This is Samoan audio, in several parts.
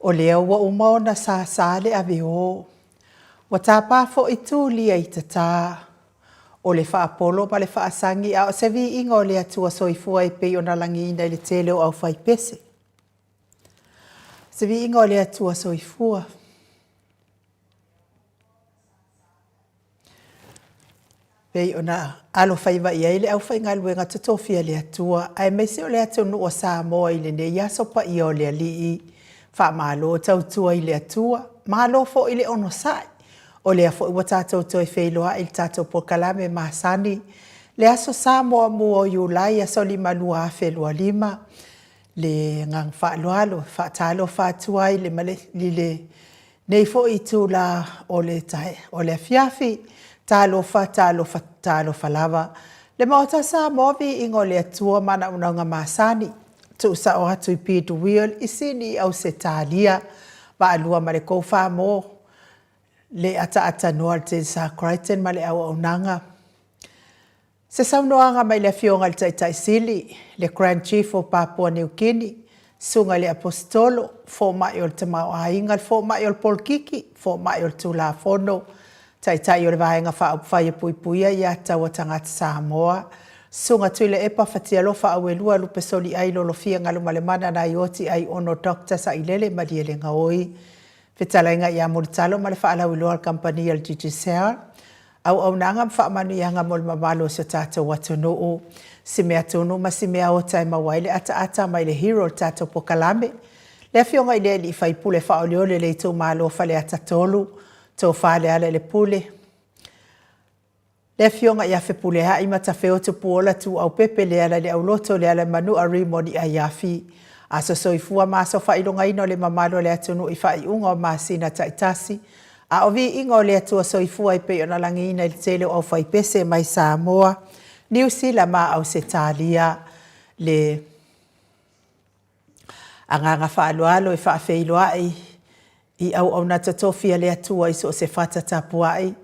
O lea ua uma ona sasa le ave o. Ua tapa foi Tulia i tata. O le faapolo ma le faasagi a o se viiga o le Atua Soifua e pei ona lagiina i le tele o aufaipese. Se viiga o le Atua Soifua. Pei ona alofaiva i ai le aufaigaluega totofi a le Atua aemaise o le atunuu o Samoa i lenei aso paia o le Alii. Faamalo tautua i le Atua, malo foi le onosai. O lea foi ua tatou toe feiloai i le tatou polokalame masani, le Aso Sa muamua o Iulai aso 5 2025. Le agaga faaaloalo e faatalofa atu ai i lenei foi itula o le afiafi. Talofa, talofa, talofa lava. Le Maota o Samoa, viiga o le Atua ma ana auaunaga masani, tuusao atu i Peter Wheel i Sini i Ausetalia, Vaalua ma le Kofa-mo, le ataatanoa le Tensar Crichton ma le auaunaga. Se saunoaga mai le Afioga i le Taitai Sili, le Grand Chief o Papua Niu Kini, Susuga i le Aposetolo, Fomai o le Tamaoaiga, le Fomai o le Polokiki, Fomai o le Tulafono, Taitai o le Vaega Faaupufai e Puipuia Aiatatau a Tagata Samoa, Susuga Tuilaepa Fatialofa Auelua Lupesoliai Lolofia Galumalemana Naioti Aiono Dr. Sailele Malielegaoi, Fetalaiga ia Mulitalo ma le faalauiloa a le Kamupani a le Digicel, Auaunaga ma faamanuiaga mo le mamalu o si o tatou atunuu. Si mea tunu ma si mea ota e maua ai le ataata mai le hero o le tatou pokalame, le Afioga i le Alii Faipule faaolioli o le itumalo o Faleata 3, Tofa Lealailepule, le Afioga ia Fepuleai Matafeo Tupuola Tuuaupepe Lealaileauloto Lealaimanua Rimoni Aiafi. Aso soifua ma aso faailogaina o le mamalu o le atunuu i faaiuga o masina taitasi, A o viiga o le Atua Soifua e pei ona lagiina i le tele o aufaipese mai Samoa, Niu Sila ma Ausetalia. Le agaga faaaloalo e faafeiloai i auauna totofi a le Atua i so o se fata tapuai.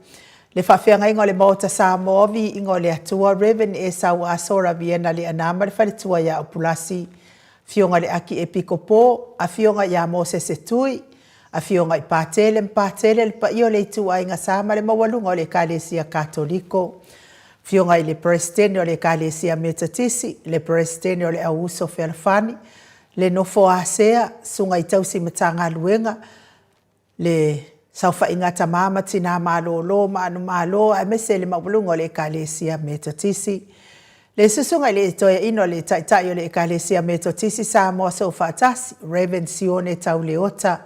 Le faafeagaiga o le Maota Samoa, viiga o le Atua, Rev. Esau Asora Viena Leaana ma le faletua ia Upulasi, Afioga i le Akiepikopo, Afioga ia Mosese Tui, Afioga i Patele ma Patele, le paia o le ituaiga sa ma le maualuga o le Ekalesia Katoliko, Afioga i le Peresetene o le Ekalesia Metotisi, le Peresetene o le Au Uso Fealofani, le Nofo a Sea, Susuga i Tausi Matagaluega, le Saofaiga a Tama ma Tina Malolo ma Anumalo aemaise le maualuga o le Ekalesia Metotisi. Le Susuga i le Toeaina o le Taitai o le Ekalesia Metotisi Samoa Soofaatasi, Rev. Sione Tauleota.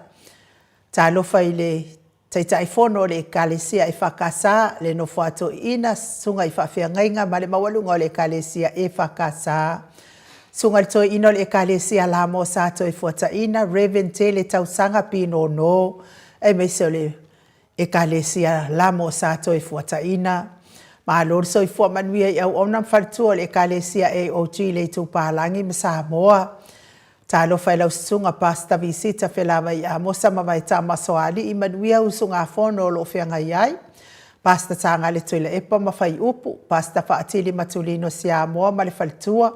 Talofa i le Taitaifono o le Ekalesia EFKS, le Nofo a Toeaina, Susuga i Faafeagaiga ma le maualuga o le Ekalesia EFKS. Susuga i le Toeaina o le Ekalesia Lamo Sa Toefuataina, Rev. Tele Tausaga Pinono, aemaise o le Ekalesia Lamo Sa Toefuataina. Malo le soifua manuia i auauna ma faletua o le Ekalesia AOG i le Itupalagi ma Samoa. Talofa i lau susuga Pastor Visita Felavai Amosa ma Vaetama Soalii, manuia usugafono o lo o feagai ai. Pastor Tagale Tuilaepa ma Faiupu, Pastor Faatili Matulino Siamoa ma le faletua,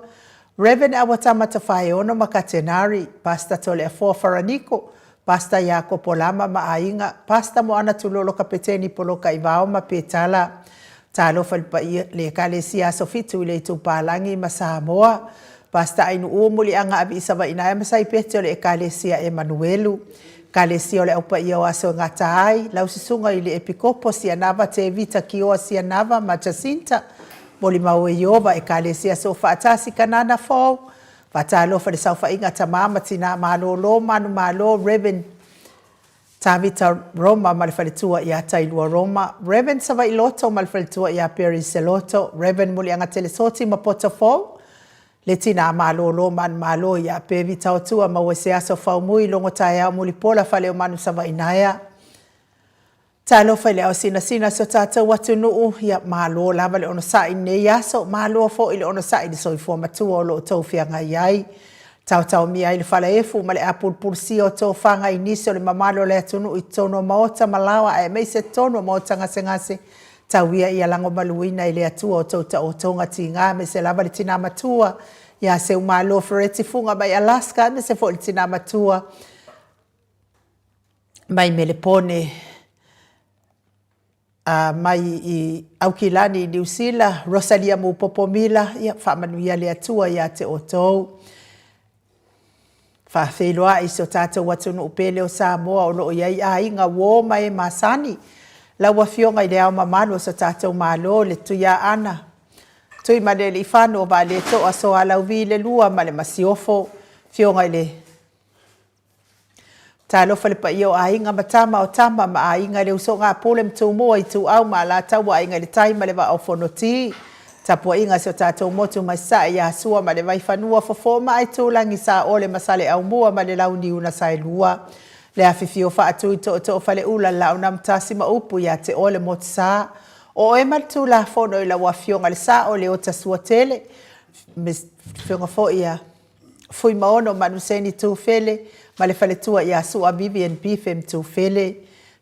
Rev. Awatama Tafaeono ma Katenari, Pastor Toleafoa Faraniko, Pastor Iakopo Lama ma aiga, Pastor Moana Tulolo Kapeteni Poloka Ivao ma Petala. Talofa i le paia le Ekalesia Aso Fitu i le Itupalagi ma Samoa. Pastor Ainu'u Muliaga Aviisa Vainaea ma Saipeti o le Ekalesia Emanuelu. Ekalesia o le Au Paia o Aso e Gata ai, lau Susuga i le Epikopo Sianava Tevita Kioa Sianava ma Jacinta Molimau e Iowa, Ekalesia Soofaatasi Kanana Fou, Faatalofa i le saofaiga a tama ma tina malolo, manumalo, Rev. Tavita Roma ma le faletua ia Tailua Roma, Rev. Savaii Loto ma le faletua ia Perry Seloto, Rev. Muliaga Telesoti ma Poto Fou, le tina malolo manumalo ia Pevi Taotua maua i se aso Faumui Logo Taeao Mulipola Faleomanu Savaii Naea. Talofa i le ao sinasina o si o tatou atunuu, ia malo lava le onosai i lenei aso, malo foi le onosai i le soifua matua o lo o outou feagai ai. Taotaomia ai le falaefu ma le apulupulusia o tofaga i nisi o le mamalu o le atunuu i totonu o maota ma laoa aemaise totonu o maota gasegase, tau ia ia lagomaluina e le Atua outou taotoga tiga aemaise lava le tina matua ia Seumalo Fereti Fuga mai Alaska aemaise foi le tina matua. mai Melepone, a mai i Aukilani i Niu Sila, Rosalia Mupopo Mila, ia faamanuia le Atua ia te outou. Faafeiloai i si o tatou atunuu pele o Samoa o lo o i ai aiga, uo ma e masani. Lau Afioga i Le Ao Mamalu o so tatou Malo, le Tuiaana Tuimalealiifano Vaaletoa Sualauvi II ma le Masiofo, Afioga i le Talofa i le paia o Aiga ma Tama o Tama ma Aiga, le usoga a Pule ma Tumua, Ituau ma Alataua, Aiga i le Tai ma le Vaa o Fonoti. Tapuaiga a si o tatou motu mai Sasae ia Sua ma le Vaifanua, Fofo ma Aitulagi, Saole ma Saleaaumua ma le Launiu na Saelua. Le afifio o Faatui Tootoo o Faleula, le Laau na Amotasi ma upu ia te oe le Motusa. O oe ma le Tulafono i lau Afioga i le Sao o Leota Suatele, Afioga foi ia Fuimaono Manuseni Tufele ma le faletua ia Sua Vivian Bife Tufele,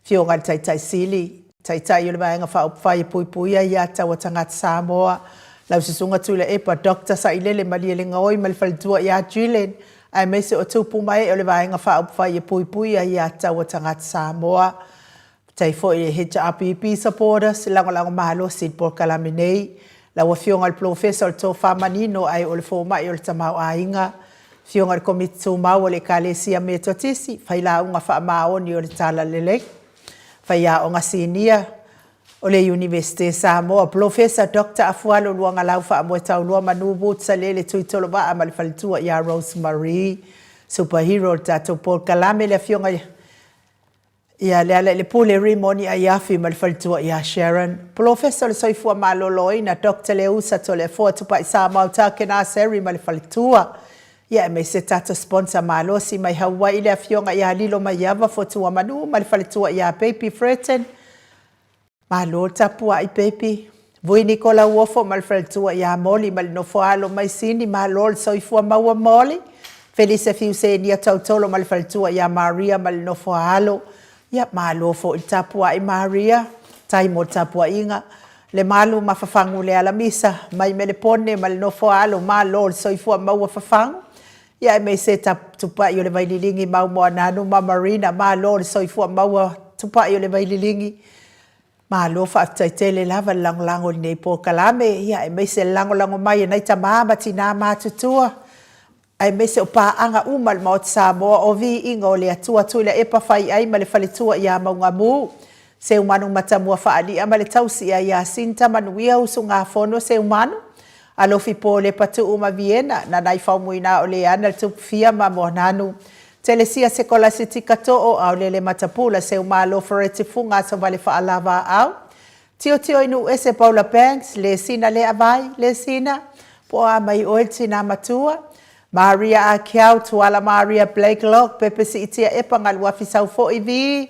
Afioga i le Taitai Sili, Taitai o le Vaega Faaupufai e Puipuia Aia Tatau a Tagata Samoa, lau Susuga Tuilaepa Doctor Sailele Malielegaoi ma le faletua ia Gillian, aemaise o tupu ma ee o le Vaega Faaupufai e Puipuia Aia Tatau a Tagata Samoa. Faafetai foi i le HRPP supporters, lagolago malosi i le polokalame nei. Lau Afioga i le Polofesa o le Tofa Manino ae o le Fomai o le Tamaoaiga, Afioga i le Komiti Tumau a le Ekalesia Metotisi, Failauga Faamaoni o le Talalelei, Faiaoga Sinia o le Iunivesite Samoa, Polofesa Doctor Afualo Luagalau Faamoetaulua Manu Woods Salele Tuitolovaa ma le faletua ia Rose Marie, Superhero o le tatou polokalame, le Afioga i Ia Lealailepule Rimoni Aiafi ma le faletua ia Sharon. Polofesa o le Soifua Maloloina Doctor Leusa Toleafoa Tupai Samau Takena Seri ma le faletua. Ia aemaise tatou sponsor malosi mai Hawaii le Afioga ia Lilo Maiava Fotua Manu ma le faletua ia Baby Freton. Malo le tapuai baby. Vui Nikola Uofo ma le faletua ia Moli ma le nofo alo mai Sini, malo le soifua maua Moli. Felise Fiusenia Tautolo ma le faletua ia Maria ma le nofo alo. Ia malo foi le tapuai Maria, tai mo le tapuaiga. Le malu ma Fafagu Lealamisa mai Melepone ma le nofo alo, malo le soifua maua Fafagu. Ia aemaise Tupai o le Vaililigi mau Moananu ma Marina, malo le soifua maua Tupai o le Vaililigi. Malo faafetai tele lava le lagolago i lenei polokalame, ia aemaise le lagolago mai a nai tama ma tina matutua, aemaise o paaga uma a le Maota Samoa, o viiga o le Atua Tuilaepa Faiai ma le faletua ia Maugamu, Seumanu Matamua Faalia ma le tausi ia Iasinta Manuia Usugafono Seumanu, Alofi Polepa Tuu ma Viena, Nanai Faumuina o Leana le Tupufia ma Moananu, Telesia Sekolasitika Too, Aolele Matapula Seumalo Fereti Fuga Asovale Faalavaau, Tiotio i Nuuese Paula Banks, Lesina Leavai, Lesina, po o a mai oe le tina matua, Maria Akiau, Tuala Maria Blakelock, Pepe Siitia Epa Galuafi Saufoi vii,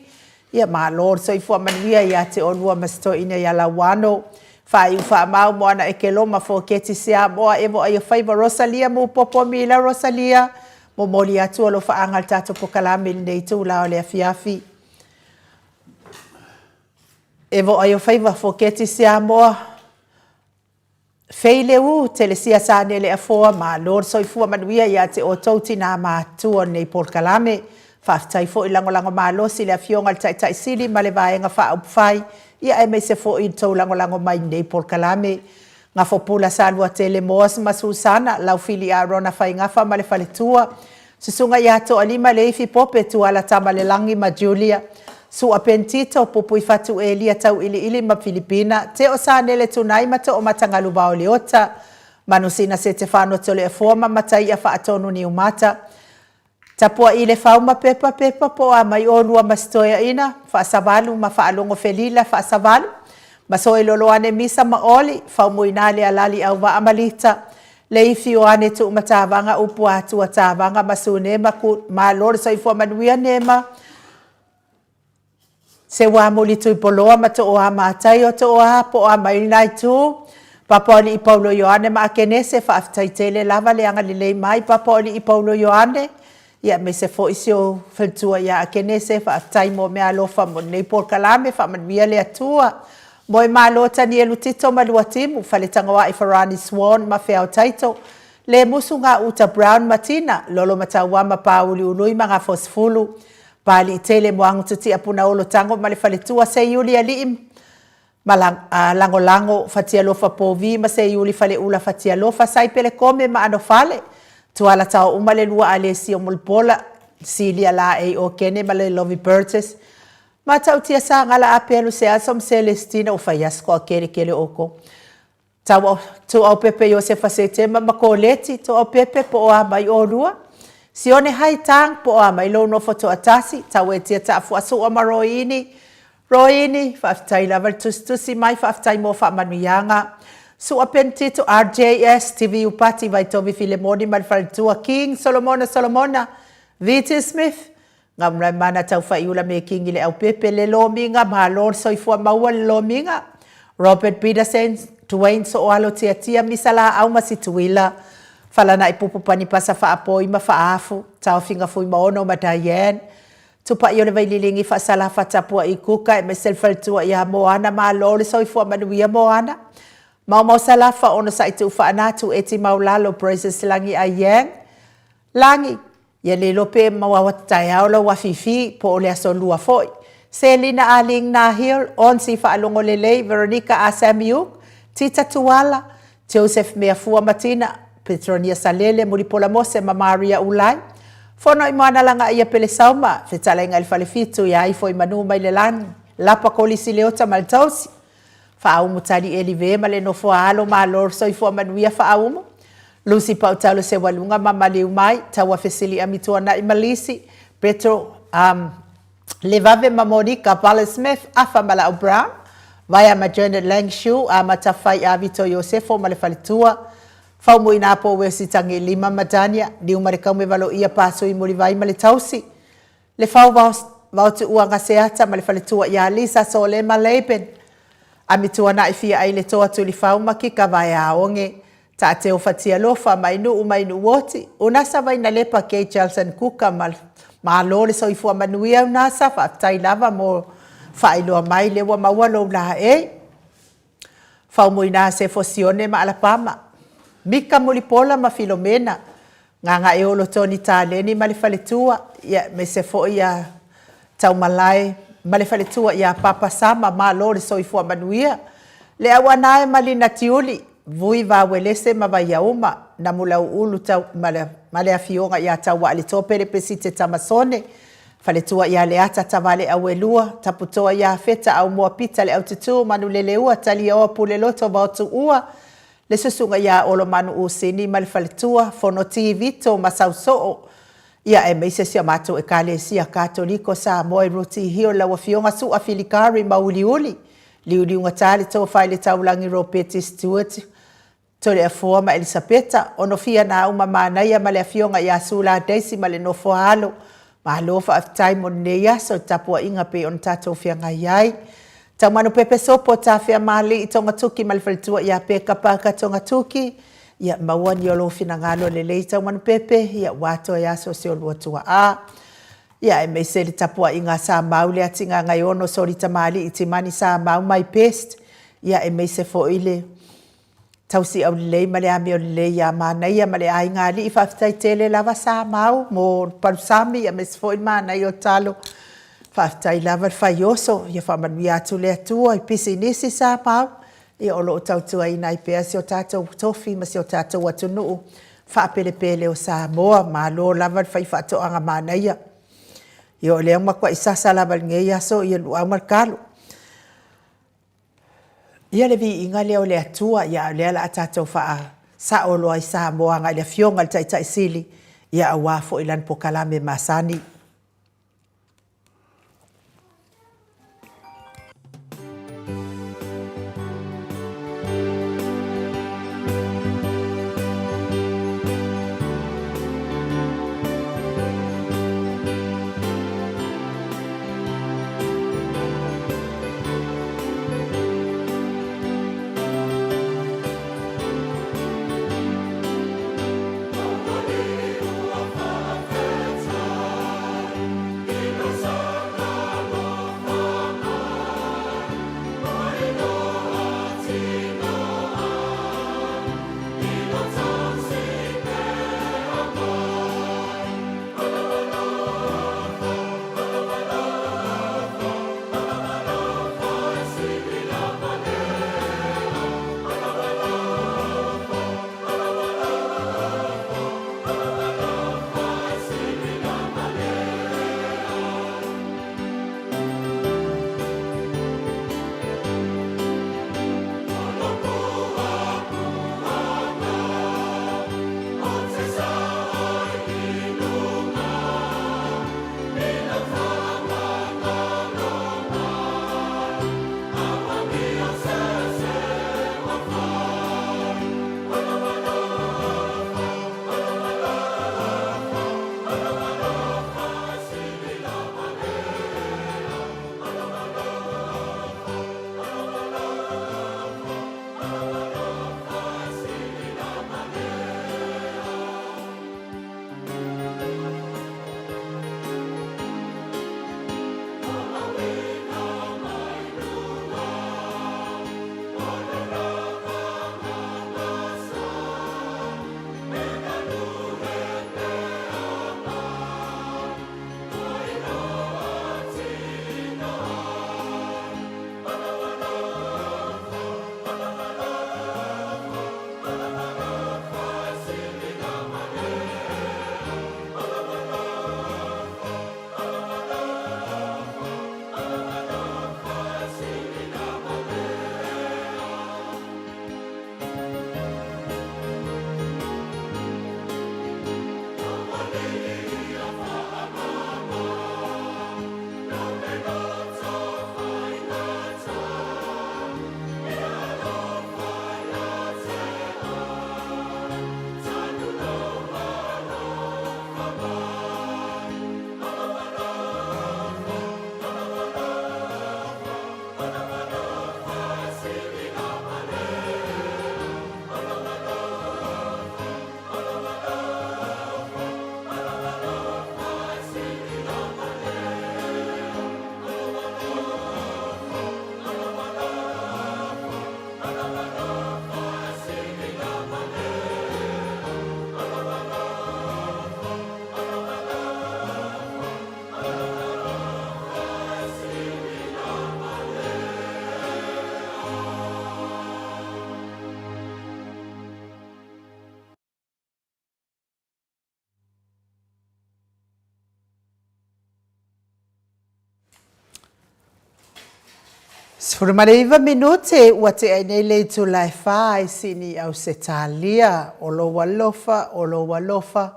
Ia malo le soifua manuia ia te olua ma se toeaina ia Lauano. Faaiu faamau mo ana ekeloma Foketi Siamoa Evo Aiofaiva Rosalia Mupopo Mila Rosalia Momoli atu alofaaga le tatou pokalame i lenei itula o le afiafi. Evo Aiofaiva Foketi Siamoa Fei le u, Telesia Sanele Afoa, malo le soifua manuia ia te outou tina matutua o lenei polokalame. Faafetai foi lagolago malosi i le Afioga i le Taitai Sili ma le Vaega Faaupufai, ia aemaise foi i le tou lagolago mai i lenei polokalame. Gafopula Saluatele Moas ma Susana, Laufili Arona Faigafa ma le faletua, Susuga ia Toalima Leifi Pope, Tuala Tamalelagi ma Julia, Sua Pentito, Pupuifatu Elia Tauiliili ma Filipina, Teo Sanele Tunai ma Toomata Galuvao Leota, Manusina Setefano Toleafoa ma Mataia Faatonu Niumata, Tapuai Lefau ma Pepa Pepa po o a mai olua ma se toeaina, Faasavalu ma Faalogo Felila Faasavalu, Masoe Loloane Misa ma Oli, Faumuina Lealali Auvaa ma Lita, Leifi Ioane Tuumatavaga Upu Atua Tavaga ma Sune ma Ku Malo le soifua manuia Nema Seuamuli Tuipoloa ma Tooa Matai o Tooa po o a mai lena itu Papa o Alii Paulo Ioane ma Akenese faafetai tele lava le agalelei mai Papa o Alii Paulo Ioane ia aemaise foi si ou faletua ia Akenese faafetai mo meaalofa mo lenei polokalame faamanuia le Atua Moemalo Tanielu Tito ma Luatimu, Faletagoai Farani Swan ma Feao Taito, Lemusu Gauta Brown ma Tina, Lolomatauama Pāuliului ma Gafosefulu. Paaliitele Moagututia Punaolo Tago ma le faletua Seiuli Alii ma Lagolago Fatialofa Povi ma Seiuli Faleula Fatialofa Saipele Kome ma Anofale Tuala Taouma le lua Alesio Mulipola Silia Laei Okene ma le Lovi Burgess Matautia Sagala Apelu Seaso ma Celestina ua fai aso toakeletele o outou. Tau Tuaupepe Iosefa Setema ma Koleti Tuaupepe po o a mai olua. Sione Hai Tang po o a mai lou nofo toatasi. Tauetia Taafuasua ma Roini Roini, faafetai lava le tusitusi mai, faafetai mo faamanuiaga. Sua Penitito RJS, TV Upati Vaitovi Filemoni ma le faletua King Solomona Solomona, VT Smith, Gamulamana Taufaiula Mekingi Leaupepe le Lomiga, malo le soifua maua le Lomiga, Robert Peterson, Dwayne Sooalo Tiatia, Misa Laau ma Situila, Falanai Pupu Panipasa Faapoi ma Faafu, Taofiga Fuimaono ma Diane, Tupai o le Vaililigi Faasalafa Tapuai Kuka aemaise le faletua ia Moana, malo le soifua manuia Moana. Maomao Salafa Onosai Tuufaanatu Eti Maulalo Praises Lagi Ayang, Lagi, Ia le iloa pe maua taeao lau afifi po o le aso lua foi. Selina Ah Ling Nahil, Onsi Faalogo Lelei, Veronica Ah Samiuk, Tita Tuala, Joseph Meafua Matina, Petronia Salele, Mulipola Mose ma Maria Ulai. Fono i Moana Lagaia Pelesauma, Fetalaiga i le Falefitu ia ifo i manu mai le lagi, Lapa Kolisi Leota ma le Tausi. Faaumu Tali Elive ma le nofo a alo Malo le soifua manuia Faaumu Lucy Pautalo Sewaluga ma Maliu Mai Taua Fesili'a Mituana'i ma Lisi Petro um, Levave ma Monica Vale Smith Afa Mala'u Brown Vaea ma Janet Langshu a Matafai a Vito Iosefo ma le faletua Faumuina Po Wesi Tagilima ma Dania Niu ma le Kaume Valoia Pasui Mulivai ma le Tausi Le Fau Vaotuua Gaseata ma le faletua ia Lisa Sole ma Laban. Amituana'i fia ai le toa Tulifau ma Kika Vaeaoge. Taateo Fatialofa mai Nuu mai Nuuoti. Unasa Vainalepa Kay Jelson Kuka ma Malo le soifua manuia Unasa, faafetai lava mo faailoa mai lea ua maua lou laei. Faumuina Sefo Sione ma Alapama, Mika Mulipola ma Filomena, Gagaeolo Tony Taleni ma le faletua, ia aemaise foi ia Taumalae ma le faletua ia Papa Sama, malo le soifua manuia. Le Auanae ma Lina Tiuli, Vui Vauelese ma Vaiauma, Namulauulu Tau ma le ma le Afioga ia Tauaaletope Pesite Tamasone, Faletua ia Leata Tavale Auelua, Taputoa ia Feta Aumua Pita Le Aututū Manuleleua Taliaoa Puleloto Vaotuua, Le Susuga ia Olomanu Usini ma le Faletua, Fonoti Vito ma Sausoo, ia aemaise si a matou Ekalesia Katoliko Samoa i Ruti Hill lau Afioga Su'a Filikari Mauliuli, Liuliugata le Tofa i le Taulagi Ropeti Stewart, Toleafoa ma Elisapeta, Onofia Nauma Manaia ma le Afioga ia Sula Daisy ma le nofo a alo. Malo faafetai mo lenei aso i tapuaiga pei ona tatou feagai ai. Taumanu Pepe Sopo, Tafea Mali'i Togatuki ma le faletua ia Peka Parker Togatuki, ia maua ni o lou finagalo lelei Taumanu Pepe, ia ua atoa e aso si olua tuaa. Ia aemaise le tapuaiga a Samau le Atigaga Soli Tamalii Timani Samau my best, ia aemaise foi le Tausi aulelei ma le amio lelei ia Manaia ma le aiga alii faafetai tele lava Samau mo le palusami aemaise foi le manaia o talo faafetai lava le fai oso ia faamanuia atu le Atua i pisinisi Samau ia o lo o tautuaina ai pea si o tatou tofi ma si o tatou atunuu faapelepele o Samoa malo lava le fai faatoaga manaia ia o lea ua matuai sasa lava i lenei aso ia luau ma le talo. Ia le viiga lea o le Atua, ia a o lea o le a tatou faasao loa i Samoa agai le Afioga i le Taitai Sili, ia aua foi lana polokalame masani. 19 minute ua tea ai nei le itula e fa i Sini Ausetalia. O lou alofa, o lou alofa,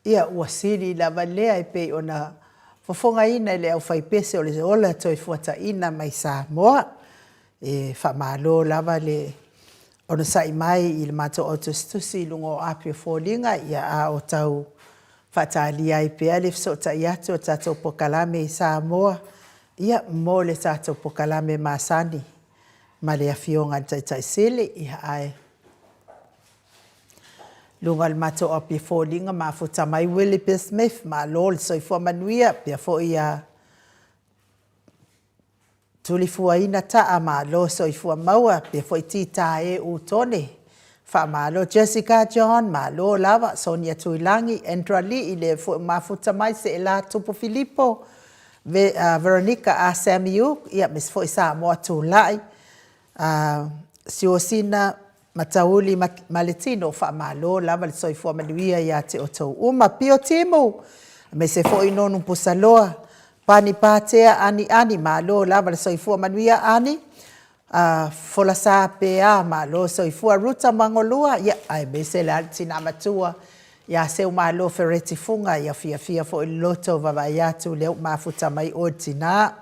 ia ua sili lava lea e pei ona fofogaina e le aufaipese o le ola toefuataiina mai Samoa. E faamalo lava le onosai mai i le matou autusitusi i luga o api o foliga, ia a o tau faatalia ai pea le fesootai atu o le tatou pokalame i Samoa, ia mo le tatou pokalame masani ma le Afioga i le Taitai Sili. Ia ae luga o le matou api o foliga mafuta mai Willie Bill Smith, malo le soifua manuia, pea foi ia Tulifuaina Taa, malo soifua maua, pea foi Tita e Utone, faamalo. Jessica John, malo lava. Sonia Tuilagi, Andra Lii, lea foi mafuta mai, Seela Tupu Filipo, Veronica A. Samiu, ia aemaise foi Samoa Tulai, Siuasina Matauli Maletino, faamalo lava le soifua manuia ia te outou uma. Pio Timu, aemaise foi Nonu Pusaloa, Pani Patea Ani Ani, malo lava le soifua manuia Ani. Folasa Pea, malo soifua. Ruta Magolua, ia aemaise la le tina matua ia Seumalo Fereti Fuga, ia fiafia foi le loto vaavaai atu lea ua mafuta mai oe le tina.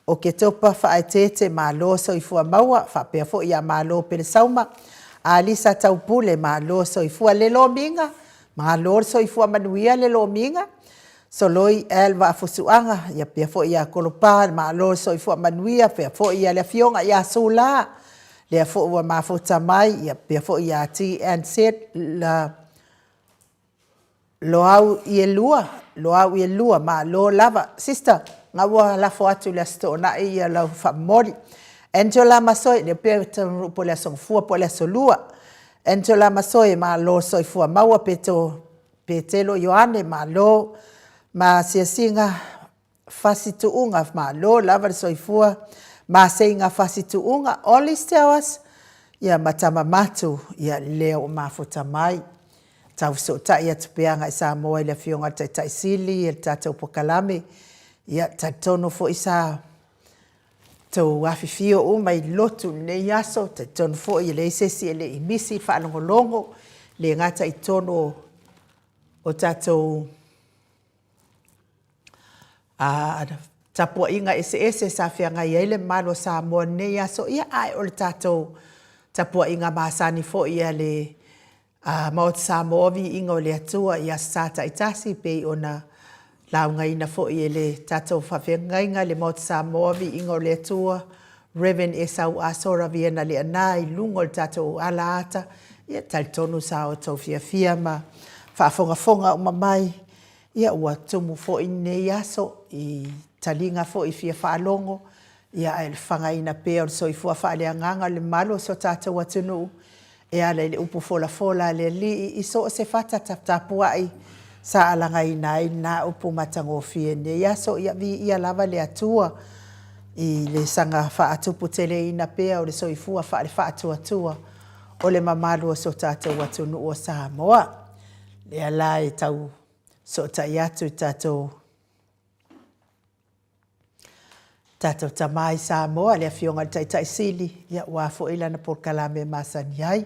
O Ketopa Faaeteete, malo soifua maua, faapea foi ia Malo Pelesauma, Alisa Taupule, malo soifua. Le Lomiga, malo le soifua manuia le Lomiga. Soloi L Vaafusuaga, ia pea foi ia Kolopa, malo le soifua manuia, pea foi ia le afioga ia Sula, lea foi ua mafuta mai, ia pea foi ia TNZ Loau Ielua, Loau Ielua, malo lava. Sister, na ua lafo atu i le Aso Toonai ia lau faamomoli. Angela Masoe, lea pei e taunuu po o le Aso Gafua po o le Aso Lua. Angela Masoe, malo soifua maua. Peto, Petelo Ioane, malo. Ma Siasiga Fasi Tuuga, malo lava le soifua. Maseiga Fasi Tuuga, Olice Towers, ia ma Tamamatu, ia lea ua mafuta mai. Tau fesootai atu pea agai Samoa i le Afioga i le Taitai Sili i le tatou pokalame. Ia, talitonu foi sa tou afifio uma i lotu i lenei aso, talitonu foi e leai se isi e le i misi le faalogologo, le gata i totonu o tatou tapuaiga eseese sa feagai ai le mamalu o Samoa i lenei aso, ia ae o le tatou tapuaiga masani foi a le Maota Samoa, Viiga o le Atua i Aso Sa taitasi pei ona laugaina foi e le tatou faafeagaiga le Maota Samoa, Viiga o le Atua, Rev. Esau Asora Viena Leaana i luga o le tatou alaata. Ia talitonu sa outou fiafia ma faafogafoga uma mai, ia ua tumu foi lenei aso i taliga foi fia faalogo, ia ae o le fagaina pea o le soifua faaleagaga o le mamalu o si o tatou atunuu e ala i le upu folafola a le Alii i so o se fata taputapuai sa alagaina ai lena upu matagofie i lenei aso. Ia viia lava le Atua i le saga faatuputeleina pea o le soifua faale-faatuatua o le mamalu o si o tatou atunuu o Samoa. Lea la e tau sootai atu i tatou tatou tama i Samoa, le Afioga i le Taitai Sili, ia aua foi lana polokalame e masani ai.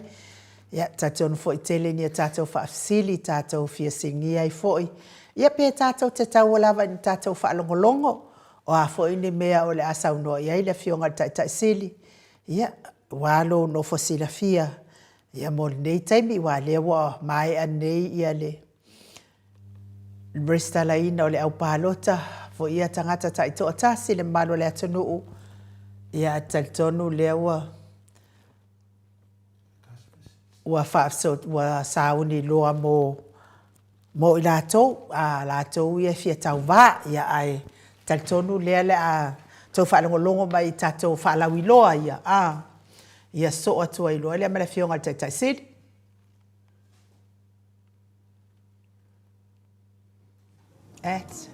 Ia, talitonu foi tele ni a tatou faafesili tatou fia sigia ai foi, ia pe tatou te taua lava ina tatou faalogologo, o a foi ni mea o le a saunoa i ai le Afioga i le Taitai Sili, ia, aua lou nofo silafia ia mo lenei taimi, aua o lea ua maea nei ia le resitalaina o le au palota foi ia tagata taitoatasi le mamalu o le atunuu. Ia talitonu lea ua ua ua sauni loa mo mo i latou, a latou ia e fia tauva. Ia ae talitonu lea le a tou faalogologo mai i tatou faalauiloa ia, a ia soo atu ai loa lea ma le Afioga i le Taitai Sili. At.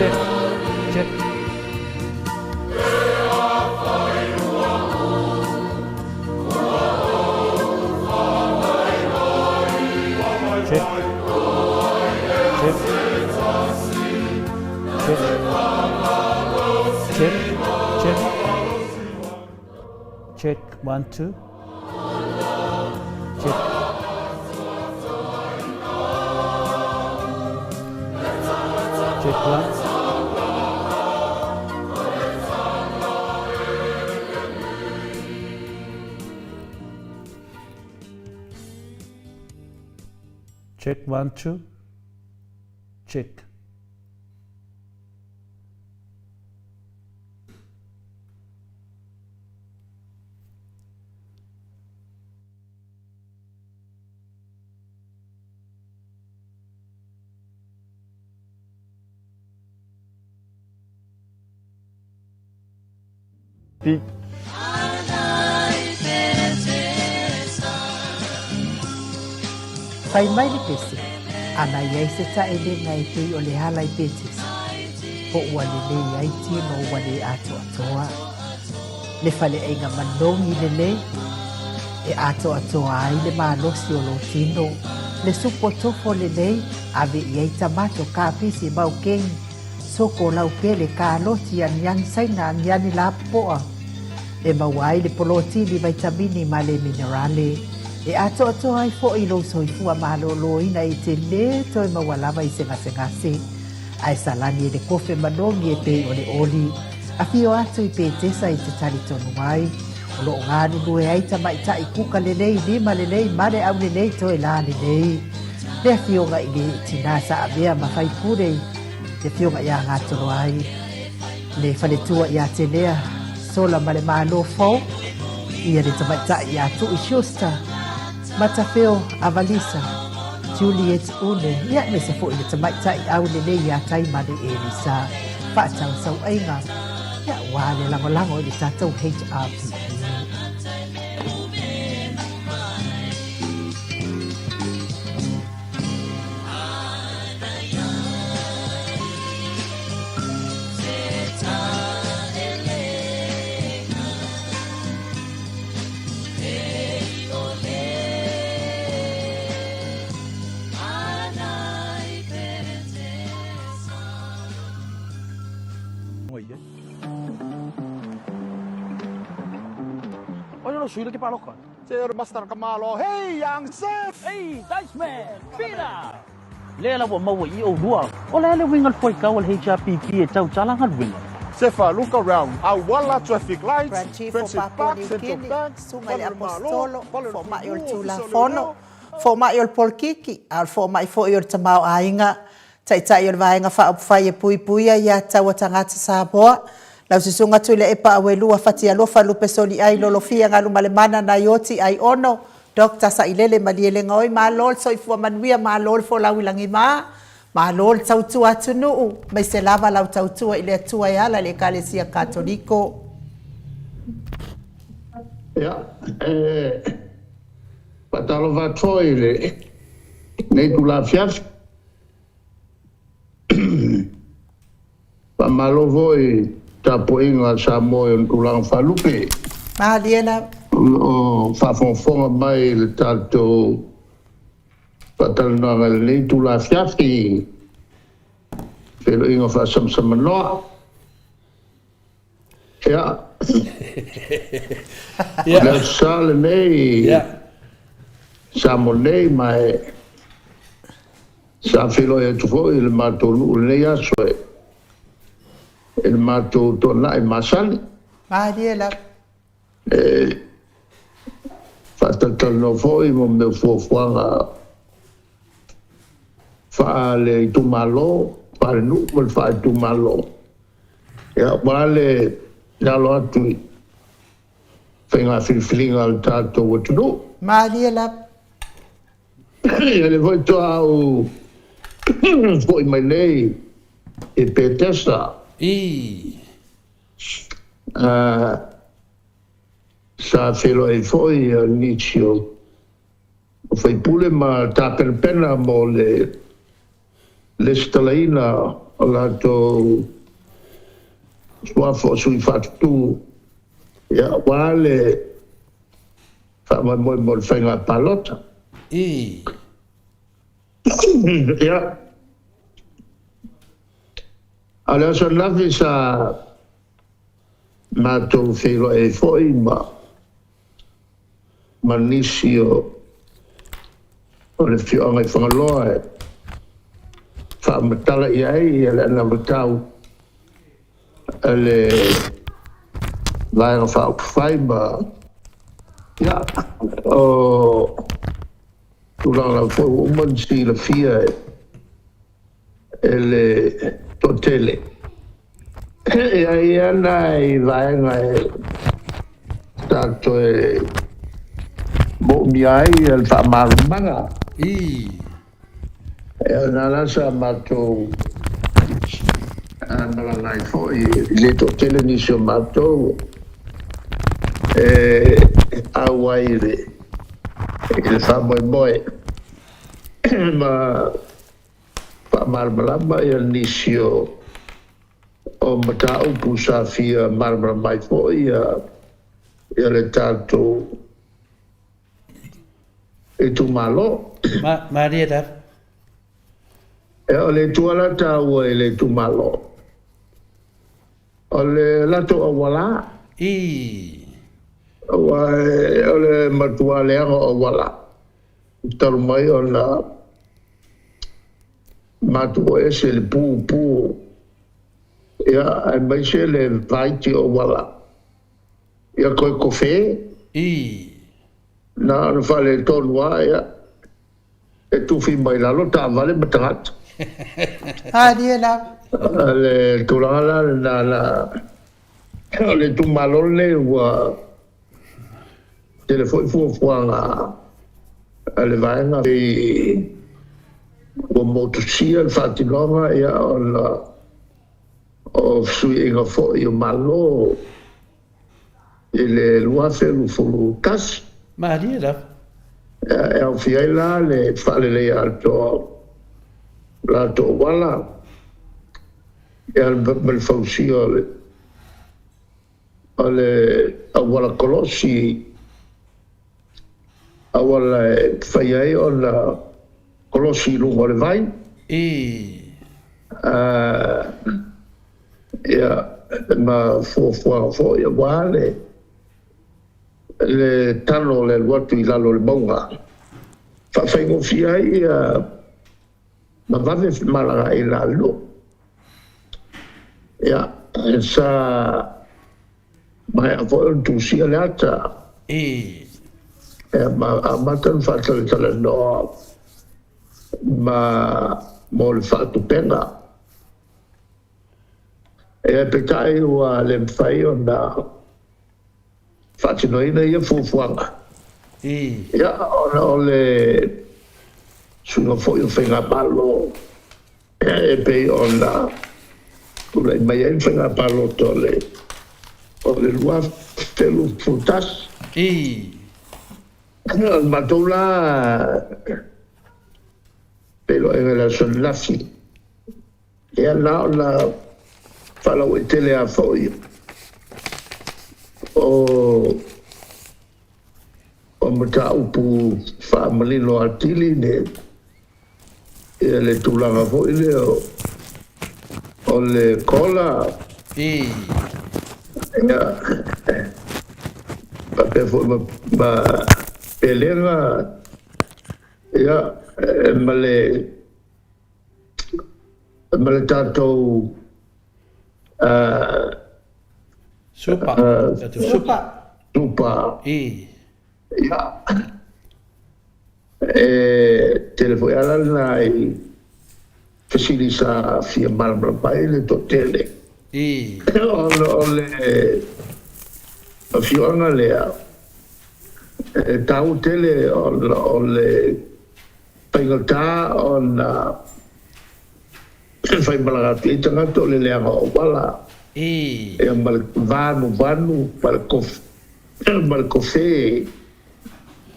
Check. Check. Check. Check. Check. Check. Check. Check. 1, 2. Check. Check 1. Check 1, 2. Check. Speak. Fai mai le pese, ana i ai se taʻelega e pei o le ala i Petesa, po ua lelei ai tino ua le atoatoa. Le faleaiga manogi lelei, e atoatoa ai le malosi o lou tino, le supo tofo lelei, ave i ai tamato, kapisi, maukeni, soko, laupele, kaloti, aniani saina, aniani lapopoa, e maua ai le polotini, vaitamini ma le minerale, e atoatoa ai foi lou soifua malōlōina e te lē toe maua lava i se gasegase, ae salani e le kofe manogi e pei o le oli. Afio atu i Petesa e te talitonu ai, o lo o galulue ai tamaitai kuka lelei, lima lelei, male aulelei, toe lā lelei. Le afioga i le tinā sa avea ma faipule i le afioga ia Gatoloai, le faletua ia Telea, Sola ma le Malo fou, ia le tamaitai ia Tui Schuster, Matafeo Avalisa, Juliet Une, ia aemaise foi le tamaitai aulelei ia Taimane Elisa. Faatausauaiga, ia aua le lagolago i le tatou HRPP. Oi lo sui le ke paloka. Se Master Kamalo, hey Yang Sef! Hey, Dice Man, Peter! Lea la ua maua i oulua. O le a le uiga o le fuaitau a le HRPP e tautala galuega? Sefa, look around. Auala traffic lights, Grand Chief o Friendship Papua Park, New Central Guinea, Bank, Susuga i le Fale o le Malo, Aposetolo, Fale o le Fomai o le Fuimu, Ofisa o Tulafono, Leoleo. Fomai o le Polokiki, a o le Fomai foi o le Tamaoaiga, Taitai o le Vaega Faaupufai e Puipuia ia Taua Tagata Samoa, lau Susuga Tuilaepa Auelua Fatialofa Lupe Soliai Lolofia Galumalemana Naioti Aiono, Doctor Sailele Malielegaoi, Malo le soifua manuia, malo le folau i lagima, malo le tautua atunuu, maise lava lau tautua i le Atua e ala i le Ekalesia Katoliko. Ia, e faatalofa atu foi i lenei itula afiafi. Faamalo foi i le tapuaiga a Samoa i ona tulaga faalupe. Malie lava. O lo o faafogafoga mai i le tatou faatalanoaga i lenei itula afiafi i feiloaiga faasamsamanoa. Ia, o le Aso Sa lenei i Samoa nei ma e sa feiloai atu foi i le matou nuu i lenei aso e i le matou toanai masani. Malie lava. E faatalatalanoa foi mo mea o fuafuaga faale itumalo, faale nuu ma le faaitumalo. Ia, aua le alo atu i faiga filifiliga a le tatou atunuu. Malie lava. Ia lea foi toa ou foi mai nei i Petesa. I. Sa feiloai foi nisi o faipule ma tapenapena mo le lesitalaina o latou suafa o sui faatutu, ia, aua le faamoemoe mo le faiga palota. Ia, a o le aso ananafi sa matou feiloai ai foi ma nisi o le afioaga i Fagaloa e faamatala i ai le anavatau a le Vaega Faaupufai ma, ia, o tulaga lava foi ua uma ona silafia e le toatele. E i ai lava nai vaega e sa toe moomia ai le faamalamalamaga. Ia, na la sa matou malaga ai foi, e le toatele nisi o matou e auai i le faamoemoe ma faamalamalama ia nisi o mataupu sa fia malamalama ai foi ia le tatou itumalo. Malie lava. Ia, o le itu lava la taua i le itumalo, o le latou auala. Aua o le matua leaga o auala, talu mai ona matou o ese le pupu, ia, aemaise le vaiti o auala. Ia koe kofe. Na ona faaletonu lava, ia, e tufi mai lalo taavale ma tagata. Malie lava. Le tulaga la lena la, o le itumalo lenei ua tele foi fuafuaga a le vaega i ua motusia le faatinoga, ia, ona o fesuiaiga foi o Malo i le 2021. Malie lava. E aofia ai la le faaleleia atoa latou auala, ia, ma le fausia o le auala kolosi, auala e fai ai ona kolosi i luga o le vai. Ia, ma fuafuaga foi aua le talo o le alu atu i lalo o le mauga, faafaigofie ai ia ma vave femalagaai la nuu. Ia, sa maea foi ona tusia le ata. Ia, ma amata ona faatalatalanoa ma mo le faatupega. Ia, peitai ua le mafai ona faatinoina ia fuafuaga. Ia, ona o le suiga foi o faigamalo e pei ona tulai mai ai le faiga palota o le 2021. O le matou la feiloaiga i le aso ananafi, ia, na ona faalauaitele lava foi o mataupu faamanino atili ne ia le tulaga foi lea o le kola. Ia, faapea foi ma pelega, ia, ma le tatou Supa. Supa. Supa. Ia, e tele foi ala lena i fesili sa fia malamalama ai le toatele. Ona o le afioaga lea, e taua tele ona o le faigata ona faimalaga atu ai tagata o le leaga o auala. Ia, ma le vanuvanu ma le kofe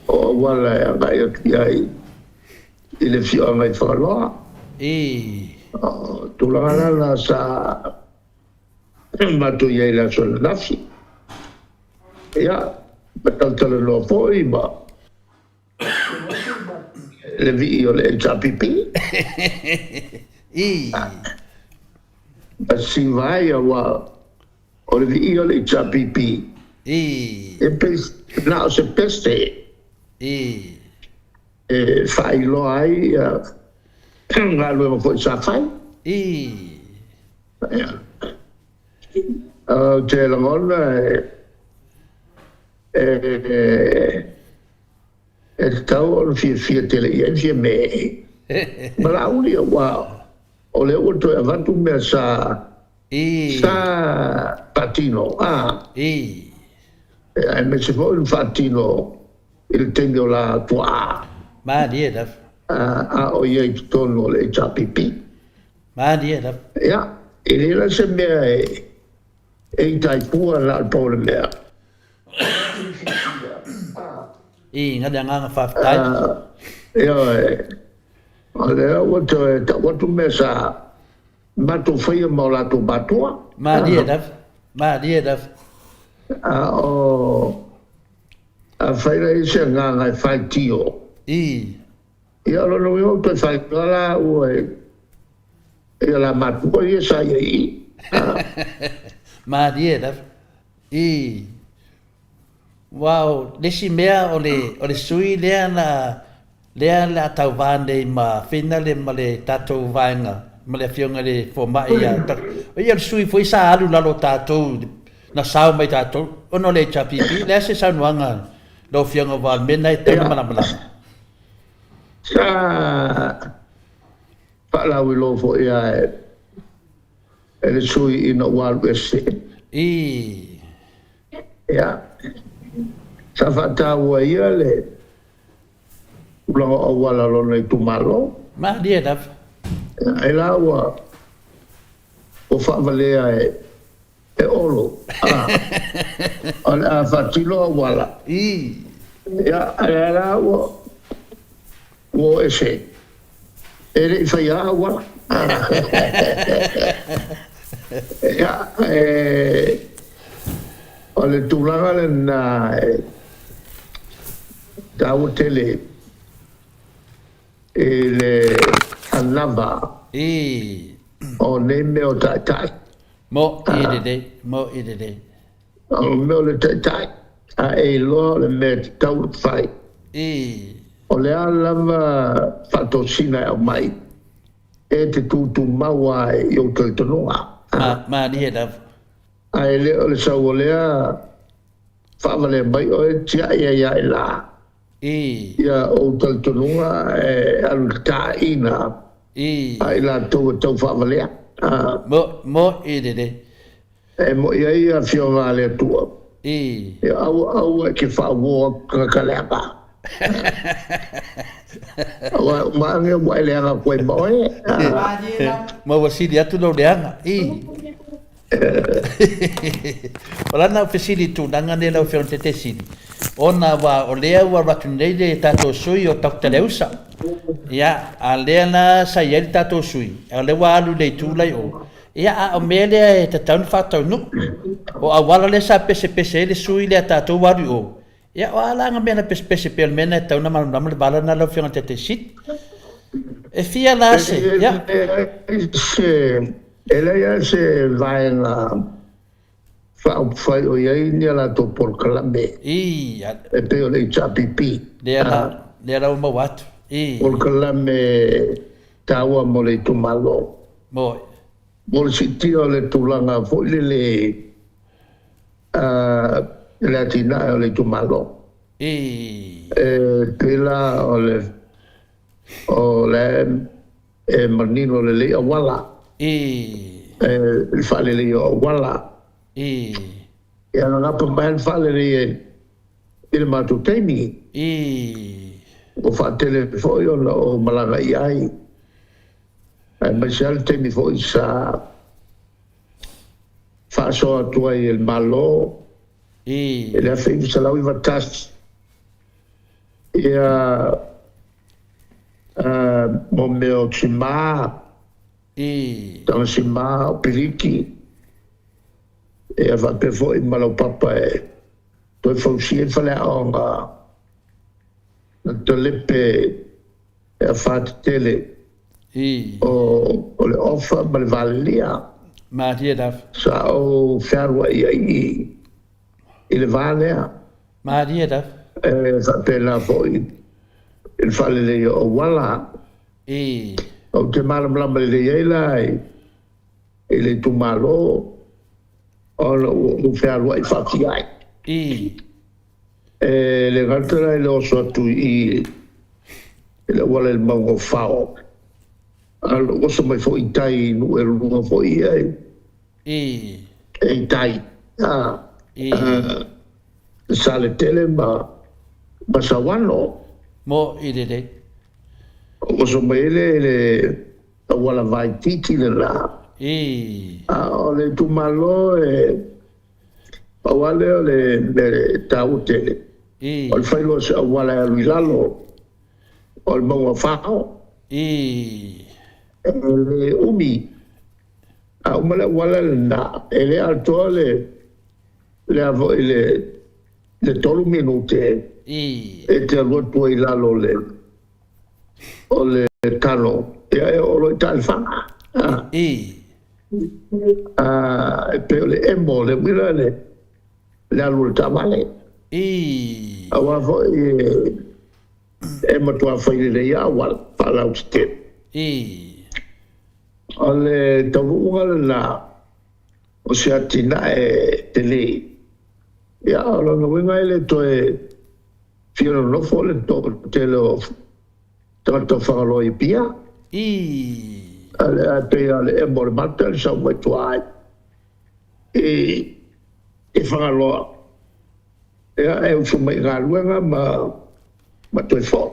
o auala e agai atu i ai i le afioaga i Fagaloa. O tulaga la na sa matou i ai i le aso ananafi. Ia, ma talatalanoa foi ma le vii o le HRPP. Ma siva ai aua o le vii o le HRPP e pei na o se pese e faailoa ai galuega foi sa fai. Ou te lagona e e tatau ona fiafia tele i ai Fiame ma Laauli aua o lea ua toe avatu mea sa sa faatino a aemaise foi le faatino i le taimi o la tuaa. Malie lava. A o i ai i totonu o le HRPP. Malie lava. Ia, e le la se mea e itaipua na o le pau o le mea. I, nga le agaga faafetai. Ioe, o lea ua toe tau atu mea sa matou faia ma o latou matua. Malie lava, malie lava. A o afai la i se agaga e faitio. Ia, o lona uiga ua toe faitioa la ua i o la matua ia sa i ai i. Malie lava. I. Aua o le isi mea o le, o le sui lea na, lea o le a tauva nei ma Finale ma le tatou vaega ma le afioga i le fomai ia, o ia o le sui foi sa alu i lalo o tatou na sao mai tatou ona o le HRPP. O le a se saunoaga a lau afioga aua o le mea lena e tatau ona malamalama. Sa faalauiloa foi lava e le sui ina ua alu ese. Ia, sa faataua ia le tulaga o auala o lona itumalo. Malie lava. Ai la ua faavalea e Olo, o le a faatino auala. Ia, ai la ua o ese, e le i faia auala. Ia, o le tulaga lena e taua tele i le anava o nei mea o taitai. Mo i lelei, mo i lelei. O le mea o le taitai, a e iloa o le mea e tatau ona fai. O le a lava faatosina e aumai, e te tutumau lava i ou talitonuga. Malie lava. Ae le o le sau o lea faavalea mai oe tiai ai lava i la. Ia ou talitonuga e alu i le taina a i latou e tau faavalea. Mo i lelei. E moi ai afioga a le Atua. Ia aua aua e te faauo atu tagata leaga. Aua e uma ane ua e leaga atu ai ma oe. Ma ua sili atu lou leaga. O lana fesili i tulaga nei lau Afioga i le Taitaifono, ona aua o lea ua alu atu nei le tatou sui o Dr. Leusa. Ia, a lea la sa i ai le tatou sui, a o lea ua alu i le itu la i o. Ia, a o mea lea e tatau ona faataunuu. O auala lea sa pesepese ai le sui lea tatou ua alu i o. Ia, o a la nga mea na pesepese pea o le mea lena e tatau ona malamalama le vala lena lau Afioga i le Taitaifono. E fia la se, ia. E leai lava se vaega faaupufai o i ai ni a latou polokalame e pei o le HRPP. Lea la, lea la ua maua atu. Polokalame taua mo le itumalo. Mo. Mo le siitia o le tulaga foi lele le atinae o le itumalo. E pei la o le o le e manino lelei auala. E le faalelei o auala. Ia na napa mai le faalelei i le matou taimi. Ua faatele foi ona ou malaga i ai. Aemaise lava le taimi foi sa faasoa atu ai e le Malo i le 1991 ia mo mea o timā. Ii. Tagasima o Piliki, ia faapea foi ma Laupapa e toe fausia ai le faleaoga na talepe e afatetele Ii. o le Ofa ma le Valelia. Malie lava. Sa ou fealuai ai i i le va lea. Malie lava. E faapena foi i le faaleleia o auala. Ii. Ou te malamalama lelei ai la i le itumalo ona ua ou fealuai faafiai. Ii. E le gata la i le oso atu i i i le auala i le mauga o Fao, a o lou oso mai foi i tai i nuu e lua foi ia i i tai, a, Saletele ma Sauano. Mo i lelei. Oso mai ai lea i le auala vaitiiti lena. A o le itumalo e pau lava lea o le mea e taua tele, o le fai loa o se auala e alu i lalo o le mauga o Fao. E le umi, a uma le auala lena, e le atoa le le a foi le le 3 minute e te alu atu ai i lalo o le o le talo, ia e oo loa i Taelefaga. A, e pei o le emo le uila le le alu o le taavale. Aua foi e matua fai lelei lava auala faalautetele. O le taunuuga lena o se atinae tele. Ia, o lona uiga e le toe fia nonofo le toatele o tagata o Fagaloa i Apia. A lea e pei lava o le emo o le mata le sau mai tua ai i Fagaloa. Ia, e usu mai i galuega ma toe foi.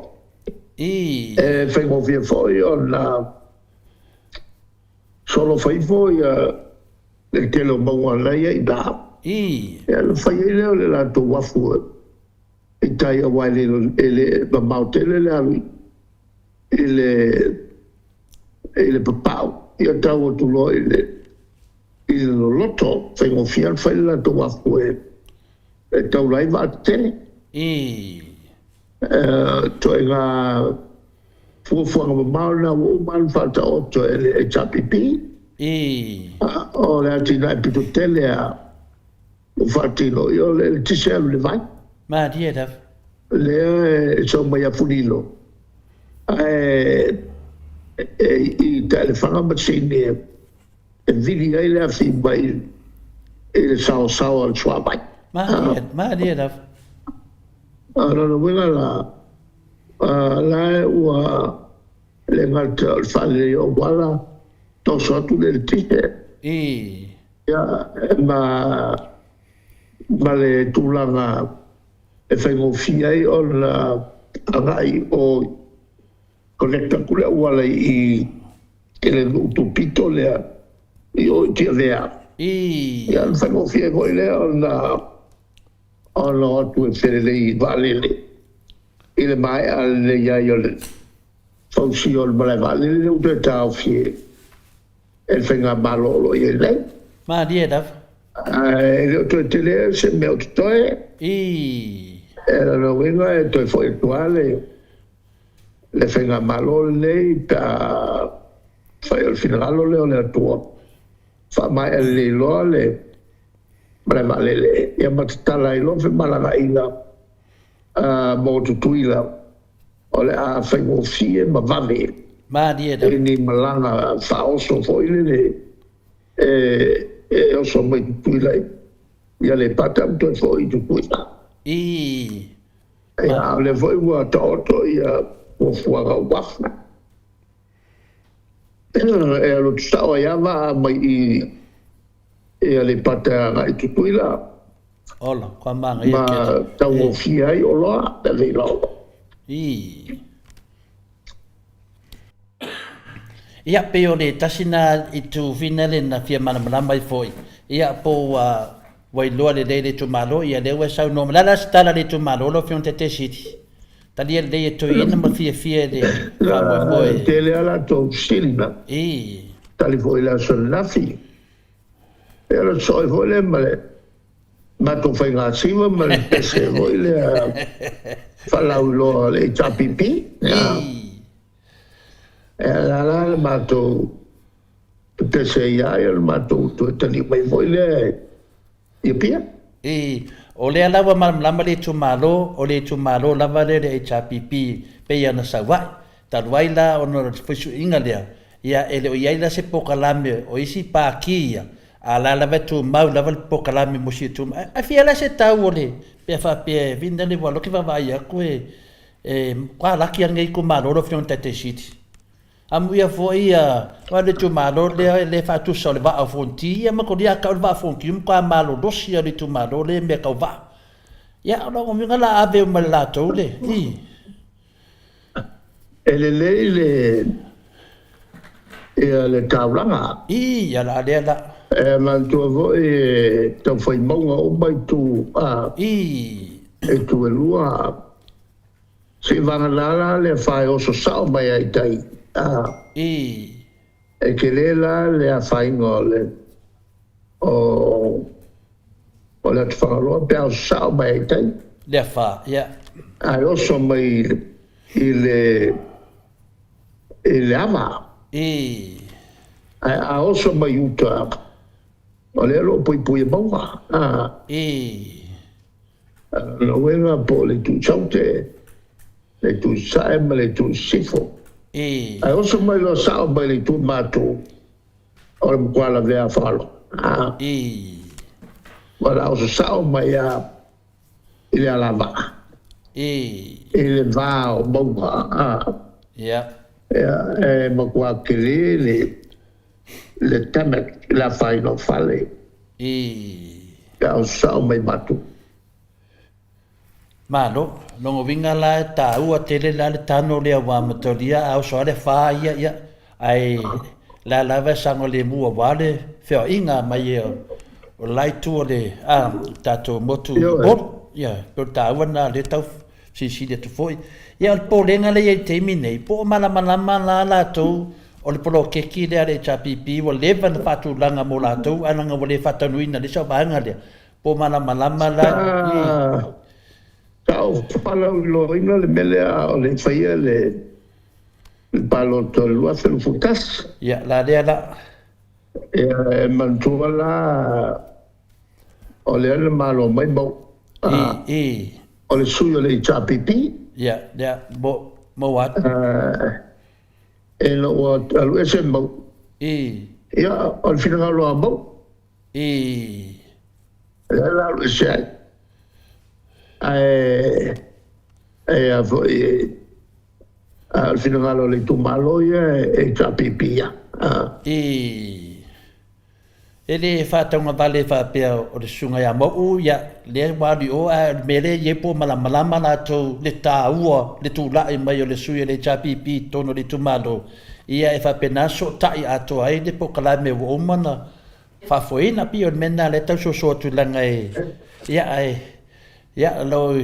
E faigofie foi ona solo ifo ia le tele o mauga la e i ai i ina. Ia ona fai ai lea o le latou uafu i tai aua e le mamao tele le alu i le i le papau, ia tau atu loa i le i le loloto, faigofie ona fai le latou uafu e taula ai vaa tetele. Ituaiga fuafuaga mamao lena ua uma ona faataoto e le HRPP. O le atinae pito tele a ua faatino, ia o le eletise alu i le vai. Malie lava. Lea e sau mai Afulilo ae i Taelefaga ma Sini e vili ai le afi mai i le saosao a le suavai. Malie, malie lava. O lona uiga la, la e ua le gata o le faalelei o auala, toso atu le eletise. Ia, ma, ma le tulaga e faigofie ai ona agai o connect atu le auala i i le nuu tupito lea i o i Tiavea. Ia ona faigofie ai foi lea ona ona o atu e felelei i vaalele i le maea lelei ai o le fausia o le malae vaalele lea ua toe taofi e le faigamalo o lo o i ai nei. Malie lava. Ae le o toe tele se mea o totoe. E lona uiga e toe foi atu lava le le faigamalo lenei pe a fai o le finagalo lea o le Atua, faamaea lelei loa le malae vaalele ia ma tatala ai loa femalagaaiga mo Tutuila o le a faigofie ma vave i ni malaga faaoso foi lele e oso mai Tutuila i Aleipata ma toe foi i Tutuila. Ia, a o lea foi ua taoto ia fuafuaga o uafu. E alu atu sao ai lava vaa mai i i Aleipata e agai i Tutuila. Ola, kua māngaia Ma tele. taugofie ai oloa pe avei loa. Ia, pei o le tasi na itu fina le na fia malamalama ai foi. Ia, po ua ua iloa lelei le itumalo, ia lea ua e saunoa mai. O le a la se tala a le itumalo lau Afioga i le Taitaiesili? Talia lelei e toeaina ma fiafia i le faamoemoe. Tele a latou fesili na. tali foi i le aso ananafi. Ia o le sosoo ai foi lea ma le matou faiga siva ma le pese foi lea faalauiloa a le HRPP. Ia, e la la le matou pese ia ia le matou toe taliu mai foi lea i Apia. I, o lea la ua malamalama le itumalo, o le itumalo lava lea o le HRPP pei ona sau ai. Talu ai la ona o le fesuiaiga lea, ia e le o i ai la se polokalame o isi Pati ia, a o la lava e tumau lava le polokalame mo si itumalo. Ae fia la se tau o le, pe a faapea e vina le ua loke vaavaai atu e, e matua laki lava lenei itumalo lau Afioga i le Taitai Sili. Amuia foi ia aua le itumalo lea e faatusa o le Vaa o Fonoti, ia matou ia tau le Vaa o Fonoti ua matua malolosi lava o le itumalo lea i mea tau vaa. Ia o lona uiga la ave uma e latou le i. E lelei le ia le taulaga. I, ia la lea la. E manatua foi e tau fai mauga uma itu a. I. Itu e lua. Seivagana la le afa e oso sao mai ai i tai, ā, I. e tele la le afaina o le, o, o le atu Fagaloa pe a oso sao mai ai i tai. Le afa, ia. Ae oso mai i le, i le ava. I. Ae a oso mai i uta, o lea o lo o puipui e mauga, ā. I. Lona uiga po o le itu saute, le itu sae ma le itu sisifo. Ae oso mai loa sao mai le itu matou o le matua lavea a Fagaloa. Ua la oso sao mai a i le alavaa. I le va o mauga. Ia, e matua tele le le damage, le afaina o fale. Pe a oso sao mai matou. Malo, lona uiga la e taua tele la le tano lea ua amatalia a oso lava le fa ia ia ae la lava e saogalemu aua le feoaiga mai o le la itu o le a tatou motu i Upolu. Ia, pei o le taua lena lea tau silisili atu foi. Ia o le popolega lea e i ai i le taimi nei, po o malamalama la latou o le poloketi lea a le HRPP ua leva ona faatulaga mo latou ae leaga ua le faataunuuina le isi au vaega lea. Po o malamalama la i. Sa ou faalauiloaina le mea lea a o le i faia le palota o le 2021. Ia, la lea la. Ia, e manatua la o lea na malo mai Mauu. I. O le sui o le HRPP. Ia, lea, mo, maua atu. Ina ua alu ese Mauu. I. Ia, o le finagalo a Mauu. I. Lea la alu ese ai. Ae, e a foi, a o le finagalo o le itumalo ia e HRPP ia. I. E le faataugavale faapea o le susuga ia Mauu, ia, lea ua alu i o, ae o le mea lea e i ai po o malamalama latou le taua, le tulai mai o le sui o le HRPP i totonu o le itumalo, ia e faapena sootai atoa ai le polokalame ua uma ona faafoeina. Pei o le mea lena lea e tau soso atu leaga e, ia, ae, ia, o lo o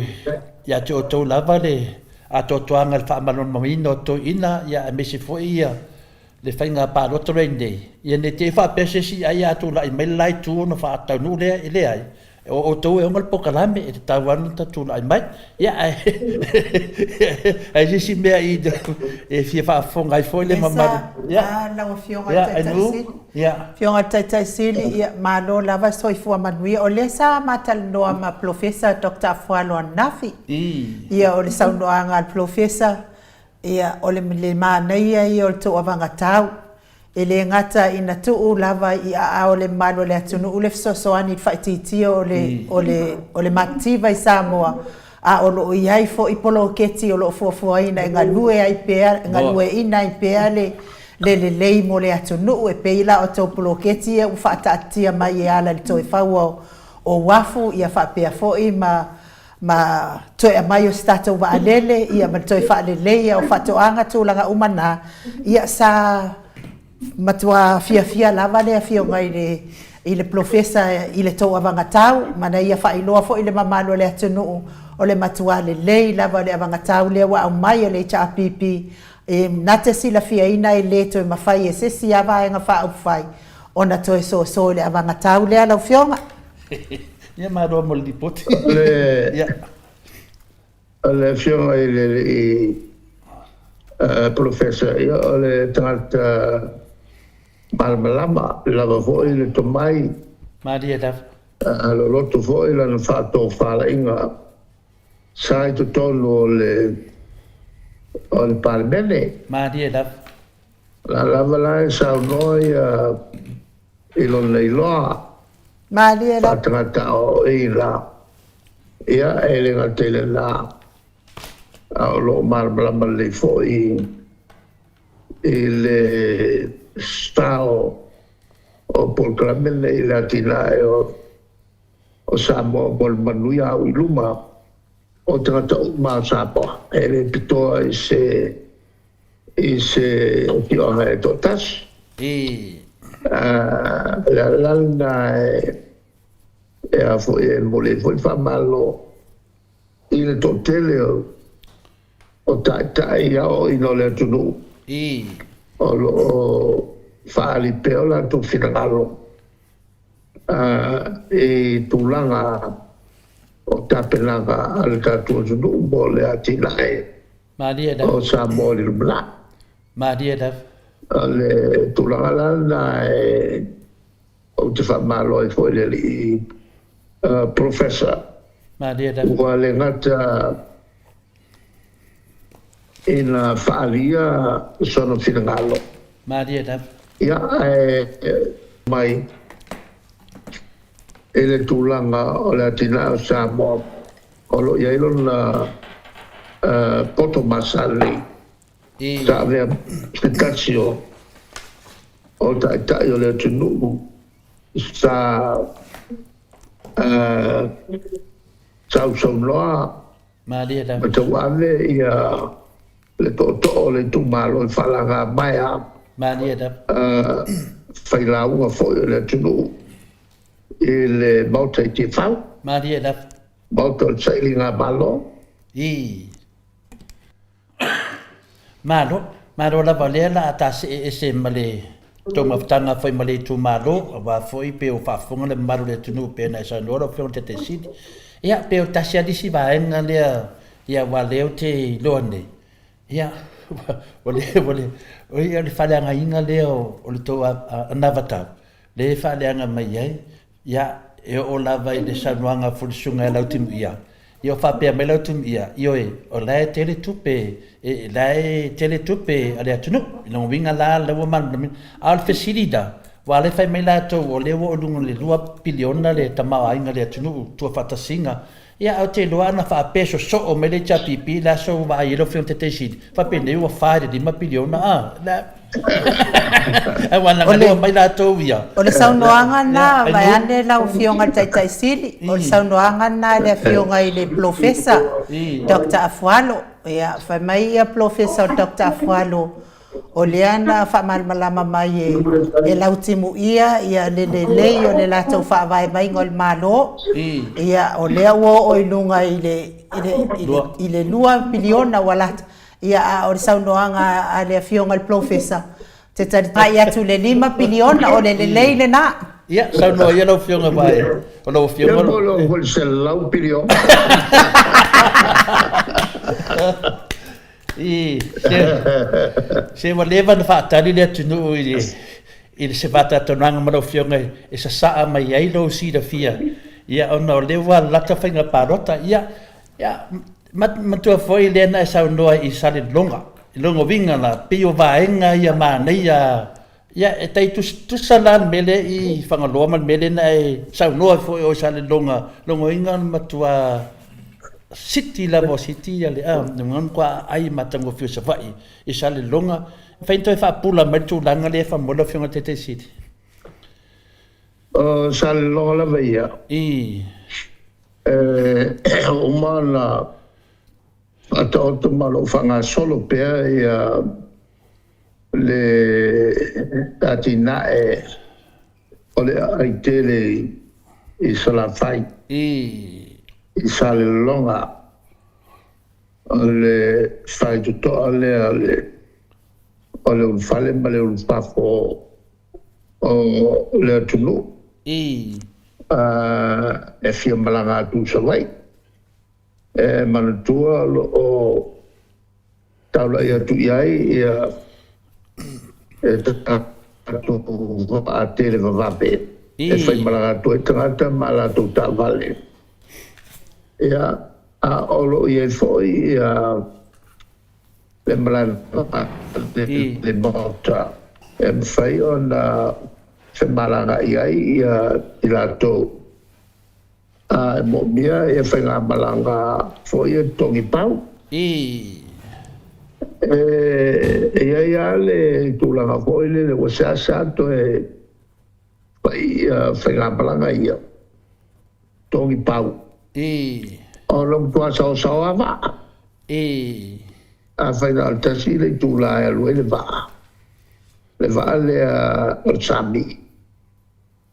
ia te outou lava le atoatoaga i le faamalamalamaina o toeaiina, ia, aemaise foi ia le faiga palota lenei, ia ne i te i faapea se isi ai a tulai mai le la itu ona faataunuu lea, e leai. O outou e ona le polokalame, e tatau lava ona tulai mai. Ia, ae se isi mea i e fia faafofoga ai foi le mamalu. Ia, lau Afioga i le Taitai Sili. Ia. Afioga i le Taitai Sili, ia, malo lava soifua manuia. O lea sa ma talanoa ma Polofesa Doctor Afualo ananafi. Ia, o le saunoaga a le Polofesa, Ia, o le le manaia ia o le tou avagatau, e le gata ina tuu lava i aao o le mamalu o le atunuu le fesoasoani i le faaitiitia o le, o le, o le matitiva i Samoa, a o lo o i ai foi poloketi o lo o fuafuaina e galue ai pea, e galueaiina ai pea le, le lelei mo le atunuu, e pei la o tou poloketi ia ua faataatitia mai e ala i le toe faua o, o uafu, ia faapea foi ma ma toe aumai o se tatou vaalele, ia ma le toe faaleleia o faatoaga, tulaga uma na, ia sa matua fiafia lava le afioga i le i le polofesa i le tou avagatau, ma na ia faailoa foi i le mamalu o le atunuu o le matua lelei lava o le avagatau lea ua aumai e le HRPP. E na te silafiaina e le toe mafai e se isi lava Vaega Faaupufai ona toe soso i le avagatau lea lau Afioga. Ia malo mo le lipoti. O le, Ia. o le Afioga i le Alii Polofesa, ia o le tagata malamalama lava foi le tomai. Malie lava. Loloto foi lana faatofalaiga sa i totonu o le o le Palemene. Malie lava. O la lava la e saunoa ia i lona iloa. Malie lava. Faatagata aoaoina, ia e le gata i lena, a o lo o malamalama lelei foi i le style o polokalame nei i le atinae o Samoa mo le manuia au i luma o tagata uma o Samoa. E le pitoa i se i se afioaga e toatasi. O le ala la lena e a foi e momoli ai foi le faamalo i le toatele o taitai aoaoina o le atunuu o lo o faaali pea o latou finagalo i tulaga o tapenaga a le tatou atunuu mo le atinae o Samoa i le lumanai. Malie lava. O le tulaga la lena e ou te faamalo ai foi i le alii Professor. Malie lava. Ua le gata ina faaalia sona finagalo. Malie lava. Ia, ae mai i le tulaga o le atinae o Samoa o lo o i ai lona poto masani sa avea se tasi o taitai o le atunuu sa sausaunoa ma tauave ia le tootoo o le itumalo i faalaga maea failauga foi o le atunuu i le Maota i Tiafau, Maota o le Sailiga Malo. Malo, malo lava o lea la a ta see ese ma le tou mafutaga foi ma le itumalo, aua foi pe ua faafofoga le mamalu o le atunuu pei ona e saunoa lau Afioga i le Taitai Sili. Ia, pe o tasi lava le isi vaega lea, ia aua o lea ou te iloa nei, ia, o le, o le, o le faaleagaina lea o le tou anavatau, lea e faaleaga mai ai, Ia, e oo lava i le saunoaga a Fulisuga ia Lautimuia, ia o faapea mai Lautimuia, ioe, o la e tele tupe, e, la e tele tupe a le atunuu, i lona uiga la, la ua malamalamaina. A o le fesili la, aua o lea e fai mai latou o lea ua oo i luga o le $2 piliona le tamaoaiga o le atunuu tuafaatasiga, Ia, ae ou te iloa ana faapea e sosoo mai le HRPP i le aso ua vaai ai lau Afioga i le Taitai Sili, faapenei ua fa i le lima piliona, a? Aua leaga lea ua aumai latou ia. O le saunoaga lena, vaeane lau Afioga i le Taitai Sili, o le saunoaga lena a le Afioga i le Polofesa Doctor Afualo. Ia, fai mai ia Polofesa Doctor Afualo, O lea na faamalamalama mai e Lautimuia ia le lelei o le latou faavae maiga o le Malo. Ia, o lea ua oo i luga i le, i le, i le, i le 2 piliona ua lata. Ia, a o le saunoaga a le Afioga i le Polofesa, ou te talitai atu i le 5 piliona, o le lelei lena. Ia, saunoa ia lau Afioga aua o lau Afioga. Ia, po o le 100 piliona. I, se, se ua leva ona faatali le atunuu i le, i le se faatatonaga ma lau Afioga e sasaa mai ai lou silafia, ia, ona o lea ua lalata faiga palota. Ia, ia, matua foi lea na e saunoa i Salelologa, i lona uiga la, pei o vaega ia manaia. Ia, e tai tusatusa la le mea lea i Fagaloa ma le mea lea na e saunoa ai foi oe i Salelologa, lona uiga o le matua city lava o city ia le, a, le matua aai matagofie o Savaii i Salelologa. E mafai ona toe faapula mai le tulaga lea faamolemole lau Afioga i le Taitai Sili? O Salelologa lava ia. E uma ona faataoto ma o lo o faagasolo pea ia le atinae o le aai tele i Salafai, i Salelologa, o le faitotoa lea o le o le ulufale ma le ulufafo o le atunuu e fia malaga atu i Savaii. E manatua o lo o taulai atu i ai ia e tatou vaa televavave e faimalaga atu ai tagata ma a latou taavale. Ia, a o lo o i ai foi ia le malae vaalele le Maota e mafai ona femalagaai ai ia i latou A e moomia ia faigamalaga foi ia totogi pau. E i ai lava le tulaga foi lele ua seasea toe fai ia faigamalaga ia totogi pau. Ona matua saosaoa lava vaa. Afai na o le tasi le itula e alu ai le vaa, le vaa lea o le sami,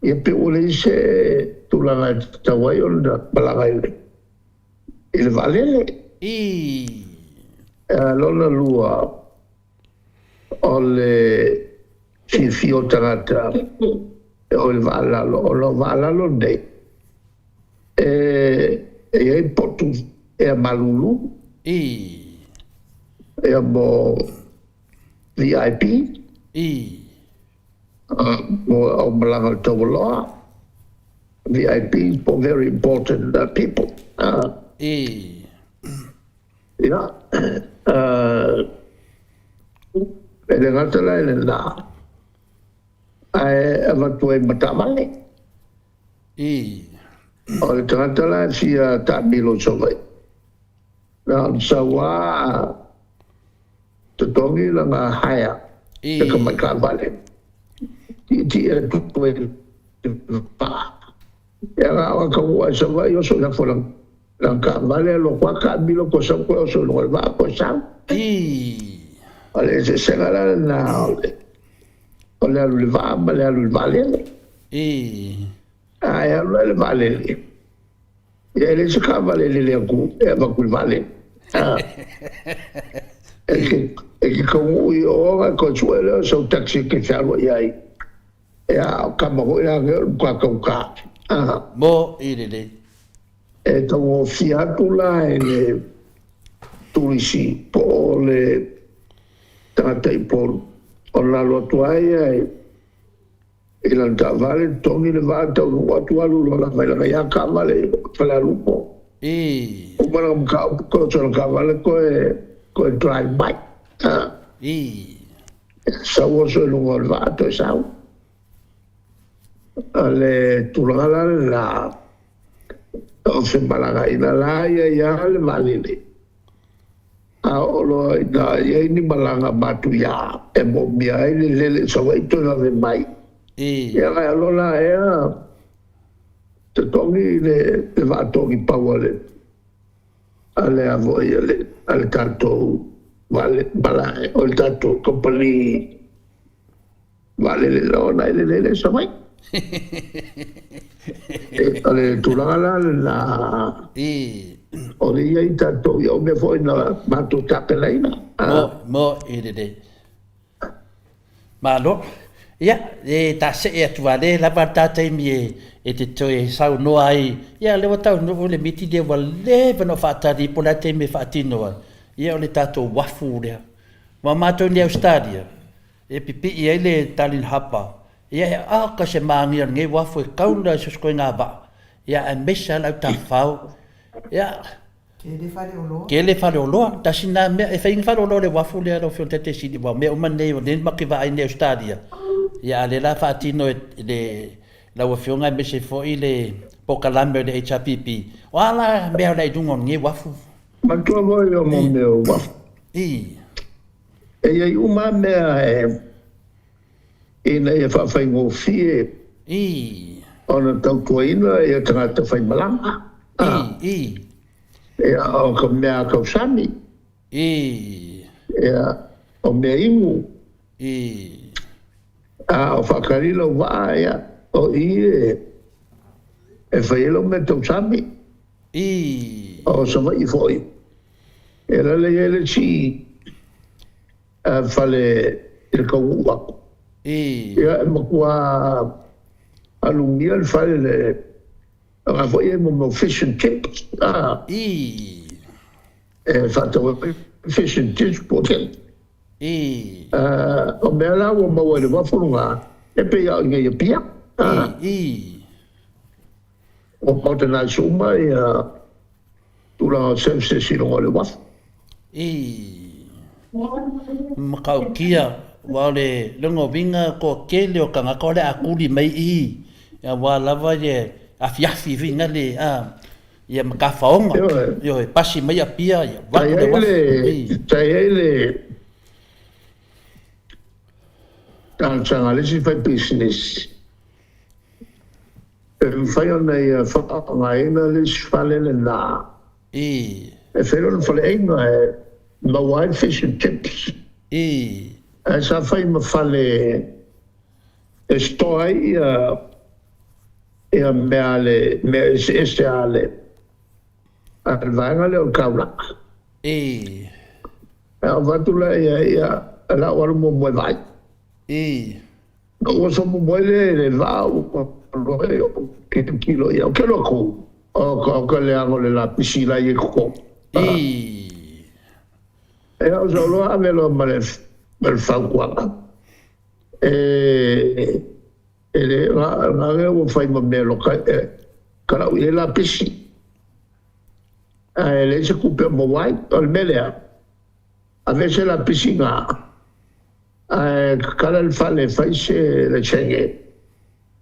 Ia pe ua leai se tulaga e tatau ai ona malaga i le vaalele. Lona lua, o le fiafia o tagata e o i le vaa lalo, ona o vaa lalo nei, e i ai potu ea malulu, ia mo VIP. Mo au malaga o le taualoa, VIP po very important people. Ia, e le gata la i lena, ae avatu ai ma taavale. O le tagata la e fia taamilo i Savaii, na ona sau lava totogi lana hire e ka mai taavale, tietie atu ai i le vaa. Ia na ona taunuu lava i Savaii oso i lafo lana taavale alu atu lava taamilo toe sau toe oso i luga o le vaa toe sau. O le eseesega la lena o le alu i le vaa ma le alu i le vaalele. A e alu la i le vaalele, ia e leai se taavale e lele atu e avatu i le vaalele. E te, e te taunuu i o ona toe sue lea o sau taxi e te fealuai ai. Ia, o tama foi la nei o le matua taugata. Mo i lelei. E taugofie atu la i le turisi po o le tagata i Upolu ona alu atu ai ia i I lana taavale, totogi le vaa, taunuu atu alu loa lava i lana ia taavale i Falealupo. Uma lana mataupu toe oso i lana taavale toe toe drive mai. Sau oso i luga o le vaa toe sau. O le tulaga la lena o femalagaina la ia ia le vaalele. A oo loa ina i ai ni malaga matuia e moomia ai le lele i Savaii toe vave mai, ia na e alo la ea totogi le vaa togi pau a le a le a foi a le a le tatou vaalele malae o le tatou kamupani Vaalele loa na e lele ai Savaii. O le tulaga la lena o le i ai tatou, ia o mea foi na matou tapenaina. Mo i lelei. Malo. Ia, e taasee atu a lea lava le ta taimi e te toe saunoa ai. Ia, lea ua taunuu le miti lea ua leva ona ou faatali po o le a le taimi e faatino ai. Ia, o le tatou uafu lea. Aua matou nei Ausetalia, E pipii ai le Darling Harbour, ia e aka se magia o lenei uafu e kaula i so o se ituaiga vaa, ia aemaise lava le autafafao. Ia, Tele faleoloa. Tele faleoloa. Tasi lena mea. E fai ni faleoloa i le uafu lea lau Afioga i le Taitaifono Sili, aua o mea uma nei o lea matou te vaai nei i Ausetalia, ia a o lea o le a faatino e lau Afioga aemaise foi le polokalame o le HRPP. O a la mea o le a i luga o lenei uafu? Manatua foi o mea o uafu. E i ai uma lava mea ina ia faafaigofie ona tautuaina ia tagata faimalaga. Ia, o ka mea tausami. Ia, o mea inu. A o faatali lau vaa, ia, o i e fai ai lau mea tausami. O Savaii foi, e lala i ai le isi fale i le taunuu atu. Ia, e matua alugia le fale le aga foi e mo fish and chips. E faatau ai fish and chips po o chicken. O mea la ua maua i le uafu luga, e pei lava o i inei i Apia. Ua modernize uma ia tulaga o services i luga o le uafu. I matautia, aua o le lona uiga toatele o tagata o le a tuli mai i i, aua lava le afiafi foi na le a ia ma tafaoga, ioe, pasi mai Apia, ia vaeatu le uafu. Sa i ai le talosaga a le isi faipisinisi Pe mafai ona ia faaaogaina le isi fale lena. Ii. E fai lona faleaiga e maua ai fish and chips. Ii. Ae sa fai ma fale e store ai ia ia mea a le mea eseese a le a le vaega lea o le taulaga. Ii. Ae avatu la ia ia lau alu muamua e vaai. Ii. Na ou oso muamua ai lea i le vaa ua alu ai ou tilotilo i ai. Ou te alu atu, o ka leaga o le lapisi la e i ai i totonu. Ia, o sau loa ave loa ma le fautuaga, e le na ua fai ma mea loka e kalau i ai lapisi, ae leai se tupe o maua ai. O le mea lea, aveese lapisi na. Ae tatala le fale e fai se laisene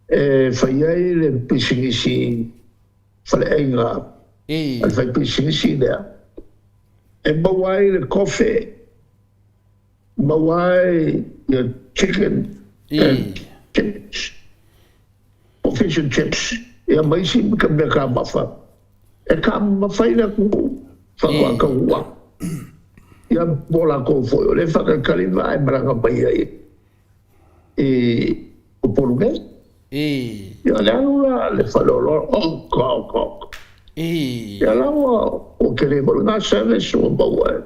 e fai ai le pisinisi faleaiga a le faipisinisi lea e maua ai le kofe, maua ai ia chicken and chips po fish and chips ia ma isi mea taumafa e taumamafa ai le atunuu faatoa taunuu atu. Ia mo latou foi o lea e faatalitali le vaa e malaga mai ai i Upolu nei. Ia le alu la le faleoloa, oka oka oka. Ia la ua tele foi lena service ua maua e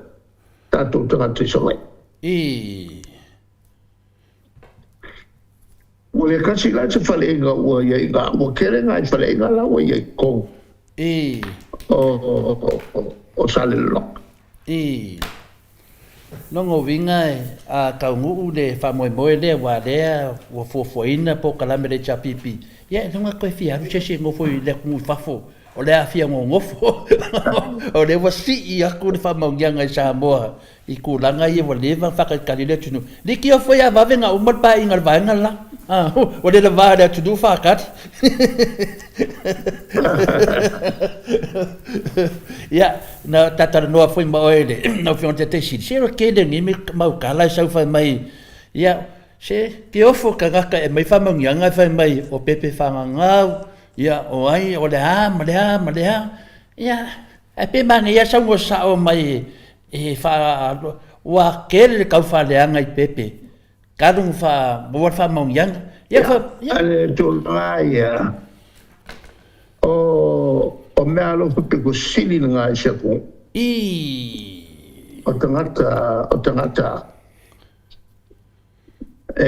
tatou tagata i Savaii. Ua le tasi la se faleaiga ua i ai i ina, ua tele nai faleaiga la ua i ai i totonu o Salelologa. Ii. Lona uiga a taunuu le faamoemoe lea aua lea ua fuafuaina polokalame a le HRPP, ia e lona toe fia alu se isi e nofo i le atunuu i fafo, o le a fia nonofo. O lea ua sii atu le faamaoniaga i Samoa i tulaga ia ua leva ona faatalitali le atunuu. Leitioa foi a vave ona uma le paeaiga a le vaega le la. Ua le lava le atunuu faatali. Ia, na ta talanoa foi ma oe le lau Afioga i le Taitaifono Sili, se o le tele o nei mau tala e sau fai mai, ia, se te ofo tagata e aumai faamanuiaga fai mai o pepe fagagau, ia, o ai, o le a ma le a ma le a. Ia, ae pe manaia lava saunoa sao mai e faa, ua tele le taufaaleaga i pepe talu ona faamaua le faamaoniaga. Ia, ia. A le tulaga ia, o mea alofa pito sili lena i se atunuu. Ii. O tagata, o tagata e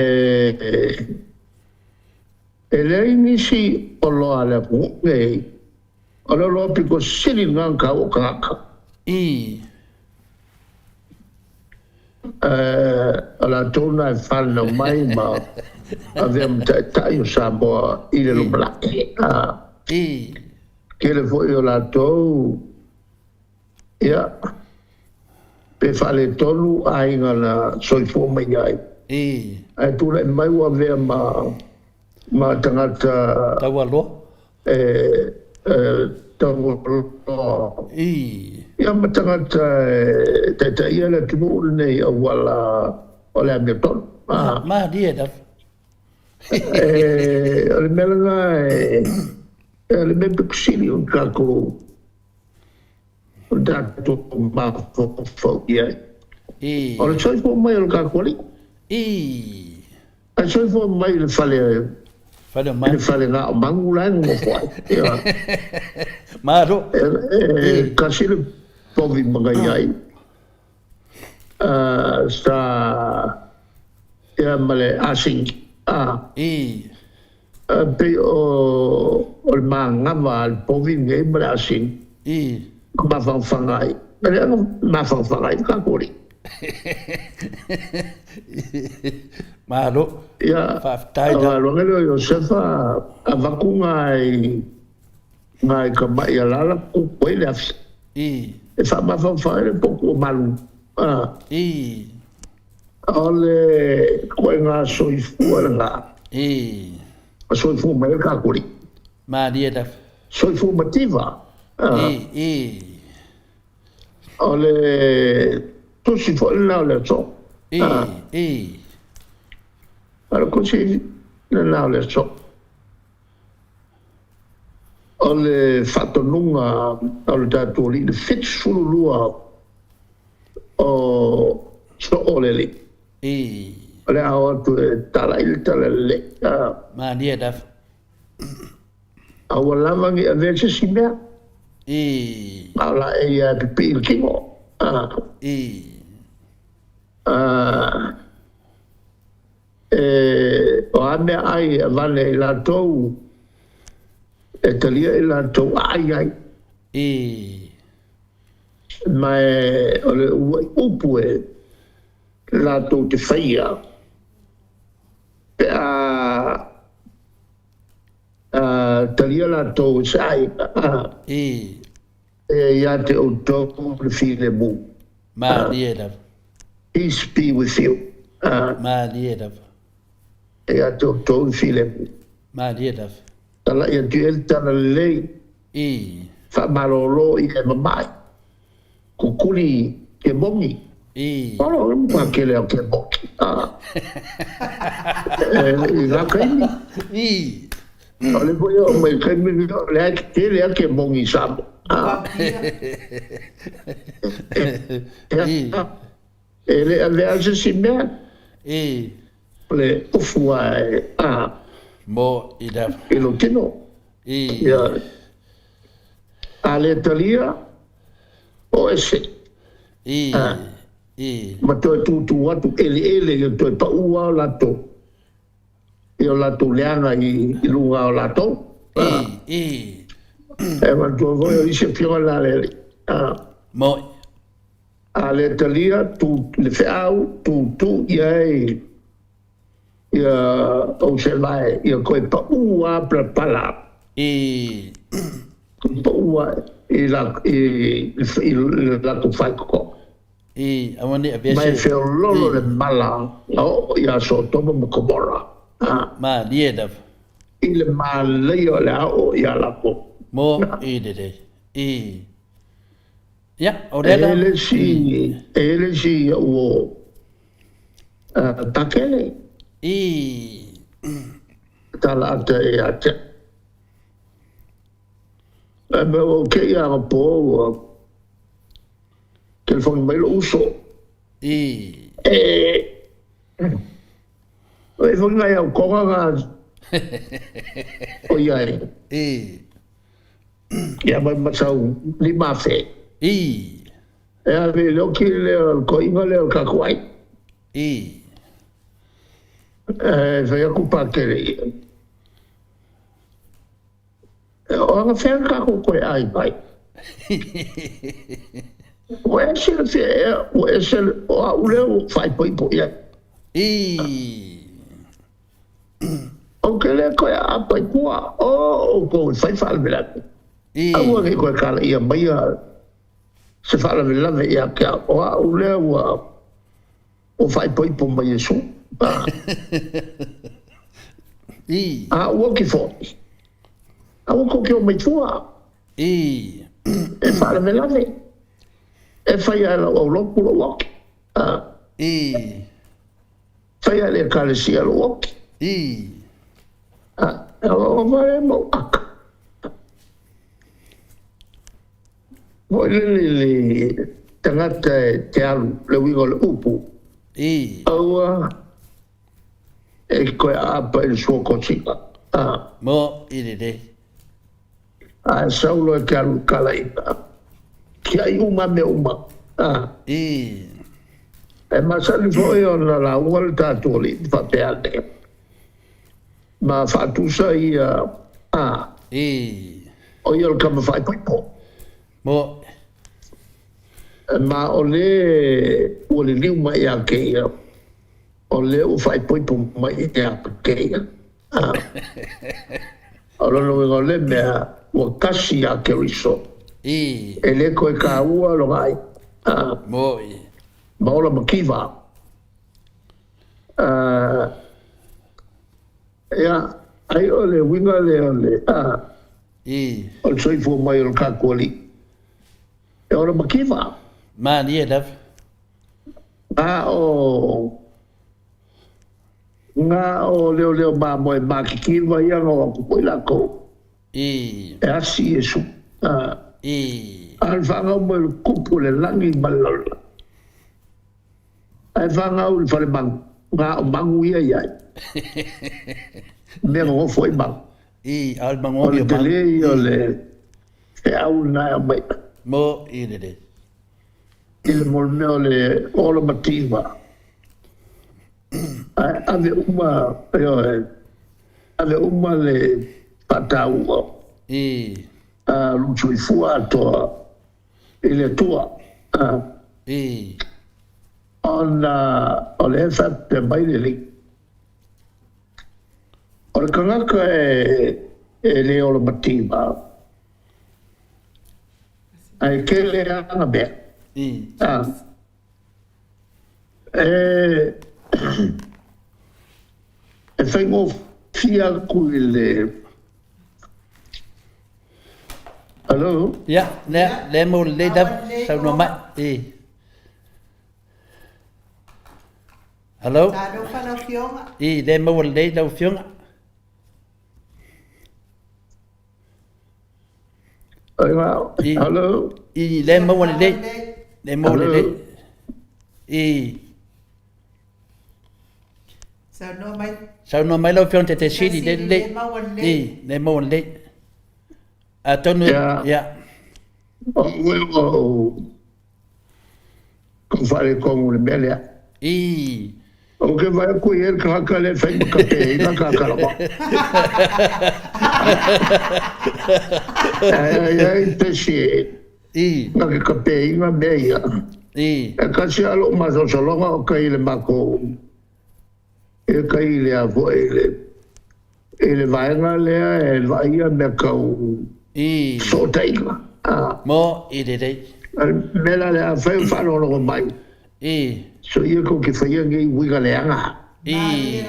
leai nisi oloa a le atunuu nei O le oloa pito sili lena ona taua o tagata. Ii. O latou na e fanau mai ma avea ma taitai o Samoa i le lumanai. Ii. Tele foi o latou, ia, pe faaletonu aiga na soifua mai ai. Ii. Ae tulai mai ua avea ma ma tagata Taualoa. E taualoa. Ii. Ia ma tagata e taitaia le atunuu lenei auala o le amiotonu. Malie lava. O le mea lena o le mea pito sili o le tatou o le tatou mafaufau i ai. Ii. O le soifua mai o le tatou Alii. Ii. Ae soifua mai i le fale Fale o Manu. I le fale na o Manu la e nonofo ai. Ia. Malo. E tasi le povi ma nai ai. Sa Ia ma le asini. A. Ii. E pei o o le manava a le povi lenei ma le asini. Ii. Ma mafanafana ai. E leaga mafanafana ai le tatou alii. Malo. Ia, Faafetai lava. galuega lea o Iosefa avatu nai nai tamai alala tupu ai le afi. Ii. E faamafanafana ai le potu o malu. A. Ii. O le ituaiga soifua lena. Ii. Ma soifua mai ai le tatou Alii. Malie lava. Soifua mativa. Ii, ii. O le tusi foi lena o le aso. Ii, ii. O le tusi lena o le aso. O le faatonuga o le tatou Alii, le 72 o soo o le Alii. Ii. O le a o atu e talai le tala lelei. Malie lava. Aua lava ne i avea se isi mea. Ii. A o laei ia e pipii i le kino. Ii. E, o a mea ai e avane i latou, e talia i latou aai ai. Ii. Ma e, o le uaʻi upu e latou te faia pe a talia latou e se aiga. Ii. E ia te outou le filemu. Malie lava. Peace be with you. Malie lava. E ia te outou le filemu. Malie lava. Talai atu i ai le tala lelei. Ii. Faamalolo ia e mamae. Kukuli ke mogi. Ii. Olo, e matua kele au ke mogi. I la kaimi. Ii. O le foi o mai kaimi ni o le ai tele a ke mogi i Samoa. Ii. E le avea se isi mea. Ii. O le ofu a e a. Mo i lava. I lo tino. Ii. Ia. A le talia, o ese. Ii. Ii. Ma toe tūtū atu eleele ia toe paʻu lava o latou i o latou leaga i luga o latou. Ii. Ii. E manatua foi o isi afioga na le alii. Moi. A le talia, tu, le feau, tūtū i ai ia ou sevae, ia koe paʻu lava palapala. Ii. Paʻu lava i la, i, i le latou faikoko. Ii, aua ne i avea Ma se. e feololo le mala a oo iā Sotoma ma Komora. Malie lava. I le mālaia o le a oo iā latou. Mo i lelei. Ii. Ia, o lea E la. le isi, e le isi iaʻu o Pakele. Ii. Tala ata ia te. E mea ua keia aga po ua telefoni mai lou uso. Ii. E e foi ngai au konga nga o ia e. Ii. Ia mai masau 5,000. Ii. E ave le oki lea o le koiga lea o le kakuai. Ii. E fai aku pakele ia. O aga fea kako koe ai mai. Ua ese le fea ea, ua ese le, o au lea ua faaipoipo i ai. Ii. Ou te le koe aapa i tua, o outou e fai faalavelave. Ii. Aua ne i koe kalaia maia se faalavelave ia te au, o au lea ua ua faaipoipo mai Iesu. Ii. A ua oki foi. Aua kou te o mai tua. Ii. E faalavelave. E fai ae lau aulotu lou oki. Ii. Fai ae le Ekalesia lou oki. Ii. E oo wale mau aka. Foi lele le tagata e te alu, le uiga o le upu. Ii. Aua e koe aapa i le suakosina. Mo i lelei. Ae sau loa e te alu i Kalaina. Kiaʻi uma mea uma. Ii. E masani foi ona lauga le tatou Alii ma faapea ane, ma faatusa ia, a, o ia o le tama faaipoipo. Mo. Ma o le ua liliu mai ia te ia, o le ua faaipoipo mai ia te ia. A, o lona uiga o le mea, ua tasi ia Keriso. E le toe taua lona aiga. A, Mo'i. Ma ola mativa. A, ia, ai o le uiga lea o le, a, o le soifua mai o le tatou Alii. E ola mativa. Malie lava. A o Na o leoleo mamoe makikiva ia na o atu foi lakou e asi Iesu. A le fanau mai o le kupu o le lagi ma le lalolagi. Ae fanau i le fale manu, na o manu ia i ai. Mea nonofo ai manu. A o le O le tele ia o le feau lena e aumai. Mo i lelei. I le mea o le ola mativa, ae ave uma, ioe, ave uma le faataua a lou soifua atoa i le Atua, ona o lea e faapea mai le Alii, O le tagata e le ola mativa, Ae tele ana mea. E faigofie atu i le Hello? Ia, lea, lea mo lelei lava, saunoa mai. I. Hello? Talofa lau Afioga. I, lea maua lelei lau Afioga. Hello. I le maua lelei. Le maua lelei. I. Saunoa mai. Saunoa mai lau Afioga Tete Sili le lelei. I le maua lelei. Atonu ia. O ue o Ko Wharekong le mea lea. I. Ou ke vaai aku i ai le tagata lea e fai ma kape i la kakalama. Ae ai ai pesi e. I. Na ke kape i nga mea ia. I. E kasi a lou masalosaloga o kai le makou e kai i le a foi i le i le vaega lea e vaaia mea tau I. fesootaiga. A. Mo i lelei. O le mea la lea, afai o faalogologo mai, I. soia tou te faia nei uiga leaga. I.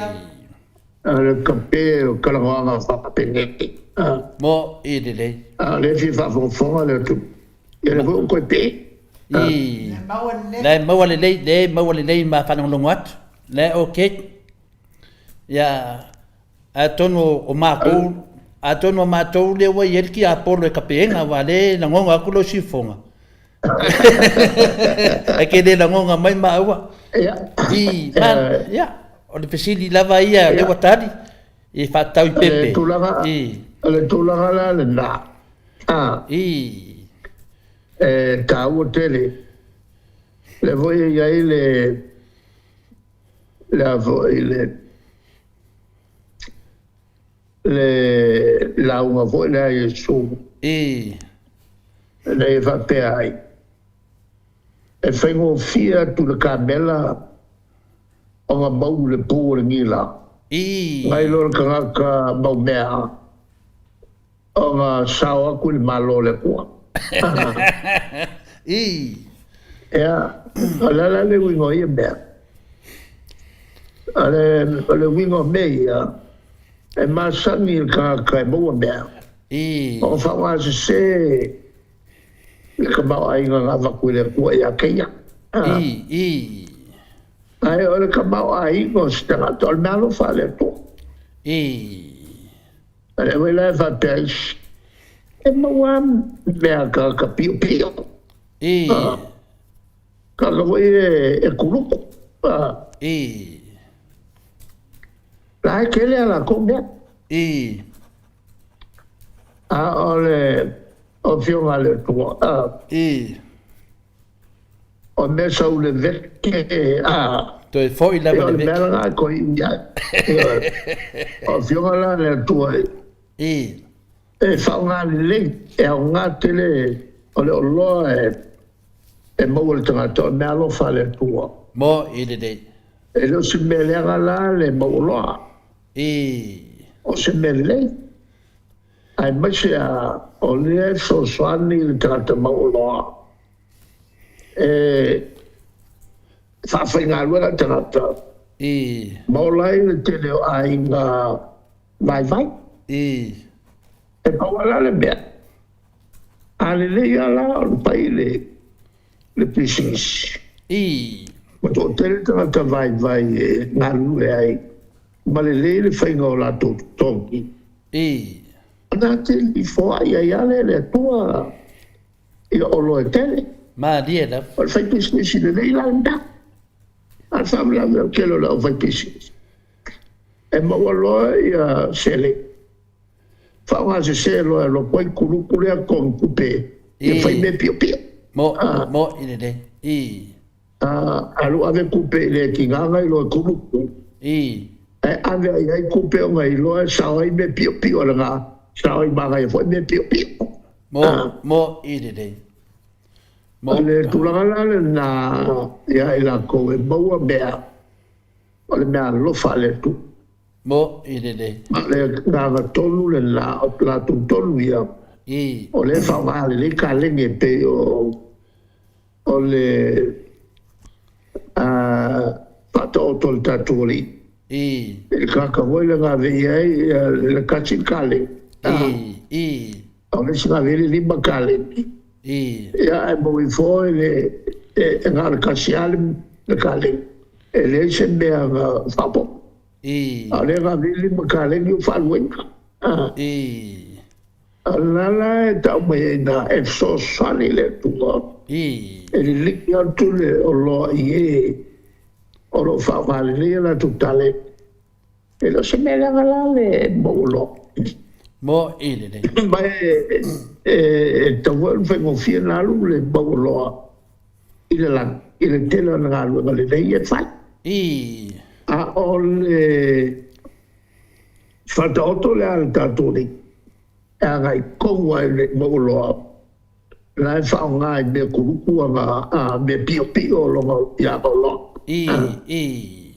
O le kape o talanoaga faapenei. A. Mo i lelei. A o lea e fia faafogafoga le atunuu, ia lea foi ua toe pee. I. La e maua lelei, le maua lelei ma faalogologo atu. La e okay. Ia, atonu o matou, atonu o matou lea ua i ai le tiapolo e kapeega, aua o lea e lagoga atu lou siufofoga. Ae ke le lagoga mai maua. I, ma, ia, o le fesili lava ia, lea ua tali, e faatatau i pepe. I. O le tulaga la lena, a. I. E taua tele. Lea foi e i ai le, le a foi le, le lauga foi lea a Iesu. I. Lea e faapea ai, e faigofie atu le kamela ona mau le pu o le nila. I. Nai lo le tagata mau mea ona sao atu i le Malo o le Atua. I. Ia, o le a la le uiga o ia mea? O le, o le uiga o mea ia, e masani i le tagata e maua mea. I. O faaaogasese le tamaoaiga na avatu e le Atua ia te ia. I, i. Ae o le tamaoaiga o se tagata, o le meaalofa a le Atua. I. A lea foi la e faapea ai, e maua lava mea a tagata piopio. I. Tagata foi e kuluku. I. La e tele a latou mea. I. A o le Afioga a le Atua. I. O mea sau le veke, a. Toe foi lava le veke. O le mea lena e toe iu i ai. Ioe. O Afioga la a le Atua I. e faaaoga lelei, e aoga tele o le oloa e maua e le tagata, o le meaalofa a le Atua. Mo i lelei. E le o se mea leaga la le mauoloa. I. O se mea lelei. Aemaise a o lea e fesoasoani le tagata mauoloa e faafaigaluega tagata I. ma ola ai le tele o aiga vaivai. I. E pau lava la le mea, a lelei lava la ona fai le le pisinisi. I. Ua toatele tagata vaivai e galulue ai ma lelei le faiga o latou totogi. I. Ona te i foai ai lava lea e le Atua ia oloa e tele. Malie lava. O le faipisinisi lelei la lena. A o le faalavelave o le tele o le aufaipisinisi, e maua loa ia seleni, faaaogasese loa e alu atu ai kuluku lea togi tupe ia fai mea piopio. Mo, mo i lelei. I. Alu ave tupe i le tigaga i loa e kuluku. I. Ae ave ai ai tupe ona iloa e sao ai mea piopio a lena, sao ai magaia foi mea piopio. Mo, mo i lelei. Mo. O le tulaga la lena ia i lakou e maua mea, o le mea alofa a le Atua. Mo i lelei. Ma o le agaga tonu lena, o latou tonu ia, I. o lea e faaaoga lelei kalegi e pei o o le faataoto a le tatou Alii. I. I le tagata foi lea na ave i ai le tasi le kalegi. I. I. O le isi na ave i ai le 5 kalegi. I. Ia ae maua ifo e le e na o le tasi lava le kalegi. E leai se mea na faaopoopo. I. A o lea na ave i ai le 5 kalegi ua faaluaina. I. A o lena la e tau mai ai na e fesoasoani le Atua I. e liligi atu le oloa i e o lo o faaaoga lelei a latou taleni. E le o se mea leaga la le mauoloa. Mo i lelei. Ma e e tatau foi ona faigofie ona alu le mauoloa i le lagi i le tele o ana galuega lelei ia e fai. I. A o le Faataoto lea a le tatou Alii e agai tonu ai le mauoloa la e faaaoga i mea kuluku ana mea piopio o lona ia oloa. I, i.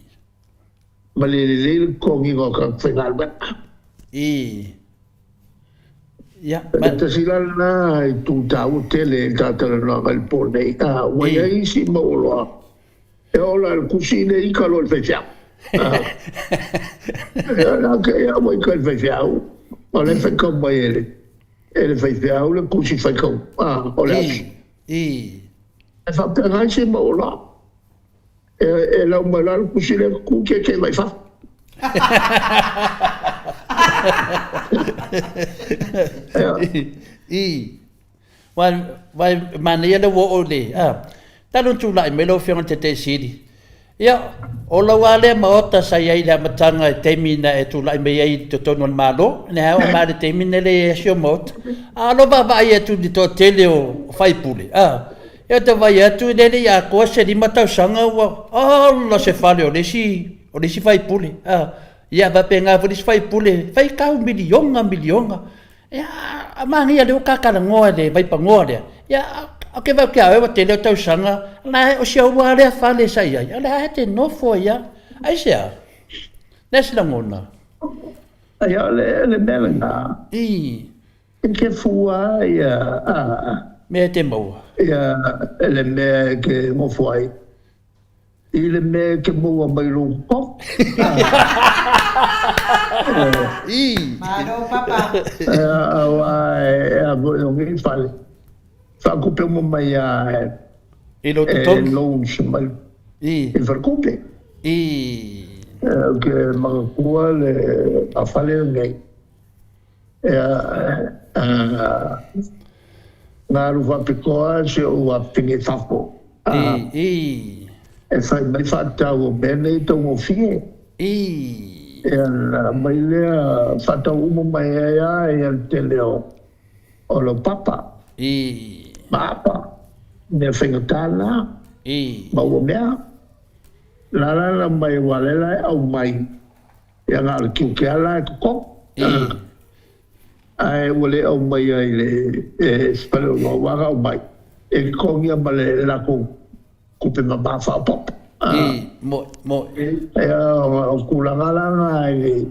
Ma le lelei le totogiina o tagata faigaluega. I. Ia, ma. E tasi la lena itu taua tele i le ta talanoaga i le po nei, ua i ai isi mauoloa E ola le kusi le ika loa le faifeau. Ia la ke ia ua ika le faifeau. O le faikau mai e le e le faifeau le kusi faikau a o le aso. I. E faapena ai se mau ola. E e lau mai la le kusi le ku ke ke mai fafo. I. Aua e manaia le ua oo i le, a, talu ona tulai mai lau Afioga i le Taitaisili, ia, o lau lava lea maota sa i ai i le amataga i taimi na e tulai mai ai i totonu o le Malo, ina oo mai lava i le taimi na e leai ai si ou maota. A o lou vaavaai atu i le toatele o faipule, a, ia ou te vaai atu e le i atoa se 5 tausaga ua ola se fale o le isi, o le isi faipule, a, ia faapena foi le isi faipule, faitau miliona miliona. Ia, a manaia lea ua ta talanoa i le vaipanoa lea, ia, ou te vaai atu ia oe ua tele au tausaga, la e, o si au lava lea fale sa i ai, o lea e te nofo ai lava. Aisea? Le a se lagona? Ia, o le, le mea lena. I. E te fua ia, a. Mea e te maua. Ia, le mea e te nofo ai. I le mea e te maua mai lou totogi. I. Malo papa. Aua e a foi o nei fale. Faatupe uma mai a I lou totogi. E loans mai. I. I falekupe. I. Ou te manatua le a fale lenei. Na alu faapitoa si ou afafine i fafo e fai mai faatau o mea nei e taugofie. Ona aumai lea faatau uma mai ai lava le tele o laupapa ma apa, mea faigata na. Ma ua mea, la la mai aua lea la e aumai ia na o le tiute lava la e totogi. Ae ua le aumaia i le faleoloa aua na aumai e totogi lava ma le latou tupe mama faaopoopo. Ia o tulaga la na i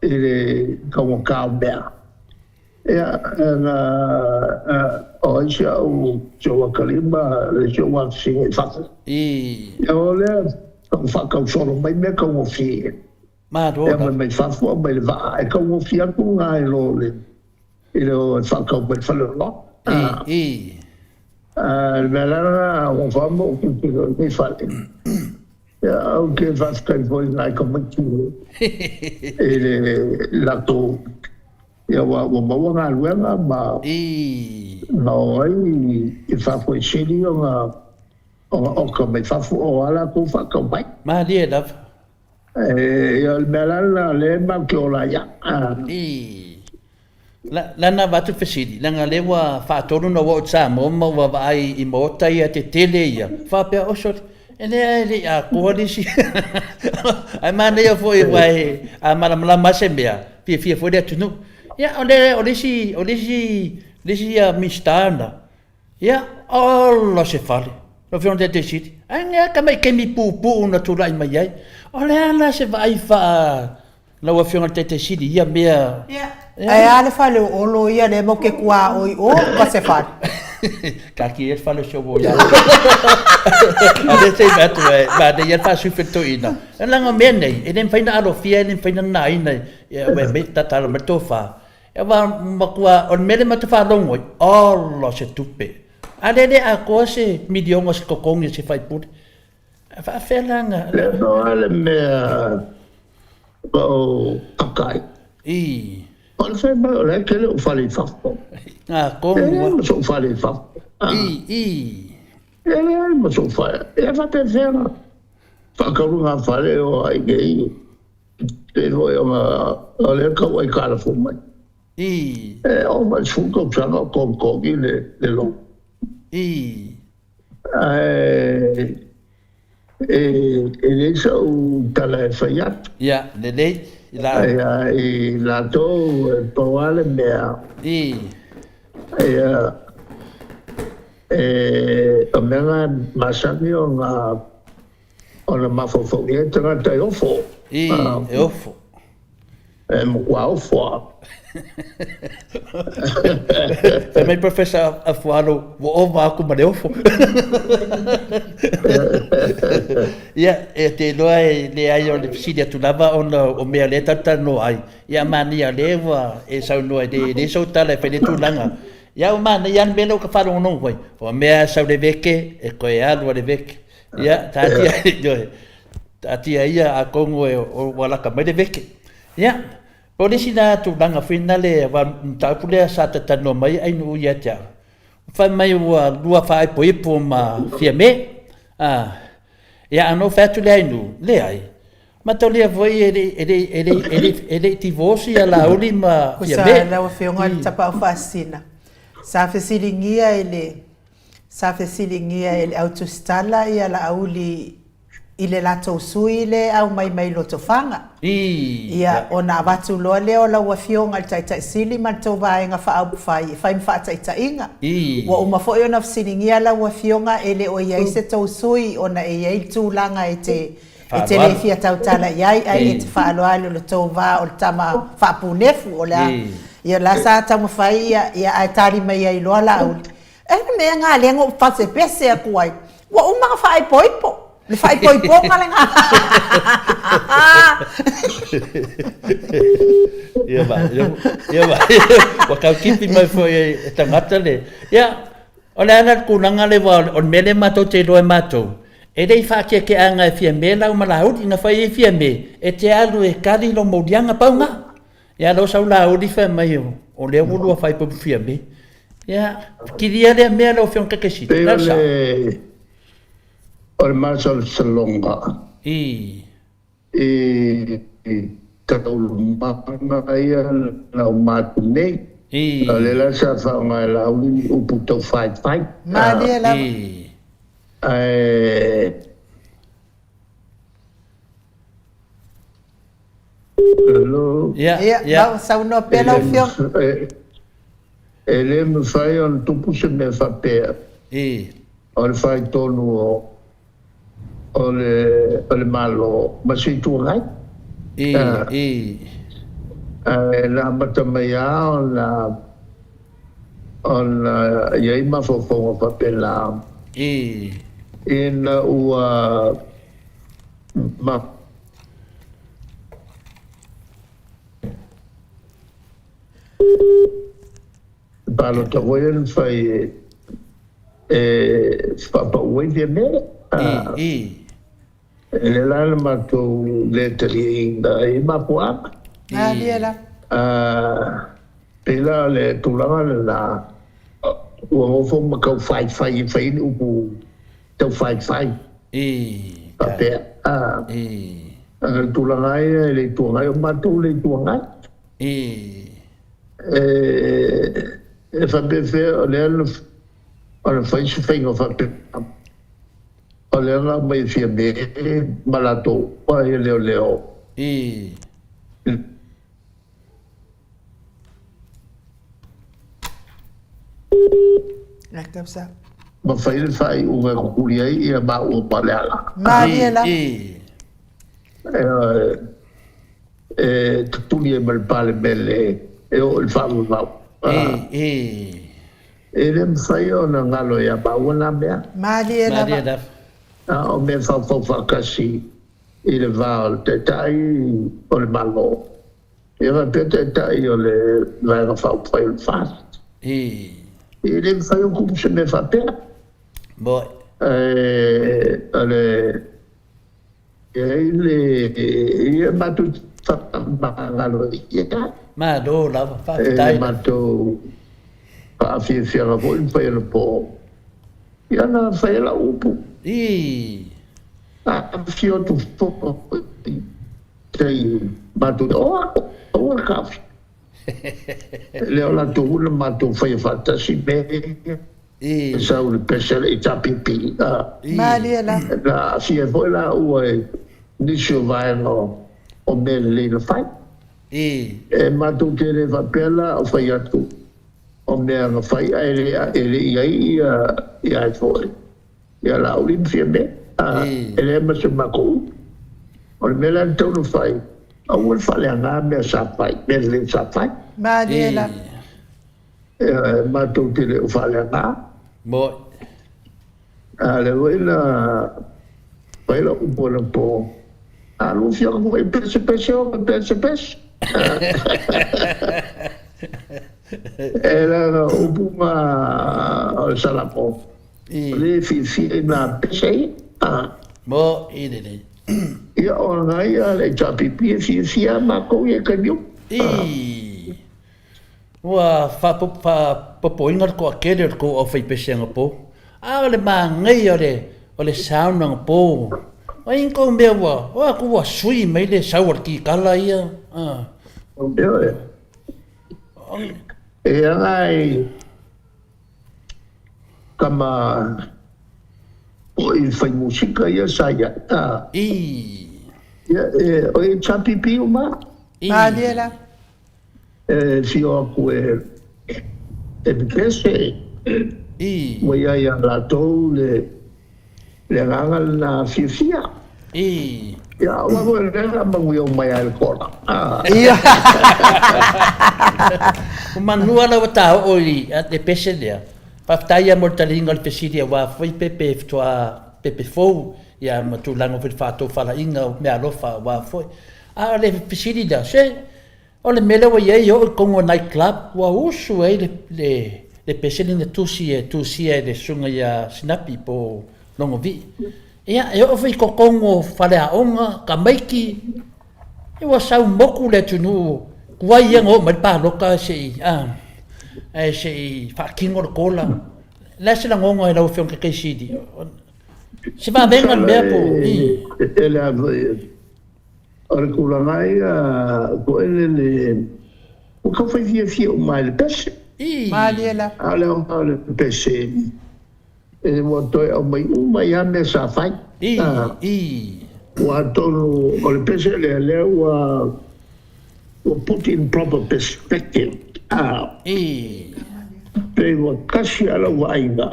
le taugata o mea. Ia na o ai si au si ou atalii ma le isi ou afafine i fafo. Ia o lea tau faatau solo mai mea taugofie. Malo E aumai mai fafo, aumai le vaa, e taugofie atu lena i lo le i le o e faatau mai le faleoloa. A le mea la lena ua fa ma ou tilotilo i lenei fale, ia ou te faafetai foi i nai tamaiti i le latou ia ua ua maua galuega ma ma o ai i fafo e sili ona ona oka mai fafo o a latou faatau mai. Malie lava. Ia o le mea la lena o lea matou te ola ai lava. I. La, lana avatu fesili, leaga lea ua faatolu ona ua oo i Samoa ma ua vaai i maota ia tetele ia, faapea, oh sole, e leai e le i atoa le isi. Ae manaia foi aua e, a malamalama lava se mea, fiafia foi le atunuu. Ia, o le, o le isi, o le isi, le isi Minisita lena, Ia, ola se fale, lau Afioga i le Taitaifono Sili, ae nea tamai taimi puupuu na tulai mai ai. O le a la se vaai faa lau Afioga i le Taitai Sili i ia mea? Ia, ae a le fale o Olo ia lea matou te tuaoi o ma se fale. Taatia ia le fale o si ou uo ia. A lea se i vaai atu e manaia le faasufi o le toeaina. Leaga o mea nei, e le mafai ona alofia, e le mafai ona nanaina, ia ua e tatalo mai le tofa. Aua matua, o le mea lea matou te faalogo ai, ola se tupe. A lea e le atoa se miliona o se totogi o se faipule. E faafefea la na... Lea pau lava le mea na ou aka ai. I. O le fai mai o la e tele ou fale i fafo. Ngā tonu. E leai ma sou fale i fafo. I, i. E leai ma sou fale. E faapefea na faataulu ngā fale o ai nei. Pei foi ona o lea tau aikalafo mai. I. E oo mai le 10 tausaga o togitogi le le loan. I. Ae e e leai sa'u tala e fai atu. Ia, lelei, i la. Ia, i latou e pau lava le mea. I. Ia, e o mea na e masani ona Ona mafaufau i ai tagata e ofo. I, e ofo. E matua ofo lava. Fai mai Professor Afualo, ua ova aku ma le ofo. Ia, e te iloa e leai o le fesili atu lava ona o mea lea tatou talanoa ai. Ia manaia o lea ua e saunoa e leai sou tala e fai i lea tulaga. Ia ua manaia lava le mea lea ua ta faalogologo ai. O mea sau le veke, e toe alu a le veke. Ia, taatia, ioe, taatia ia atonu e, ua lata mai le veke. Ia, o le isi la tulaga foi nale, aua o le mataupu lea sa talatalanoa mai ai Ainuu ia te au, fai mai ua lua faaipoipo ma Fiame. A, ia, a na ou fai atu lea Ainuu, leai, mataulia foi e le, e le, e le, e le, e le i divorce ia Laauli ma Kusa Fiame. lau Afioga i le Tapaau Faasisina, sa fesiligia e le Sa fesiligia e le au tusitala ia Laauli i le latou sui le aumai mai Lotofaga. Ia, ona avatu loa lea o lau Afioga i le Taitai Sili ma le tou Vaega Faaupufai e fai ma faataitaiga. Ua uma foi ona fesiligia lau Afioga e le o i ai se tou sui ona e i ai le tulaga e te e te le fia tautala i ai ae e te faaaloalo i le tou va o le tama faapunefu o le a ia la sa taumafai ia ia ae tali mai ai loa Laauli E le mea nga lea na ou pasepese atu ai, ua uma ona faaipoipo. Le faaipoipoga lena. Ia ma, ia ma, ua tau kipi mai foi e tagata le. Ia, o le a la le tulaga lea, aua o le mea lea matou te iloa e matou, e le i faakeakeaga e Fiame lau ma Laauli, na fai ai Fiame, e te alu e kali lou mauliaga, pau na. Ia lea ua sau Laauli fai mai o lea ua lua faaipoipo Fiame. Ia, kilia lea mea lau Afioga Taitaifono. Pei o le o le masalosaloga I. I taualumaga ia na uma atu nei. I. O lea la sa faaaoga e Laauli ni upu tau faifai. Malie lava. I. Ae Hello. Ia, Ia, ia. mau saunoa pea lau Afioga. E le mafai ona tupu se mea faapea. I. O le faitonu o o le o le Malo ma se Itu Agai. I, i. Ae na amata mai lava ona ona i ai mafaufauga faapena. I. Ina ua ma. Palota foi ia na fai e faapau ai Fiamē. I, i. E lea la na matou le taliaina ai mafuaaga. Malie la. Pei la o le tulaga lena, ua nofo ma tau faifai e fai ai ni upu tau faifai. I, Faapea, I. O le tulaga lava ia i le Itu Agai, o matou le Itu Agai. I. E faapefea o lea na ona fai se faiga faapea, o lea na aumai e Fiamē ma latou uma ia leoleo. I. Ma fai le faaiuga e kukuli ai ia maua ma Leala. Malie la. I. E tutuli ai ma le Palemene e oo i le faavavau. I. I. E le mafai ona galo ia maua na mea. Malie lava. Malie lava. A o mea faufau faatasi i le va o le Taitai o le Malo, ia faapea Taitai o le Vaega Faaupufai o le FAST. I. E le mafai ona tupu se mea faapea. Moi. Ae o le e ai le ia matou faamagalo ia. Malo lava, E faafetai le lava. matou faafiafiaga foi na fai anapo. Ia na fai ai lau upu. I. Afio atu foi tai matou te o ako, aua le kafi. Lea o latou na matou faia faatasi me I. sau le pese a le HRPP. I. Malie la. Na aafia ai foi laua i nisi o vaega o mea lelei na fai. I. E matou te le faapea la o fai atu o mea na fai ae le e le i ai ia ia ai foi ia Laauli ma Fiamē. I. E leai ma se matou upu. O le mea la na tatau ona fai, aua le faaleaga mea sa fai, mea lelei sa fai. Malie la. I. E matou te le o faaleaga. Moi. A lea foi na fai lau upu anapo, a lua afioga foi e pesepese o e pesepese. E leaga o upu ma o le Salamo, I. o lea e fiafia i nā pese ia. Mo i lelei. Ia o aga ia le HRPP e fiafia a makou ia i taimi uma. I. Ua faapopoina le toatele o le tou aufaipeseaga po. A o le manaia o le o le saunoaga po. O ai ni tou mea ua o atu ua sui mai le sau a le kikala ia? A. Ioe. E aga ai tama o i fai musika ia sa ia. A. I. Ia e o HRPP uma. I. Malie la. E fio aku e e pepese. I. Ua i ai ia latou le le agaga lena fiafia. I. Ia aua foi lea na manuia uma ai le kola. Ia. O manua la ua taoo i le pese lea. Faafetai ia mo le taliga o le fesili aua foi pepe faatoa pepe fou ia ma tulaga foi le faatofalaiga o meaalofa aua foi. A o le fesili lea, se O le mea lea ua i ai, e oo i totonu o night club, ua usu ai le, le, le pese lea na tusi e tusia e le susuga ia Sinapi po o Logovii. Ia, e oo foi i totonu o faleaoga, tamaiti, ia ua sau motu le atunuu, tuai ia ona oo mai le palota se i, a, ae se i faatino le kola. O le a se lagona i lau Afioga i le Taitaifono Sili? Se vavega le mea po o, i. E tele lava O le tulaga ia foi lele, ua tau fai fiafia uma ai le pese. I. Malie la. A o le aoga o le pese, E ua toe aumai uma ai lava mea sa fai. I, i. Ua atonu o le pese lea, lea ua ua put in proper perspective. I. Pei ua tasi lava lau vaaiga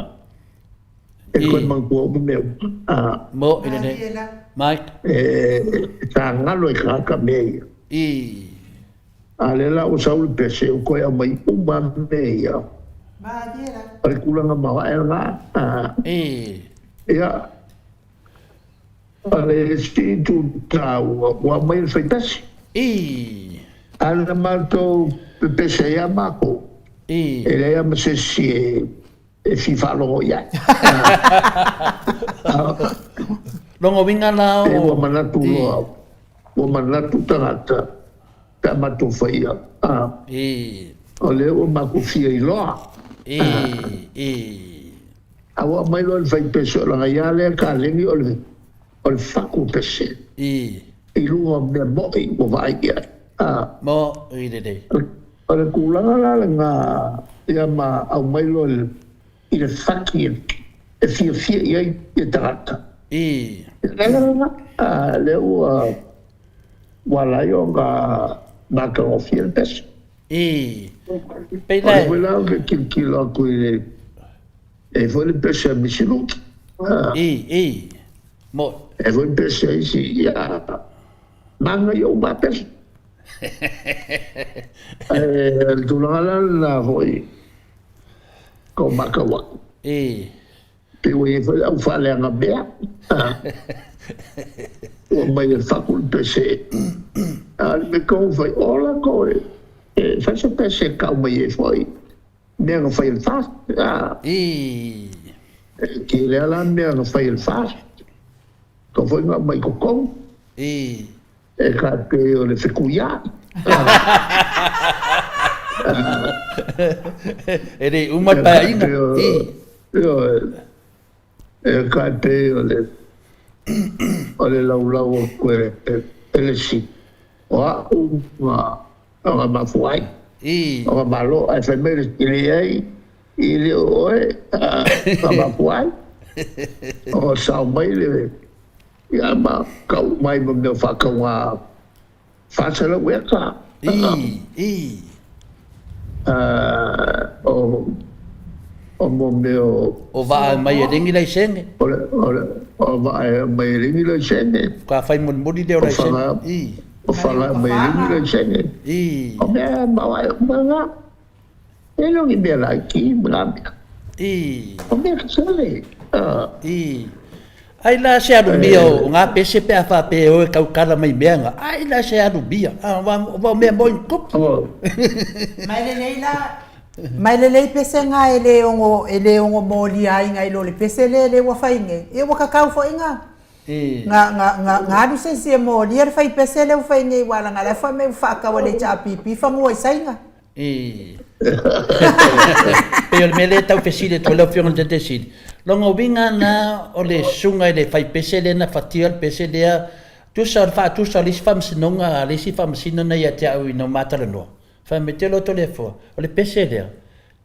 e toe manatua uma mea uma. Mo i lenei. Mike. E tagalo i tagata mea ia. I. A lea la ua sau le pese ua toe aumai uma lava mea ia. O le tulaga maoae lena. Ia, o le isi itu taua ua aumai le faipese. A na matou pepese ai lava matou, e leai lava ma se isi e fia faalogo i ai. Lona uiga la o. Ua manatu loa, ua manatu tagata pe a matou faia, o lea ua matou fia iloa. A ua aumai loa le faipese o lana ia lea kaleni o le o le fatu pese i luga o mea moi ua vaai i ai. Moi lelei. O le tulaga la lena ia ma aumai loa i le fati e fiafia i ai ia tagata. Ia le ala lena, lea ua ala ai ona matagofie le pese. Pei O lea foi la ou te tilotilo atu i le, e i ai foi le pese a Misiluki. Moi. E i ai foi le pese a isi, ia, manaia uma lava pese. Ae o le tulaga la lena foi ko matau atu. Pei ua i ai foi le au faaleaga mea. Ua aumai e fatu le pese. A o le mea tonu fai, ola ko e fai se pese e tau mai ai foi mea na fai e le FAST. E tele lava la mea na fai e le FAST. Kau foi na aumai i totonu. E ka pei o le fetuiai. E le uma le paeaiga. E ka pei o le o le laulau atu e e le isi, o au na na mafua ai. O na malo ae fai mai le isi, e leai, e le o oe na mafua ai. O sao mai le Ia ma kau mai ma mea faatauga 400 eka. I, i. O, o mo mea o. O vaa e mai e lengi laisene. O le, o le, o vaa e mai e lengi laisene. Ka fai mulimuli lea o laisene. I. O fana e mai e lengi laisene. I. O mea maoae uma na. E le o ni mea laiti ma na mea. I. O mea tetele. I. Ai la se alumia o nga pese pe a faapea e o e tautala mai mea nga. Ai la se alumia. Aua o mea moi ni tupu. Mai lelei la, mai lelei pese nga e le ono, e le ono molia ai nga i lo le pese le le ua fai nei. Ia ua kakau foi nga. Nga, nga, nga, nga alu se isi e molia le fai pese le ua fai nei ua ala nga la fai mai ua faakau e le HRPP fanua i Saina. I. Pei o le mea lea e tau fesili atu ai lau Afioga i le Taitaisili, lona uiga na o le susuga i le faipese lea na fatia le pese lea, tusa o le faatusa o le isi faamasinoga a le isi faamasino na ia te au ina ua ma talanoa, fai mai, Te loto le Atua, o le pese lea,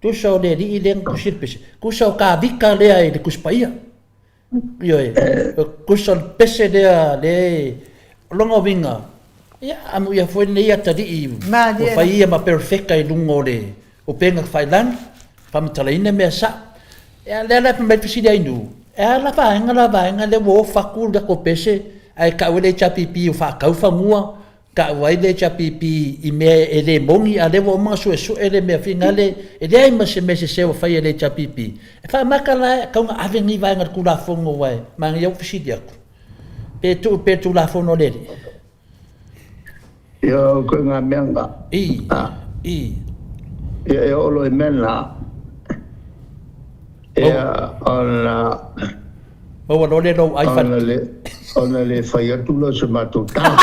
tusa o le alii lea na tusia le pese, tusa o Kavika lea i le Tusi Paia. Ioe, tusa o le pese lea le o lona uiga, ia amuia foi lenei atalii ua fai ia ma perofeta i luga o le upega tafailagi, faamatalaina mea sao. Ia lea la fai mai le fesili a Inu, e a la vaega la vaega lea ua o fatu le latou pese ae tau ai le HRPP ua faatau fanua Tau ai le HRPP i mea e le moni a lea ua uma ona suesue le mea finale e leai ma se mea sese ua faia e le HRPP. E faamata la e tatau ona ave lenei vaega i le Tulafono aua e manaia ua fesili atu pe tuu pea i le Tulafono a le Alii. Ia o koe ngā mea nga. I. I. Ia e oo loa i mea na. Ia, ona. Maua loa lea lou ai fale. Ona le fai atu lea o se matou tala.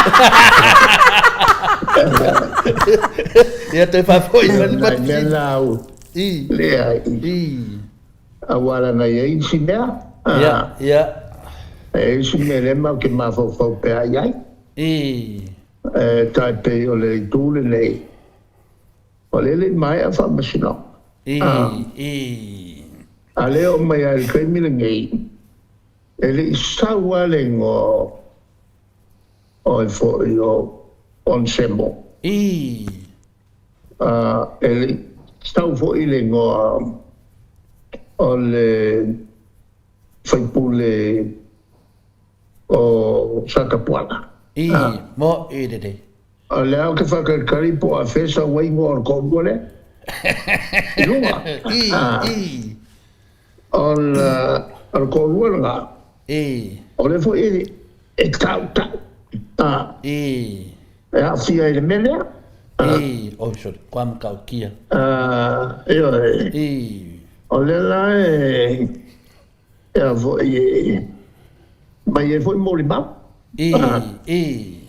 Ia toe faafoi mai le Nai mea na au. I. Leai. I. Aua leaga e i ai isi mea. Ia, ia. E i ai isi mea lea matou te mafaufau pea i ai. I. E tai pei o le itu lenei. O lea e le i maea faamasinoga. I, i. A lea e oo mai lava i le taimi lenei, e le i sau lava le igoa o ai foi o Onesemo. Ii. E le i sau foi le igoa o le faipule o Satapuala. Ii, Mo'i lelei. O lea ou te faatalitali po o afea sau ai igoa o le toalua lea i luga. Ii, ii. O le toalua lena. Ii. O lea foi e tautau. Ii. E aafia i le mea lea. Ii, oi sorry, kua matautia. Ioe. Ii. O lea la e e foi e mai ai foi molimau. Ii, ii.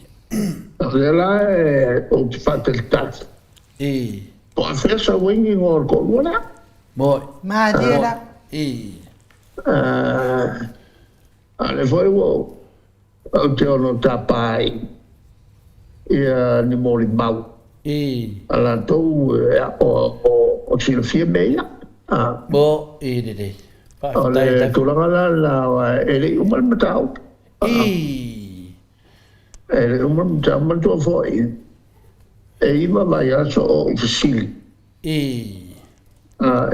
O lea la e ou te faatalitali. Ii. Po o afea sau ai ni igoa o le toalua lea. Mo'i. Malie la. Ii. A lea foi ua ou te ono tapa ai ia ni molimau. Ii. A latou o silafia mea ia. Mo'i lelei. O le tulaga la lena aua e le i uma le mataupu. Ii. E le i uma le mataupu. Manatua foi, e iva vaiaso o ou fesili. Ii.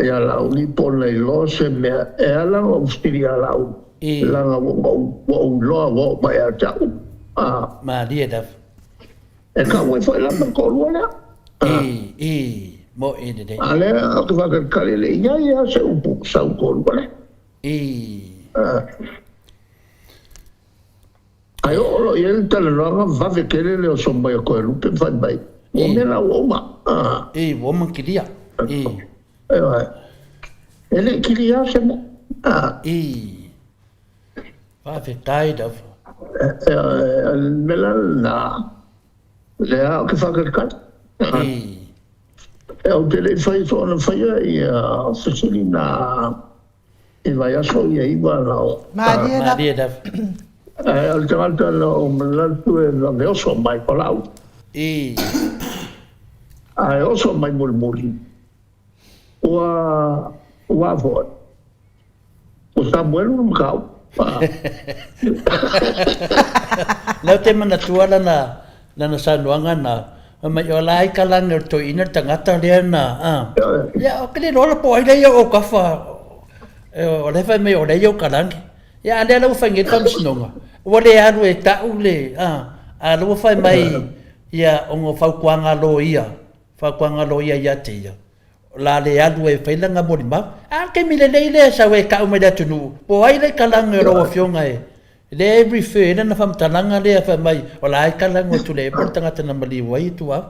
Ia Laauli po o na iloa se mea e ala ona ou fesili ia Laauli. Ii. Leaga ua ou iloa ua oo mai ia te au. Malie lava. E kau ai foi la ma le toalua lea. Ii, ii, mo'i lelei. A lea ou te faatalitali e le i ai lava se upu sau toalua lea. Ii. Ae oo loa i ai le talanoaga vave tele le oso mai o Toelupe ma fai mai, Ua mea la ua uma. Ii, ua uma kilia. Ii. Ioe. E le i kilia se mea. Ii. Faafetai lava. O le mea la lena, lea ou te faatalitali. Ii. Ou te le i fai soona faia ia fesili na i vaiaso ia iva na o. Malie lava. Malie lava. Ae o le tagata na ou manatu e vave oso mai o lau. Ii. Ae oso mai mulimuli. Ua, ua foi. O Samuelu le mataupu. Lea ou te manatua lana, lana saunoaga na, fai mai, o la e ka lagi o le toeaina le tagata lea na, a. Ia, ou te le iloa la po o ai lea i ou autafa, o lea e fai mai o lea e i ou kalagi. Ia, a lea la ua fai nei le faamasinoga, ua le alu e tau le, a, a o lea ua fai mai, ia, ona o fautuaga a loia, fautuaga a loia ia te ia, O le a le alu e fai lana molimau. A o le taimi lelei lea e sau ai e tau mai le atunuu, po o ai le kalagi o lau Afioga e, lea e refer ai lana faamatalaga lea fai mai o le a kalagi o Tuilaepa le tagata na maliu ai Tuau.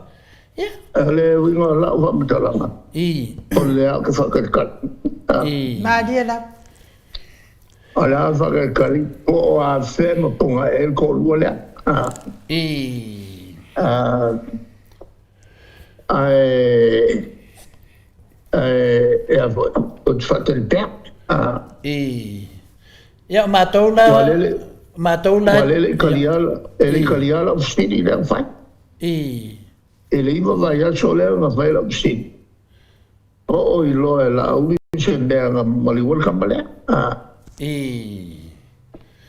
Ia. O le uiga o lau faamatalaga, I. o le a ou te faatalitali. I. Malie lava. O le a faatalitali po o afea ma pogae ai le toalua lea. I. Ae, ae, e a foi, ou te faatali pea. I, ia, o matou la, Ua lele, o matou la. Ua lele i kalia, e le i kalia lau fesili lea na fai. I. I le iva vaiaso lea na fai lau fesili. Oo i loa e Laauli se mea na maliu ai le tama lea. I.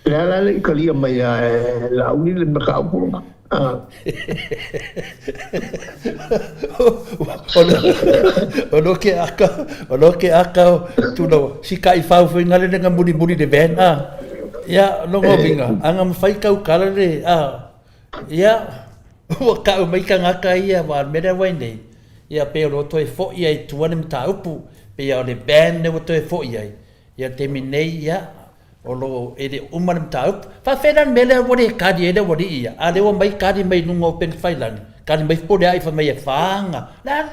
Lea la le i talia mai a e Laauli le mataupu lena. O lo ke aka, o lo ke aka o tulawa, si ka i whau whai ngale nga muli muli le van, a. Ia, longo vinga, anga mawhai kau kala le, a. Ia, ua kau mai ka ngaka ia, wa mera wai nei. Ia, pe o lo toe fo'i ai tua le mataupu, pe ia o le van ne ua toe fo'i ai. Ia taimi nei, ia, o lo o e le uma le mataupu. Faafeai la le mea lea ua le kali ai le aualii ia, a lea ua mai kali mai luga o Upegatafailagi, kali mai Fepuleai fai mai e fa aga. Le a,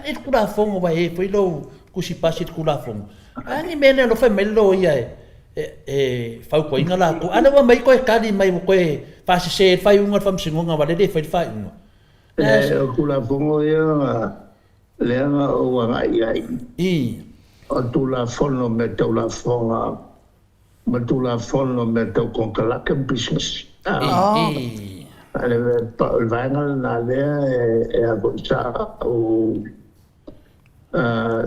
e le Tulafono aua e i ai foi lou tusi pasi i le Tulafono. A ni mea lea o lo o fai mai le loia e, e, e fautuaina latou, a lea ua aumai toe kali mai ua toe faasese ai le faaiuga o le Faamasinoga aua o lea e le fai le faaiuga. Le o Tulafono ia lea na ou agai i ai. I. O Tulafono mea tau lafoga ma Tulafono mea tau konekarate ma pisinisi. I. O le vaega lena lea e a foi sa ou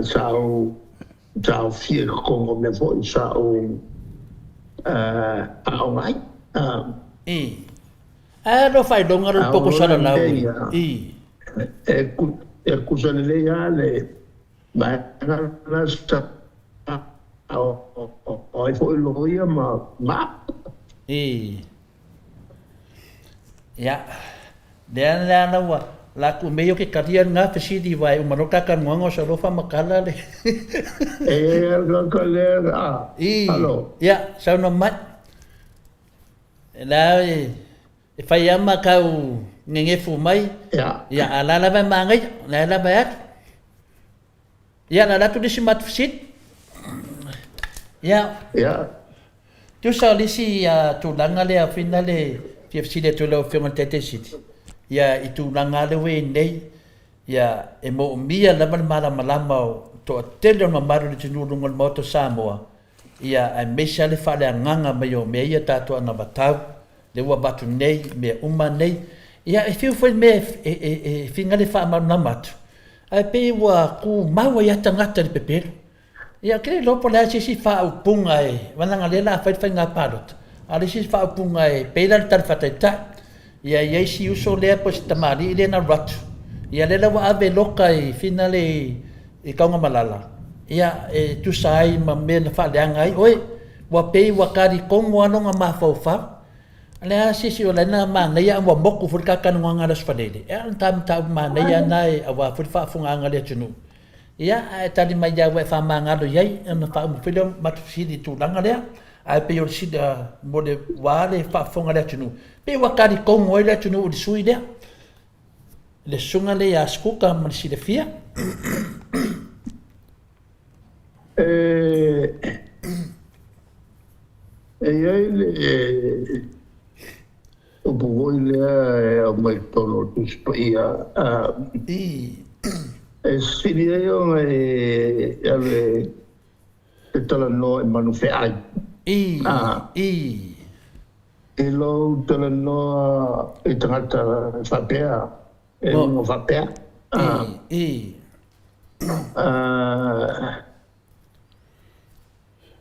sa ou. taofia i totonu o mea foi sa ou aoga ai. I. Ae lo faailoga lo A o poko lola salalau lelei i. a, I. e, e kusa lelei lava le vaega la sa o ai foi loia ma ma au. I. Ia, lea lea la ua la ku mei o ke kalia nga fesili wa e uma no ka kanuanga o salofa makala le. E i ai lava le tagata lea, a, I. alo. Ia, saunoa mai. La e e fai ama kau ngegefu mai. Ia. Ia, a la lava e mangaia, la lava e atu. Ia, na alu atu le isi matou fesili. Ia. Ia. Tusa o le isi tulaga lea fina le fia fesili atu i lau Afioga i le Taitai Sili, ia i tulaga lea ua i ai nei, ia e moomia lava le malamalama o le toatele o le mamalu o le atunuu i luga o le Maota o Samoa, ia aemaise lava le faaleagaga mai o mea ia tatou anavatau, lea ua avatu nei, mea uma nei. Ia e fiu foi le mea e finagalo e faamalamalama atu, ae pei ua tumau ai lava tagata i le pepelo. Ia, ou te le iloa po o le a se isi faaupuga e, leaga o lea o le a fai le faiga palota, a o le isi faaupuga e pei la o le tala faataitai. Ia, e i ai si uso lea po o si tamalii lea na alu atu, ia lea la ua ave loka i finale i Taugamalala, ia, e tusa ai ma mea na faaleaga ai oe. Ua pei ua talitogo lava lona mafaufau. O le a se isi o la na manaia a ua moku foi le ta talanoaga i le Aso Faraile, e a le ta mataupu manaia lena aua foi le faafofogaaga a le atunuu. Ia, ae tali mai lava ua e faamagalo i ai ona faauma foi lea o matou fesili i le tulaga lea. Ae pei o le sili mo le ua le faafofoga a le atunuu, pei ua talitogo ai le atunuu i le sui lea, le susuga lea ia Sikuka ma le silafia. E i ai le upu foi lea e aumai i totonu o le Tusi Paia, e sili ai ona e alu e talanoa i manu feai. I lou talanoa i tagata faapea, e uiga faapea.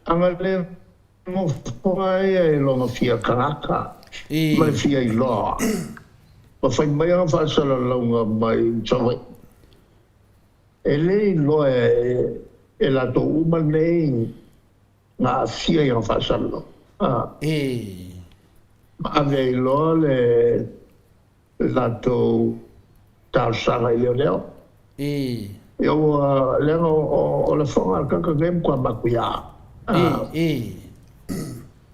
Ana le nofo ia i lona fia tagata ma le fia iloa, ma fai mai ana faasalalauga mai Savaii, e le iloa e latou uma nei na aafia i ana faasalalauga. Ma ave ai loa le latou talosaga i leoleo. Ia ua leaga o lafoga a le tagata nei matua matuia.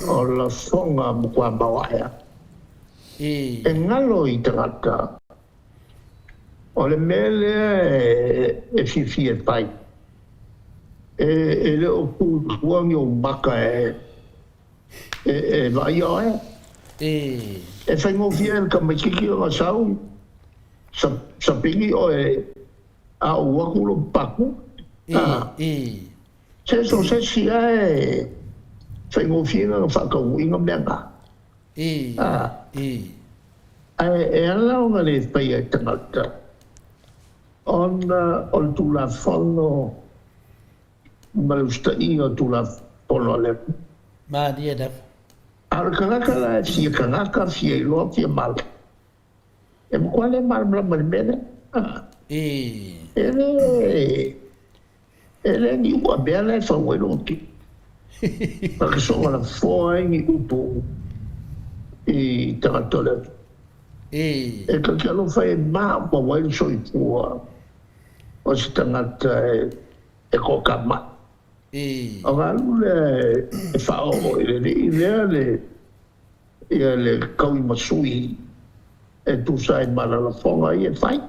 O lafoga matua maoae a. E galo i tagata o le mea lea e fiafia e fai. E le o tu i tua ni ou maka e E vaaia oe. E faigofie ai le tamaititi ona sau sapili oe a ou atu lou paku. Se so se isi lava e faigofie lana faataunuuina mea na. Ae e ala ona le faia e tagata ona o le Tulafono ma le usitaia o Tulafono a le Atua. Malie lava. A o le tagata la e fia tagata, fia iloa, fia malo, e matua le malamalama i le mea lea. E le, e le ni ua mea la e fau ai lona tino. Na te soona lafoa ai ni upu i tagata o le atunuu. E ta te alofa e maumau ai le soifua o se tagata e toatamai. Ona alu lea e faaoo i le alii lea le ia le taui masui e tusa ai ma ana lafoga ia e fai.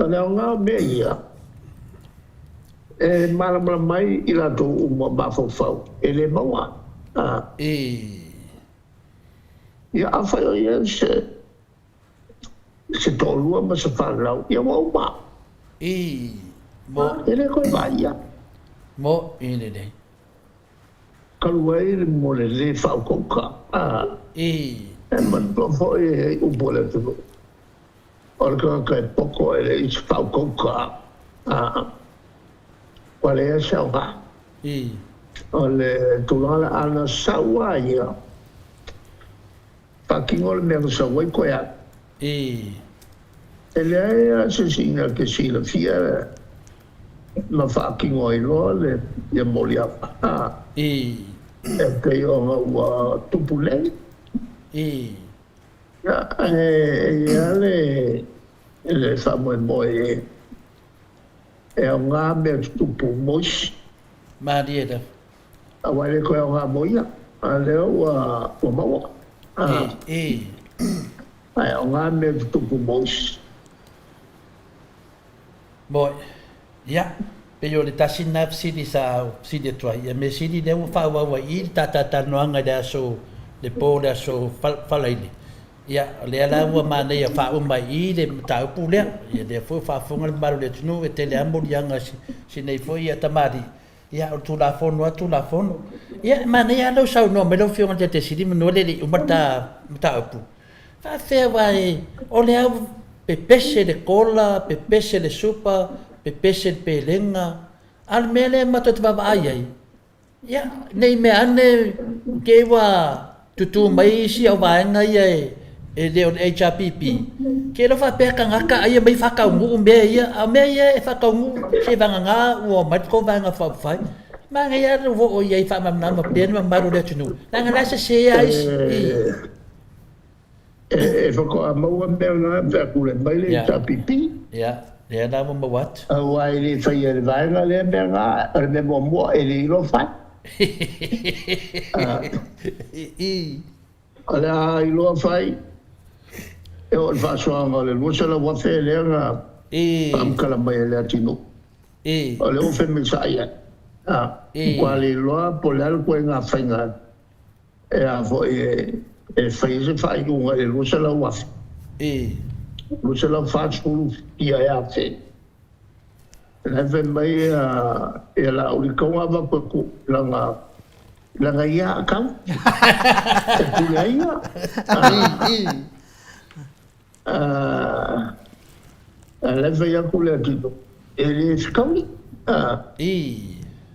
O le aoga o mea ia, e malamalama ai i latou uma mafaufau e le maua. Ia afai o i ai se Se toalua ma se fanau, ia ua uma. I, mo. E le toe vaaia. Mo, i lelei. Talu ai le mo le le faaukauka, a. I. E manatua foi e ai upu a le atunuu, o le tagata e poto e leai se faaukauka, a. Ua leai se aoga. O le tulaga lea, a na sau lava ia, faatino le mea na sau ai toe alu. E leai lava se isi na te silafia ma faatino ai loa le ia moliaga, e pei ona ua tupu nei. Ia, e i ai lava le faamoemoe e aoga mea tutupu mo isi. Malie lava. Aua e le toe aoga mo ia, a o lea ua maua. Ae aoga mea tutupu mo isi. Moi. Ia, pei o le tasi lena fesili sa ou fesili atu ai. Ia mea sili lea ua faaauau ai i i le ta talatalanoaga i le aso, le po o le aso Faraile. Ia, o lea la ua manaia faauma ai i i le mataupu lea. Ia lea foi ua faafofoga le mamalu o le atunuu e tele lava moliaga a si nei foi tamalii. Ia, o le Tulafono lava Tulafono. Ia, e manaia lava lou saunoa mai lau Afioga i le Taitaisili manu e le i uma le ta mataupu. Faafefea aua o lea ua pepese le kola, pepese le supa, pepese le pelega, a o le mea lea matou te vaavaai ai, ia, ne i mea ane te i ua tutū mai isi au vaega ia e le o le HRPP, ke iloa faapea tagata ai e aumai faataunuu mea ia, a o mea ia e faataunuu seivagana ua omai le tou Vaega Faaupufai. Manaia lava le oo i ai faamalamalama pea le mamalu o le atunuu, leaga o la e sese lava isi. E faatoa maua mea na pe a tulai mai le HRPP. Ia, lea la ua maua atu. Aua e le faia e le vaega lea mea na, o le mea muamua e le iloa fai. O le a iloa fai, e oo i le faasoaga o le $200,000 lea na faamatala mai e Leatinuu. O le ofe mai sa i ai. Ua le iloa po o le a le ituaiga faiga e a foi e fai ai se faaiuga i le $200,000. 240 ia e afe. La e fai mai ia Laauli tau na avatu atu lana lana ia akau e pule ai ia. A la e fai atu le Atinuu e le fetaui i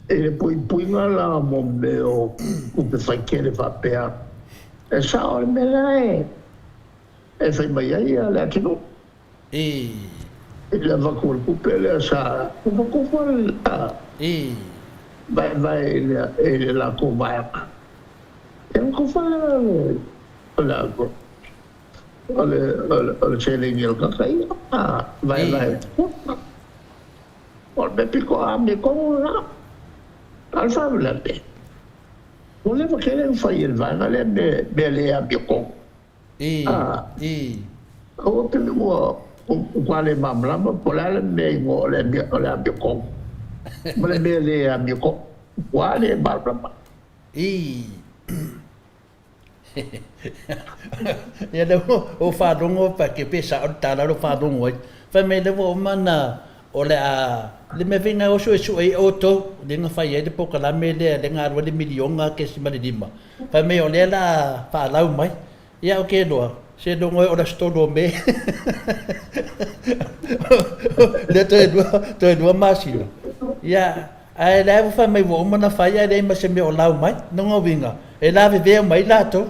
le puipuiga la mo mea o tupe faitele faapea. E sao le mea lea e fai mai ai le atunuu. I le avatu o le tupe lea sa tufatufa le vaevae i le latou vaega. Ia ona tufa lea o le seleni a le tagata ia, vaevae. O le mea pito amiotonu lena. A o le faalavelave, ua leva tele ona fai e le vaega lea mea le amiotonu. Aua pe ua matua le malamalama po o le a le mea igoa o le amiotonu ma le mea le amiotonu. Ua le malamalama. Ia lea ua ou faalogo pe pe sao le tala lea ua faalogo ai. Fai mai lea ua uma ona o le a le mea foi na o suesue ai outou lea na fai ai le polokalame lea lea na alu ai le miliona kesima le lima. Fai mai o lea o le a faalau mai. Ia ou te iloa, seiloga o le aso 3 o Me. Lea toe lua masina. Ia, ae lea ua fai mai ua uma ona fai ae leai ma se mea o lau mai. Lona uiga, e lavevea mai latou.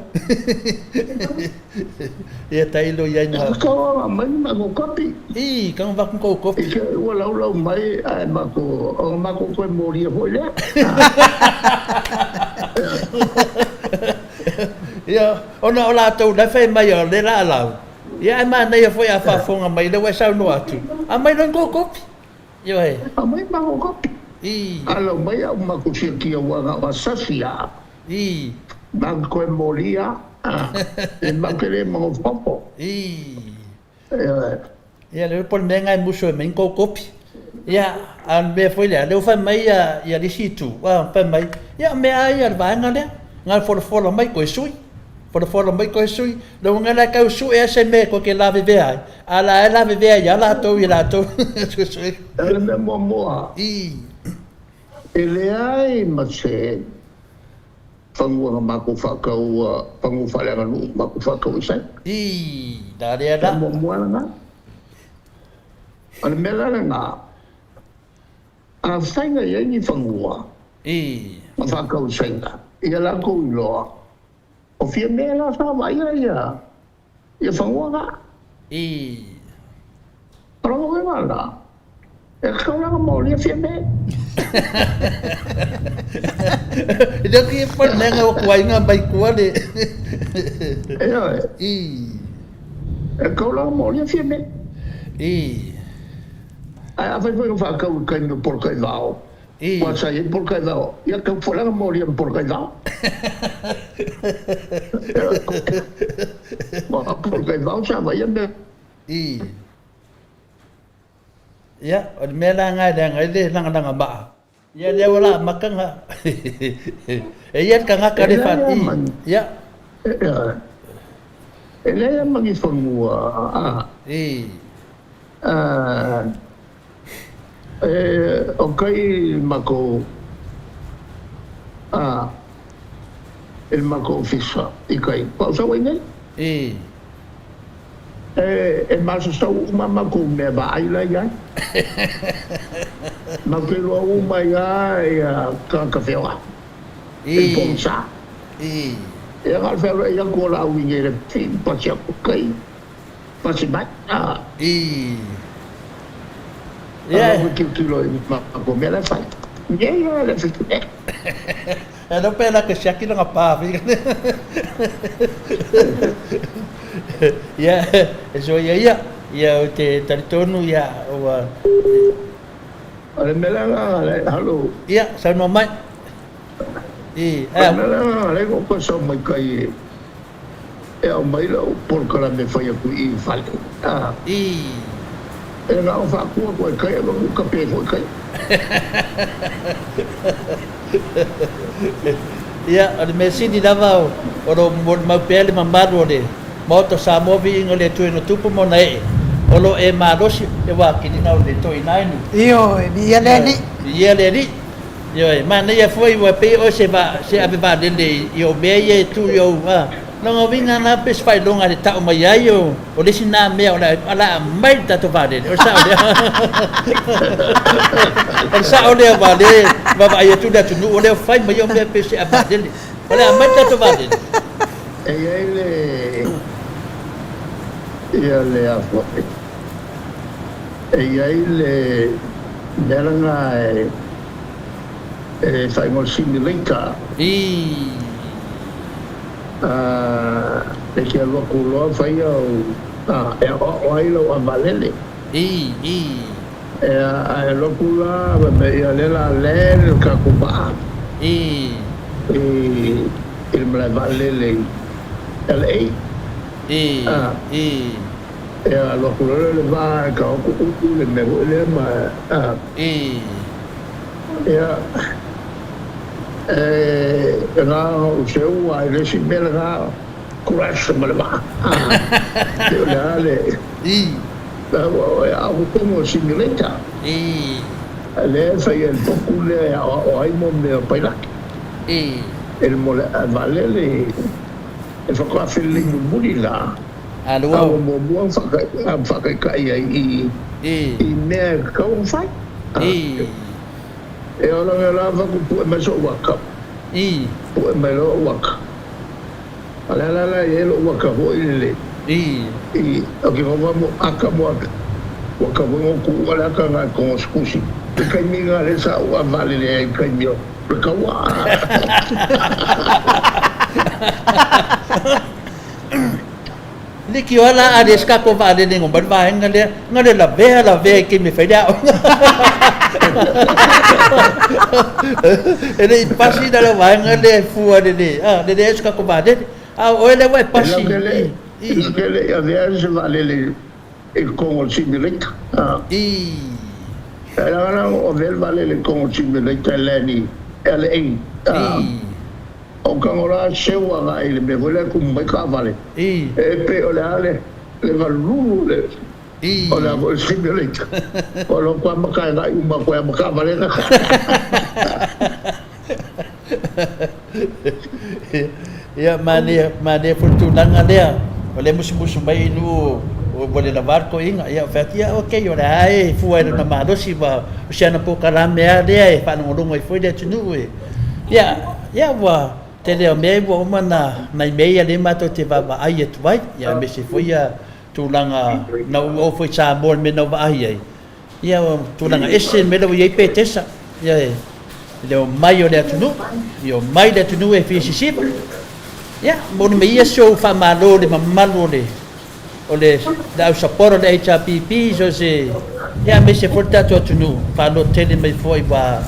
Ia tailo i ai na. Kau aumai ni matou kopi. Ii, kau avatu kou kopi. I te ua laulau mai ae matou, ona matou toe molia foi lea. Ia, ona o latou la e fai mai o le laalau, ia ae manaia foi a faafofoga mai lea ua e saunoa atu, aumai loa ni kou kopi. Ioe. Aumai matou kopi. Ii. Alau mai au matou siakia ua na o asasi a. Ii. Matou toe molia a, e matou te le magofogo. Ii. Ioe. Ia le po o le mea lena e musu ai mai ni kou kopi. Ia, a o le mea foi lea, lea ua fai mai ia le isi itu, ua fai mai, ia o mea lava ia a le vaega lea, na ona folafola mai toe sui, folafola mai toe sui. Lona uiga la e tau sue lava se mea tou te lavevea ai, a o la e lavevea ai lava latou i a latou suesuega. O le mea muamua, e leai ma se fanua na matou faatau, fanua faaleaganuu na matou faatau i Saina. Ii, la lea la. O le muamua lena. O le mea la lena, Afai na i ai ni fanua ma faatausaina, ia latou iloa, o fia mea la sa vaaia ia ia fanua na. O lona uiga la, e tatau la ona molia fia mea. E le o ke panega o kuaiga mai kua le. Ioe. E tatau la ona molia fia mea. Ae afai foi na faatau i taimi o Polataivao, aua sa i ai Polataivao, ia tau foi la na molia ma Polataivao. Aua o Polataivao sa vaia mea. Ia, o le mea la lena e leaga ai le lagalaga maa. Ia lea ua la amata na e ia le tagata le fa i. Ia. E leai lava ma ni fanua a. O kai makou a i le makou ofisa i kai pau sau ai nei. E masasau uma matou mea vaai la i ai. Matou te iloa uma ai lava ia tagata feoai i le pogisa. Ia na o le fealuai atu o Laauli nei i le pasi atu kai pasi mai. A lau e tilotilo i matou mea la e fai. Nei la le fitu. E leo pe la ke siaki langa pa Ia, e soa ia ia, ia o te talitonu ia ua... O le mea la, halo. Ia, saunoa mai. I, o le mea la, le ko sau mai kai e aumai lau polokalame e fai atu i i fale. A. I. E na o faaku atu ai kai, avatu kape foi kai. Ia, o le mea sili lava o lo o molimau pea le mamalu o le Maota o Samoa viiga o le Atua i ona tupu ma ona ee, o lo o e malosi, aua kilina o le toeaina ai nu. Ioe, viia le Alii. Viia le Alii. Ioe, manaia foi ua pei oe se va, se ave valele i ou mea ia e tu i ou, a. Lona uiga la pe se faailoga le tau mai ai o, o le isi na mea o le a la aumai le tatou valele, o le sao lea. O le sao lea aua lea e vaavaai atu le atunuu o lea fai mai au mea pe se ave valele. O le a aumai le tatou valele. E i ai le, ia le a foi, e i ai le mea lena e, e faaigoa simulator. E te alu atu loa fai au e aoao ai lau avalele. Ae alu atu la fai mai ia lea la land le tatou vaa i le malae vaalele i LA. Ia alu atu loa lea o le vaa e taoto uu le mea foi lea ma Ia, e na ona ou seu a i le isi mea lena, crash ma le vaa. E o le a le... E aoga tonu o simulator. Lea e fai ai le potu lea e aoao ai mo mea o pailaki. E le mo le vaalele e faatoa felelei mulimuli la. A ua muamua ona faataitai ai i mea e tatau ona fai. E ola mea lava ku pue mai soʻu aka. Pue mai loa ou aka. A le ala la i ai loʻu aka foi lele. I, o ke kova mo aka mo aka. Ua ka foi ngo kuʻu ale aka nga kongo sikusi. Le kaimi nga le sa u a valele ai kaimi o le kaua. Liki oa la a le se tatou vaalele ngo mai le vaega lea, na le lavea lavea i taimi e fai le aoga. E le i pasi la le vaega lea e fua le le, a, le leai o se tatou vaalele. A o oe lea ua e pasi i, i. E latou te le i avea se vaalele i totonu o le simulator. I. E leaga la ona avea le vaalele i totonu o le simulator e land i LA. I. O tago la seu agai i le mea foi lea e tumu mai taavale e pei o le a le le galululu le o le a foi le simulator o lo koa maka e agai uma atu ai ma taavale na. Ia manaia manaia foi le tulaga lea o lea musumusu mai i nuu o Ua le lava le toeaina. Ia, ou fai atu, ia, okay, o le a e fua i lona malosi, aua o si ana polokalame lava lea e faalogologo ai foi le atunuu e. Ia, ia ua tele o mea ua uma ona nai mea ia lea matou te vaavaai atu ai, ia aemaise foi ia tulaga na ou oo foi i Samoa i le mea na ou vaai ai, Ia, o tulaga ese le mea lea ua i ai Petesa. Ia, e le omai o le atunuu, ia omai le atunuu e fia sisiva. Ia, momoli mai ia si ou faamalo i le mamalu o le o le le au sapota o le HRPP, so se ia aemaise foi le tatou atunuu, faalototele mai foi aua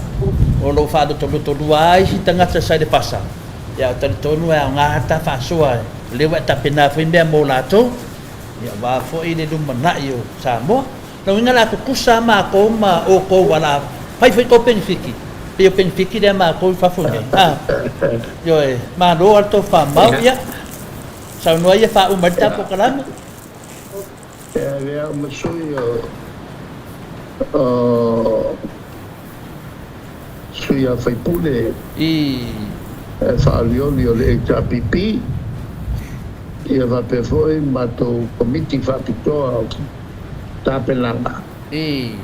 o lo o faalotolotolua lava isi tagata sa i le fasa. Ia, ou te talitonu e aoga lava le ta faasoa, o lea ua e tapena foi mea mo latou, ia aua foi le lumanai o Samoa. Lona uiga o le a tutusa lava matou ma outou ua la fai foi tou penefiti, pei o penefiti lea a matou i fafo nei. A, ioe, malo lava le tofa mau, ia, saunoa ia faauma ai le ta polokalame. E avea au ma sui o sui a faipule e faaolioli o le HRPP, ia faapea foi matou Komiti Faapitoa o Tapenaga e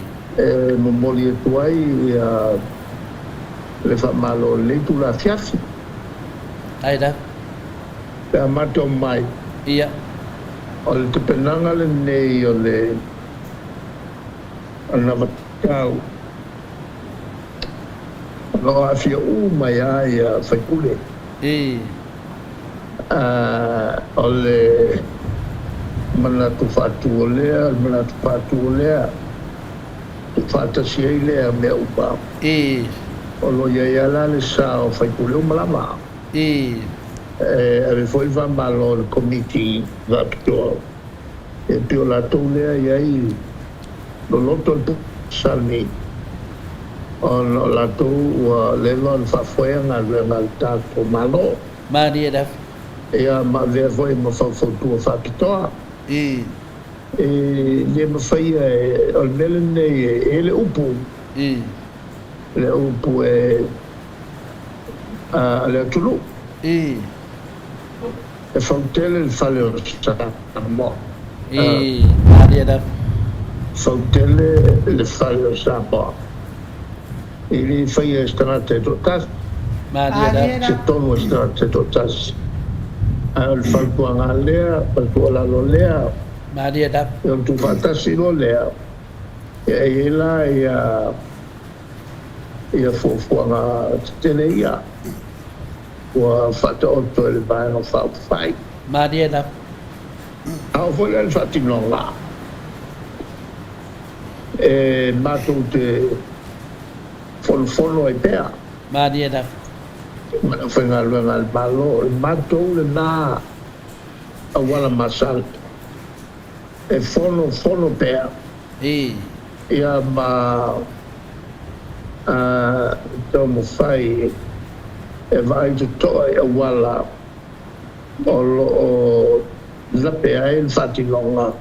momoli atu ai le faamalo o lenei itula afiafi. Pe a matou mai, o le tapenaga lenei o le anavatau o lo o aafia uma ai lava sui usufono. O le manatu faatu o lea, o le manatu faatu o lea, tuufaatasi ai lea mea uma. O lo o i ai lava la le sa o sui usufono uma lava. E ave foi le faamalo i le Komiti Faapitoa, e pei o latou lea e i ai loloto le salani, ona o latou ua leva ona faafoea galuega a le tatou Malo. Malie lava. Ia ma avea foi ma faufautua faapitoa. I. E le mafaia e, o le mea lenei e i ai le upu. I. Le upu e a le atunuu. I. E fautele le fale o Samoa. I. Malie lava. Fautele le fale o Samoa. E le faia e se tagata e toatasi. Malie lava. Se tonu a se tagata e toatasi. Ae o le fautuaga lea, o le tuualalo lea. Malie lava. Ona tuufaatasi loa lea, e i ai la ia ia fuafuaga tetele ia ua faataoto e le Vaega Faaupufai. Malie lava. A oo foi la i le faatinoga, e matou te fonofono ai pea. Malie lava. Ma le aufaigaluega a le Malo, o le matou lena auala masani e fonofono pea. I. Ia ma taumafai e vaai totoa i auala o lo o lape ai le faatinoga,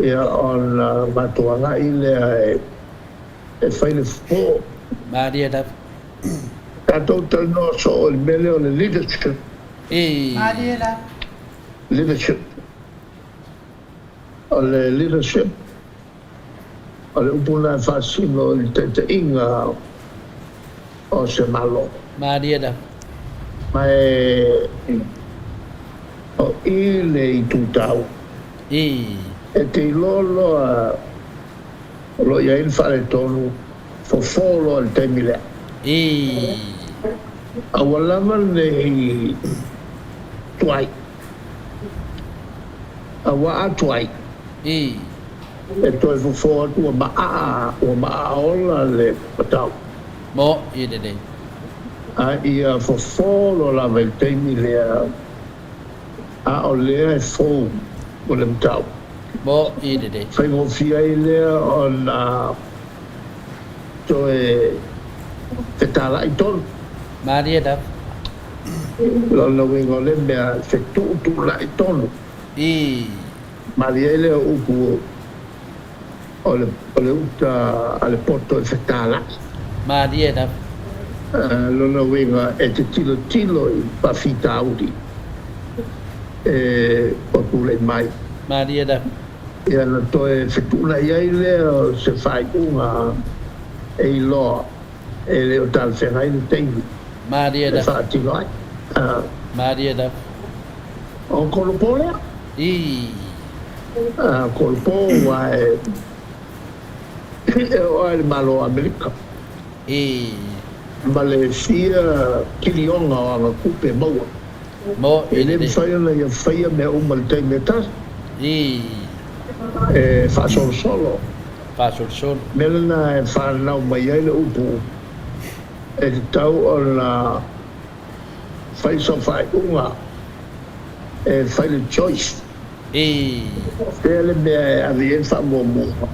ia ona matou agai lea e fai le fofo. Malie lava. Tatou talanoa soo i le mea lea o le leadership. I. Malie lava. Leadership. O le leadership, o le upu lena e faasino i le taitaiga o se Malo. Malie lava. Ma e o i le itu taua. I. E te iloa loa o lo o i ai le faaletonu, fofo loa i le taimi lea. I. Aua lava ne i tuai. A ua atu ai. I. E toe fofo atu ua maaa, ua maaa ola le matau. Mo i lelei. A ia fofo loa lava i le taimi lea, a o lea e fou o le matau. Mo i lelei. Faigofie ai lea ona toe fetalai tonu. Malie lava. Lona uiga o lea mea, fetuutuunai tonu. I. Malie ai lea upu o le, o le uta a le poto e fetalai. Malie lava. Lona uiga e te tilotilo i faafitauli e o tulai mai. Malie lava. Ia ona toe fetuunai ai lea o se faaiuga e iloa e le o talafeagai le taimi Malie e lava. faatino ai. Malie lava. O kolopo lea. Ii. Kolopo aua e oo lava i le Malo o Amerika. Ii. Ma le fia kiliona o ana tupe maua. Mo E i le le. mafai ona ia faia mea uma i le taimi e tasi. Ii. E faasolosolo. Faasolosolo. Mea lena e fanau mai ai le upu e tatau ona fai sau faaiuga, e fai le choice. Ii. Fea le mea e ave i ai le faamuamua,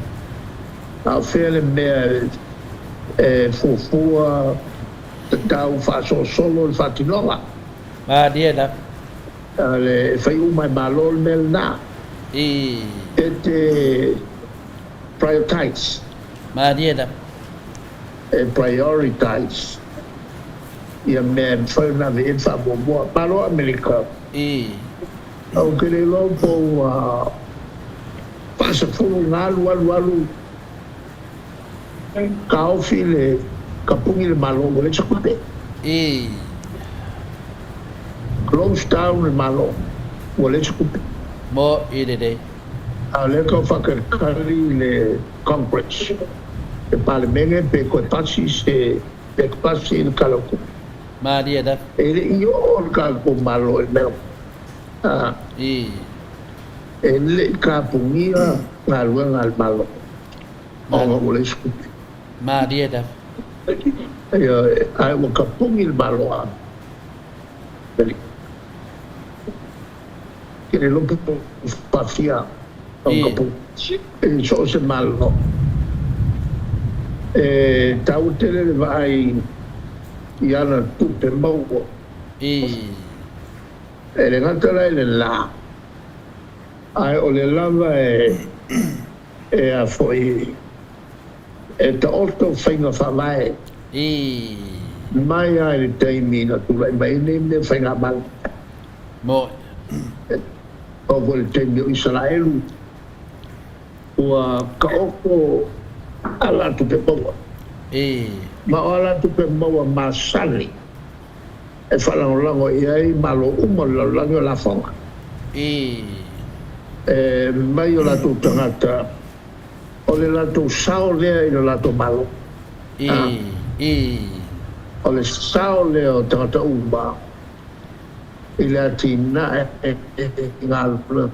a o fea le mea e fuafua tatau faasolosolo le faatinoga. Malie lava. E fai uma e Malo le mea lena. Ii. E te prioritize. Malie lava. E prioritize ia mea e mafai ona ave i ai le faamuamua. Malo Amerika. Ii. Ou te le iloa po ua faasefulu ona alu alu alu taofi le kapuni le Malo ua leai se tupe. Ii. Close down le Malo ua leai se tupe. Mo i lelei. A o lea tau faatalikali le Congress, le Palemene pe toe pasi se pe pasi le Tala o le Tupe. Malie lava. E le i oo le tatou Malo i le mea lena. Ii. E le i kapunia galuega a le Malo ona ua leai se tupe. Malie lava. Ioe, ae ua kapuni le Malo a Amerika. Ke le iloa po o faafia ona kapuni i so o se Malo. E taua tele le vaai i ana tupe maua. E le gata la i le la, ae o le lava e a foi e taoto faiga faavae mai lava i le taimi na tulai mai ai nei mea faigamalo. Moe. Oo foi i le taimi o Isaraelu, ua taoto alatupe maua. Ma o alatupe maua masani e faalagolago i ai Malo uma o le lalolagi o lafoga. E mai o latou tagata, o le latou sao lea i lo latou Malo. O le sao lea o tagata uma i le atinae i galuega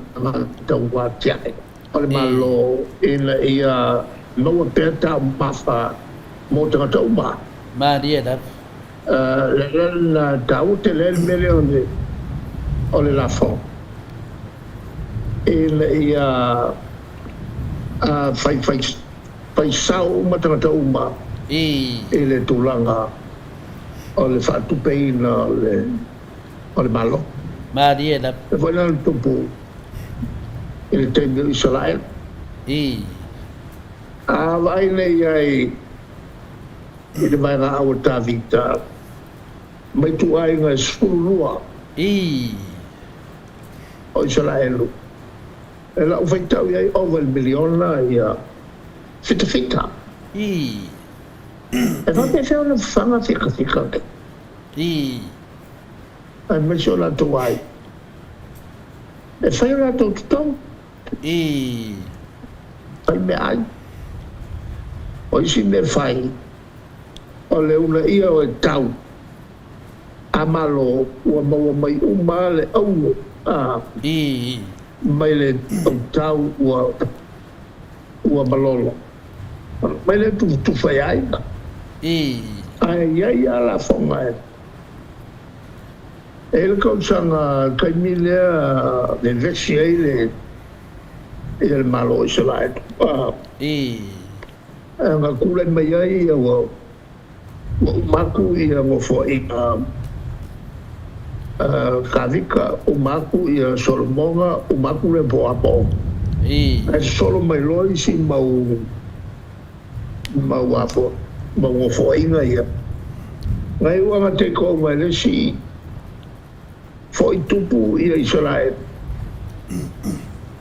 tau atiae o le Malo ina ia maua pea taumafa mo tagata uma. Malie lava. Le ala lena taua tele ai le mea lea o le lafoga ina ia fai sao uma tagata uma i le tulaga o le faatupeina o le Malo. Malie lava. E foi la na tupu i le taimi o Isaraelu. A vaai nei ai i le vaega au a Tavita mai ituaiga e 12 o Isaraelu, e lau faitau i ai ova i le miliona ia fitafita. E faapefea ona fafaga fitafita nei? Aemaise o latou aiga. E fai o latou totogi. Fai meaai. O isi mea fai, o le uunaia o e tau a Malo ua maua mai uma le auro mai le tau ua malolo. Mai lea tufatufa i aiga. Ae i ai lava lafoga e. E i ai le tausaga taimi lea vevesi ai le ia le Malo o Isaraelu. Na tulai mai ai ia ua uma atu ia nofoaiga Tavita, uma atu ia Solomona, uma atu Rehoboamo. Ae sosolo mai loa isi mau mau nofoaiga ia. Na iu ana take over e le isi foi tupu ia Isaraelu.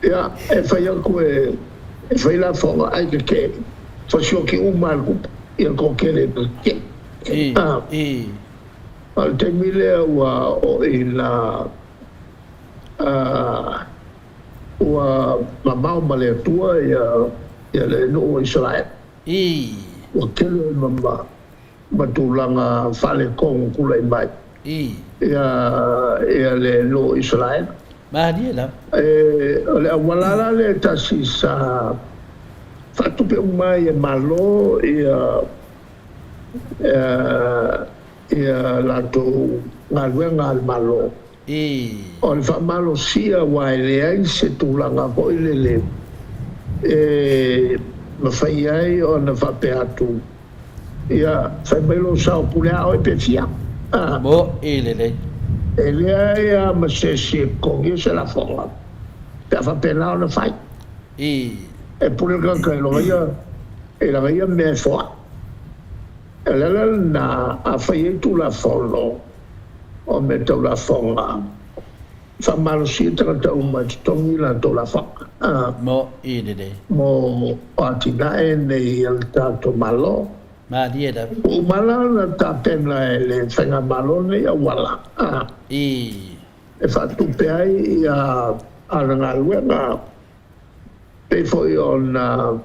Ia, e fai atu e, e fai lafoga ae tetee, fasioki uma e le tupe ia le toatele e tetee. A o le taimi lea ua oo ina ua mamao ma le Atua ia, ia le nuu o Isaraelu. Ua tele ma, ma, ma tulaga faaletonu tulai mai ia ia le nuu o Isaraelu. Malie lava. E, o le auala la lea e tasi sa faatupe uma ai e Malo ia ia latou galuega a le Malo. O le faamalosia aua e leai se tulaga foi lele e mafai ai ona faapea atu, Ia, fai mai lou sao pule a oe pe fia. A. Mo'i lelei. E leai a ma se isi e totogia se lafoga pe a faapena ona fai. E pule le tagata i lona ia, i lana ia mea e foai. O le ala lena a fai ai Tulafono o mea tau lafoga, faamalosia tagata uma e totogi latou lafoga. Mo'i lelei. Mo atinae nei a le tatou Malo. Malie lava. Ua uma la ona tapena e le Faigamalo lenei auala e faatupe ai ia ana galuega, pei foi ona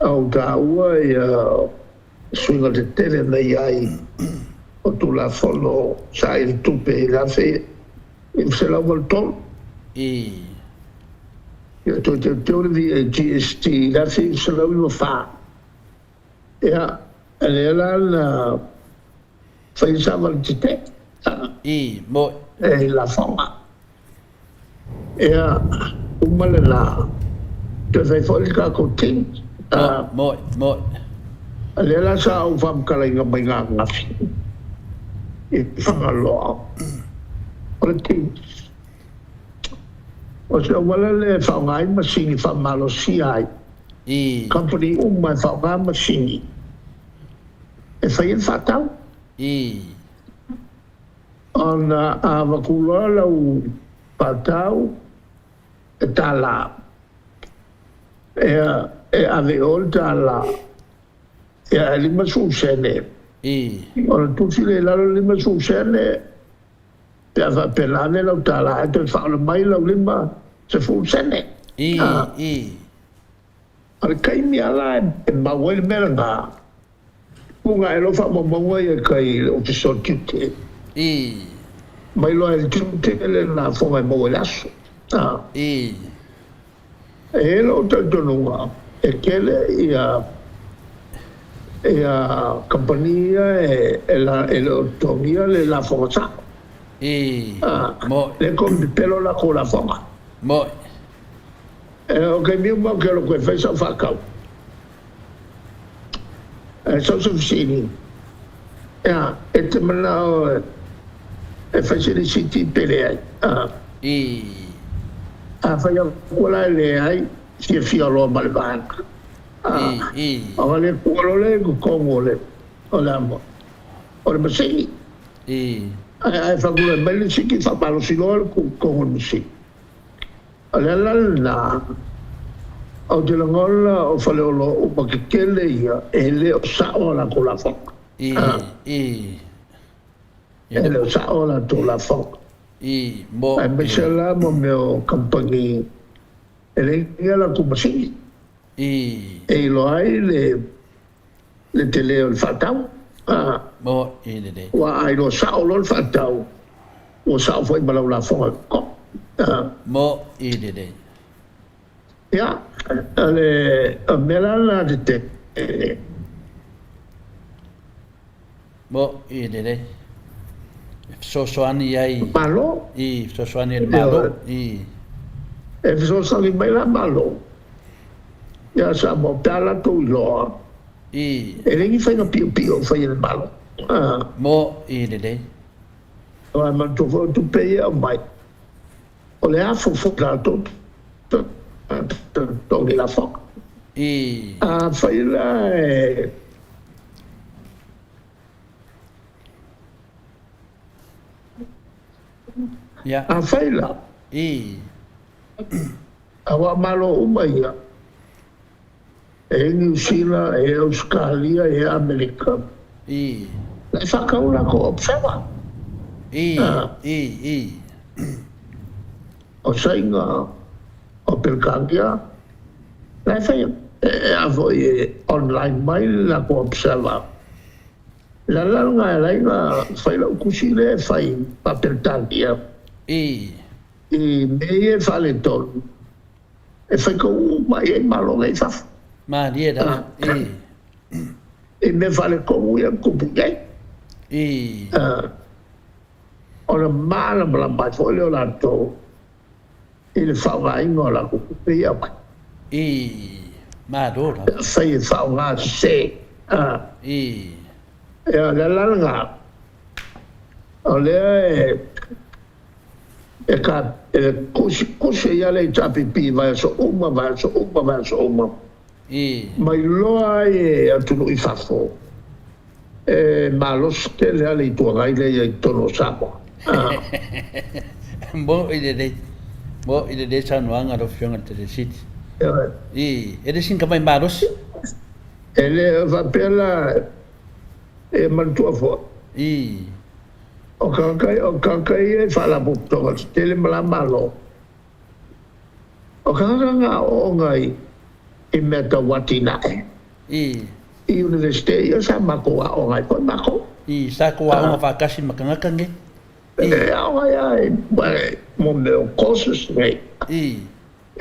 ou taua ia suiga tetele na i ai o Tulafono saili tupe i le 1983. Ia toe teuteu le VAGST i le 1994. Ia, lea la na fai ai savali tetee. Mo'i. E lafoga. Ia, uma lena, toe fai foi le tatou team. Mo'i, mo'i. Lea la sa ou faamatalaina mai ananafi i Fagaloa, o le team. O se auala lea e faaaoga ai masini faamalosia ai. Company uma e faaaoga masini e fai ai le faatau. Ona a avatu loa lau faatau e $1, ia, e ave i o le $1, ia, e 50 sene. Ona tusi lea i lalo le 50 sene, Pe a faapea na ave lau tala ae toe faaola mai lau 50 sene. O le taimi a la e mau ai le mea lena, puna ae loa faamaumauga ia kai i le Ofisa o le Tiute. Mai loa e le Tiute le lafoga e maua i le aso. E i ai lou talitonuga e tele ia ia kamupani ia e le o totogia le lafoga sao. Lea e komi pepelo lakou lafoga. O taimi uma ou te alu atu e fai sau faatau, ae sau se fesili, Ea, e te manao e fai se lisiti pe leai? Afai atu la e leai, fiafia loa ma le vaega. Ona le tua loa lea i totonu o le, o le a, o le masini. Ae faatulai mai le lisiti, faamalosi loa le tuu i totonu o le masini. O le ala lena, ou te lagona o faleoloa uma tetele ia e le o sao a latou lafoga. E le o sao a latou lafoga. Aemaise la mo mea o kamupani e leai ni a latou masini e iloa ai le tele o le faatau. Aua a iloa sao loa le faatau, ua sao foi ma lau lafoga. Mo'i lelei. Ia, o le mea la lena tetele. Mo'i lelei. E fesoasoani ai. Malo. Fesoasoani ai le Malo. E fesoasoani mai la Malo ia Samoa pe a latou iloa e leai ni faiga piopio o fai e le Malo. Mo'i lelei. Aua e manatua foi o tupe ia e aumai, o le afo foi latou totogi lafoga. Afai la e. Afai la. Aua o Malo uma ia, e i Niu Sila, e i Ausetalia, e i Amerika, la e faatau latou observer. O Saina, o Peretania, la e fai, a foi e online mai le latou observer. O le ala lena e ala ai ona fai lau tusi lea e fai faa-Peretania i mea ia e faaletonu, e faitau uma i ai Malo nei i fafo. Malie lava. I mea faaletonu ia e tupu i ai. Ona malamalama ai foi lea o latou i le faaaogaina o latou tupe ia e aumai. Ii, Malo lava. Pe afai e faaaoga sese. Ii. Ia, o le ala lena, o lea e ka, e kusikusi ai lava le HRPP i vaiaso uma, vaiaso uma, vaiaso uma. Ii. Ma iloa ai e atunuu i fafo, e malosi tele lava le Itu Agai lea i totonu o Samoa. Mo i lelei. Mo i lelei saunoaga a lau Afioga i le Telesili. Ii, e le sina mai malosi. E le faapea la e manatua foi. Ii. O tagata ia i Faalapotopotoga Tetele ma la Malo, o tagata na aooga i mea tau atinae. Ii. I Iunivesite ia sa matou aoga ai foi matou. Ii, sa tou aoga faatasi ma tagata nei. Ii. E aoga ai lava i mo mea o courses nei. Ii.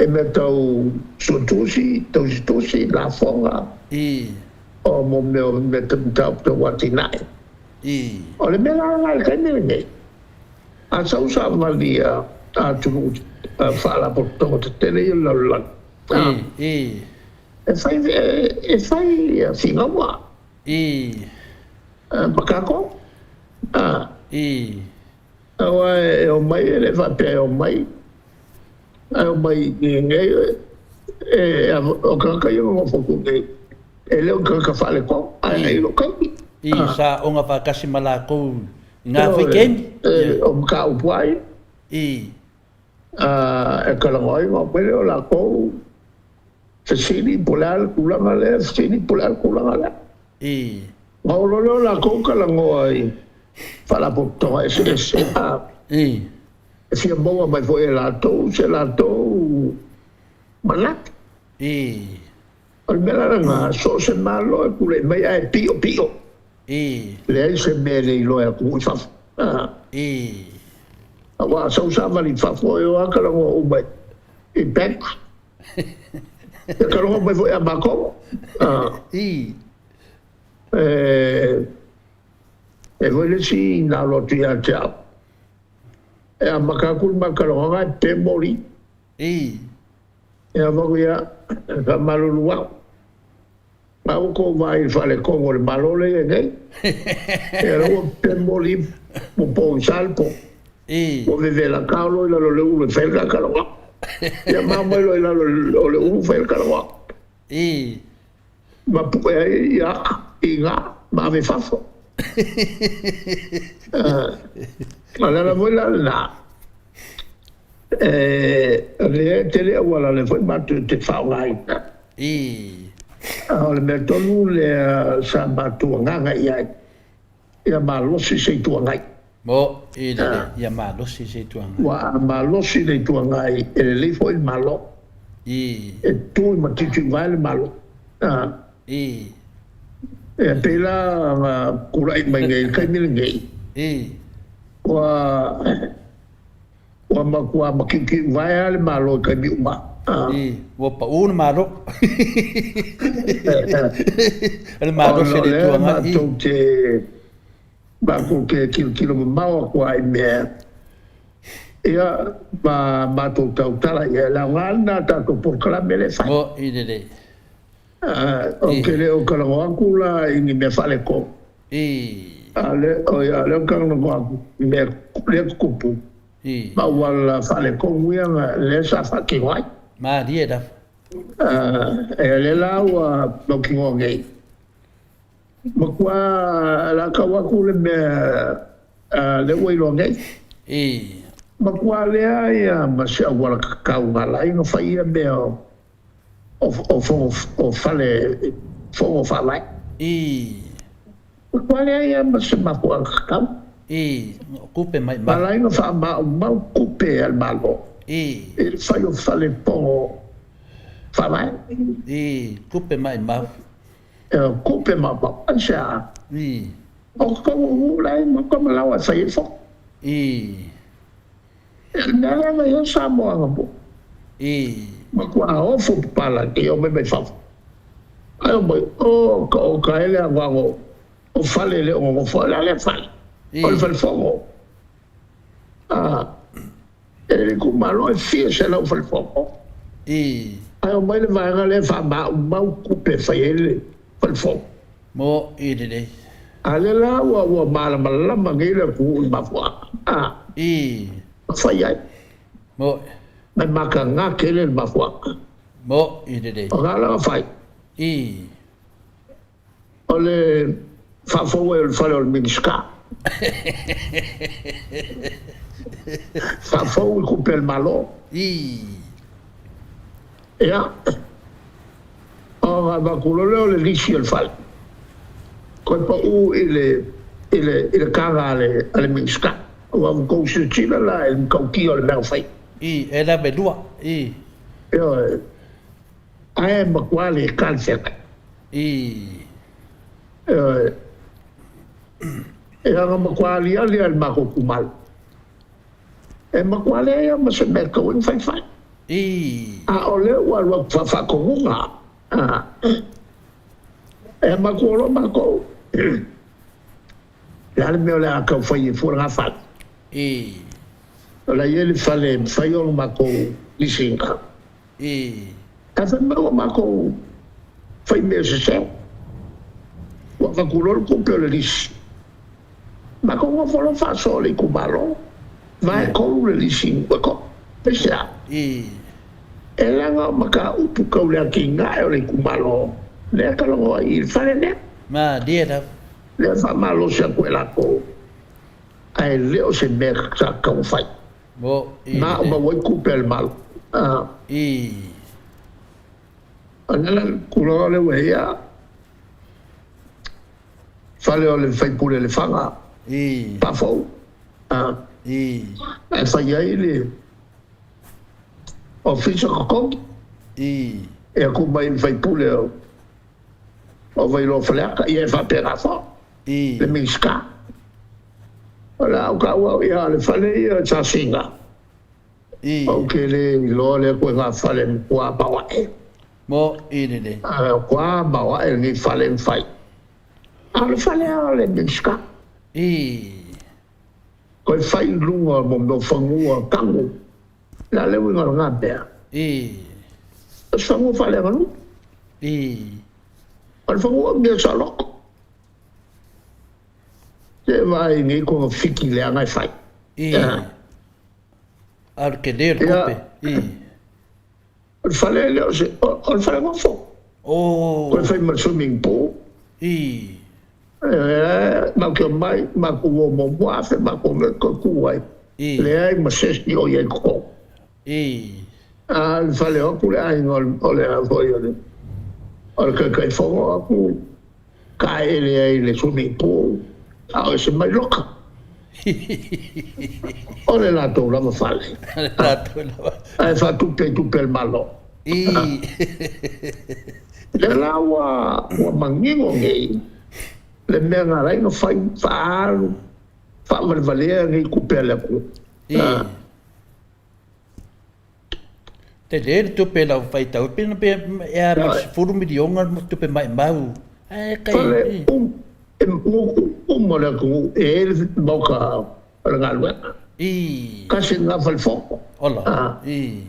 I mea tau suetusi, tausitusi, lafoga. Ii. O mo mea o mea tau atinae. Ii. O le mea la lena i le taimi lenei, a sau savali a atunuu faalapotopotoga tetele ia o le lalolagi, Ii. E fai, e fai finauga. Ii. Ma tatou. Ii. Aua e omai, e le faapea e omai, ae omai i nei, e, o tagata ia e nonofo atu nei, e le o ni tagata faaletonu, ae i lou taimi. Ii, sa aoga faatasi ma latou i ngā vaitaimi. O mataupu lava ia. Ii. E talanoa ai ona omai lea o latou fesili po o le a le tulaga lea, fesili po o le a le tulaga lea. Ii. Ona oo loa lea o latou talanoa i faalapotopotoga eseese, Ii. e fia maua mai foi e latou se latou manatu. Ii. O le mea la lena, so o se Malo e tulai mai ae piopio. Ii. Leai se mea e le iloa e atunuu i fafo. Ii. Aua a sau savali i fafo e o lava talanoa uma i bank. E talanoa mai foi ia matou. Ii. E foi le isi na alo atu ia te au. E amata atu le ma talanoaga e pe moli. Ii. Ia avatu ia, e faamalulu atu. A ua tou vaai i le faaletonu o le Malo lea e i ai nei? Ia lea ua pemoli ua pogisa le po. Ua vevela kao loa i lalo o le ulu e fai ai le talanoaga. Ia ma aumai loa i lalo o le ulu fai ai le talanoaga. Ma pue ai ia aka i ina ma ave i fafo. O le ala foi la lena, o lea e tele auala lea foi matou te faaaogaina. A o le mea tonu lea sa matou agaga i ai, ia malosi se Itu Agai. Mo i lele, ia malosi se Itu Agai. Ua a malosi le Itu Agai, e lelei foi le Malo. E tu i matitiuvae le Malo. E pei la na tulai mai nei i le taimi lenei, ua Ua matua makiukiu vae lava le Malo i taimi uma. Ii, ua pau le Malo. O le malosi o le Itu Agai. Ona o lea matou te, matou te tilotilo mamao atu lava i mea ia ma matou tautala i ai. O le aoga lena o tatou polokalame lea e fai. Mo i lelei. Ou te le o talanoa atu la i ni mea faaletonu. Ii. A o lea, oi, a o lea ou te talanoa atu i mea lea tutupu. Ii. Ma auala faaletonu ia na lea sa faatino ai. Malie lava. E o lea la ua mautinoa nei. Matua latau atu le mea lea ua iloa nei. Ii. Matua leai lava ma se auala tatau na ala ai ona fai ia mea o o o fale fono faavae. Ii. Matua leai lava ma se mafuaaga tatau. Ii. O tupe mai Na ala ai ona faamaumau tupe a le Malo. Ii. I le fai o fale fono faavae. Ii. Tupe maumau. O tupe maumau. Aisea? Ii. O totonu o nuu la e maota ma laoa e fai ai fono. Ii. E le mea lea na i ai Samoa anapo. Ii. Matua ofo papalagi e omai mai fafo. Ae omai, oh, ka oka ai le anoano o fale e le o nonofo ai. O le a lea fale? O le fale fono. Ah, e le itumalo e fia selau fale fono. Ii. Ae omai le vaega lea e faamaumau tupe e fai ai le fale fono. Mo i lelei. A lea la ua ua malamalama nei le atunuu i le mafuaaga a I. na fai ai. Mo. Ma e mataga tele le mafuaaga. Mo i lelei. O na la na fai. I. O le faafou ai o le fale o le Minisita. Faafou i tupe a le Malo. I. Ia. Ona avatu loa lea o le lisi o le fale, toe pau i le, i le, i le taga a le, a le Minisita. Aua ua tou silasila la i le matautia o le mea na fai. I, e lavelua, i. Ioe. Ae matua le talafeagai. I. Ioe. Ia na matua aliali lava i le matou itumalo. E matua leai lava ma se mea e tatau ai ona faifai. Ii. A o lea ua alu atu faafaatonuga, e matua loa matou, le a le mea o le a tau fai ai fua lena fale? Ii. O la e i ai le fale e mafai ona matou lisiina. Ii. Ae fai mai ua matou fai mea sese, ua avatu loa le tupe o le lisi. Matou nofo loa faasoa le itumalo, vae tolu le lisi ua to. Aisea? E leaga o mataupu tau le atinae o le itumalo lea talanoa ai i le fale lea. Malie lava. Lea faamalosi atu e latou, ae le o se mea sa taumafai. Mo i Na le. maua ai tupe a le Malo. I. O le ala le tulaga lea ua i ai, a. Fale o le faipule Lefaga, Pafou, ae fai ai le Ofisa totogi, e atu mai le faipule o Vailoa Faleata, ia e faapena foi le Minisita. O le a ou taua au ia le fale ia o Sasina, ou te le iloa lea koe fale e matua maoae. Mo i lelei. Ae o koa maoae lenei fale na fai. A o le fale lava o le Minisita. I. Toe fai i luga o mea o fanua tago. Le a le uiga o lena mea? I. O se fanua faaleaganuu. I. O le fanua o mea saoloto. Se vaai nei togafiti leaga e fai. I. A o le tele o le tupe. I. O le fale lea o se, o le fale nofo. Oh. Toe fai ma le swimming pool. I. E, matou te omai, matou o muamua afe matou omai toe tu ai. I. Leai ma se isi o i ai i totonu. I. A o le fale o atu le aiga o le a foi o le, o le Taitaifono o atu taeele ai i le swimming pool, a o ese mai loka. O le latou lava fale. Le latou lava. Ae faatupe i tupe a le Malo. I. Lea la ua, ua manino nei le mea na ala ai ona fai faaalu faavalevalea nei tupe a le atunuu. I. Tele le tupe lau faitau, pe na pe e a ma le 10 miliona le tupe maimau. Ae kai. Fale um, e uma o le atunuu e i ai le maoka o le galuega. I. Kasi lena falefono. Ola. I.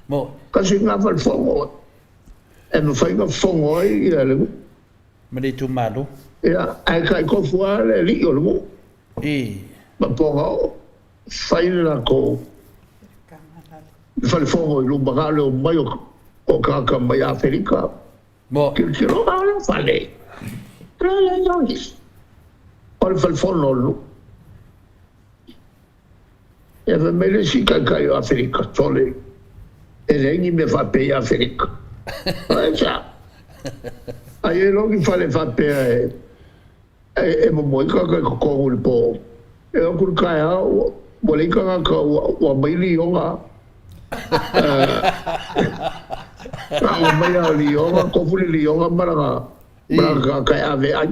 Mo. Kasi lena falefono e mafai ona fono ai ia le nuu. Ma le itumalo. Ia, ae tai tofu lava le alii o le nuu. I. Ma Pogaoo, fai le latou falefono i luma na o le omai o tagata mai Aferika. Mo. Tilotilo, a o le fale, o le a le isi, o le falefono o le nuu. Ia fai mai le isi taitai o Aferika, Sole, e leai ni mea faapea i Aferika. Aisea? Ai e iloa ni fale faapea e, e, e momoe ai tagata i totonu i le po. E o atu i le taeao ua, ua leai tagata ua, ua aumai lioga. Na ua aumai lava o lioga, tofu le lioga ma lana, ma lana tagata e ave ai.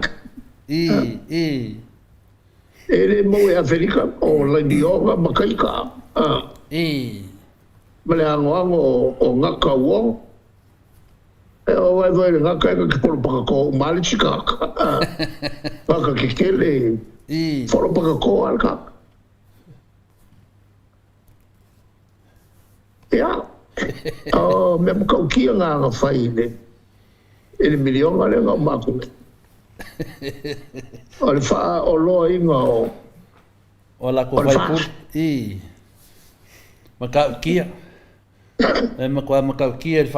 E le maua i Aferika o Lainioga ma Kaika ma le anoano o Gaka Wong. E o ai foi le Gaka e na te polopakato uma le isi tagata. Gaka tetele, polopakato lava le tagata. Ia, o mea matautia na na fai i le i le miliona lea na uma atu nei. O le faaoloaina o O lakou o le faipule, FAST. I matautia. E matua matautia i le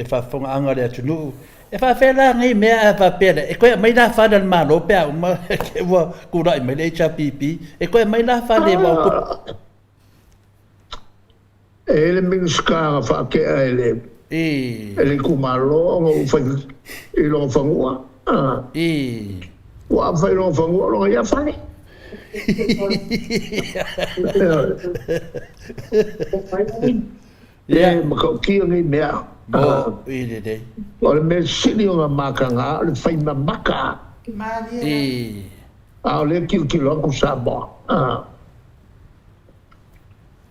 faafofogaaga a le atunuu. E faapefea la nei mea a faapea lea, e toe aumai la fale a le Malo pe a uma ua tulai mai le HRPP, e toe aumai la fale aua o tupe. E i ai le Minisita na faatea e le e le itumalo ona ua fai i lona fanua. Ua fai i lona fanua lona ia fale. E matautia nei mea. O le mea sili ona mataga o le fai mamaka. A o lea e tilotilo atu Samoa.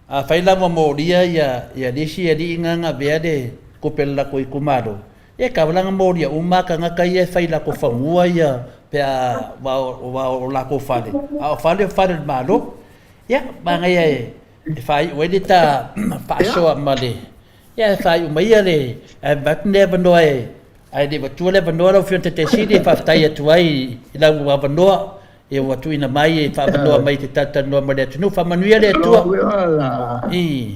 Afai la ua molia ia le isi alii na na avea le tupe a le latou itumalo, ia e tatau la ona molia uma lava tagata ia e fai i latou fanua ia pe a aua o latou fale, a o fale o fale o le Malo. Ia, manaia e faaiu ai le ta faasoa ma le, ia e faaiu mai ia le, ae avatu le avanoa e, ae le i avatua le avanoa lau Afioga i le Taitaifono Sili e faafetai atu ai i lau avanoa Ia ua tuuina mai e faaavanoa mai e te talatalanoa ma le atunuu. Faamanuia le Atua. Lou uiga la. I.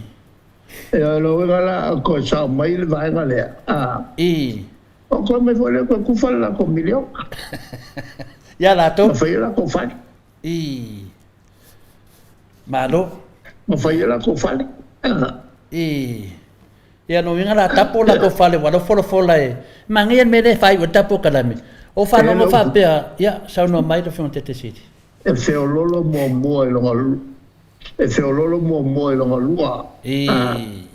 Ia, lou uiga la, toe sao mai le vaega lea. A. I. O toe mai foi lea toe tufa le latou miliona. Ia latou. Ma fai ai latou fale. I. Malo. Ma fai ai latou fale. I. Ia lona uiga la tapo latou fale ua lau folafola e manaia le mea lea e faaiu ai le tapo kalame. O faalogo faapea, ia saunoa mai lau Afioga i le Taitaifono. E feololo muamua i lona E feololo muamua i lona lua. I,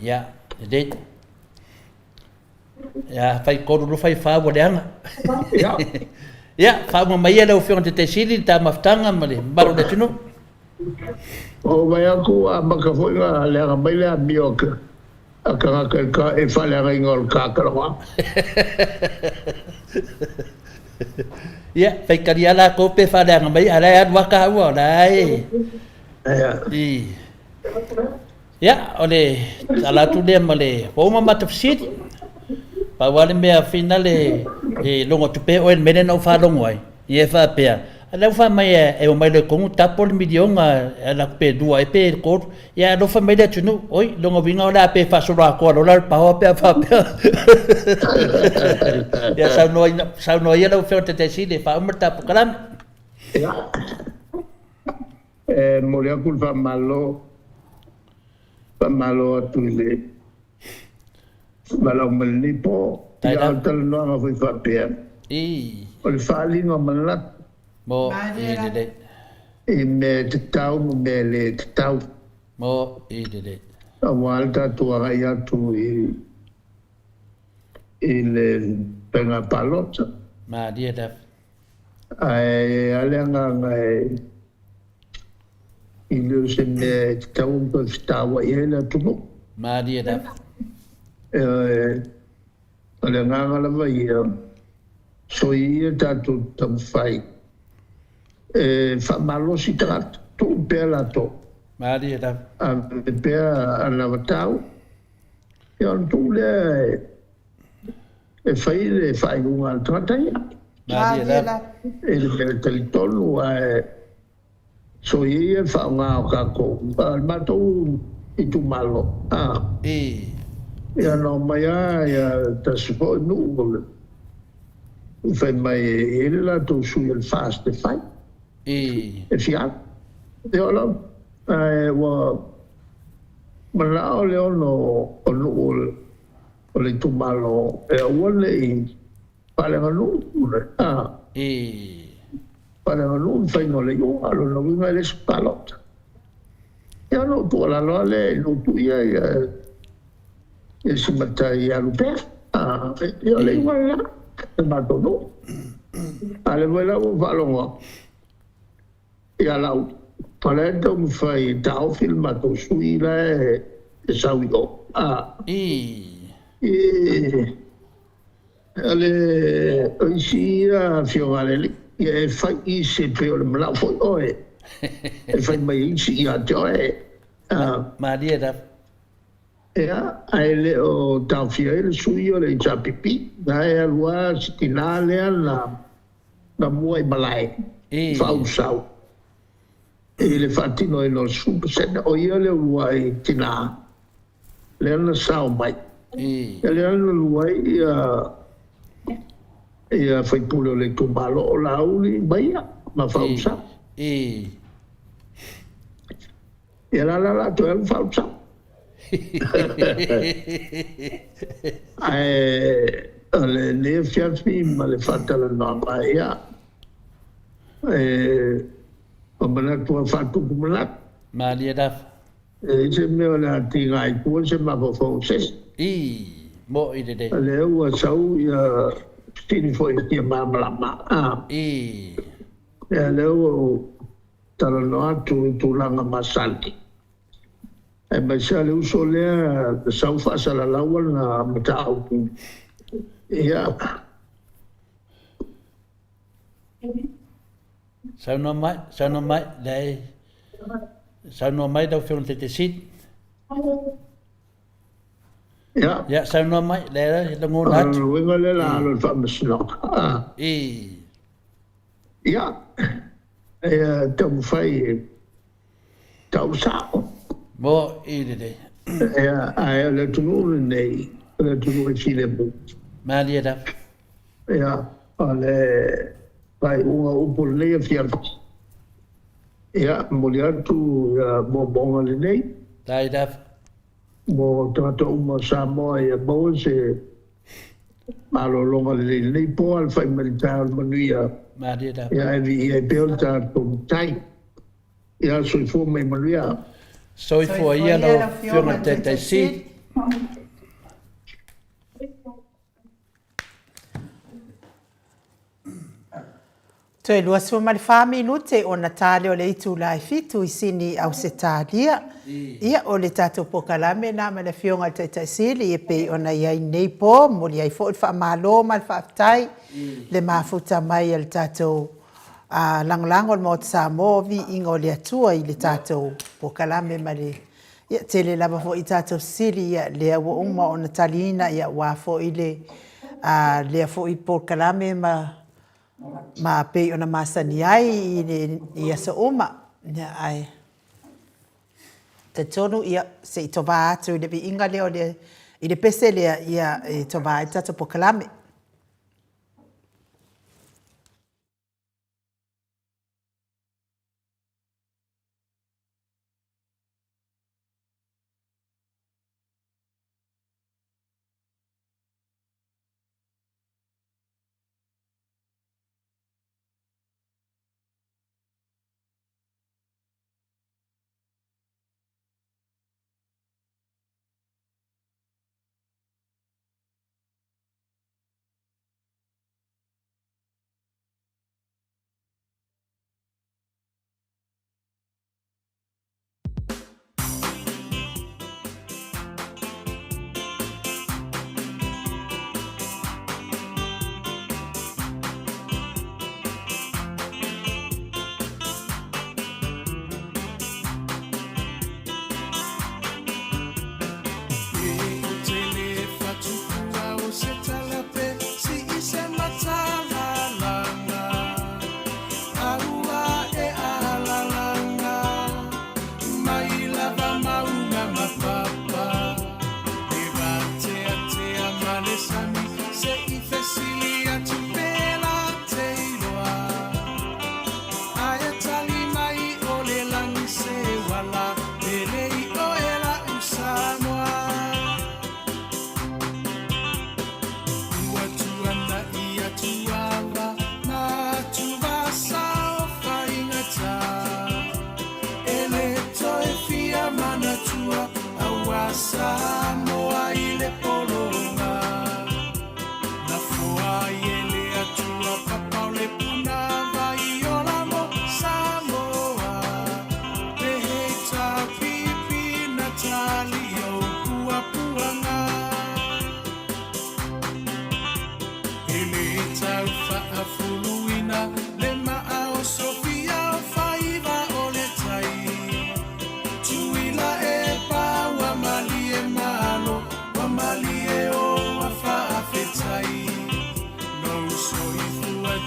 ia, lelei. Ia, fai tolu loa fai fa ua leaga. Ia. Ia, faauma mai ia lau Afioga i le Taitaifono le ta mafutaga ma le mamalu o le atunuu. Oo mai atu ua amata foi ona leaga mai le amio a tagata i le faaleagaina o le ta talanoaga. Ia, faitalia lava latou pe faaleaga mai, a o la e alu lava taua, o la e... I. Ia, o le tala atu lea ma le ua uma mata fesili. Pau lava le mea finale e logo atu pea oe i le mea lea na ou faalogo ai, ia e faapea, a lea ua fai mai e omai loa i totonu tapo le miliona e alu atu pe lua ea pe tolu, ia alofa mai le atunuu, oi, lona uiga o le a pe faasolo atoa loa la le paoa pe a faapea. Ia saunoa, saunoa ia lau Afioga i le Taitai Sili e faauma le ta polokalame. Ia. E momoli atu le faamalo, faamalo atu i le valaau mai lenei po. Ia, o le talanoaga foi faapea, o le faaaliga o manatu i mea e tatau ma mea e le tatau, aua le tatou agai atu i i le faiga palota. Ae a le agaga e le o se mea e tatau ona toe fetauai ai le atunuu. Malie lava. Ioe, o le agaga lava ia, soia ia tatou taumafai e faamalosi tagata, tuu pea latou. Malie lava. Ave pea anavatau, ia ona tuu lea e E fai le faaiuga a le tagata ia. Malie lava. I le mea talitonu ae soia ia le faaaoga o tatou, le matou itumalo. I. Ia na omai lava ia tasi foi nuu o le fai mai e i ai le latou sui o le FAST e fai. I. E fia alu. Ia o lau. Ae ua manao le ono o nuu o le itumalo e aua ne i faaleaganuu a faaleaganuu le faiga o le iuga. O lona uiga e le o se palota. Ia ona ou tuualalo lava lea i nuu tuu ia ia si matai e alu pea. Ia o le iuga lena o le matou nuu. A o lea foi la ua ou faalogo atu ia Laauli, o la e taumafai e taofi le matou sui la e sau i o. O le o isi ia afioga a le alii, ia e fai i se pei o le manao foi oe e fai mai e isi ia te oe. Malie lava. Ia, ae le o taofia ai le sui o le HRPP, na e alu lava si tinā lea na na mua i malae faaulufau i le faatinoina o le 10%, o ia le uluai tinā lea na sao mai, ia lea na alu ai ia sui usufono o le itumalo o Laauli ma ia ma Faaulusa. Ia la la la toe alu Faaulusa. Ae o lenei afiafi ma le faatalanoaga, ia, e manatu lava faatupu manatu. Malie lava. E leai se mea o le a tiga ai tua se mafaufau o se isi. Ii, mo'i lelei. O lea ua sau ia fesili foi e fia malamalama. Ii. Ia lea ua ou talanoa atu i tulaga masani. Aemaise lava le uso lea na sau faasalalau ana mataupu. Ia. Saunoa mai, saunoa mai, leai, saunoa mai lau Afioga i le Taitaifono. Ia. Ia, saunoa mai, leai, e lagona atu. O le uiga lea o le a alo i le faamasinoga. Ii. Ia, ia taumafai e tau sao. Mo'i lelei. Ia, ae o le atunuu lenei, o le atunuu e filemu. Malie lava. Ia, o le faaiuga o upu o lenei afiafi, ia, momoli atu ia moomooga lenei. Faafetai lava. Mo tagata uma o Samoa ia maua se malologa lelei i lenei po, alafai mai le taeao i le manuia. Malie lava. Ia, e viia ai pea lo tatou Matai. Ia soifua ma ia manuia. Soifua ia lau Afioga i le Taitai Sili. Toe 24 minute ona ta lea o le itula e 7 i Sini, Ausetalia. Ia, o le tatou polokalame lena ma le Afioga i le Taitai Sili e pei ona i ai nei po. Momoli ai foi le faamalo ma le faafetai le mafuta mai a le tatou lagolago o le Maota Samoa, viiga o le Atua i le tatou polokalame ma le ia tele lava foi i tatou fesili ia lea ua uma ona taliina ia aua foi le lea foi polokalame ma ma pei ona masani ai i le i aso uma. Ia ae talitonu ia se i tovā atu i le viiga lea o le i le pese lea ia e tovā ai le tatou polokalame.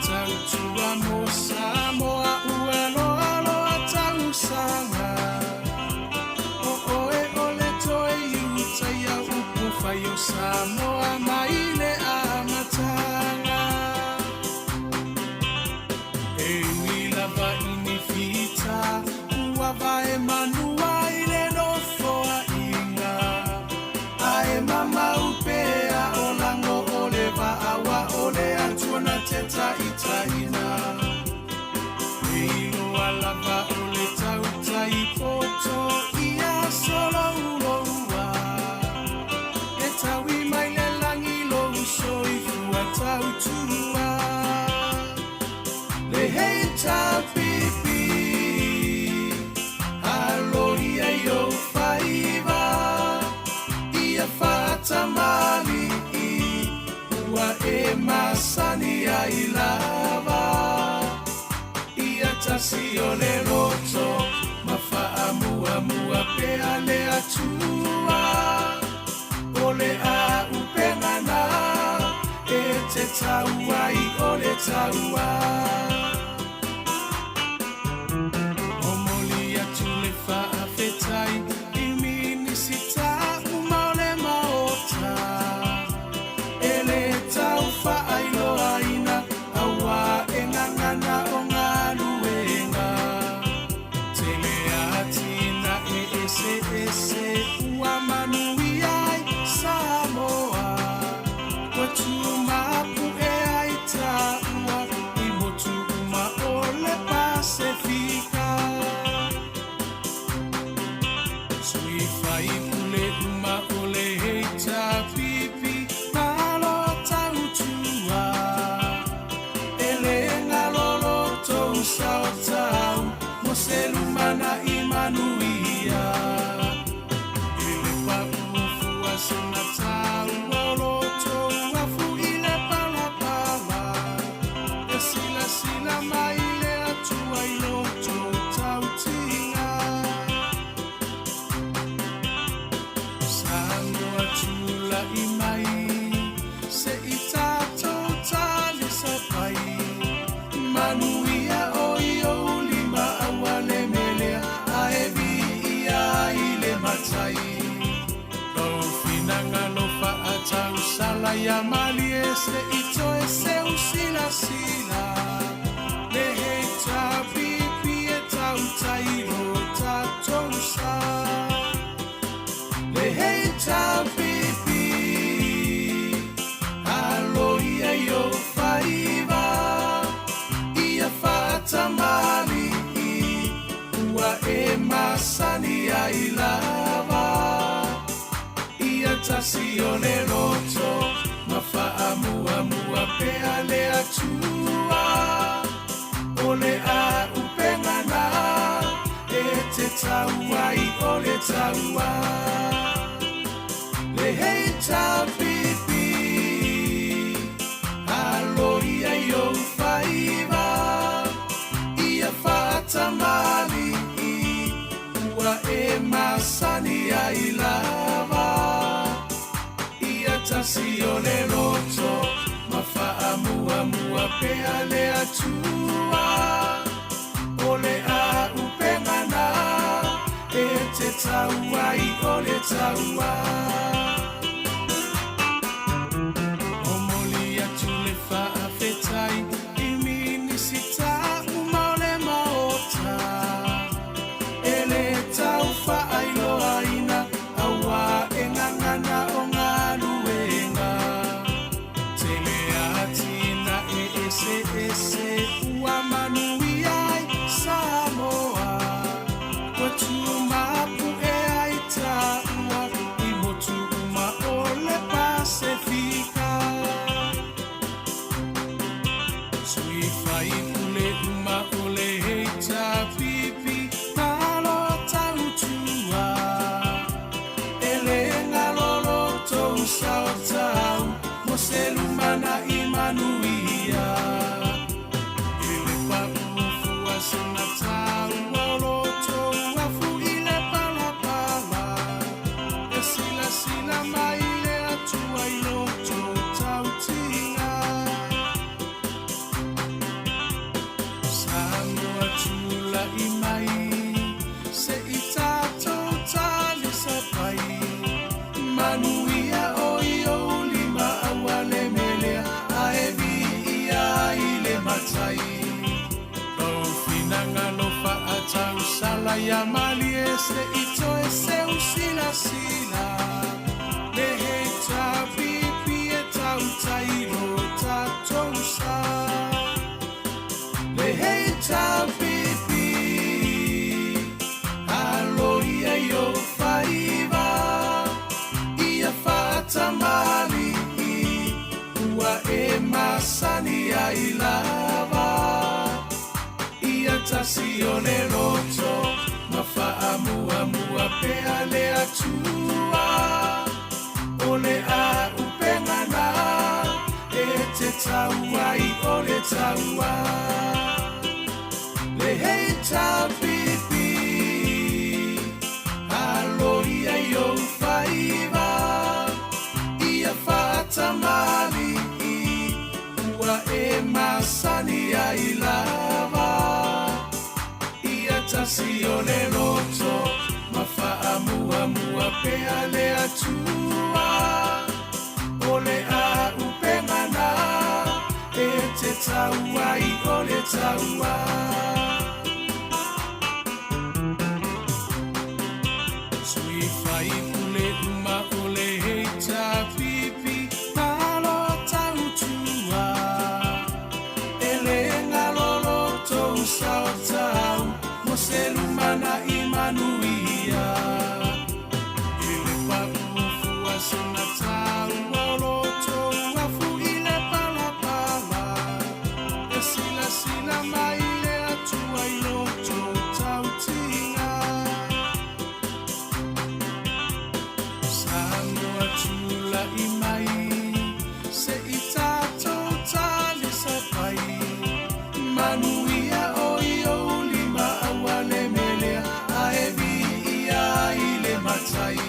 tautua mo Samoa ua loaloa tausaga. O oe o le toe iutaia upu fai o Samoa mai le amataga. E ui lava i ni fita ua vae manua i le nofoaiga, ae mamau pea o lago o le vaa ua o le Atua na te taitaiina. E iloa lava o le tautai poto ia solouloua, e taui mai le lagi lou soifua tautua. Le HRPP, aloia i ou faiva, ia faatamali'i ua e masani ai lava. Ia tasi o le loto ma faamuamua pea le Atua, o le auupega na e te tau ai o le taua. Momoli atu le faafetai i Minisita uma o le Maota e le tau faailoaina auā e gagana o galuega. Tele atinae eseese ua manuia ai Samoa, ua tumapu'e ai taua i motu uma o le Pasefika. Sui faipule uma o le HRPP, malo tautua, e le galo lo tou sao tau mo se lumana'i manuia. E le paʻu fua sina taua o lo tou afu i le palapala, e silasila mai le Atua i lo tou tautiga. Samoa tula'i mai se'i tatou talisapai, manuia o i ou lima aua le melea ae viia ai le Matai. Lou finagalo faatausala ia malie se'i toe seu silasila le HRPP e tautai lo tatou sa. Le HRPP, aloia i ou faiva, ia faatamali'i ua e masani ai lava. Ia tasi o le loto ma faamuamua pea le Atua, o le auupega na e te tau ai o le taua. Le HRPP, aloia i ou faiva, ia faatamali'i ua e masani ai lava. Ia tasi o le loto ma faamuamua pea le Atua, o le auupega na e te tau ai o le taua. Momoli atu le faafetai i Minisita uma o le Maota e le tau faailoaina auā e gagana o galuega. Tele atinae eseese ua manuia ai Samoa, ua tumapu'e ai taua i motu uma o le Pasefika. Sui faipule uma o le HRPP, malo tautua, e le galo lo tou sao tau mo se lumana'i manuia. E le paʻu fua sina taua o lo tou afu i le palapala, e silasila mai le Atua i lo tou tautiga. matai. Lou finagalo faatausala ia malie se i toe seu silasila. Le HRPP e tautai lo tatou sa. Le HRPP alo ia i ou faiva ia faatamalii ua e masani ai lava. Ia tasi o le loto ma faamuamua pea le Atua. O le auupega na e te tau ai o le taua. Le HRPP alo ia i ou faiva ia faatamalii ua e masani ai lava. Ia tasi o le loto ma faamuamua pea le Atua. O le auupega na e te tau ai o le taua. Sui faipule uma o le HRPP malo tautua. E le galo lo tou sao tau mo se lumanai manuia. I le paʻu fua segatā ua o lo outou afu i le palapala. E silasila mai le Atua i lo outou tautiga. Samoa tulai mai se i tatou talisapai. Manuia o i ou lima aua le melea ae viia ai le Matai.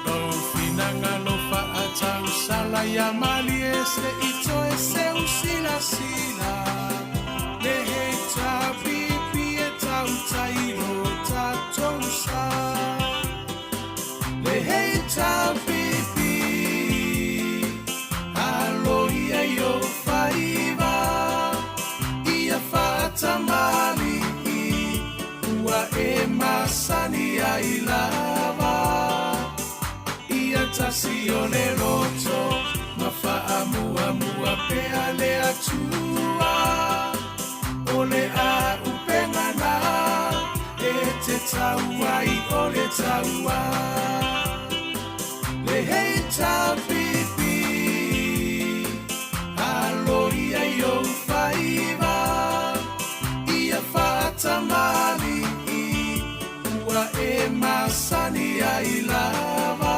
Lou finagalo faatausala ia malie se i toe seu silasila. Le HRPP e tautai lo tatou sa. Le HRPP alo ia i ou faiva ia faatamalii ua e masani ai lava. Ia tasi o le loto ma faamuamua pea le Atua. O le auupega na e te tau ai o le taua. Le HRPP alo ia i ou faiva ia faatamalii ua e masani ai lava.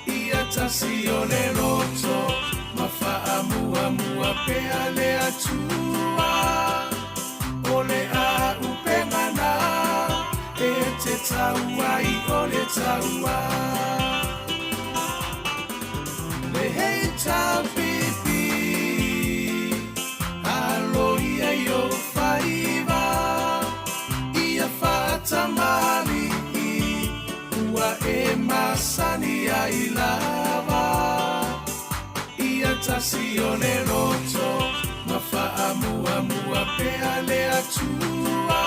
Ia tasi o le loto ma faamuamua pea le Atua. O le auupega na e te tau ai o le taua. Le HRPP alo ia i ou faiva ia faatamalii ua e masani ai lava. Ia tasi o le loto ma faamuamua pea le Atua.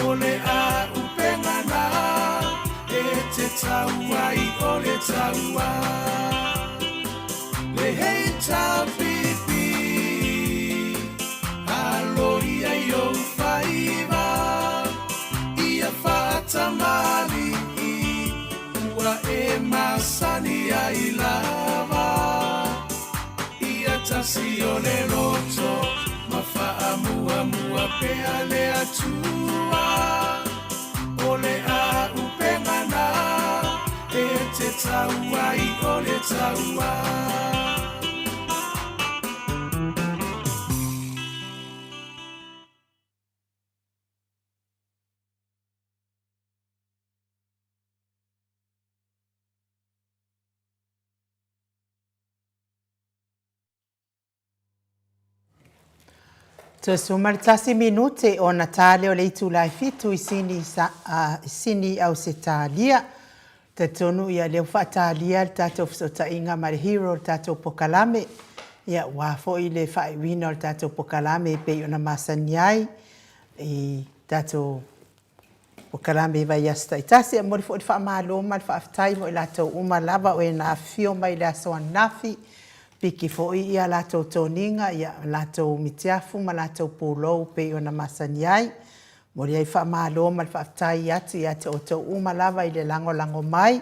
O le auupega na e te tau ai o le taua. Le HRPP alo ia i ou faiva ia faatamalii ua e masani ai lava. Ia tasi o le loto ma faamuamua pea le Atua. O le auupega na e te tau ai o le taua. Toe 11 minute ona ta lea o le itula e fitu i Sini, i Sini Ausetalia. Talitonu ia lea ua faatalia le tatou fesootaiga ma le hero o le tatou pokalame. Ia, aua foi le faaiuina o le tatou polokalame e pei ona masani ai i tatou polokalame i vaiaso taitasi. E momoli foi le faamalo ma le faafetai mo i latou uma lava o e na afifio mai i le aso ananafi, piki foi ia latou toniga, ia latou mitiafu ma latou pulou pei ona masani ai. E momoli ai le faamalo ma le faafetai atu ia te outou uma lava i le lagolago mai,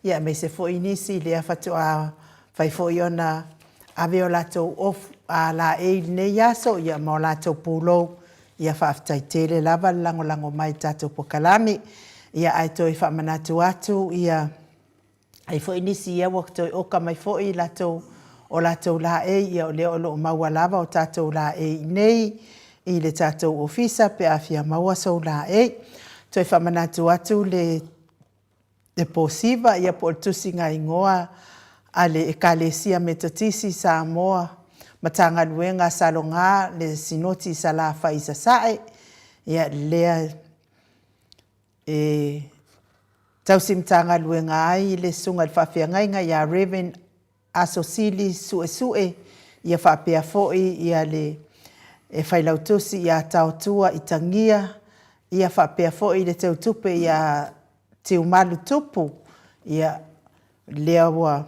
ia aemaise foi nisi lea faatoa mafai foi ona ave o latou ofu laei i lenei aso, ia ma o latou pulou. Ia faafetai tele lava le lagolago mai i le tatou polokalame. Ia ae toe faamanatu atu ia ai foi nisi ia ua toe oka mai foi latou o latou laei, ia o lea o lo o maua lava o tatou laei i inei i le tatou ofisa pe a fia maua sou laei. Toe faamanatu atu le le posiva ia po o le tusiga igoa a le Ekalesia Metotisi i Samoa, Matagaluega a Saloga, le Sinoti i Salafai i Sasae, ia lea e tausi Matagaluega ai le Susuga i le Faafeagaiga ia Rev. Aso Sili Suesue, ia faapea foi ia le Failautusi ia Taotua Itagia, ia faapea foi le Teutupe ia Tiumalu Tupu, ia lea ua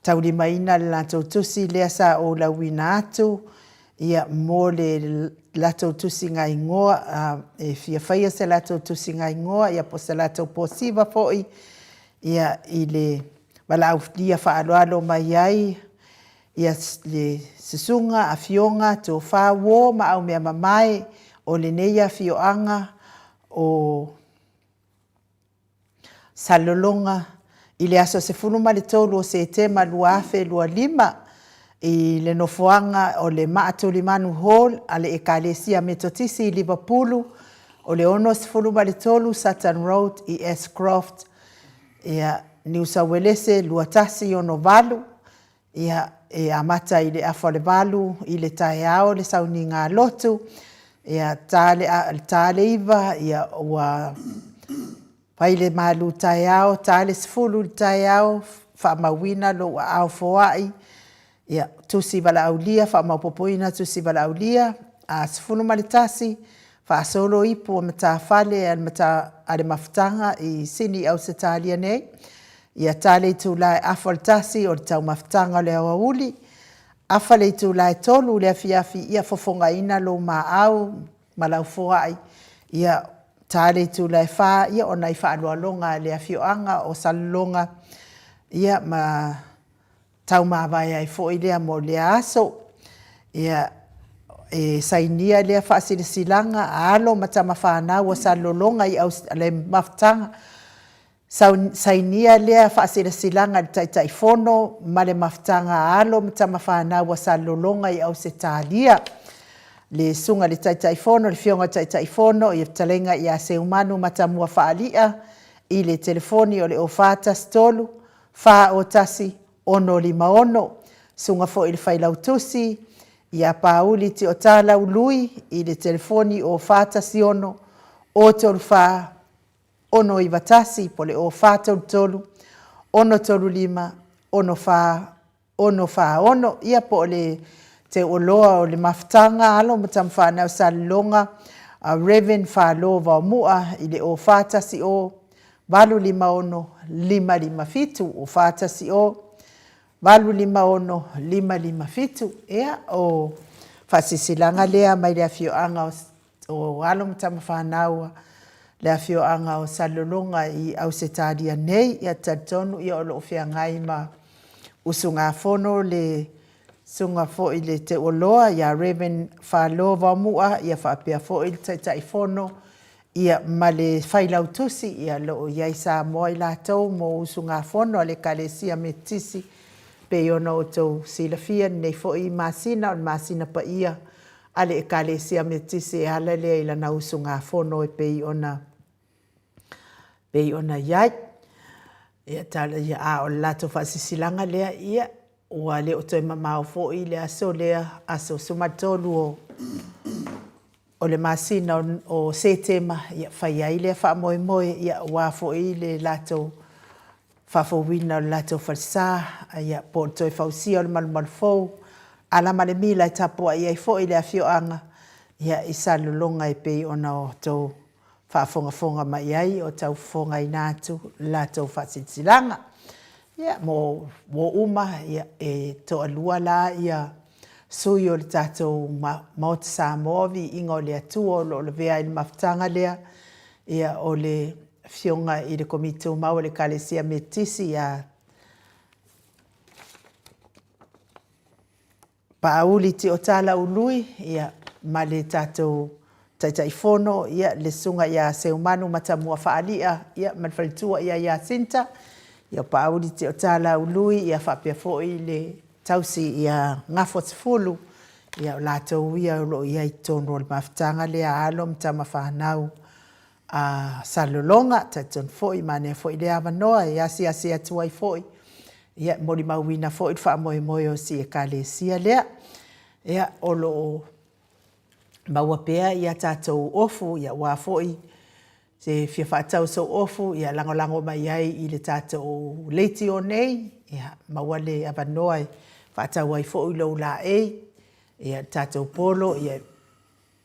taulimaina le latou tusi lea sa ou lauina atu, ia mo le latou tusiga igoa, e fia faia se latou tusiga igoa ia po o se latou posiva foi, ia i le valaaulia faaaloalo mai ai ia le Susuga, Afioga, Tofa, Uo ma Aumeamamae o lenei afioaga o Salelologa i le aso 13 o Setema 2025 i le nofoaga o le Maatulimanu Hall a le Ekalesia Metotisi i Livapulu, o le 63 Sutton Road i Ashcroft, ia, Niu Sauelese 2168, ia, e amata i le afa o le 8 i le taeao le sauniga lotu, ia, ta le, ta le 9, ia, ua fai le malu taeao, ta le 10 i le taeao, faamauina lou aao foai, ia, tusi valaaulia, faamaopoopoina tusi valaaulia, a 11, faasolo ipu o matafale a le mafutaga i Sini Ausetalia nei, ia ta le itula e afa o le tasi o le taumafataga o le aoauli, afa le itula e 3 i le afiafi, ia fofogaina lou maau ma lau foai, ia ta le itula e 4, ia o nai faaaloaloga a le afioaga o Salelologa, ia ma taumavae ai foi lea mo lea aso. Ia, e sainia lea faasilasilaga a alo ma tama fanau a Salelologa i le mafutaga. Sainia lea faasilasilaga e le Taitaifono ma le mafutaga a alo ma tama fanau a Salelologa i Ausetalia. Le Susuga i le Taitaifono, le Afioga i le Taitaifono, ia fetalaiga ia Seumanu Matamua Faali'a i le telefoni o le 0413 401 656, Susuga foi i le Failautusi ia Pauli Tiotalau Lui i le telefoni 0416 034 691 po o le 0433 635 64 646, ia po o le Teuoloa o le Mafutaga, Alo ma Tamafanau Salelologa, Rev. Falo Vaomua i le 0410 856 557, 0410 856 557. Ia, o faasilasilaga lea mai le afioaga o alo ma tamafanau le afioaga o Salelologa i Ausetalia nei. Ia, talitonu ia o lo o feagai ma usugafono le susuga foi i le Teuoloa ia Rev. Falo Vaomua, ia faapea foi le Taitaifono ia ma le Failautusi, ia o lo o i ai Samoa i latou mo usugafono a le Ekalesia Metotisi, pei ona outou silafia i lenei foi masina, o le masina paia a le Ekalesia Metotisi e ala lea i lana usugafono e pei ona pei ona i ai. Ia, tala, ia, a o le latou faasisilaga lea, ia, ua le o toe mamao foi le aso lea, aso 13 o o le masina o Setema, ia, fai ai lea faamoemoe, ia, aua foi le latou faafouina o le latou falesa, ia, po o le toe fausia o le malumalu fou. Ala ma le mila e tapuai ai foi le afioaga ia i Salelologa e pei ona outou faafogafoga mai ai o tau fofogaina atu le latou faasilasilaga. Ia mo uo uma ia e toalua la ia sui o le tatou Maota Samoa Viiga o le Atua o lo o lavea ai le mafutaga lea ia o le Afioga i le Komiti Tumau a le Ekalesia Metotisi ia Paauli Tiotala Ului ia ma le tatou Taitaifono ia le Susuga ia Seumanu Matamua Faali'a ia ma le faletua ia Iasinta ia Paauli Tiotala Ului ia faapea foi le tausi ia Gafoasefulu ia o latou ia o lo o i ai i totonu o le mafutaga lea a alo ma tama fanau a Salelologa. Talitonu foi, manaia foi lea avanoa e asiasi atu ai foi, ia, e molimauina foi le faamoemoe o si Ekalesia lea. Ia, o lo o maua pea ia tatou ofu, ia aua foi te fia faatau sou ofu, ia lagolago mai ai i le tatou leitio nei, ia maua le avanoa e faatau ai foi lou laei, ia le tatou polo, ia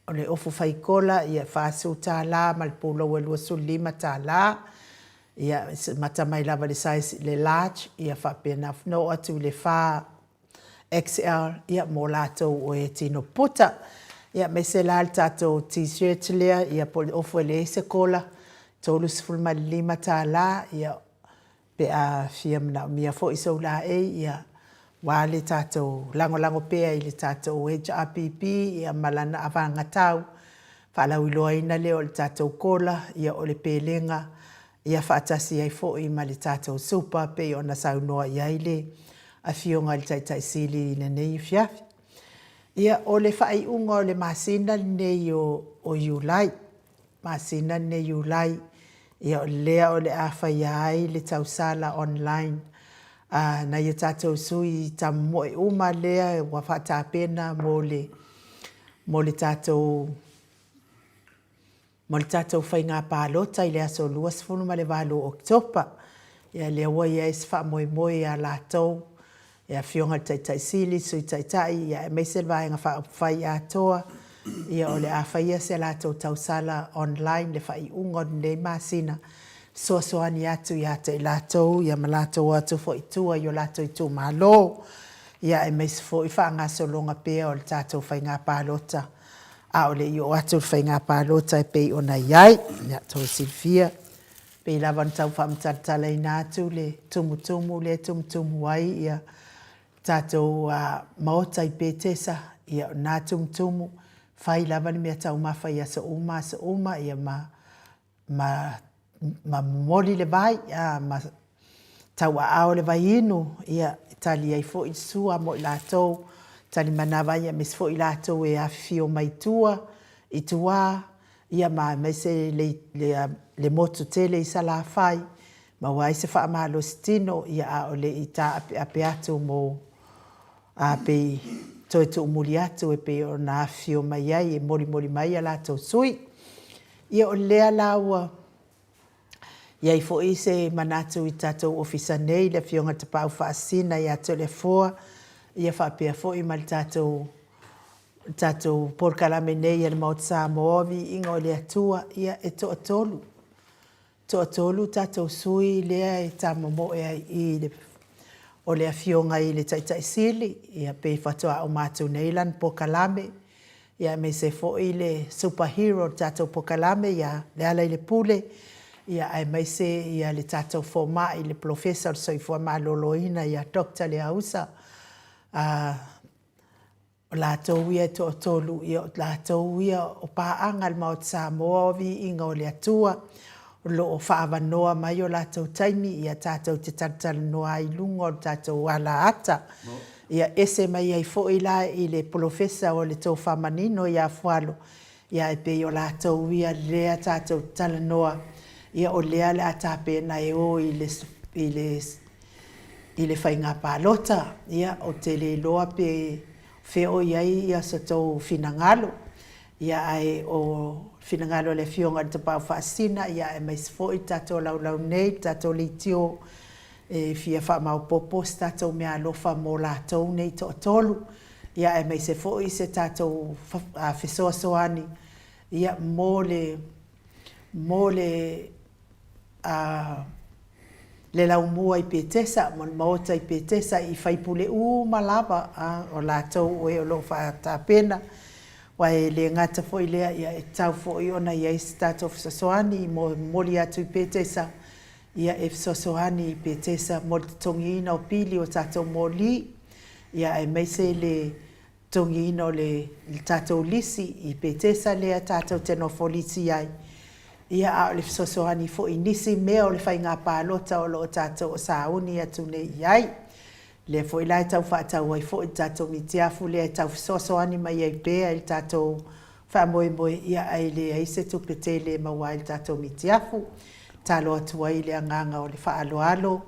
O le ofu faikola ia $40 ma le pulou e $25, ia amata mai lava i le size le large ia faapena ona oo atu i le 4XL ia mo latou o e tino puta. Ia aemaise la le tatou t-shirt lea ia po o le ofu e leai se kola, $35 ia Pe a fia manaomia foi sou laei, ia, ua le tatou lagolago pea i le tatou HRPP ia ma lana avagatau faalauiloaina lea o le tatou kola, ia o le pelega, ia faatasi ai foi ma le tatou supa pei ona saunoa i ai le Afioga i le Taitai Sili i lenei afiafi. Ia, o le faaiuga o le masina lenei o Iulai, masina lenei Iulai, ia o lea o le a faia ai le tausala online a nai o tatou sui tamomoe uma lea ua faatapena mo le mo le tatou mo le tatou faiga palota i le aso 28 o Oketopa. Ia lea ua i ai se faamoemoe ia latou le Afioga i le Taitai Sili, Sui Taitai, ia aemaise le Vaega Faaupufai atoa, ia o le a faia se latou tausala online le faaiuga o lenei masina, fesoasoani atu ia te i latou ia ma latou o atu foi i tua i o latou itumalo, ia aemaise foi faagasologa pea o le tatou faiga palota a o le i oo atu le faiga palota e pei ona i ai. Ia, outou silafia, Pei lava ona tau faamatalatalaina atu le tumutumu lea e tumutumu ai ia tatou maota i Petesa, ia o na tumutumu, fai lava le mea taumafa i aso uma aso uma, ia ma, ma, ma momoli le vai, a, ma tauaao le vaiinu, ia, e tali ai foi le sua mo i latou, tali manava ai aemaise foi i latou e afifio mai tua, i tuā, Ia ma aemaise le, le, le motu tele i Salafai, maua ai se faamalosi tino, ia a o le i taapeape atu mo, a pei toe tuumuli atu e pei ona afifio mai ai e molimoli mai a latou sui. Ia o lea la ua i ai foi se manatu i tatou ofisa nei, le Afioga i le Tapaau Faasisina ia Toleafoa, ia faapea foi ma le tatou O le tatou polokalame nei a le Maota Samoa, Viiga o le Atua, ia e toatolu. Toatolu tatou sui lea e tamomoe ai i i, o le Afioga i le Taitai Sili, ia pei faatoa uma atu nei lana polokalame, ia aemaise foi le super hero o le tatou polokalame ia Lealailepule, ia aemaise ia le tatou fomai le Polofesa o le Soifua Maloloina ia Doctor Leausa, a O latou ia e toatolu, ia o latou ia o paaga a le Maota Samoa o Viiga o le Atua, o lo o faaavanoa mai o latou taimi ia tatou te talatalanoa ai i luga o le tatou alaata. Ia ese mai ai foi la i le Polofesa o le Tofa Manino ia Fualo, ia e pei o latou ia lea tatou te talanoa, ia o lea o le a tapena e o i le, i le i le faiga palota. Ia, ou te le iloa pe fea o i ai so outou finagalo, ia ae o le finagalo o le Afioga i le Tapaau Faasisina, ia aemaise foi le tatou laulau nei, le tatou leitio e fia faamaopoopo se tatou meaalofa mo latou nei toatolu. ia aemaise foi se tatou fesoasoani ia mo le mo le a le laumua i Petesa ma le maota i Petesa i faipule uma lava a o latou o e o lo o faatapena, aua e le gata foi i lea, ia e tatau foi ona i ai se tatou fesoasoani mo momoli atu i Petesa, ia e fesoasoani i Petesa mo le totogiina o pili o tatou moli, ia aemaise le totogiina o le tatou lisi i Petesa lea tatou te nofo lisi ai, ia a o le fesoasoani foi i nisi mea o le faiga palota o lo o tatou o sauni atu nei i ai. Lea foi la e tau faatau ai foi le tatou mitiafu lea e tau fesoasoani mai ai pea i le tatou faamoemoe, ia ae leai se tupe tele e maua ai i le tatou mitiafu. Tatalo atu ai i le agaga o le faaaloalo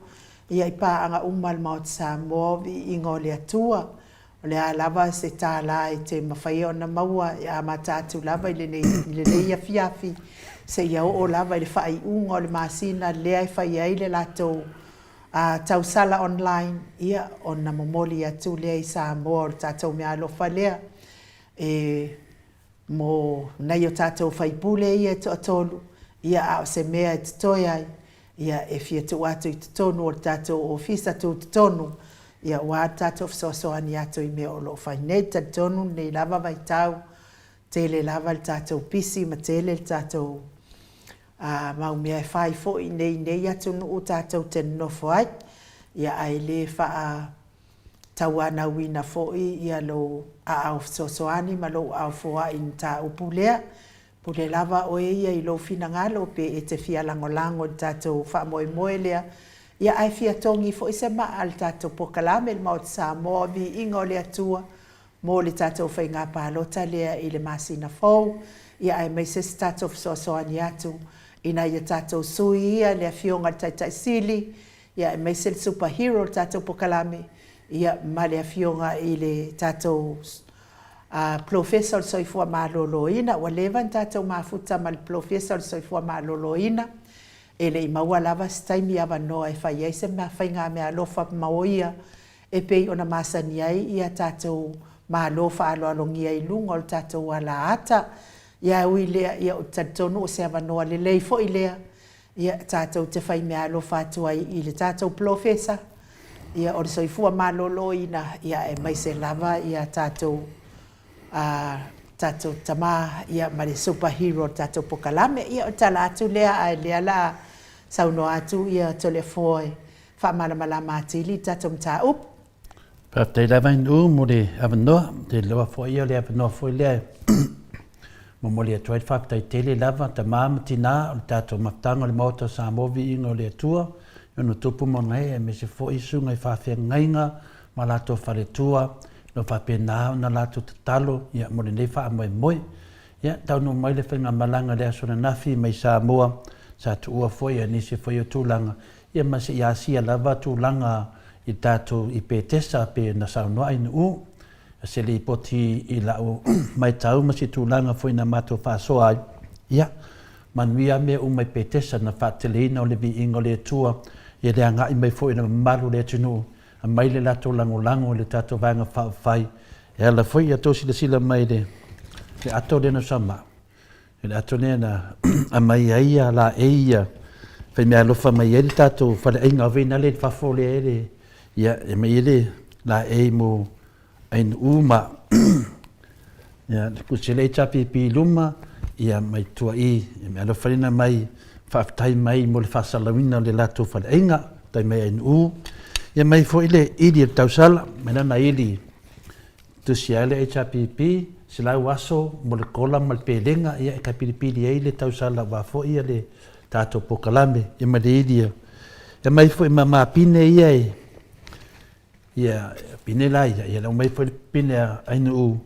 ia i paaga uma a le Maota Samoa o viiga o le Atua. O le a lava se tala e te mafaia ona maua e amata atu lava i lenei, i lenei afiafi seia oo lava i le faaiuga o le masina lea e fai ai le latou a tausala online, ia, ona momoli atu lea i Samoa o le tatou meaalofa lea e mo nai o tatou faipule ia e toatolu, ia, a o se mea e totoe ai, ia, e fia tuu atu i totonu o le tatou ofisa tutotonu, ia, aua le tatou fesoasoani atu i mea o lo o fai nei. Talitonu lenei lava vaitau, tele lava le tatou pisi ma tele le tatou a mau mea e fai foi nei i nei atunuu tatou te nonofo ai, ia, ae le faa tauanauina foi ia lou aao fesoasoani ma lou aao foai i le mataupu lea. Pule lava oe ia i lou finagalo pe e te fia lagolago i le tatou faamoemoe lea, ia ae fia togi foi se maa i le tatou polokalame i le Maota Samoa o Viiga o le Atua mo le tatou faiga palota lea i le masina fou, ia aemaise se tatou fesoasoani atu i nai a tatou sui ia, le Afioga i le Taitai Sili, ia aemaise le Super Hero o le tatou polokalame, ia ma le Afioga i le tatou Polofesa o le Soifua Maloloina. Ua leva ona tatou mafuta ma le Polofesa o le Soifua Maloloina, e le i maua lava se taimi avanoa e fai ai se faigameaalofa maoia e pei ona masani ai ia tatou Malo faaaloalogia i luga o le tatou alaata. Ia e ui i lea, ia ou te talitonu o se avanoa lelei foi lea ia tatou te fai meaalofa atu ai i le tatou polofesa ia o le soifua maloloina ia aemaise lava ia tatou a tatou tama ia ma le super hero o le tatou pokalame. Ia o le tala atu lea ae lea la saunoa atu ia Toleafoa e faamalamalama atili le tatou mataupu. Faafetai lava Inu mo le avanoa. Ou te iloa foi o le avanoa foi lea e momoli atu ai le faafetai tele lava tama ma tina o le tatou mafutaga o le Maota o Samoa Viiga o le Atua i ona tupu ma ona ee aemaise foi susuga i faafeagaiga ma latou faletua o lo o faapena ona latou tatalo ia mo lenei faamoemoe. Ia taunuu mai le faigamalaga i le aso ananafi mai Samoa sa tuua foi e nisi foi o tulaga Ia ma se i asia lava tulaga i tatou i Petesa pe na saunoa ai Nu'u se lipoti i la'u maitau ma se tulaga foi na matou faasoa ai. Ia, manuia mea uma i Petesa na faateleina o le viiga o le Atua, ia le aga'i mai foi i le mamalu o le atunuu, aumai le latou lagolago i le tatou Vaega Faaupufai e ala foi ia tou silasila mai i le ato lea na sama. I le ato lea na aumai ai ia laei ia faimeaalofa mai ai le tatou faleaiga vainale i fafo lea e le ia e aumai ai le laei mo Ainuu ma ia le kusi le HRPP i luma ia mai tua i e meaalofa mai faafetai mai mo le faasalalauina o le latou faleaiga tai mai Ainuu ia mai foi le ili o le tausala mai lana ili Tusi ai le HRPP, 100 aso mo le kola ma le pelega, ia e taipilipili ai le tausala aua foi ia le tatou polokalame, ia ma le ili e aumai foi ma ma pine ia e, ia pine la ia, ia aumai foi le pine a Ainuu,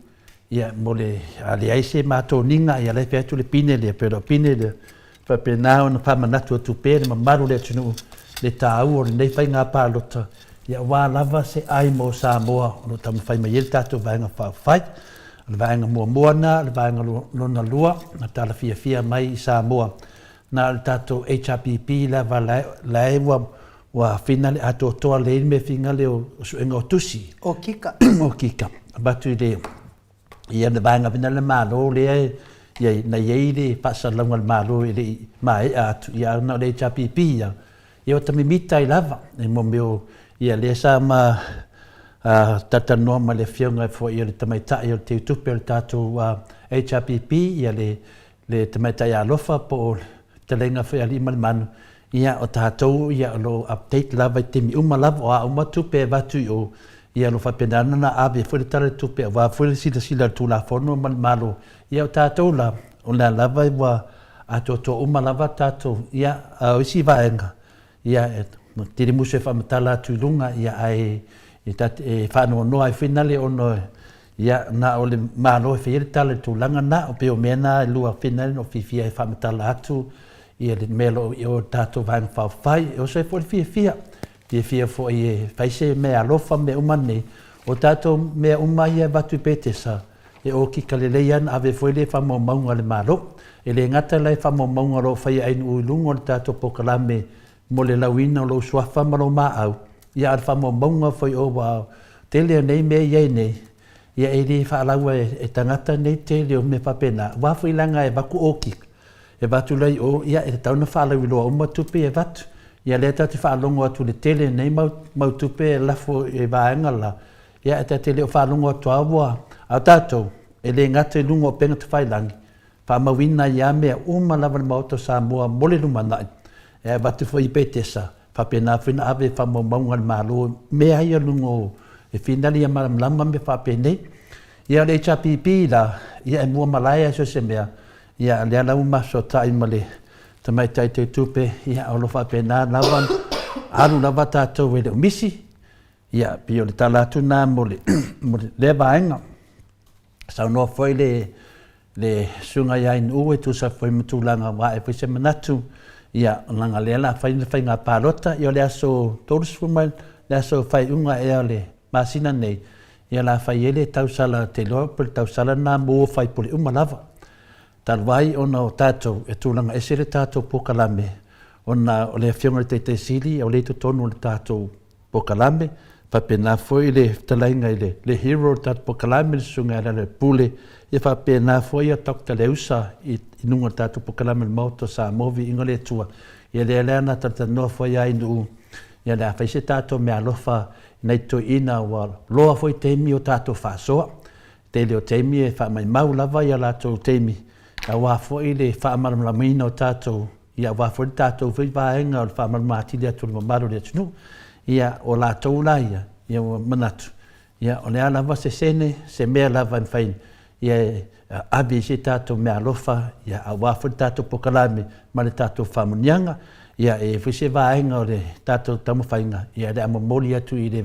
ia mo le, a leai se matoniga, ia la e fai atu le pine lea, pe o lau pine lea, faapena ona faamanatu atu pea i le mamalu o le atunuu le taua o lenei faiga palota, ia aua lava se ai mo Samoa o lo o taumafai mai ai le tatou Vaega Faaupufai. O le vaega muamua lena, o le vaega lona lua, na tala fiafia mai i Samoa, na o le tatou HRPP lava la e ua ua finale atoatoa lelei le mea finale o suega o tusi. O kika. O kika. avatu i le ia le vaega foi lea a le Malo lea e na i ai le faasalalauga a le Malo e le i maea atu, ia ae na o le HRPP ia, ia ua ta mimita ai lava i mo mea o, ia lea sa ma talatalanoa ma le afioga foi o le tamaitai o le teutupe o le tatou HRPP, ia le le tamaitai alofa po o le fetalaiga foi a Alii ma le Manu, ia o tatou ia o lo o update lava i taimi uma lava, o a uma tupe e avatu i o, ia o lo o faapena ona ave foi le Tala o le Tupe aua foi le silasila a le Tulafono ma le Malo. Ia o tatou la, o lea lava ua atoatoa uma lava tatou, ia a o isi vaega, ia e tele musu e faamatala atu i luga, ia ae e faanoanoa ai foi nale ona Ia, na o le Malo e fai ai le tala i le tulaga lena. E pei o mea na e lua fina na ou fiafia ai e faamatala atu ia le mea o lo o i o i le tatou Vaega Faaupufai. E oso ai foi le fiafia, fiafia foi e fai se mea alofa ma mea uma nei. O tatou mea uma ia e avatu i Petesa, e okika lelei lava ona ave foi lea i faamaumauga a le Malo. E le gata la i faamaumauga o lo o fai e Ainuu i luga o le tatou polokalame mo le lauina o lou suafa ma lou maau, ia a o le faamaumauga foi o ua tele o nei mea i ai nei, ia e le faalaua e tagata nei tele o mea faapena, aua foi leaga e avatu okika, e avatu la i o, ia e tatau ona faalauiloa uma tupe ia e avatu. Ia lea tatou te faalogo atu i le tele o nei mau, mau tupe e lafo i vaega la, ia e ta te le o faalogo atu lava ua, a o tatou, e le gata i luga o upega tafailagi, Faamauina ai ia mea uma lava le Maota o Samoa mo le lumanai, e avatu foi i Petesa, faapena foi ona ave faamaumauga a le Malo mea ia luga o e finali ia malamalama mea faapenei. Ia o le HRPP la, ia e mua malae lava so o se mea, ia lea la ua masotai ma le Tamaitai Teutupe, ia o lo o faapena lava alu lava tatou e le o misi, ia pei o le tala atu lena mo le lea vaega. Saunoa foi le le Susuga ia Ainuu e tusa foi ma tulaga ua ae foi se manatu, ia, leaga o lea o le a fai le faiga palota, ia o le aso 30 mai, le aso faaiuga ea o le masina nei, ia o le a fai ai le tausala, ou te iloa po o le tausala lena mo sui usufono uma lava. Talu ai ona o tatou, e tulaga ese le tatou polokalame, ona o le Afioga i le Taitai Sili o lea e i totonu o le tatou polokalame, faapena foi le fetalaiga i le, le hero o le tatou polokalame, le Susuga ia Lealailepule, ia faapena foi ia Doctor Leusa i, i luga o le tatou polokalame o le Maota o Samoa, Viiga o le Atua. Ia lea la na talatalanoa foi lava i nuu, ia le a fai se tatou meaalofa i nai toeaiina ua loa foi taimi o tatou faasoa. Tele o taimi e faamaimau lava ia latou taimi aua foi le faamalamalamaina o tatou ia aua foi le tatou foi vaega o le faamalamalama atili atu o le mamalu o le atunuu. Ia o latou la ia, ia ua manatu, ia o le a lava se sene, se mea lava e mafai ia e ave i se tatou meaalofa, ia aua foi le tatou polokalame ma le tatou faamanuiaga. Ia e i ai foi se vaega o le tatou taumafaiga, ia o le a momoli atu i le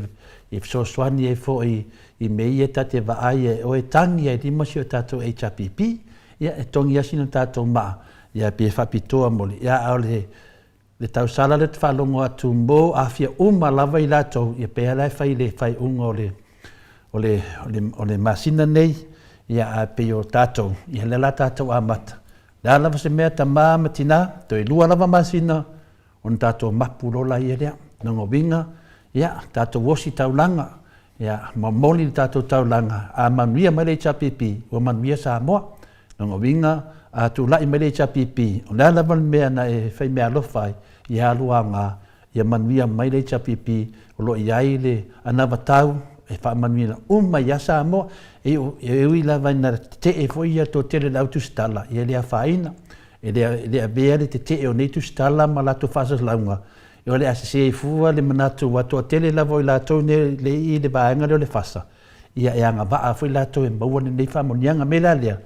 i fesoasoani ai foi i mea ia ta te vaai e o e tagi ai lima si o tatou HRPP, ia e togi lava sina tatou maa, ia pe faapitoa mo le, ia a o le, le tausala lea ou te faalogo atu mo aafia uma lava i latou, ia pei lava la e fai i le faaiuga o le, o le, o le, o le masina nei, ia ae pei o tatou, ia lea la tatou amata. O le a lava se mea tama ma tina, toe lua lava masina, ona tatou mapu loa laia lea. Lona uiga, ia, tatou osi taulaga, ia, momoli le tatou taulaga, a manuia mai le HRPP, ua manuia Samoa. Lona uiga, a tulai mai le HRPP, o le a lava le mea na e faimeaalofa ai, ia alu aoga, ia manuia mai le HRPP, o lo o i ai le anavatau e faamanuiaina uma ia Samoa. E ui lava ina tetee foi ia toatele o le au tusitala, ia e le afaina. E le avea le tetee o nei tusitala ma latou faasalalauga, o le a sese ai fua le manatu ua toatele lava o i latou nei le i le vaega lea o le FASA, ia e agavaa foi latou e maua lenei faamanuiaga. O le mea la lea,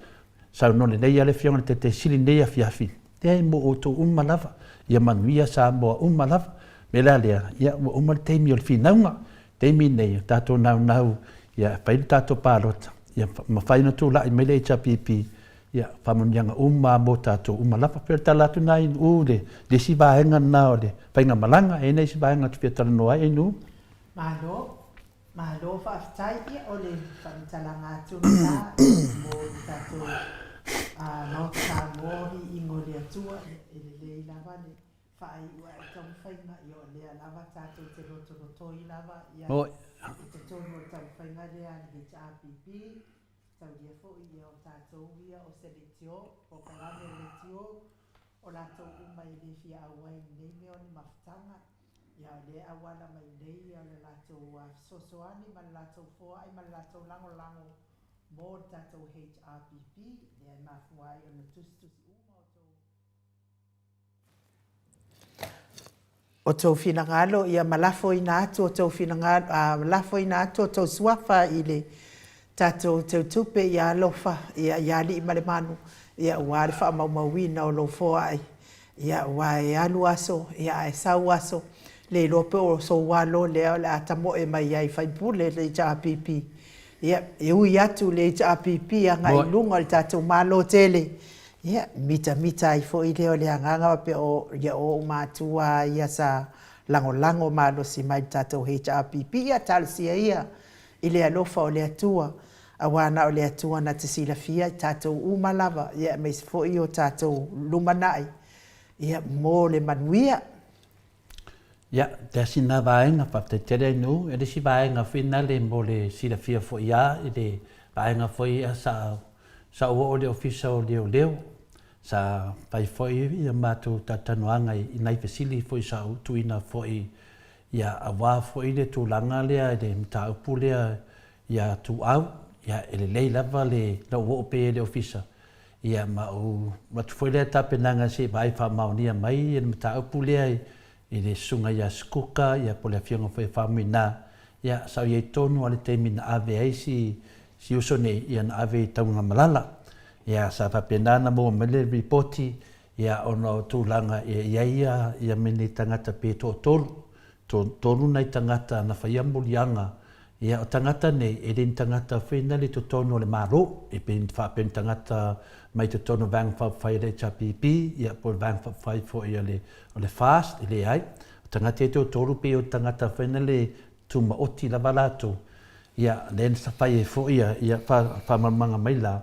saunoa lelei lava le Afioga i le Taitai Sili i lenei afiafi, leai mo outou uma lava, ia manuia Samoa uma lava. O le mea la lea, ia ua uma le taimi o le finauga, taimi lenei, o tatou naunau ia fai le tatou palota, ia mafai ona tulai mai le HRPP Ia, faamanuiaga uma lava mo tatou uma lava. Pei o le tala atu lena i Nu'u, le isi vaega lena o le faigamalaga. E i ai nai isi vaega ou te fia talanoa ai Nu'u. Malo, malo faafetai. Ia, o le faamatalaga atu lena mo le tatou Maota Samoa, viiga o le Atua, ia e lelei lava le faaiu ae taumafaiga, ia o lea lava tatou te lotolotoi lava ia. I totonu o le taumafaiga lea a le HRPP, taulia foi ia o tatou ia o se leitio, polokalame o leitio, o latou uma e le fia auai i lenei mea o ni mafutaga, ia o lea e auala mai nei ia le latou fesoasoani ma le latou foai ma le latou lagolago mo le tatou HRPP, lea e mafua ai ona tusitusi uma outou. Outou finagalo, ia ma lafoina atu outou finagalo, a, lafoina atu outou suafa i le tatou teutupe, ia alofa, ia, ia alii ma le manu, ia aua le faamaumauina o lou foai, ia aua e alu aso, ia ae sau aso, le iloa pe o sou alo lea o le a tamoe mai ai i faipule le HRPP. Ia, e ui atu le HRPP agai i luga o le tatou Malo tele, Ia, mitamita ai foi lea o le agaga faapea o, ia o ou matua lava ia sa lagolago malosi mai i le tatou HRPP, ia talosia ia i le alofa o le Atua, aua na o le Atua na te silafia i tatou uma lava, ia aemaise foi o tatou lumanai, ia mo le manuia. Ia, tasi na vaega, faafetai tele Ainuu. E le isi vaega foi nale mo le silafia foi a i le vaega foi a sa sa ou oo i le Ofisa o Leoleo, sa fai foi ia matou talatalanoaga i nai fesili foi sa ou tuuina foi ia aua foi le tulaga lea i le mataupu lea ia Tuuau. Ia e lelei lava le na ou oo pea i le Ofisa Ia, ma ou avatu foi lea tapenaga se i vaai faamaonia mai le mataupu lea i le Susuga ia Sikuka ia po o le Afioga foi ia Faumuina. Ia, sa ou i ai tonu lava i le taimi na ave ai si, si uso nei, ia na ave i Tanugamalala. Ia, sa faapena ona maua mai le lipoti, ia ona o tulaga e i ai ia, ia mea nei tagata pe toatolu, toatolu nai tagata na faia moliaga. Ia, o tagata nei, e le ni tagata foi na le i totonu o le Malo, e pei faapea ni tagata mai totonu o le Vaega Faaupufai a le HRPP, ia po o le Vaega Faaupufai foi a le, o le FAST, e leai. O tagata ia e toatolu pei o tagata foi na le tumaoti lava latou, ia, lea na fai ai foi ia, ia faamalamalamaga mai la,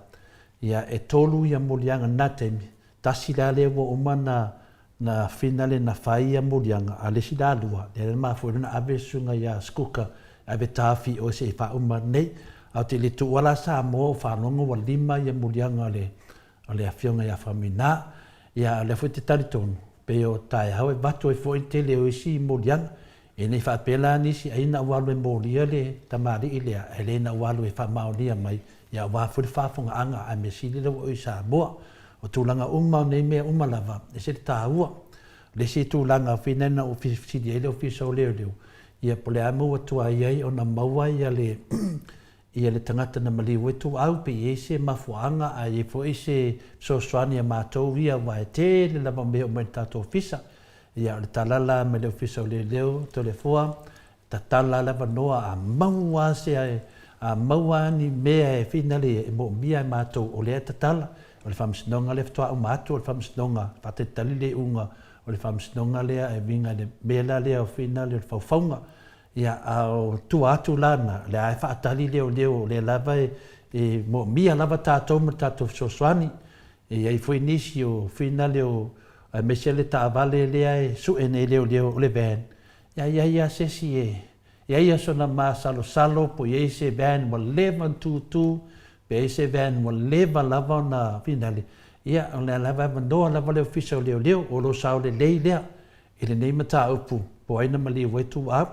ia e tolu ia moliaga i lena taimi, tasi la lea ua uma ona Na finale na fai ia moliaga, a le isi la lua, lea na mafua ai ona ave le susuga ia Sikuka e ave taofi i o se i faauma nei. Ae ou te le tuua la Samoa o faalogo ua lima ia moliaga o le o le afioga ia Faumuina. Ia a o lea foi ou te talitonu, pei o taeao e avatu ai foi le tele o isi moliaga. E le i faapea la nisi ai na ou alu e molia le tamalii lea, ae le na ou alu e faamaonia mai, ia aua foi le faafofogaaga a mea sili lea ua oo i Samoa. O tulaga uma o nei mea uma lava, e ese le taua. O le isi tulaga foi lea na ou fesili ai le Ofisa o Leoleo, ia po o le a mea ua tuai ai ona maua ia le ia le tagata na maliu ai tuau, pe i ai se mafuaaga a i ai foi se fesoasoani a matou ia aua e tele lava mea e oo mai i le tatou ofisa. Ia o le tala la mai le Ofisa o Leoleo, Toleafoa, tatala le avanoa a maua lava se a maua lava ni mea e finale e moomia e matou o lea e tatala. O le Faamasinoga lea faatoa uma atu o le Faamasinoga, faatalitali le iuga o le Faamasinoga lea e uiga i le mea la lea o finale o le faufauga. Ia, a o tua atu la na, o lea lava e faatali leoleo, o lea lava e moomia lava tatou ma le tatou fesoasoani. E i ai foi nisi o finale o, aemaise le taavale lea e sue nei leoleo o le van, ia i ai lava se isi e i ai lava sona masalosalo po o i ai se van ua leva ona tutu, pe i ai se van ua leva lava ona finale, ia o lea lava e avanoa lava le Ofisa o Leoleo, o lo o sao lelei lea I lenei mataupu, po o ai na maliu ai tuuau,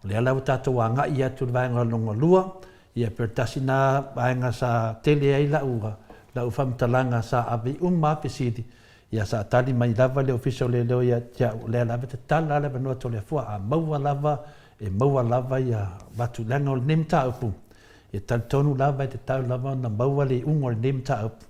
o lea la ua tatou agai atu i le vaega lona lua, ia pei o le tasi lena vaega sa tele ai lau, lau faamatalaga sa ave uma lava fesili, ia sa tali mai lava le Ofisa o Leoleo ia te au, o lea lava e tatala lava le avanoa Toleafoa, a maua lava, e maua lava ia avatu, leaga o lenei mataupu, e talitonu lava e tatau lava ona maua le iuga o lenei mataupu,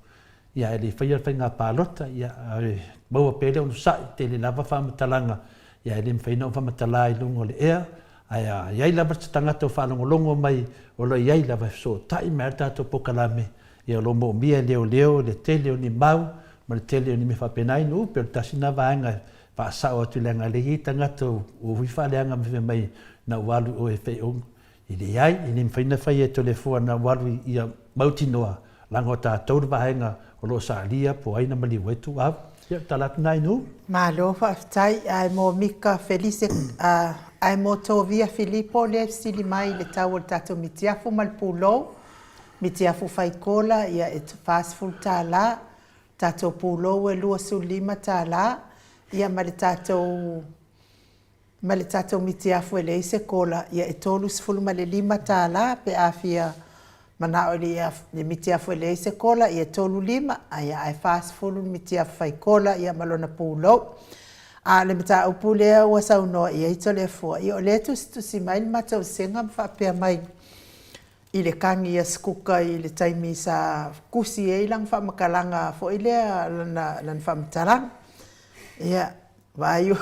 Ia, ae le i faia le faiga palota, ia, ae maua pea le onosai, tele lava faamatalaga, ia, e le mafai ona ou faamatala i luga o le ea, ae a i ai lava se tagata o faalogologo mai o lo o i ai lava e fesootai mai lava le tatou polokalame, ia, o lo o moomia e leoleo le tele o ni mau ma le tele o ni mea faapena i nuu, pei o le tasi lena vaega e faasao atu leaga e le i i ai tagata ua ui faaleaga ma fai mai na ou alu i o e fai E leai, e le mafai ona fai e Toleafoa na ua alu ia mautinoa. Leaga o tatou le vaega o lo o saalia po o ai na maliu ai tuuau. Ia, tala atu na i nu. Malo faafetai ae mo Mika Felise ae mo Tovia Filipo lea e fesili mai i le tau o le tatou mitiafu ma le pulou. Mitiafu fai kola ia e $40 tala, tatou pulou e $25 tala, ia ma le tatou ma le tatou mitiafu e leai se kola, ia e $35 pe a fia manao i le mitiafu e leai se kola, ia e 35, ae 40 le mitiafu fai kola ia ma lona pulou. A o le mataupu lea ua saunoa i ai Toleafoa, ia o lea e tusitusi mai le matou vasega ma faapea mai i le kagi a Sikuka i le taimi sa tusi ai lana faamatalaga foi lea, lana faamatalaga. Ia, Vaai o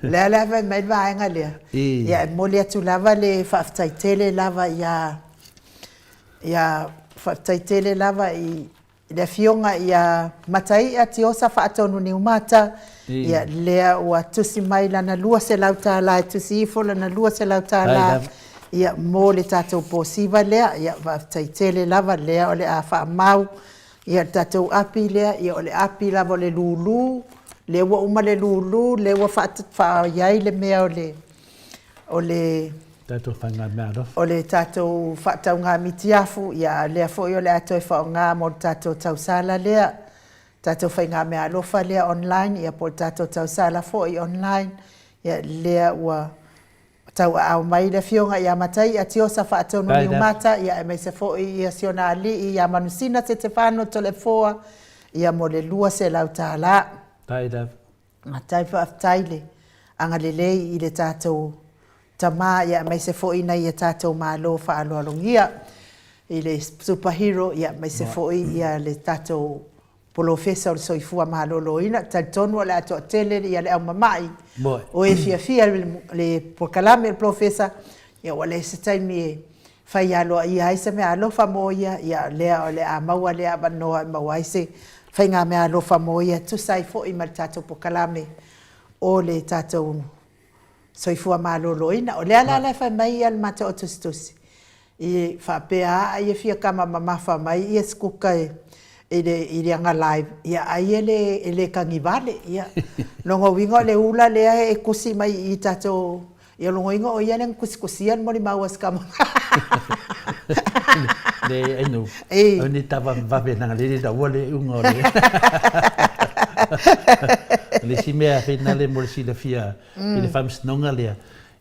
le a la e fai mai le vaega lea? Ia e momoli atu lava le faafetai tele lava ia ia faafetai tele lava i le Afioga ia Mataia Tiosa Faatonu Niumata, ia lea ua tusi mai lana $200 e tusi ifo lana $200 ia mo le tatou posiva lea. Ia faafetai tele lava lea o le a faamau Ia le tatou api lea, ia o le api lava o le lulu, lea ua uma le lulu, lea ua faa i ai le mea o le o le tatou faigameaalofa. O le tatou faatauga mitiafu, ia a o lea foi o le a toe faaaoga mo le tatou tausala lea, tatou faigameaalofa lea online, ia po o le tatou tausala foi online, ia lea ua Tauaao mai le Afioga ia Mataia Tiosa Faatonu Niumata, ia aemaise foi ia si ona alii ia Manusina Setefano Toleafoa, ia mo le $200. Matai faafetai le agalelei i le tatou tama, ia aemaise foi nai a tatou malo faaaloalogia i le Super Hero, ia aemaise foi ia le tatou Polofesa o le Soifua Maloloina, e talitonu o le a toatele le au mamai o e fiafia i le polokalame a le Polofesa, ia ua leai se taimi e fai aloaia ai se meaalofa mo ia, ia o lea o le a maua lea avanoa e maua ai se faiga meaalofa mo ia e tusa ai foi ma le tatou polokalame o le tatou Soifua Maloloina. O lea la la e fai mai le matou au tusitusi, i faapea a ia fia kama mamafa mai ia sikuka i le i le aga live, ia ai e le e le kagi vale. Ia lona uiga o le ula lea e tusi mai i i tatou, ia lona uiga o ia lea na tusitusia le molimau a si kama. Le ainu. Au ni tava vave nanga le le ua le unga o le. Le si mea finale mo le silafia i le faamasinoga lea,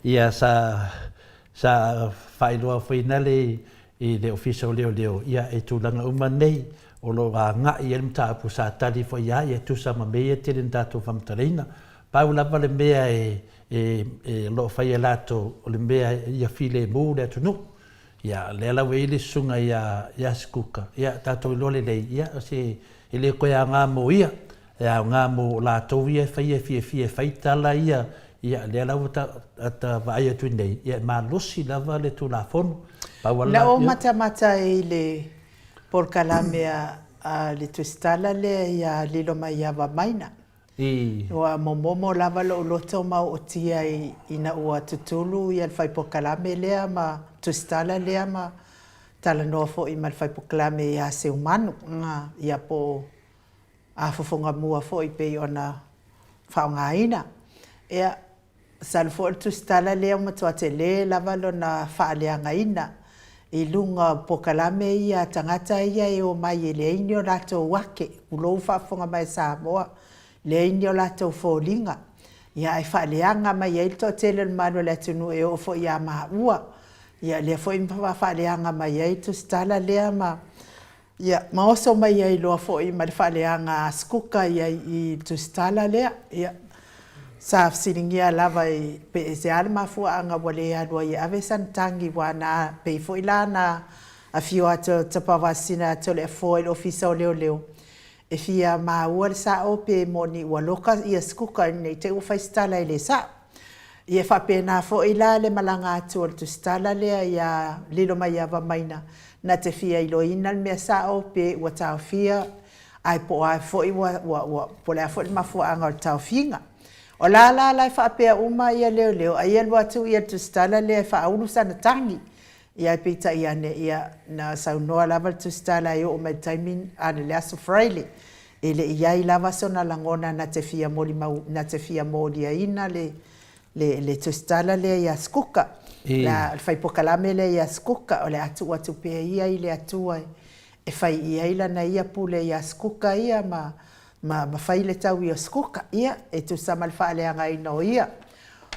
ia sa Sa faailoa foi nale i le Ofisa o Leoleo, ia e tulaga uma nei o lo o agai i ai le mataupu sa tali foi ia ia e tusa ma mea ia e tele na tatou faamatalaina. Pau lava le mea e e o lo o fai e latou o le mea ia filemu le atunuu. Ia lea la ua i ai le susuga ia ia Sikuka, ia tatou iloa lelei, ia o se e le toe aoga mo ia, E aoga mo latou ia e faia e fiafia e fai tala ia, ia lea la ua ta vaai atu i nei, ia e malosi lava le Tulafono. Pau lava Na ou matamata i le polokalame a le Tusitala lea ia Lilomaiava Maina. Ua momomo lava lou loto ma ootia ina ua tutulu le fai polokalame lea ma Tusitala lea ma talanoa foi ma le fai polokalame ia Seumanu, ia po o a fofoga mua foi pei ona faaaogaina. Ia, masalo foi o le tusitala lea ua matua tele lava lona faaleagaina i luga o polokalame ia a tagata ia e omai e leai ni o latou ake, tulou faafofoga mai a Samoa, leai ni o latou foliga, ia ae faaleaga mai ai le toatele o le mamalu o le atunuu e oo foi ia maua. Ia lea foi ua faaleaga mai ai le tusitala lea ma Ia, ma oso mai ai loa foi ma le faaleaga a Sikuka ia i le tusitala lea. Ia, sa fesiligia lava i pe se a le mafuaaga ua le alu ai e ave sana tagi aua na pei foi la na afio atu o Tapavasina ia Toleafoa i le Ofisa o Leoleo e fia maua le sao pe moni ua loka ia Sikuka ne i te i ua fai se tala e le sao. Ia e faapena foi la le malaga atu o le tusitala lea ia Lilomaiava Maina na te fia iloina le mea sao pe ua taofia ae po o a foi ua, ua, ua, po o le a foi le mafuaaga o le taofiga. O la la la e faapea uma ia leoleo, ai alu atu ia le tusitala lea e faaulu sana tagi. Ia ae peitai ane, ia, na saunoa lava le Tusitala e oo mai i le taimi a le Aso Faraile, e le i i ai lava sona lagona na te fia molimau, na te fia moliaina le, le, le Tusitala lea ia Sikuka, la, le fai pokalame lea ia Sikuka, o le a tuu atu pea ia i le Atua e, e fai i ai lana ia pule ia Sikuka ia ma, ma, ma fai le taui o Sikuka, ia, e tusa ma le faaleagaina o ia.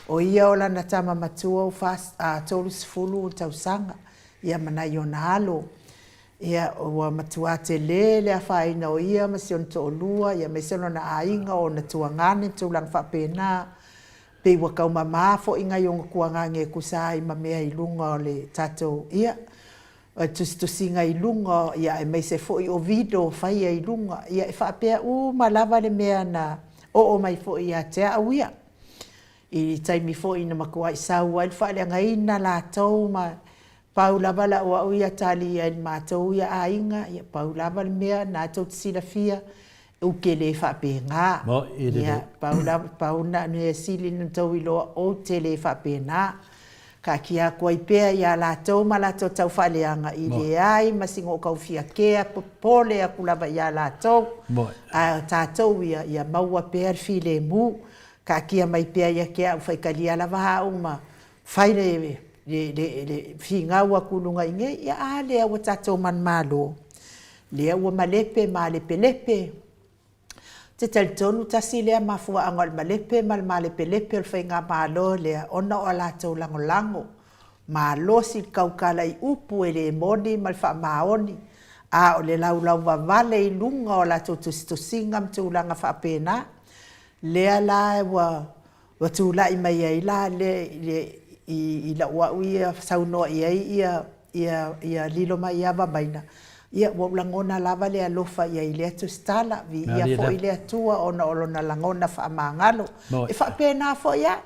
O ia o lana tama matua ua 30 tausaga, ia ma nai ona alo. Ia, ua matuā tele le afaina o ia ma si ona toalua, ia aemaise lona aiga, o ona tuagane, tulaga faapena. Pei ua tau mamā foi nai ona tuagane e tusa ai ma mea i luga o le tatou, ia, tusitusiga i luga, ia aemaise foi o video faia i luga. Ia, e faapea uma lava le mea na oo mai foi ia te au ia. I taimi foi na matuai sau ai le faaleagaina latou ma pau lava lau au ia tali ai i le matou ia aiga, ia pau lava le mea na tou te silafia ou te le faapena. Ia pau lava pau na mea sili na tou iloa ou te le faapena. Taatia atu ai pea ia latou ma latou taufaaleaga i leai ma sina o tau fiakea popole atu lava ia latou. Ae o tatou ia, ia maua pea le filemu. Taatia mai pea ia te au, faitalia lava au ma fai le, le, le, le finau atu i luga i nei, ia a lea ua tatou manumalo, lea ua malepe malepelepe. Ou te talitonu tasi lea mafuaaga o le malepe ma le malepelepe o le faigamalo lea ona o a latou lagolago malosi i le tautala i upu e le moni ma le faamaoni, a o le laulauvavale i luga o latou tusitusiga ma tulaga faapena. Lea la ua ua tulai mai ai la le le i i lau au ia saunoa i ai ia ia ia Lilomaiava Maina, ia ua ou lagona lava le alofa i ai i lea tusitala, viia foi le Atua ona o lona lagona faamagalo. E faapena foi au,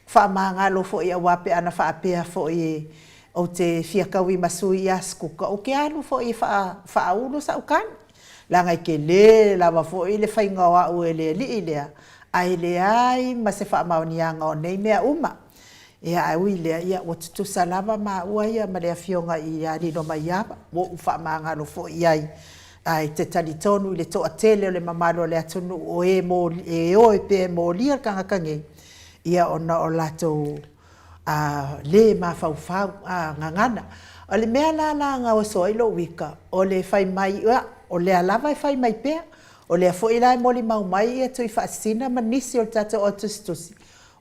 faamagalo foi aua pe ana faapea foi ou te fia taui ma sui ia Sikuka, ou te alu foi e faaulu sau tane. Leaga e tele lava foi le faiga o au e le alii lea, ae leai ma se faamaoniaga o nei mea uma. Ia, ae ui i lea, ia, ua tutusa lava maua ia ma le Afioga ia Lilomaiava, ua ou faamagalo foi i ai, ae te talitonu i le toatele o le mamalu o le atunuu o e e o pea e molia le tagata nei, ia ona o latou a le mafaufau a gagana. O le mea la la na oso ai lou ika, o le fai mai, ia, o lea lava e fai mai pea, o lea foi la e molimau mai ia Tuifaasisina ma nisi o le tatou au tusitusi,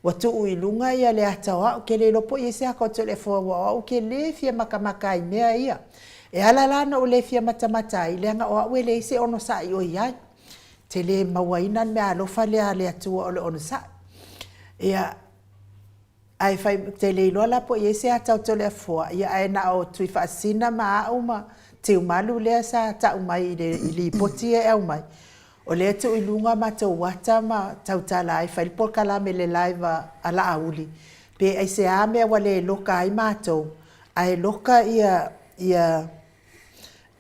ua tuu i luga ia le ata o au, ke le iloa po o i ai se ata o Toleafoa aua o au ke le fia matamata ai i mea ia. E ala la ona ou le fia matamata ai, leaga o au e leai se onosai o i ai. Te le mauaina le meaalofa lea a le Atua o le onosai. Ia, Ae fai, te le iloa la po o i ai se ata o Toleafoa, ia ae na o Tuifaasisina ma au ma Tiumalu lea sa tau mai i le i lipoti ia e aumai, o lea e tuu i luga matou ata ma tautala ai, fai le polokalame i le live a Laauli, pe aisea mea ua le loka ai matou, ae loka ia ia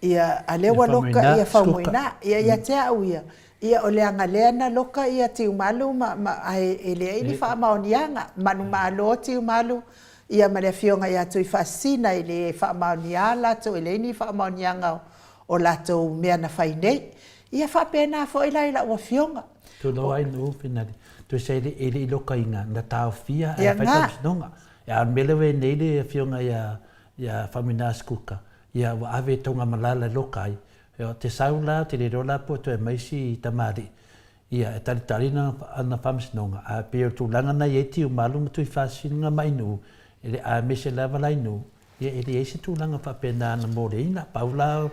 Ia, a lea ua loka ia Faumuina. Ia, ia te au ia, ia o le aga lea na loka ia Tiumalu ma, ma, ae e leai ni faamaoniaga. Manumalo Tiumalu ia ma le afioga ia Tuifaasisina e le faamaonia latou, e leai ni faamaoniaga o latou mea na fai nei. Ia faapena foi la i lau afioga. Tulou ai nuu finali. Tusa e le i lokaina, na taofia ae fai faamasinoga. A o le mea lea ua i ai nei le afioga ia ia Faumuina Sikuka, ia ua ave i Taugamalala e loka ai. Ia te sau la, te le iloa la po o toe aumai si tamalii, ia e talitali ana faamasinoga, ae pei o le tulaga na i ai Tiumalu ma Tuifasina ma Ainuu, e le aemaise lava Lainuu, ia e leai se tulaga faapena na moleina. Pau la o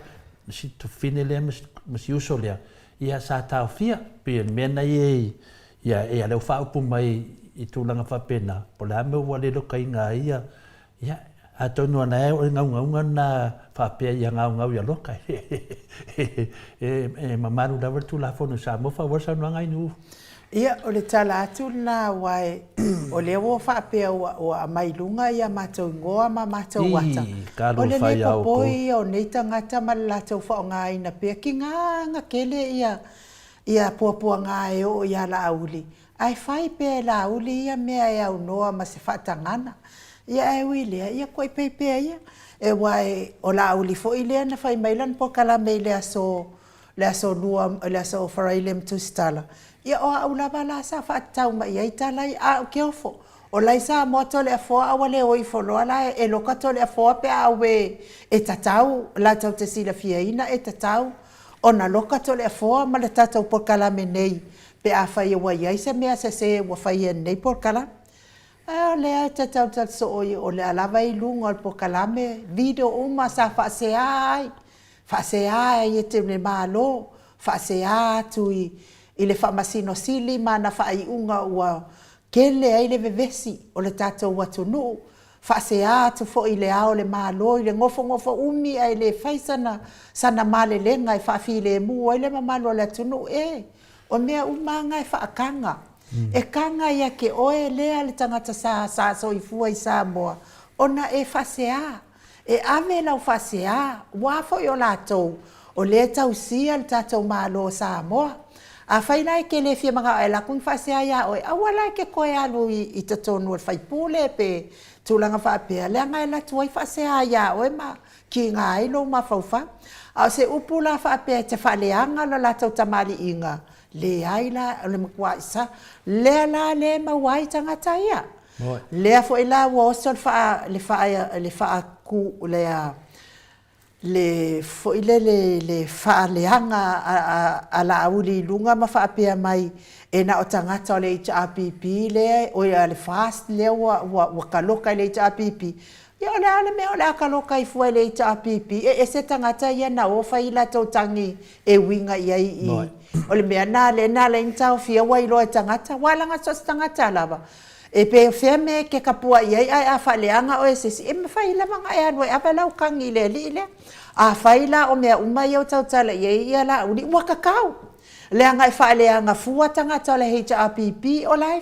si tufine lea ma si uso lea, ia sa taofia, pei o le mea na i ai, ia e lea ua faaupu mai i tulaga faapena, po o le a le mea ua le lokaina ai ia Ia, atonu o lena o le gaugauga lena faapea ia gaugau ia loka. E mamalu lava le Tulafono i Samoa, faaauau le saunoaga ai Nu'u. Ia, o le tala atu lena aua o lea ua faapea ua aumai i luga ia matou igoa ma matou ata. O le le popoi ia o nei tagata ma le latou faaaogaina pea kiga tele ia puapuaga e oo ia Laauli Ae fai pea e Laauli ia mea e aunoa ma se faatagana. Ia ae ui i lea, ia koipei pea ia. E aua e, o Laauli foi lea na fai mai lana polokalame i le aso, le aso Lua, le aso Faraile ma Tusitala, ia o au lava la sa faatatau mai i ai tala ia, a o Keofo, o la e i Samoa Toleafoa a ua le o ifo loa la e loka Toleafoa pe a auē e tatau, latou te silafiaina e tatau ona loka Toleafoa ma le tatou polokalame nei pe afai ua i ai se mea sese ua faia e lenei polokalame. A o lea e te tautala soo o lea lava e i luga o le polokalame video uma sa faasea ai, faasea ai e le Malo, faasea atu i le Faamasino Sili ma ana faaiuga ua tele ai le vevesi o le tatou atunuu, faasea atu foi i Le Ao o le Malo i le nofonofo umi ae le fai sana sana malelega e faafilemu ai le mamalu o le atunuu. E, o mea uma lava na e faataga. E taga ia te oe lea le tagata sa sa soifua i Samoa ona e faasea. E ave lau faasea, aua foi o latou o lea e tausia le tatou Malo o Samoa. Afai la e te le fia manao e alu atu ni faasea ia oe, aua la e te toe alu i totonu o le faipule pe tulaga faapea, leaga e alu atu ai faasea ia oe ma kiga ai lou mafaufau. A o se upu la faapea e te faaleaga lo latou tamaliiga, leai la, o le matuai sa. Lea la lea e maua ai tagata ia. Lea foi la ua oso le faa, le faa, le faaku, le a, le foi lele le faaleaga a Laauli i luga ma faapea mai e na o tagata o le HRPP lea, oi a le FAST lea ua, ua, ua taloka i le HRPP. Ia o le a le mea o le a taloka ai fua i le HRPP? E ese tagata ia na o fai latou tagi e uiga i ai i, o le mea lena lea na ala ai ona taofia ua iloa e tagata, aua leaga so o se tagata lava, e pe o fea mea e te tapuai ai ae a faaleaga oe e se isi, e mafai lava ona e alu e ave lau tagi i le alii lea. Afai la o mea uma ia ua tautala i ai ia Laauli, ua tatau, leaga e faaleaga fua tagata o le HRPP, o la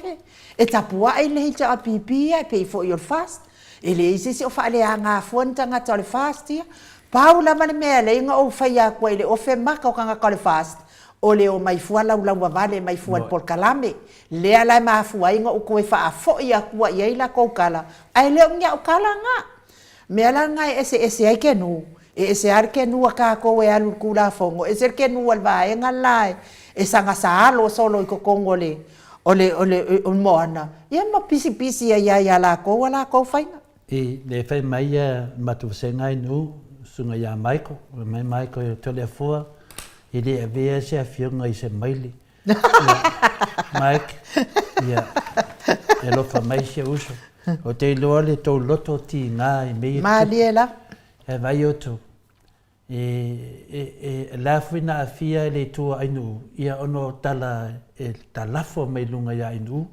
e tapuai le HRPP ia e pei foi o le FAST. E leai se isi o faaleaga fua ni tagata o le FAST ia. Pau lava le mea e alai ona ou faia atu ai i le ofe maka o tagata o le FAST, o le omai fua laulauavale mai fua i le polokalame. Lea la e mafua ai ona ou toe faafoi atua i ai latou tala, ae le o ni au tala na. Mea la na e eseese ai kenu, e ese lava le kenu a tatou e alu i le Tulafono, ese le kenu a le vaega le la e saga saalo solo i totonu o le o le o le moana, ia ma pisipisi ai lava ia latou a latou faiga. I le fai mai ia le matou vasega i Nuu, susuga ia Michael, fai mai Michael e Toleafoa, e le avea se afioga i se maile. Ia, Mike, ia, e alofa mai si ou uso. Ou te iloa le tou loto tiga i mea ia tutupu. Malie lava. E vaai outou, e, e, e, la foi na aafia e le itu a Ainuu, ia ona o tala e talafo mai luga ia Ainuu,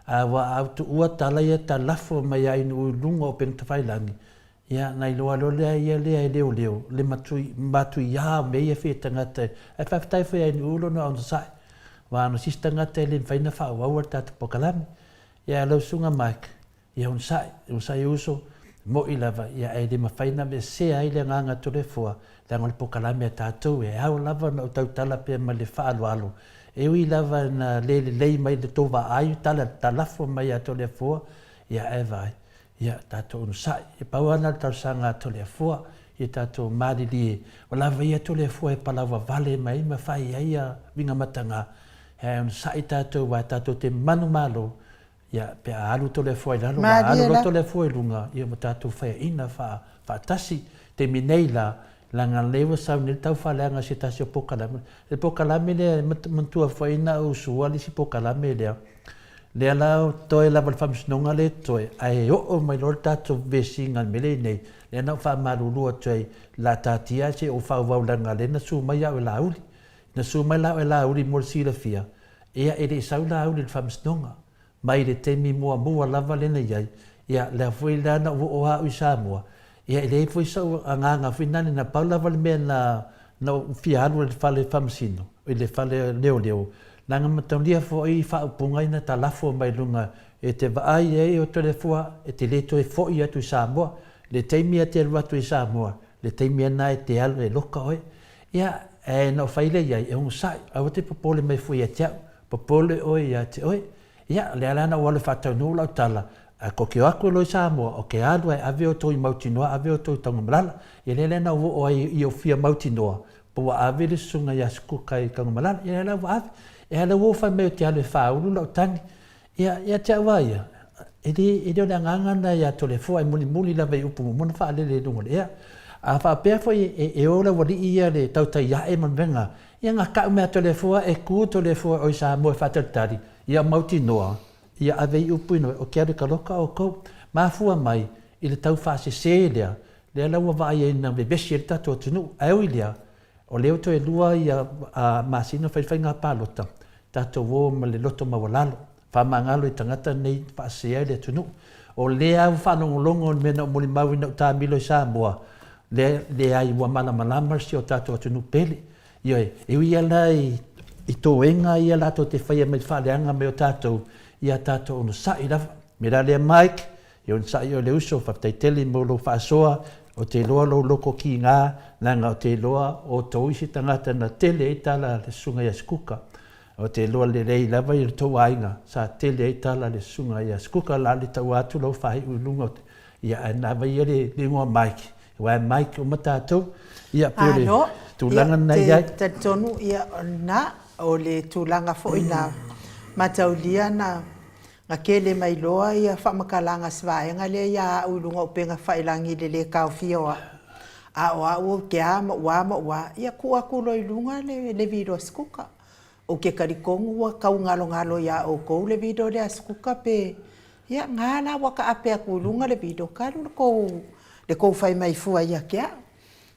a ua a tuua tala ia talafo mai ia Ainuu i luga o upega tafailagi, ia na iloa loa lea ia lea e leoleo le matui, matuia o mea ia fia tagata ae faafetai foi ia Ainuu lona onosai, aua ana sisi tagata e le mafai ona faaauau le tatou polokalame. Ia lau susuga Mike, Ia onosai, onosai e uso, moʻi lava, ia ae le mafai ona aveesea ai le agaga Toleafoa, leaga o le polokalame a tatou e ao lava ona ou tautala pea ma le faaaloalo. E ui lava ina le lelei mai le tou vaai, tala talafo mai ia Toleafoa, ia ae vaai, ia tatou onosai. E pau lava lena o le talosaga a Toleafoa, ia tatou malilie, ua lava ia Toleafoa e palauvavale mai ai ma fai ai ia uiga mataga, ae onosai tatou aua tatou te manumalo Ia, pe a alu Toleafoa i lalo, a alu loa Toleafoa i luga, ia ua tatou faiaina faatasi. Taimi nei la, leaga lea ua sau nei le taufaaleaga i se tasi o polokalame. Le polokalame lea, e manatua foi na ou sua le isi polokalame lea, lea la o totoe lava o le faamasinoga lea e totoe, ae oo mai loa le tatou vesiga i le mea lea e i ai nei, lea na ou faamalulu atu ai, o le a taatia ae se i ou faaauau leaga o lea na sue mai au e Laauli. Na sue mai la au e Laauli mo le silafia, Ia, e le i sau Laauli i le faamasinoga, mai le taimi muamua lava lea na i ai, ia, lea foi la na ou oo lava au i Samoa, ia, e leai foi sou agaga foi nane, na pau lava le mea na, na ou fia alu ai i le fale faamasino, i le fale leoleo, leaga mataulia foi faaupuga ia na talafo mai luga, e te vaai ai o Toleafoa, e te le toe foi atu i Samoa, le taimi e te alu atu i Samoa, le taimi lava lena e te alu e loka oe. Ia, ae na ou fai lea i ai, e onosai, aua te popole mai fua ia te au, popole oe ia te oe. Ia, o lea la na ou alu e faataunuu lau tala, Ae kou te o atu loa i Samoa, o te alu ae ave outou i mautinoa, ave outou i Tanumalala. Ia lea la na ou oo ai i ou fia mautinoa, po ua ave le susuga ia Sikuka i Tanumalala. Ia lea la ua ave. Ia lea ua ou fai mai ou te alu e faaulu lau tagi. Ia, ia te au lava ia, e le, e le o le agaga lena ia Toleafoa e mulimuli lava i upu muamua na faalele i luga o le ea. A faapea foi e, e o le aualii ia le tautai ae ma le mea lena, ia na tau mai a Toleafoa e tu Toleafoa o i Samoa e faatalitali, ia mautinoa, ia ave i upu i ou te alu e taloka outou. Mafua mai i le tau faasese lea, lea la ua vaai ai na vevesi ai le tatou atunuu. Ae ui i lea, o lea ua toe lua ia masina fai le faiga palota, tatou o ma le loto maualalo, faamagalo i tagata nei faasese ai le atunuu. O lea ua faalogologo i le mea na ou molimau ina ua taamilo i Samoa, lea leai ua malamalama si o tatou atunuu pele. Ioe, e ui lava la i toega ia latou te faia mai le faaleaga mai o tatou, ia tatou onosai lava. O le mea la lea Mike, e onosai oe le uso, faafetai tele mo lou faasoa, ou te iloa lou loto kiga, leaga ou te iloa o outou isi tagata na tele ai tala a le Susuga ia Sikuka. Ou te iloa lelei lava i lo outou aiga sa tele ai tala a le Susuga ia Sikuka, o le a le taua atu lau faaiu i luga o te, ia ae na avaia le igoa Mike, Aua e Mike uma tatou, ia pei o le tulaga lena e i ai. Malo, ia, talitonu, ia, o lena, o le tulaga foi na mataulia na tele mai loa ia faamatalaga a si vaega lea ia au i luga o upega tafailagi i le le taofia o au. A o au ou te a ma ou a ma ou a, ia tuu atu loa i luga le video a Sikuka. Ou te talitonu ua tau galogalo ia outou le video lea a Sikuka pe, ia na la ua taape atu i luga le video, talu le tou, le tou fai mai fua ia te au.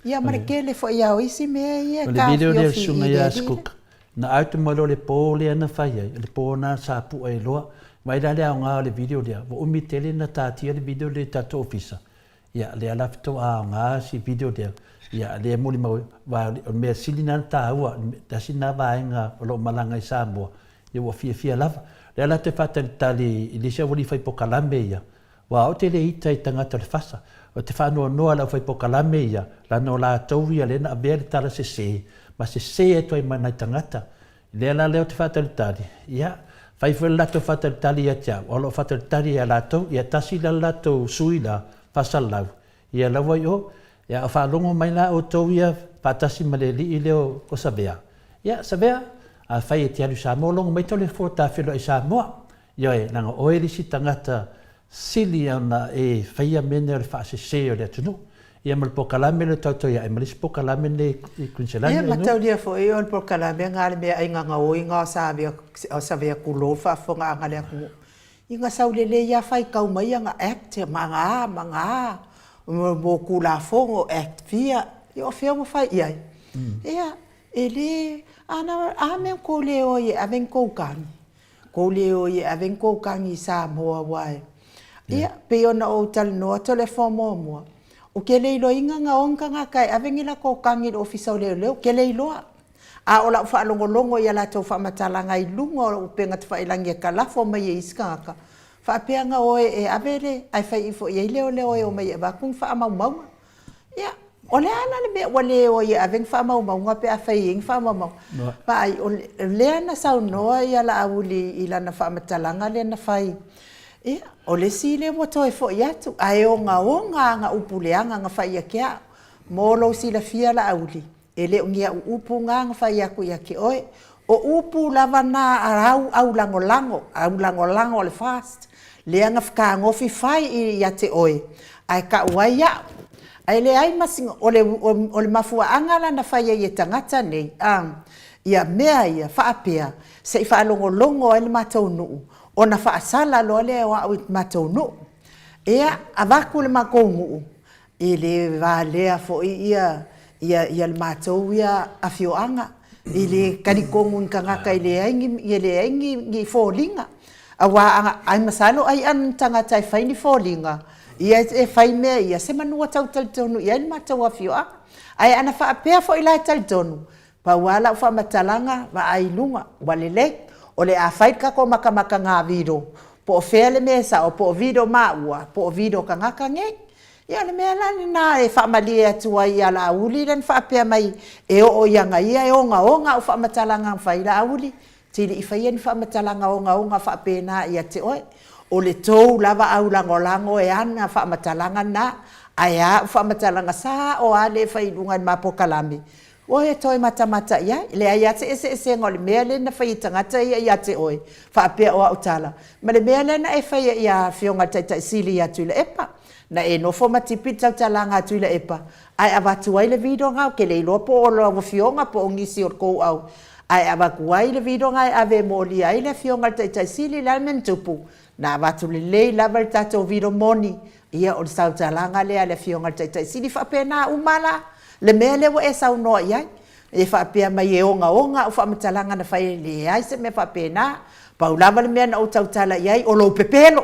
Ia ma le tele foi lava o isi mea ia e taofiofi i i le alii lea. Na atu mai loa le po lea na fai ai, o le po lena sa pue ai loa. Vaai la le aoga o le video lea, ua umi tele na taatia le video lea i le tatou ofisa, Ia, lea la faatoa aoga si video lea, ia, lea e molimau ai, aua o le mea sili lena ona taua, tasi lena vaega o lo o malaga i Samoa, ia ua fiafia lava. O lea la ou te faatalitali i le isi aualii fai polokalame ia, aua ou te le ita i tagata o le fasa. Ou te faanoanoa i le aufai polokalame ia, leaga o latou ia lea na avea le tala sese, ma sese atu ai ma nai tagata. Lea la lea ou te faatalitali, ia, fai foi le latou faatalitali ia te au, a o lou faatalitali ia latou, ia tasi la le latou sui la, faasalalau, ia la ua i o. Ia a o faalogo mai la outou ia faatasi ma le alii lea o Savea, ia, Savea, afai e te alu i Samoa, logo mai Toleafoa ta feiloai i Samoa. Ioe, leaga o oe le isi tagata sili ona e faia mea nei o le faasese o le atunuu. Ia ma le polokalame lea o Tautoiae ma le isi polokalame lenei i Kuiniselani. Ia mataulia foi o le polokalame na le meaai gagaoiga o Savea o Savea tulou le faafofogaaga a le atunuu. I na sau lelei a faitau mai ana act ma ana a ma ana a mo Tulafono act fia ia o fea ua fai i ai. Ia e le a a mea tou le o ai e ave ni tou tagi. Kou le o i e ave ni kou kagi i Samoa aua e. Ia, pei ona ou talanoa atu o le afoa muamua, ou te le iloaina na o ni tagata e ave ni latou kagi i le Ofisa o Leoleo, ou te le iloa. A o lau faalogologo i a latou faamatalaga i luga o upega tafailagi e kalafo mai e isi tagata, faapea na o e ave le, ae fai ifo i ai leoleo e omai e avatu ni faamaumauga. Ia, o le a la le mea ua le o ai e ave ni faamaumauga pe afai e i ai ni faamaumauga? Vaai, o lea na saunoa ia Laauli i lana faamatalaga lea na fai, ia, o le isi lea ua toe foi atu, ae ogaoga ana upu leaga na fai ia te au. Mo lou silafia Laauli, E le o ni au upu na na fai atu ia te oe. O upu lava na a au aulagolago, aulagolago o le FAST, lea na fetagofi fai ia te oe, ae tau ai au. Ae leai ma sina, o le, o le mafuaaga la na fai ai e tagata nei, a, ia mea ia, faapea, se i faalogologo ai le matou nuu, ona faasala loa lea o au i le matou nuu. Ia, avatu le matou nuu, E le valea foi ia ia ia le matou ia afioaga, e le talitonu ni tagata e leai ni e leai ni ni foliga. Aua a ai masalo ai a ni tagata e fai ni foliga, ia e fai mea ia semanu ua tau talitonu i ai le matou afioaga. Ae ana faapea foi la e talitonu, pau lava lau faamatalaga, vaai i luga, ua lelei, o le a fai le tatou matamata gavilo, po o fea le mea e sao, po o vilo maua, po o vilo tagata nei. Ia o le mea la lena e faamalie atu ai ia Laauli lea na faapea mai e oo i aga ia e ogaoga au faamatalaga na fai Laauli, te le i faia ni faamatalaga ogaoga faapena ia te oe. O le tou lava aulagolago e ana faamatalaga na, ae a au faamatalaga sao a lea e fai i luga i le ma polokalame, ua e toe matamata i ai. E leai lava se eseesega o le mea lea na fai e tagata ia ia te oe faapea o au tala, ma le mea lea na e faia ia Afioga i le Taitai Sili ia Tuilaepa. Na e nofo ma tipi le tautalaga a Tuilaepa ae avatu ai le video lena, ou te le iloa po o lau Afioga po o nisi o le tou au, ae avatu ai le video lena e ave e molia ai le Afioga i le Taitai Sili. O le a le mea na tupu? Na avatu lelei lava le tatou video moni, ia o le sautalaga lea a le Afioga i le Taitai Sili. E faapena uma la le mea lea ua e saunoa i ai, e faapea mai e ogaoga au faamatalaga na fai, e leai se mea faapena. Pau lava le mea na ou tautala i ai o lou pepelo.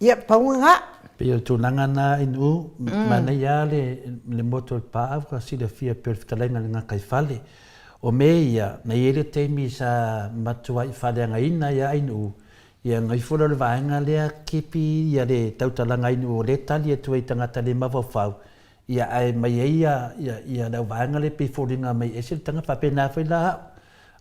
Ia, pau lena. Pei o le tulaga lena Inu, manaia lava le motu o le pa ua silafia pei o le fetalaiga i le gataifale. O mea ia, na i ai le taimi sa matuai faaleagaina ai lava Inu, ia ona ifo lea o le vaega lea kepi ia le tautalaga a Inu o lea e tali atu ai i tagata le mafaufau, ia ae mai ai ia le auvaega lea e pei e foliga mai ese le tagata. Faapena foi la au,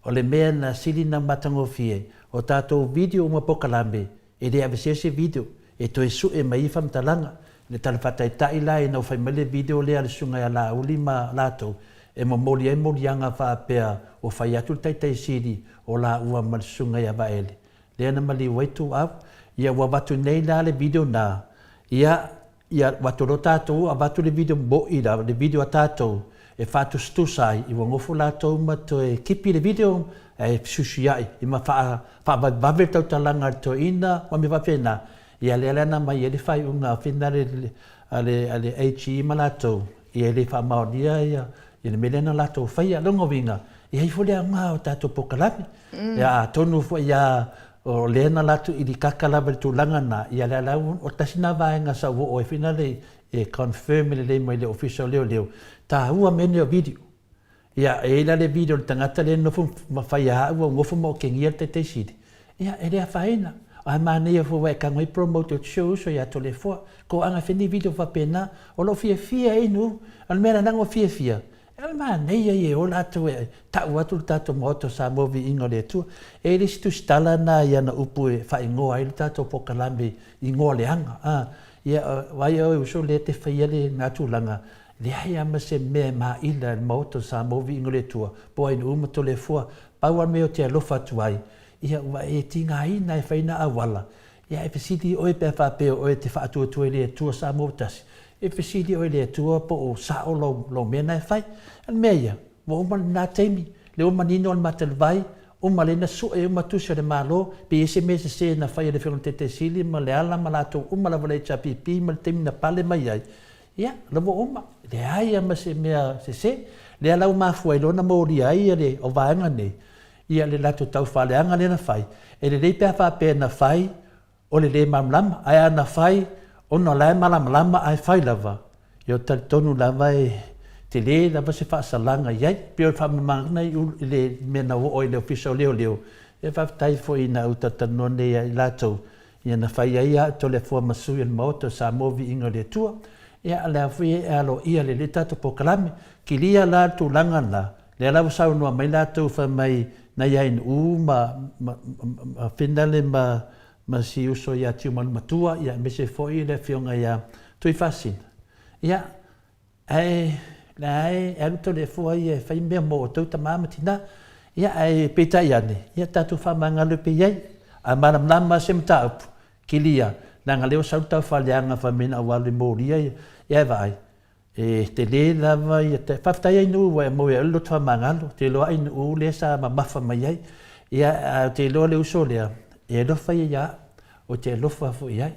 o le mea na sili ona matagofie, o tatou video ma polokalame, E le aveesea se video e toe sue mai ai faamatalaga. I le tala faataitai la ina ua fai mai le video lea a le Susuga ia Laauli ma latou e momoli ai moliaga faapea ua fai atu le Taitai Sili o laua ma le Susuga ia Vaele lea na maliu ai Tuuau. Ia ua avatu nei la le video na, ia Ia avatu loa tatou, avatu le video mo'i la, le video a tatou e faatusatusa ai, ua nofo latou ma toe kipi le video ae fesuisuia'i ma faavavevave le tautalaga a le toeaina ma mea faapena. Ia lea la na aumai ai le faaiuga finale a le a le AG ma latou, ia e le faamaonia ia le mea lea na latou faia. O lona uiga, e i ai foi le aoga o tatou polokalame. Ia atonu foi ia O lea na latou ilikaka lava i le tulaga lena, ia lea la o tasi lena vaega sa ou oo ai foi lale e confirm lelei mai le Ofisa o Leoleo, taua mea nei o video. Ia e i ai la le video o le tagata lea e nofo ma fai a au, ua nofo ma okegia le Taitaisili, ia e le afaina. Ae manaia foi aua e tago ai promote atu si ou uso ia Toleafoa. Toaga e fai ni video faapena, o lou fiafia e inu. O le mea la leaga ua fiafia, E le manaia ia e o latou e tau atu le tatou Maota o Samoa Viiga o le Atua. E i ai le isi tusitala na i ana upu e faaigoa ai le tatou polokalame i igoa leaga. A, ia, vaai oe uso lea e te faia lena tulaga, leai lava ma se mea e maila i le Maota o Samoa Viiga o le Atua, po o ai uma Toleafoa. Pau lava le mea ou te alofa atu ai, ia ua e tigaina e fai na auala, Ia e fesili oe pe a faapea o oe e te faatuatua i le Atua Samoa tasi, e fesili oe i le Atua po o sao lou, lou mea na e fai. A o le mea ia, ua uma lena taimi, lea ua manino le matalivai, uma lea na sue uma tusi a le Malo, pe i ai se mea sese na fai e le Afioga i le Taitaisili ma Leala ma latou uma lava o le HRPP ma le taimi na pale mai ai, ia, la ua uma, leai lava ma se mea sese. Lea la ua mafua ai loa ona molia ai le vaega nei, Ia le latou taufaaleaga lea na fai, e lelei pe a faapea na fai o le lē malamalama, ae a na fai ona o la e malamalama ae fai lava, ia ou te talitonu lava e tele lava se faasalaga i ai. E pei o le faamalamalamaga lena i le mea na oo ai i le Ofisa o Leoleo, ia faafetai foi ina ou talatalanoa nei ia i latou, ia na fai ai a Toleafoa ma sui o le Maota o Samoa Viiga o le Atua. Ia o lea foi e aloaia lelei le tatou polokalame. Kilia la le tulaga lena, Lea la ua saunoa mai latou fai mai na ia Ainu'u ma ma ma Finale ma ma si uso ia Tiumalu-matua ia aemaise foi le afioga ia Tuifaasina. Ia, ae la e alu Toleafoa ia e fai mea mo outou tama ma tina. Ia, ae peitai ane, ia tatou faamagalo pea i ai. A malamalama se mataupu, kilia, leaga lea ua sau le taufaaleaga fai mai na ou alu e molia ia, ia e vaai, E tele lava ia te, faafetai Ainuu ua e maua ia oe le loto faamagalo, ou te iloa Ainuu lea sa mamafa mai ai. Ia ae ou te iloa le uso lea, e alofa ia ia au, ou te alofa foi i ai.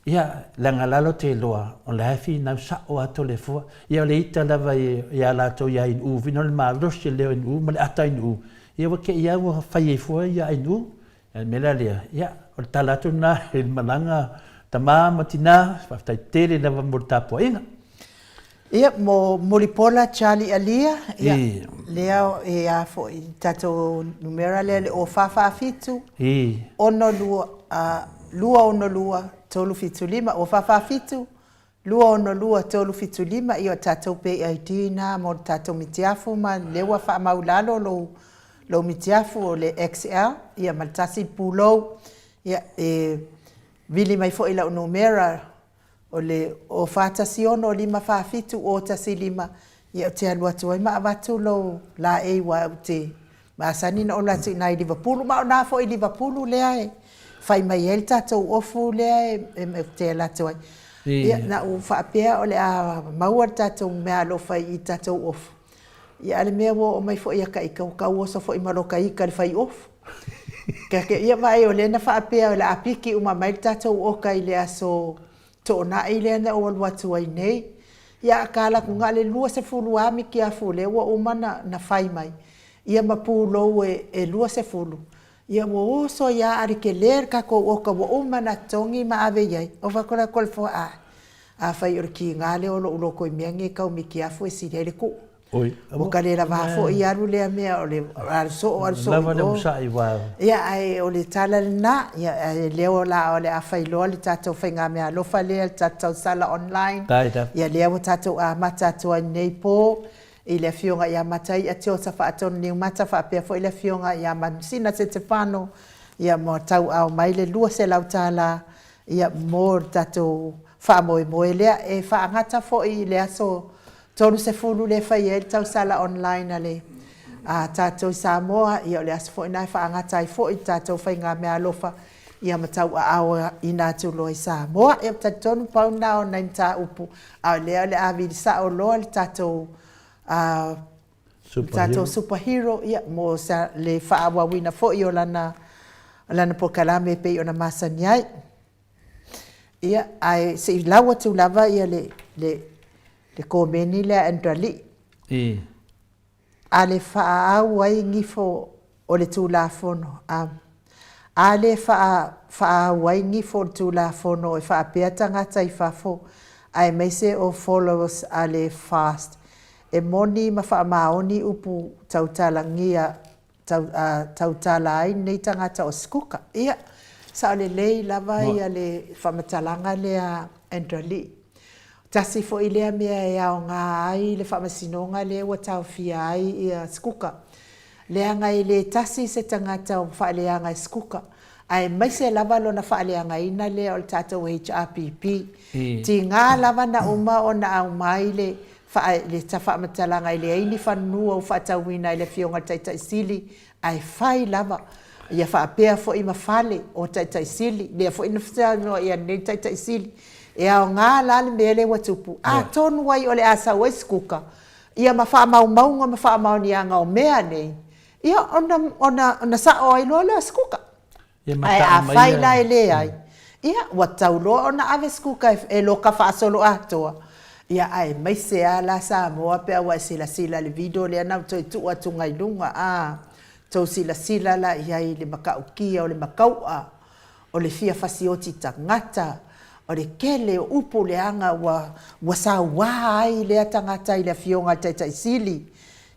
Ia, leaga la ou te iloa, o la e finau sao lava Toleafoa. Ia o le ita lava ia latou ia Ainuu, vina o le malosi o le leo Ainuu ma le ata Ainuu, ia ua te i lava ua fai ai fua ia Ainuu. O le mea la lea, ia, o le tala atu lena i le malaga tama ma tina, faafetai tele lava mo le tapuaiga. Ia, mo Mulipola Charlie Alia, ia, lea e a foi le tatou numera lea le 0447 62 262 375, 0447 262375, ia o tatou pay ID na mo le tatou mitiafu ma lea ua faamau i lalo lou lou mitiafu o le XL ia ma le tasi le pulou ia e. Vili mai foi lau numera o le 0 4 1 6 5 4 7 0 1 5, ia ou te alu atu ai ma avatu lou laei aua ou te masani ona ou alu atu i ina i Livapulu, ma o ina foi i Livapulu lea e fai mai ai le tatou ofu lea e ou te alu atu ai. Ia, na ou faapea o le a maua le tatou meaalofa i i le tatou ofu, Ia a o le mea ua oo mai foi ia ka ita, ua tau oso foi ma lota ita i le fai ofu. Ia vaai o lea na faapea o le a piki uma mai le tatou oka i le aso Toonai lea na ou alu atu ai nei. Ia a tala atu na o le 20 lava mitiafu lea ua uma ona fai mai, ia ma pulou e 20, ia ua oso ai lava a o le tele le tatou oka ua uma ona totogi ma ave i ai. Ou fai atu la i le foa, ae, Afai o le tiga lea o lou loto i mea nei tau mitiafu e sili ai le tuu. Ua ta le lava foi alu lea mea o le alu soo alu soo i o. Ia ae o le tala lena, ia ae lea o la o le a fai loa le tatou faigameaalofa lea le tatou tausala online. Ia lea ua tatou amata atu ai lenei po i le afioga ia Mataia Tiosa Faatonu Niumata faapea foi le afioga ia Manusina Setefano ia ma tauaao mai le $200 Ia, mo le tatou faamoemoe lea, e faagata foi i le aso 30 lea e fai ai le tausala online a le a tatou i Samoa, ia o le aso foi lena e faagata ai foi le tatou faigameaalofa ia ma tauaaoina atu loa i Samoa. Ia, ou te talitonu pau lena o nai mataupu, a o lea o le a vili sao loa le tatou a le tatou super hero ia mo le faaauauina foi o lana lana polokalame e pei ona masani ai. Ia, ae se i lau atu lava ia le le le komeni lea a Andrew Alii. I. A le faaau ai gifo o le Tulafono, a a le faaau ai gifo o le Tulafono e faapea tagata i fafo aemaise o followers a le fast E moni ma faamaoni upu tautalagia tautala ai lenei tagata o Sikuka. Ia, sao lelei lava ia le faamatalaga lea Andrew Lee. Tasi foi lea mea e aoga ai le faamasinoga lea ua taofia ai ia Sikuka, leaga e le tasi se tagata ua faaleaga e Sikuka, aemaise lava lona faaleagaina lea o le tatou HRPP. Tiga lava na uma ona aumai le le faamatalaga e leai ni fanua ua faatauina e le Afioga i le Taitai Sili, ae fai lava. Ia faapea foi ma fale o Taitai Sili, lea foi na saunoa i ai nei le Taitai Sili. E aoga la le mea lea ua tupu, atonu ai o le a sau ai se kuka, ia ma faamaumauga ma faamaoniaga o mea nei, ia ona, ona, ona sao ai loa lea o se kuka. Ae afai la e leai, ia, ua tatau loa ona ave se kuka e loka faasoloatoa, ia, aemaise lava la Samoa pe a ua e silasila i le video lea na ou toe tuu atuga i luga, a tou silasila la i ai i le matautia o le matau'a, o le fia fasioti tagata, o le tele o upu leaga ua, ua saua ai lea tagata i le Afioga i le Taitai Sili,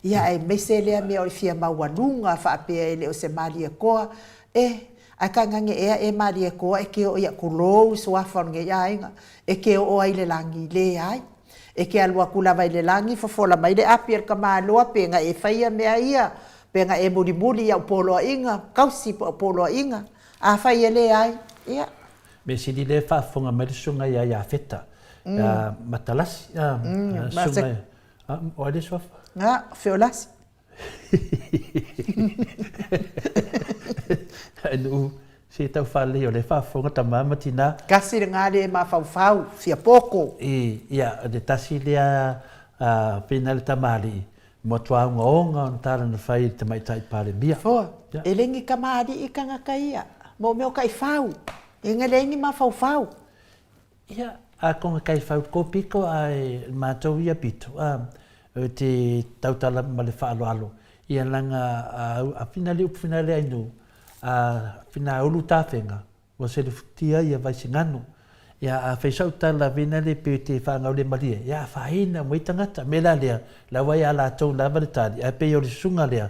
ia aemaise lea mea o le fia maualuga faapea e le o se Malietoa, E, ae tainane ea e Malietoa e te oo ia, tulou i suafa o lenei aiga, e te oo ai i le lagi? Leai. E te alu atu lava i le lagi, fofola mai le api a le tamaloa pe na e faia mea ia, pe na e mulimuli i au poloaiga, tausi po au poloaiga. Afai e leai, ia. Mea sili lea e faafofoga mai le susuga ia Iafeta, ia Matalasi, susuga ia, o ai le suafa? A, o Feolasi. Nuu se tau faalelei o lea e faafofoga tama ma tina. Tasi lena le mafaufau, fia poto. I, ia, le tasi lea pei na le tamalii, matua ogaoga ona tala na fai i le Tamaitai Palemia. Foa, e le ni tamalii tagata ia, mo mea o taifau, e na leai ni mafaufau. Ia, a konga kaifau ko pito ae matou ia pito, a, e te tautala ma le faaaloalo, ia langa a fina le upu fina le ainu, a fina ulu tafenga, ua selefutia ia Vaisigano. Ia, a fai sau tala fina le pe te whaangau le malie, ia, a whaina mo i tangata, me la lea, la wai a latou lava le tali, ae pei o le susuga lea,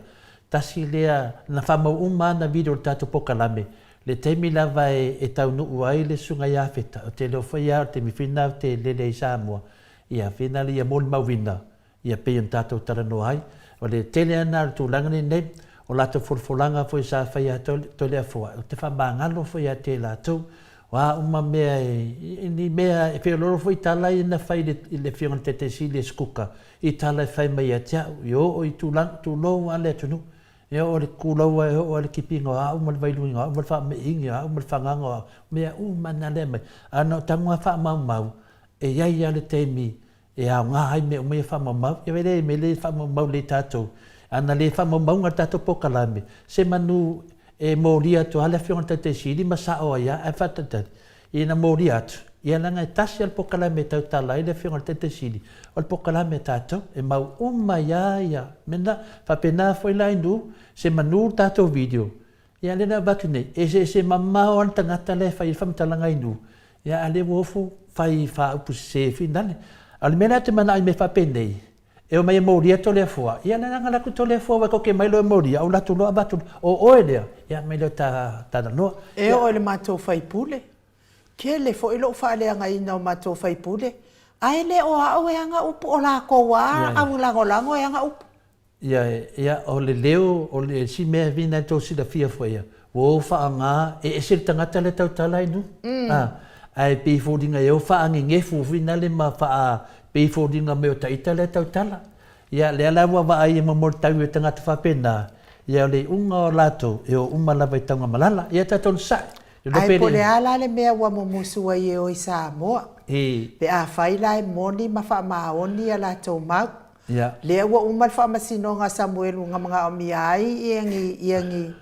tasi lea, na whamau uma ana video o le tatou pokalame, Le taimi lava e taunuu ai le Susuga ia Feta, o te leo foi a o le taimi foi lena ou te lele ai i Samoa, ia fina le ia molimauina, ia pei ona tatou talanoa ai. O le tele lava lena o le tulaga lenei, o latou folafolaga foi sa fai ia Toleafoa, ou te faamagalo foi ia te latou. O a uma mea e, ni mea e feoloolo foi tala ia na fai i le Afioga i le Taitai Sili e Sekuka i tala e fai mai ia te au, e oo i tulaga, tulou lava le atunuu, e oo i le kulaua, e oo i le kipiga o a uma le vailuiga o a uma le faameeiga o a uma le fagaga o a, mea uma na lea mai. Ae na o tago lava faamaumau, e i ai lava le taimi e aoga ai mea uma ia faamaumau. Ia vaai la i mea lea e faamaumau nei tatou, ana le faamaumauga le tatou polokalame, se manu e molia atu lava le Afioga i le Taitai Sili ma sao ai lava, ae faatalitali, ina molia atu, ia leaga e tasi lava le polokalame e tautala ai le Afioga i le Taitai Sili, o le polokalame a tatou, e mau uma ai lava ia mea na. Faapena foi la i nuu, se manu le tatou video, Ia lea na avatu nei, e eseese mamao lava le tagata la e fai ai le faamatalaga i nuu, ia a lea ua ofo fai faaupu sese finale. A o le mea lea ou te manao i mea faapenei, e omai e molia Toleafoa, ia leaga la ku Toleafoa aua e koke mai loa e molia, ou alu atu loa avatu, o oe lea, ia aumai lea o ta talanoa. E oo i le matou faipule, tele foi lou faaleagaina o matou faipule, ae le o au e ana upu, o latou lava au lagolago e ana upu. Ia, ia, o le leo, o le isi mea e na tou silafia foi ia, ua o faaaoga, e ese le tagata lea e tautala ai nuu, a, ae pei e foliga e o faagegefu foi nale ma faa, pei e foliga mai o taita lea e tautala. Ia, lea la ua vaai e momoli tau e tagata faapena, ia o le iuga o latou, e o uma lava i Taugamalala. Ia tatou onosai, le Ae po o le a la le mea ua mumusu ai e o i Samoa, pe afai la e moni ma faamaoni a latou mau, Lea ua uma le faamasinoga a Samuelu na manaomia ai ia ni, ia ni,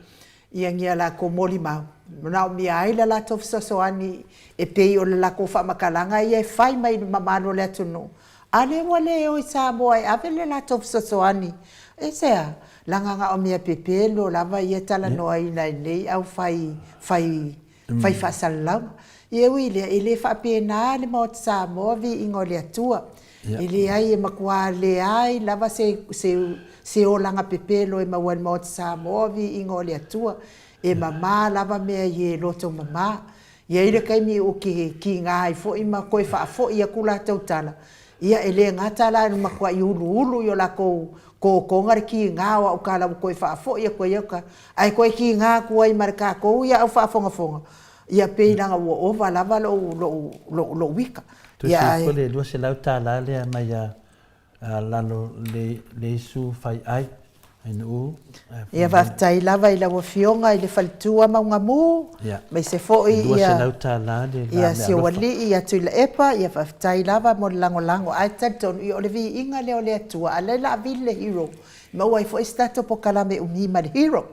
ia ni a latou molimau, manaomia ai le latou fesoasoani e pei o le latou faamatalaga ia e fai mai i le mamalu o le atunuu, a lea ua le o i Samoa e ave le latou fesoasoani. Aisea? Leaga na o mea pepelo lava ia e talanoaina e nei au fai, fai, fai faasalalauga. Ia e ui i lea, e le faapena le Maota Samoa, viiga o le Atua. E leai, e matua leai lava se, se, se olaga pepelo e maua e le Maota Samoa, viiga o le Atua. E mama lava mea i e loto mama. E i ai le taimi ou te kiga ai foi ma toe faafoi atu latou tala, ia e le gata la i le matuai uluulu i o latou totoga le kiga o au tala ua toe faafoi atu ai au tala, ae toe kiga atu ai ma le tatou ia au faafogafoga, ia pei leaga ua ova lava lou, lou, lou, lou ika. Tusi po le $200 lea mai a lalo le Leisu fai ai Ainuu. Ia faafetai lava i lau Afioga i le faletua Maugamu, aemaise foi ia si ou alii ia Tuilaepa, ia faafetai lava mo le lagolago. Ae talitonu ia o le viiga lea o le Atua, a o lea o le a vili le Hero, maua ai foi se tatou polokalame umi ma le Hero.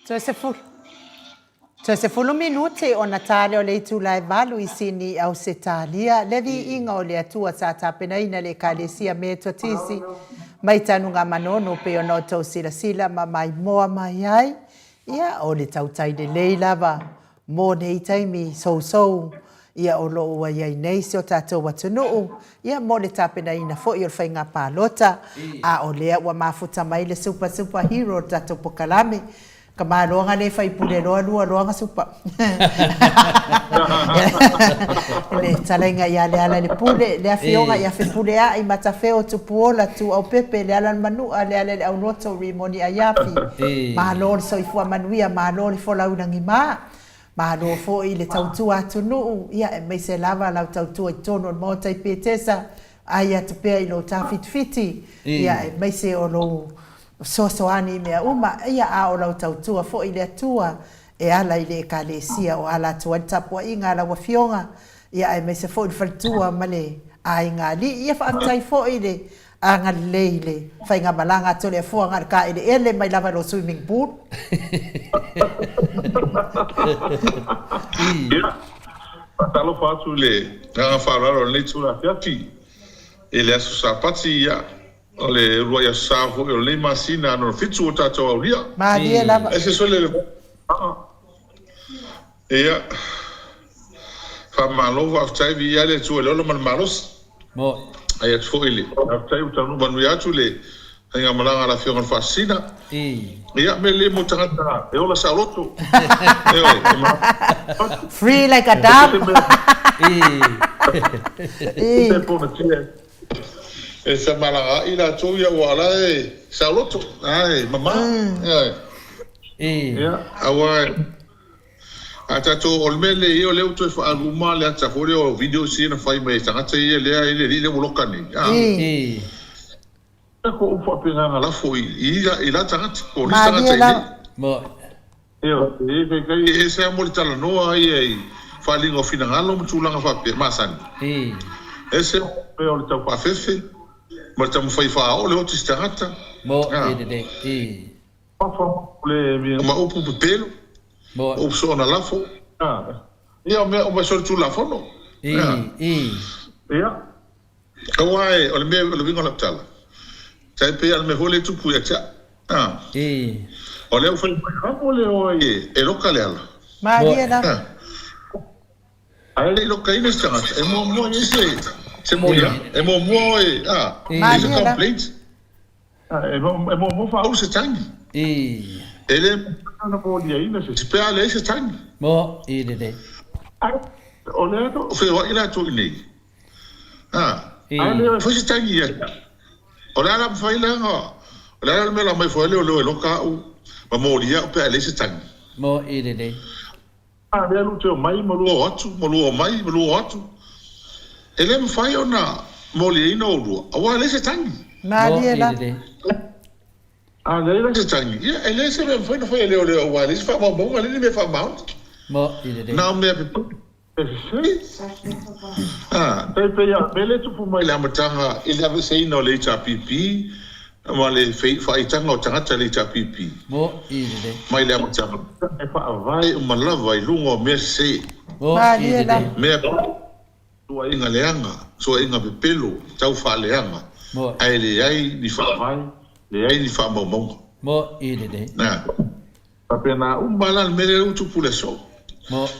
Toe 10. Toe 10 minute ona ta lea o le itula e 8 i Sini, Ausetalia, le viiga o le Atua sa tapenaina le Ekalesia Metotisi mai Tanugamanono pei ona outou silasila ma maimoa mai ai. Ia, o le tautai lelei lava mo nei taimi sousou ia o lo o ua i ai nei si o tatou atunuu, ia mo le tapenaina foi o le faiga palota, a o lea ua mafuta mai le super super hero o le tatou pokalame, ka maloga le faipule loa lua loa supa. Le talaiga ia Lealailepule, le afioga ia Fepuleai, Matafeo, Tupuola, Tuaupepe, Lealalemanua, Lealaileauloto, Rimoni Aiafi, Malo le soifua manuia, malo le folau i lagima. Malo foi le tautua atunuu, ia aemaise lava lau tautua i totonu o le Maota i Petesa, ai atu pea i lou tafitfiti, ia aemaise o lou fesoasoani i mea uma, ia a o lau tautua foi i le Atua e ala i le Ekalesia o ala atu ai le tapuaiga a lau Afioga, ia aemaise foi le faletua ma le aiga alii. Ia faafetai foi le agalelei i le faigamalaga a Toleafoa na o le taeleele mai lava i lou swimming pool. Ia, faatalofa atu i le agaga faaaloalo o lenei itula afiafi i le aso Sapati, ia, o le uluai aso sa foi o lenei masina lona fitu ua tatou aulia. Malie lava. Ese sole le Ia, faamalo faafetai viia le Atua i le ola ma le malosi. Ai atu foi le faafetai ua taunuu manuia atu le faigamalaga a le Afioga i le Faasisina. Ia, mea lelei mo tagata e ola saoloto. Ioe, e ma- Free like a dove. Se pona tia. E femalagaai latou ia ua ala e saoloto, ae mama. Ioe. Ia, aua a tatou, o le mea lea ia o lea ua toe faaalu uma le ata foi lea o videos ia na fai mai e tagata ia lea i le alii lea ua loka nei. A. Ko upu faapena na lafo i i la tagata, po o nisi tagata i nei. Ioe, e kai kai e ese lava mo le talanoa ia i faaaliga o finagalo ma tulaga faapea, masani. Ese mea o le tau faafefe ma le taumafai e faaoo le oti i se tagata. Ma upu pepelo, ma upu soona lafo. Ia, o mea uma e solitulafono. Ia. Aua e, o le mea, o le uiga o lau tala, tai pei lava o le mea foi lea e tupu ia te au. A. O lea ua fai mai, amo le o ai e loka le ala. Malie lava. Ae le i lokaina se tagata, e muamua i ai se, se moliaga. E muamua oe, a, i ai se complaint. E muamua faaulu se tagi. E le mafai ona moliaina se isi pe a leai se tagi. Ae o lea o feoai latou i inei. A le fai se tagi ia te au. O le a la mafai la ona, o le a la le mea o le a mai fua ai leoleo e loka au ma molia au pe a leai se tagi. A lea lu te omai ma lua o atu, ma lua omai, ma lua o atu. E le mafai ona moliaina oulua, aua e leai se tagi. Malie lava. A leai la se tagi, ia, e leai se mea e mafai ona fai e leoleo aua e leai se faamaumauga, e leai ni mea faamaoni. Na o mea pepelo e sese. A, tai pei a mea lea e tupu mai i le amataga i le aveeseina o le HRPP ma le faaitaga o tagata i le HRPP mai le amataga, e faavae uma lava i luga o mea sese. Mea tuuaiga leaga, tuuaiga pepelo, tau faaleaga, ae leai ni faavae, leai ni faamaumauga. Na, faapena uma la le mea lea ua tupu i le aso.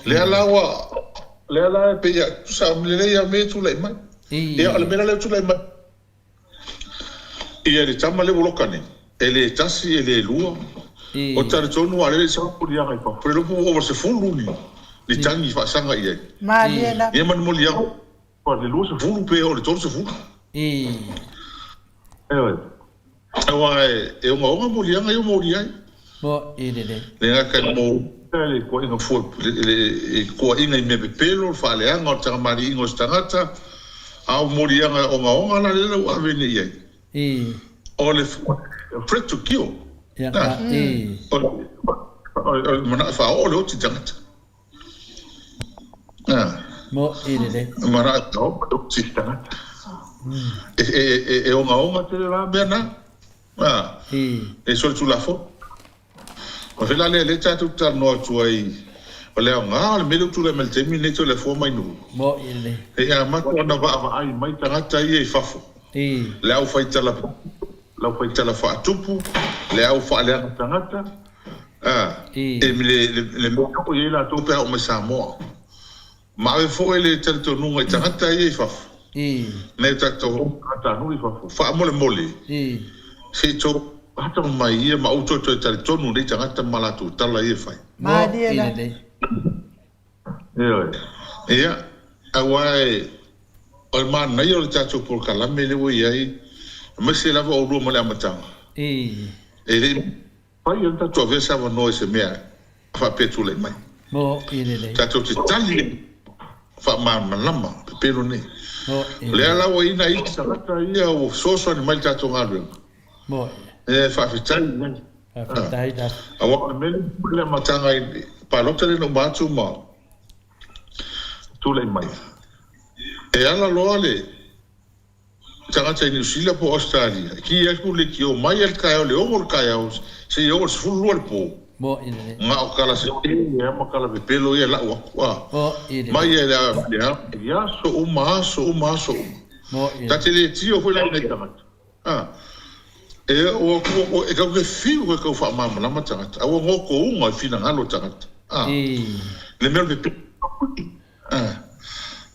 Lea la ua, lea la e pei a tusa lelei lava mea ia e tulai mai. Ia, o le mea la lea ua tulai mai. Ia le tama lea ua loka nei, e le tasi e le lua, o talitonu a lele sa moliaga i fafo, le lopu ua ova 10 ni ni tagi faasaga i ai. Malie lava. Ia ma ni moliaga ua le 20 pe oo i le 30. Ioe. Aua e ogaoga moliaga ia ua moli ai. Le gata i mo le koaiga fua le koaiga i mea pepelo, le faaleaga o le tagamaliiga o se tagata, a o moliaga ogaoga la lea ua ave nei i ai. O le threat to kill. O le manao e faaoo le oti i tagata. Manao e faaoo le oti i tagata. E ogaoga tele la mea na. E solitulafono. O fea la lea lea tatou te talanoa atu ai o le aoga o le mea lea ua tulai mai i le taimi lenei Toleafoa mai Nuu. Mo'i lelei. E amata ona vaavaai mai tagata ia i fafo, le au fai tala, le au fai tala faatupu, le au faaleaga tagata, a, i le, le, le mea e oo i ai latou pe a oo mai Samoa. Ma ave foi le talitonuga i tagata ia i fafo, nai o tatou tagatanuu i fafo, faamolemole, se i tou atamamai ia ma outou toe talitonu nei tagata ma latou tala ia e fai. Malie la. Ioe. Ia, aua e, o le manaia o le tatou polokalame lea ua i ai, aemaise lava oulua ma le amataga, e le i mafai ona tatou avea se avanoa i se mea faapea e tulai mai. Tatou te tali faamalamalama pepelo nei. O lea la ua i ai nai isi tagata ia ua fesoasoani mai i le tatou galuega. E faafetai i ai. Aua o le mea lea i le amataga i le palota lea na uma atu ma tulai mai, e ala loa le tagata i Niu Sila po o Ausetalia, e ki atu le leitio mai lava i le taeao i le 6 o le taeao seia oo i le 12 i le po, na o tala sese ia ma tala pepelo ia e lau atu, a mai lava i aso uma, aso uma, aso uma. Ta te le tio foi la i nai tagata. A, e oo atu ua, e tatou te fiu e tau faamalamalama tagata, a ua gotouga i finagalo o tagata. A, le mea o le pepelo. A,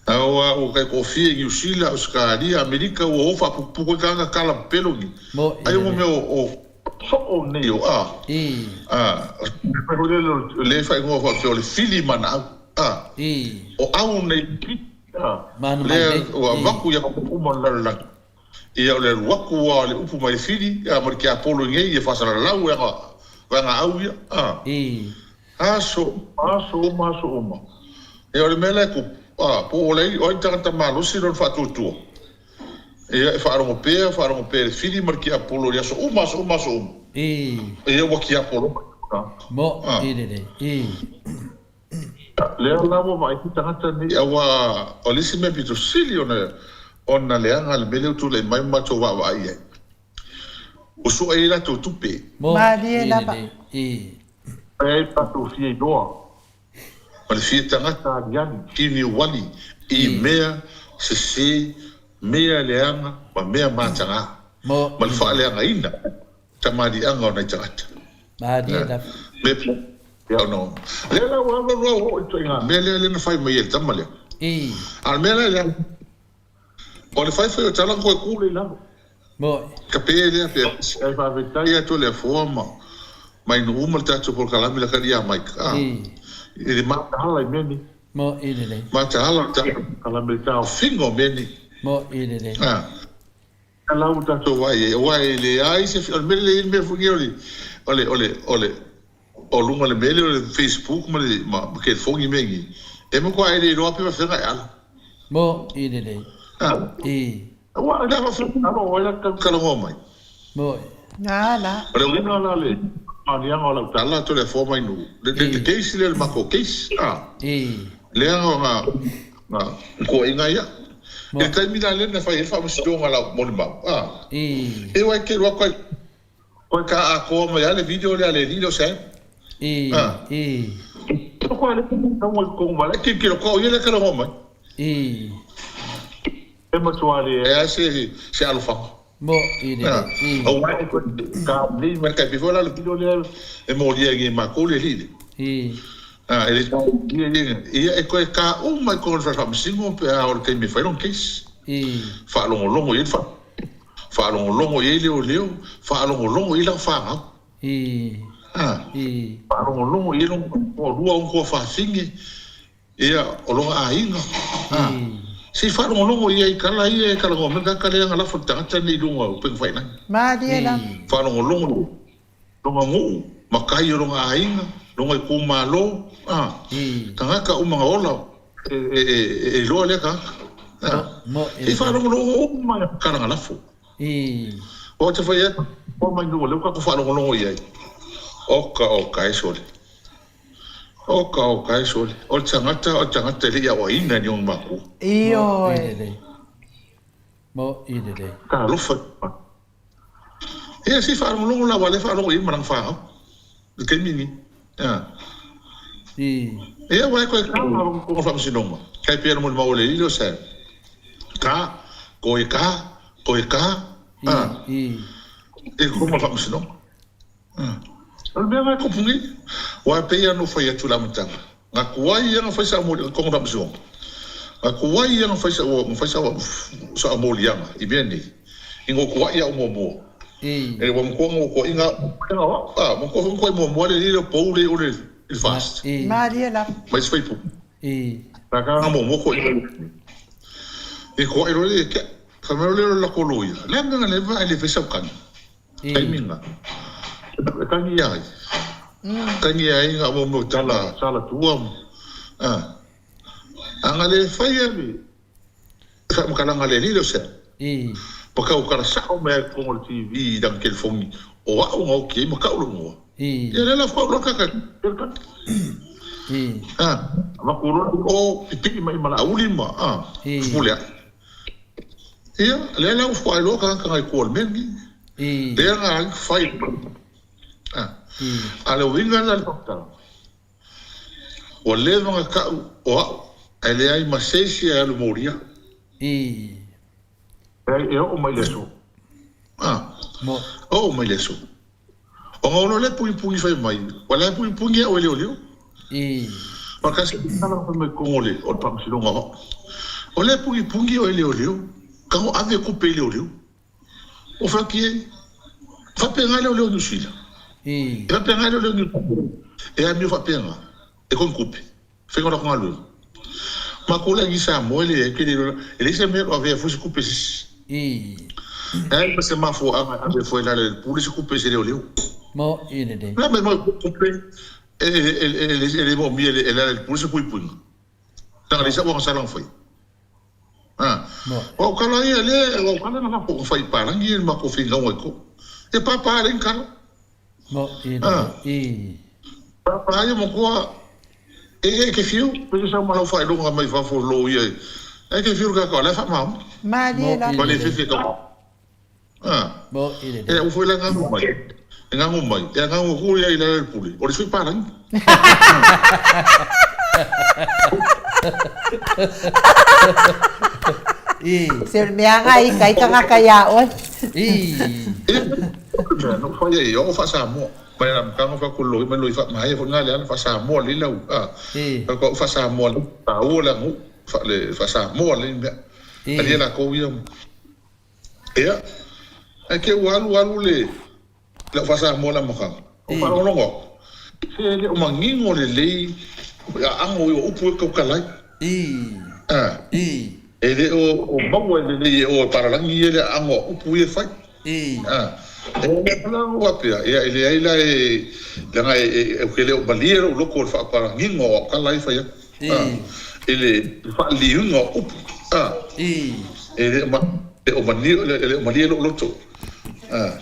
aua ua taitoafia i Niu Sila, Ausetalia, Amerika, ua o faaputuputu ai tagata tala pepelo ni. Ai o mea o soo nei o, a, a, le faaigoa faapea o le fili manaau, a, o au nei, a, lea ua avatu i atunuu uma o le lalolagi. Ia o le alu atu a o le upu mai le fili, a ma le tiapolo nei ia faasalalau e ana vaega au ia, a. Aso uma, aso uma, aso uma. Ia o le mea la e tupu, a, po o le o ai le tagata malosi lona faatuatua. Ia e faalogo pea, faalogo pea i le fili ma le tiapolo i aso uma, aso uma, aso uma. Ia ua tiapolo mai le tagata. A. Lea la ua vaai atu tagata nei aua o le isi mea pito sili ona ona leaga le mea lea ua tulai mai ma matou vaavaai i ai. Ua sue ai latou tupe. Malie lava. Fai ai latou fia iloa ma le fia tagata aliali, kini uali i mea sese, mea leaga ma mea mataga ma le faaleagaina. Tamaliiaga o nai tagata. Malie lava. Mea pea. Ia no. Lea la ua alu alu au oo i ituaiga mea lea lea na fai mai e le tama lea. A o le mea la lea, o le faifai o tala koe ku lea i lalo. Moi. Ka pe lea pe ai faafetai atu le afoa ma mai nuu ma le tatou polokalame la kali ia Mike. A. I le mataala i mea nei. Moi lelei. Mataala o le tatou polokalame i le taofiga o mea nei. Moi lelei. A. La ua tatou vaai ai, aua e leai se, o le mea lelei le mea foi o le, o le, o le, o le, o luga o le mea lea o le Facebook ma le, ma, ma telefoni mea nei, e matua e le iloa pe faafefea ona e ala. Mo i lelei. A. I. Aua o le a faafefea alo o ai la talanoa mai. Mo i. Na, la. O le uiga la le maliaga o lau tala atu le afoa mai nuu, le, le, le case lea o le matou case, a. I. Lea na, na, toaiga ia. I le taimi la lea na fai ai le faamasinoga lau molimau, a. E wai ke rua koe, koe ka atoa mai a le video lea a le alii lea o Sam. A. Koe le tau ai tonu mai, ki ki ko ia le ka rongo mai. E matua le e a se se alofaga. Mo i le. Aua e koe ka lei mai kai before la le video lea e molia i makou le alii le. A, e le tau ia ia, ia e toe ka uma i totonu o le fale faamasino pe a o le taimi e fai lona case. Faalogologo i ai le fa, faalogologo i ai leoleo, faalogologo i ai lana fanau. A, faalogologo i ai lona toalua, ona tuafafine, ia, o lona aiga. A, se i faalogologo i ai i tala ia e talanoa mai le tagata lea na lafo i le tagata lenei i luga o upega tafailagi. Malie lava. Faalogologo i ai. Lona nuu, matai o lona aiga, lona itumalo, a, tagata uma na ola e iloa lea tagata. A, se i faalogologo uma i tala na lafo. Ou te fai atu, o mai nuu lea ua tatou faalogologo i ai. Oka oka e sole. Oka oka e sole. O le tagata, o le tagata e le i aoaina e ni ona matua. Ioe. Talofa. Ia, se i faalogologo la, aua o lea e faalogo i ai ma lana fanau. le taimi ni. A. Ia, ua e koe ka ma ko faamasinoga. Kai pea na molimau a le alii lea o Sam. Ka, koe ka, koe ka, a. I ko ma faamasinoga. A. O le mea nga e kupu nei, ua e pei lava ona ou fai atu i le amataga, Nga kuai ia nga fai sa mo konga faamasinoga. Nga kuai ia nga fai sa nga fai sa sa moliaga i mea nei, i ngo kuai au muamua. E ua matua ngo kuai nga a matua foi kuai muamua le le pou le o le le fast. Malie lava. Mai se faipu. Ka ka nga muamua kuai. E kuai lo le ke ka mea le la ko loia. Le nga le va le fai sa kani. Taimi nga. E tangi ai. Tangi ai nga mo mo tala sala tua. Ah. Anga le fai a le sa makalanga le lilo se. Pa kau kala sao me ai kongo le TV i dang telefongi. O au nga oki ma kau lo ngoa. Ia le la fau lo kaka. Ah. Ma kuro o pipii mai ma la uli ma ah. Pule ai. Ia, lea la ua faailoa ka ka ngai kua le mea lenei. Lea nga ai fai. Ah. A le uiga la le faamatalaga, ua leva nga ka'u o a'u ae leai ma se isi e alu molia. Leai e oo mai le aso. Ah. Oo mai le aso. Ona ono lea pugipugī fai mai, ua lae pugipugī a'u e leoleo. Ma kasi tala fai mai kogo le o le faamasinoga o a'u. O lea pugipugī oe leoleo, kago ave kupe i leoleo. O fai atu ai, faapena leoleo Niu Sila. E faapena leoleo Niu Sila. E amio faapena, e kogi kupe. Faiga o lako galuega. Ma ko la i Samoa e leai ke le iloa e leai se mea o avea foi se kupe se isi. Leai ma se mafuaaga e ave foi lale le pule se kupe se leoleo. Mo i lelei. La mai mau kupe e e le moomia e lale le pule se puipuiga. Tanga le sa ua sala fai. Ah. O kala ia le o kala na ko fai parangi e ma ko finga o ko. E papa le kala. Mo i lelei. Papa ia mo koa e e ke fiu pe sa ma lau faailoga mai fafo lo ia e ke fiu ka ka le fa ma Malie la. Ma le fefe ka ah Mo i e u foi la ngangu mai e ngangu mai e ngangu ku ia i la le pule o le sui palangi. Se mea nga i kai tangata iā oe. Mea no fai ai o fa Samoa. Mai la mkanga fa kulo mai lo fa mai fo ngale ana fa Samoa le lau a. Ko fa Samoa le ta o la ngu fa le fa Samoa le mea. Ali la ko ia. Ia. Ai ke ua alu alu le lau fa Samoa la mkanga. O fa longo. Se le o mangingo le lei a ango i o upu e kaukalai. A. E le o maua e lelei e o e paralangi e le ago a upu ia e fai. A. E le ala o apea, ia e leai la e, leaga e, e, ke le o malie lou loko o le faapalangiga o au kala e fai atu. A. I le faaliliuga o upu. A. E le o le o malie, e le o malie lou loto. A.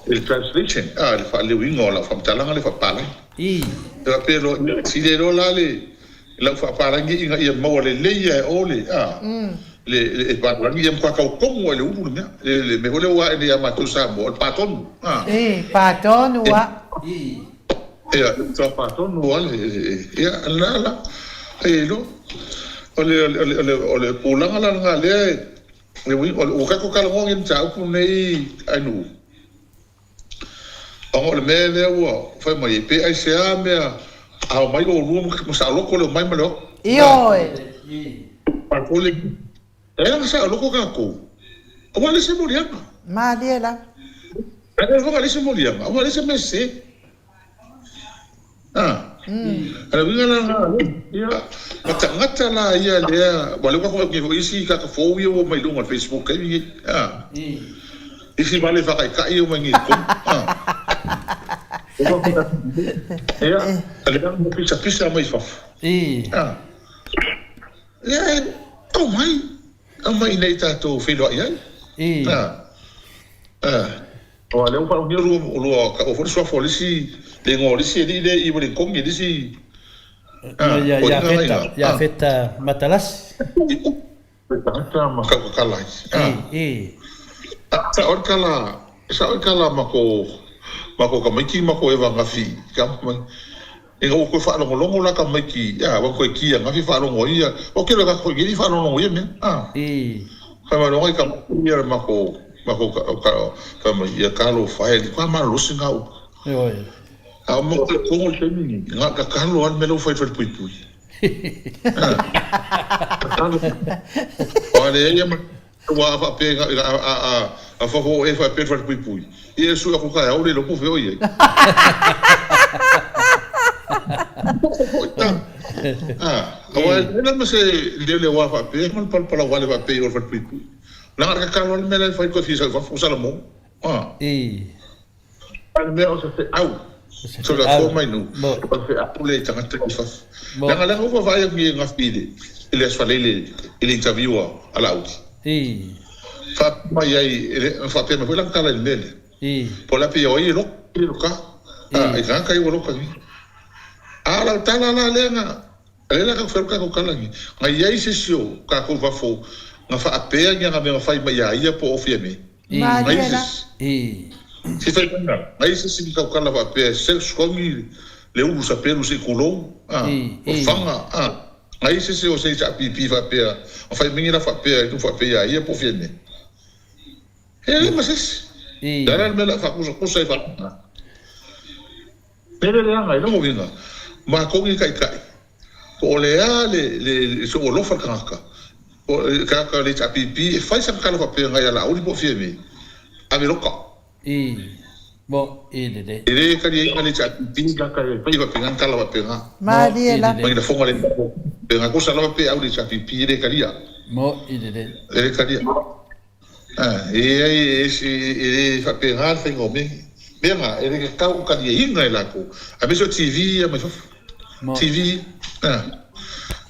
I le translation, a, le faaliliuina o lau faamatalaga le faapalagi. E faapea loa, ia, sili ai loa la le, lau faapalagi ina ia maua lelei lava e o le, a, le, le palagi ia matua tau tonu lava i le ulu le mea, le, le mea foi lea ua ae nei ia matou i Samoa, o le patonu, a. E, patonu a. Ia, e matua patonu lava le, ia, lena la, e iloa. O le, o le, o le, o le tulaga la lena lea e, le uiga, ua tatou talanoa i le mataupu lenei Ainuu. Ona o le mea lea ua fai mai ai, pe aisea mea a omai oulua ma saoloto le omai ma le o atu. Ioe. Matou le E ana saoloto tatou, aua le se moliaga. Malie lava. E le foga le se moliaga, aua le se mea sese. A. A le uiga la lena, ia, ma tagata la ia lea, ua lea ua tatou vaai foi isi tagata fou ia ua omai i luga o le Facebook taimi nei, a. Isi vale faataitai ia ua omai nei i totonu, a. Ia, lea ua pisapisa mai fafo, a. Ia, aumai, aumai ina ia tatou feiloai ai, a. A. Aua o lea ua faalogia lua, lua taua foi le suafa o le isi, le igoa o le isi alii lea i Wellington, le isi, a, Iafeta, Iafeta Matalasi. Le tagata ma tautatala ai. A, sao le tala, sao le tala ma ko, Mako tamaiti mako eva gafi ka mai. Ina ua koe faalogologo la tamaiti a ua koe kia gafi faalogo ia o kelo ka koe gili faalogologo ia mea a. Fai mai loga i ka ia mako mako ka ka fai mai ia kalo fae li kwa malolosi nga upu. A o mo te kongo le taimi ni nga ka kalo al mea lau fai fai pui pui. Ka kalo. O le ia ma Ua a faapea i a, a, a, a fafo o e faapea le falepuipui. Ia e sui aku taeao le iloa po o fea o i ai. Aua e leai lava se leoleo faapea ma le palapala wale faapea i o le falepuipui. Leaga le tatalo lava le mea la e fai toe fia sau i fafo, Salamo. A o le mea o se feau. So le afua mai nuu, o le feau lea i tagata i fafo. Leaga lea ua vaai atu i gafi i le i le Aso Faraile i le interview a Laauli. Faapea mai ai, faapea mai foi lana tala i le mea lea. Po o le a pei o ai e loka, e loka. A, i tagata ia ua loka nei. A o lau tala la lea na, lea la tatou fai o le tatou tala nei, na i ai se isi o tatou i fafo na faapea ni ana mea na fai mai ia ia po o Fiame. Malie la. Se fai mai na, ai se isi tautala faapea e self-scogi le ulu sapelu se i tulou, a, o faga, a, ai se isi o se HRPP faapea, na fai mai ni la faapea i nu faapea ia ia po o fia mea. E leai ma se isi. O le a la le mea o le a faakusakusa ai faapena? Pele leaga i lona uiga, matou nei taitai, po o le a le, le, se ua alofa le tagata, po o le tagata o le HRPP e fai sana tala faapea nai a Laauli po o Fiame, ave loka. I, mo, i lelei. E le taliaina le HRPP tagata e fai faapena tala faapena. Mo, i lelei. Mai lafoga le faapena, tusa lava pe au le HRPP e le talia. Mo, i lelei. E le talia. E leai, e le faapena le faiga o mea nei. Mea na, e le tatau ona taliaina e latou, aemaise o TV ia mai fafo. TV ia.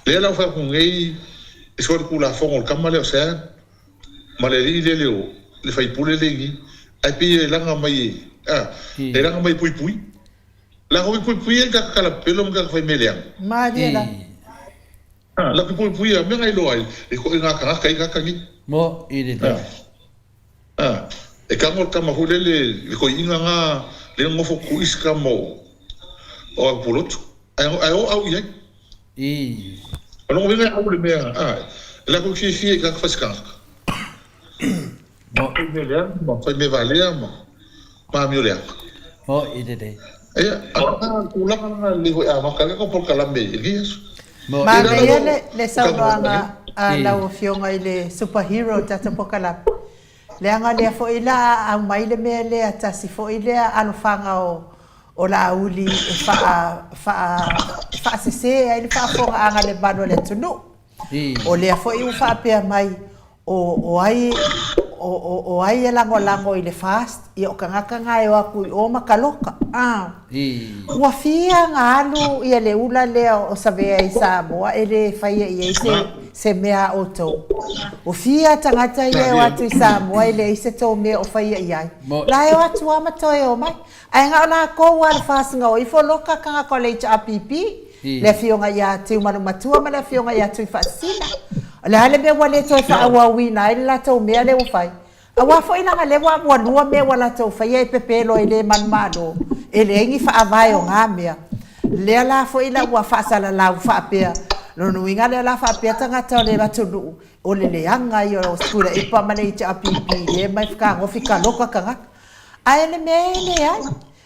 Lea la ua fai atu nei, e sua le Tulafono o le tama lea o Sam, ma le alii lea le o le faipule lea i inei. Ae pei e laga mai e, e laga mai e puipui. Laga mai e puipui ai le tagata kalapelo ma le tagata fai mea leaga. Malie la. La ku puipui a mea ngai loa ai e koe ngā tagata i ngā tangi. Mo i le lele. A, e kango le tama foi lele le koiina ngā le ngofo ku iska mo o au pulotu. Ae, ae o au i ai. I. O longo winga au le mea, a, e la ku fiafia i kaka whai kaka. Mo. Fai mea leaga ma fai mea valea ma ma amio leaga. Mo i lelei. Ia, a o tulaga lena lelei foi amata ai le polokalame i lenei aso. Mo i Manaia le le saunoaga a lau Afioga i le super hero o le tatou polokalame. Leaga lea foi la a aumai le mea lea tasi foi lea alofaga o o Laauli e faa faa faasese ai le faafofogaaga a le mamalu o le atunuu. O lea foi ua faapea mai O, o ai, o, o, o ai e lagolago i le FAST, ia o tagata na e o atu i o ma kaloka. A. Ua fia na alu ia le ula lea o Savea i Samoa e le faia i ai se, se mea a outou. Ua fia tagata ia e o atu i Samoa e leai se tou mea o faia i ai. La e o atu a ma toe o mai. Ae na o lakou a le FAST na o ifo loka tagata o le HRPP, le afioga ia Tiumalumatua ma le afioga ia Tuifaasisina. O le a le mea ua le toe faaauauina ai le latou mea lea ua fai? Aua foi leaga lea ua ua lua mea ua latou faia e pepelo ai le manumalo, e leai ni faavae o na mea. Lea la foi la ua faasalalau faapea, lona uiga lea la faapea tagata o le atunuu, o le leaga ia o Tuilaepa ma le HRPP lea e mai fetagofi kaloka tagata. Ae o le mea e leai.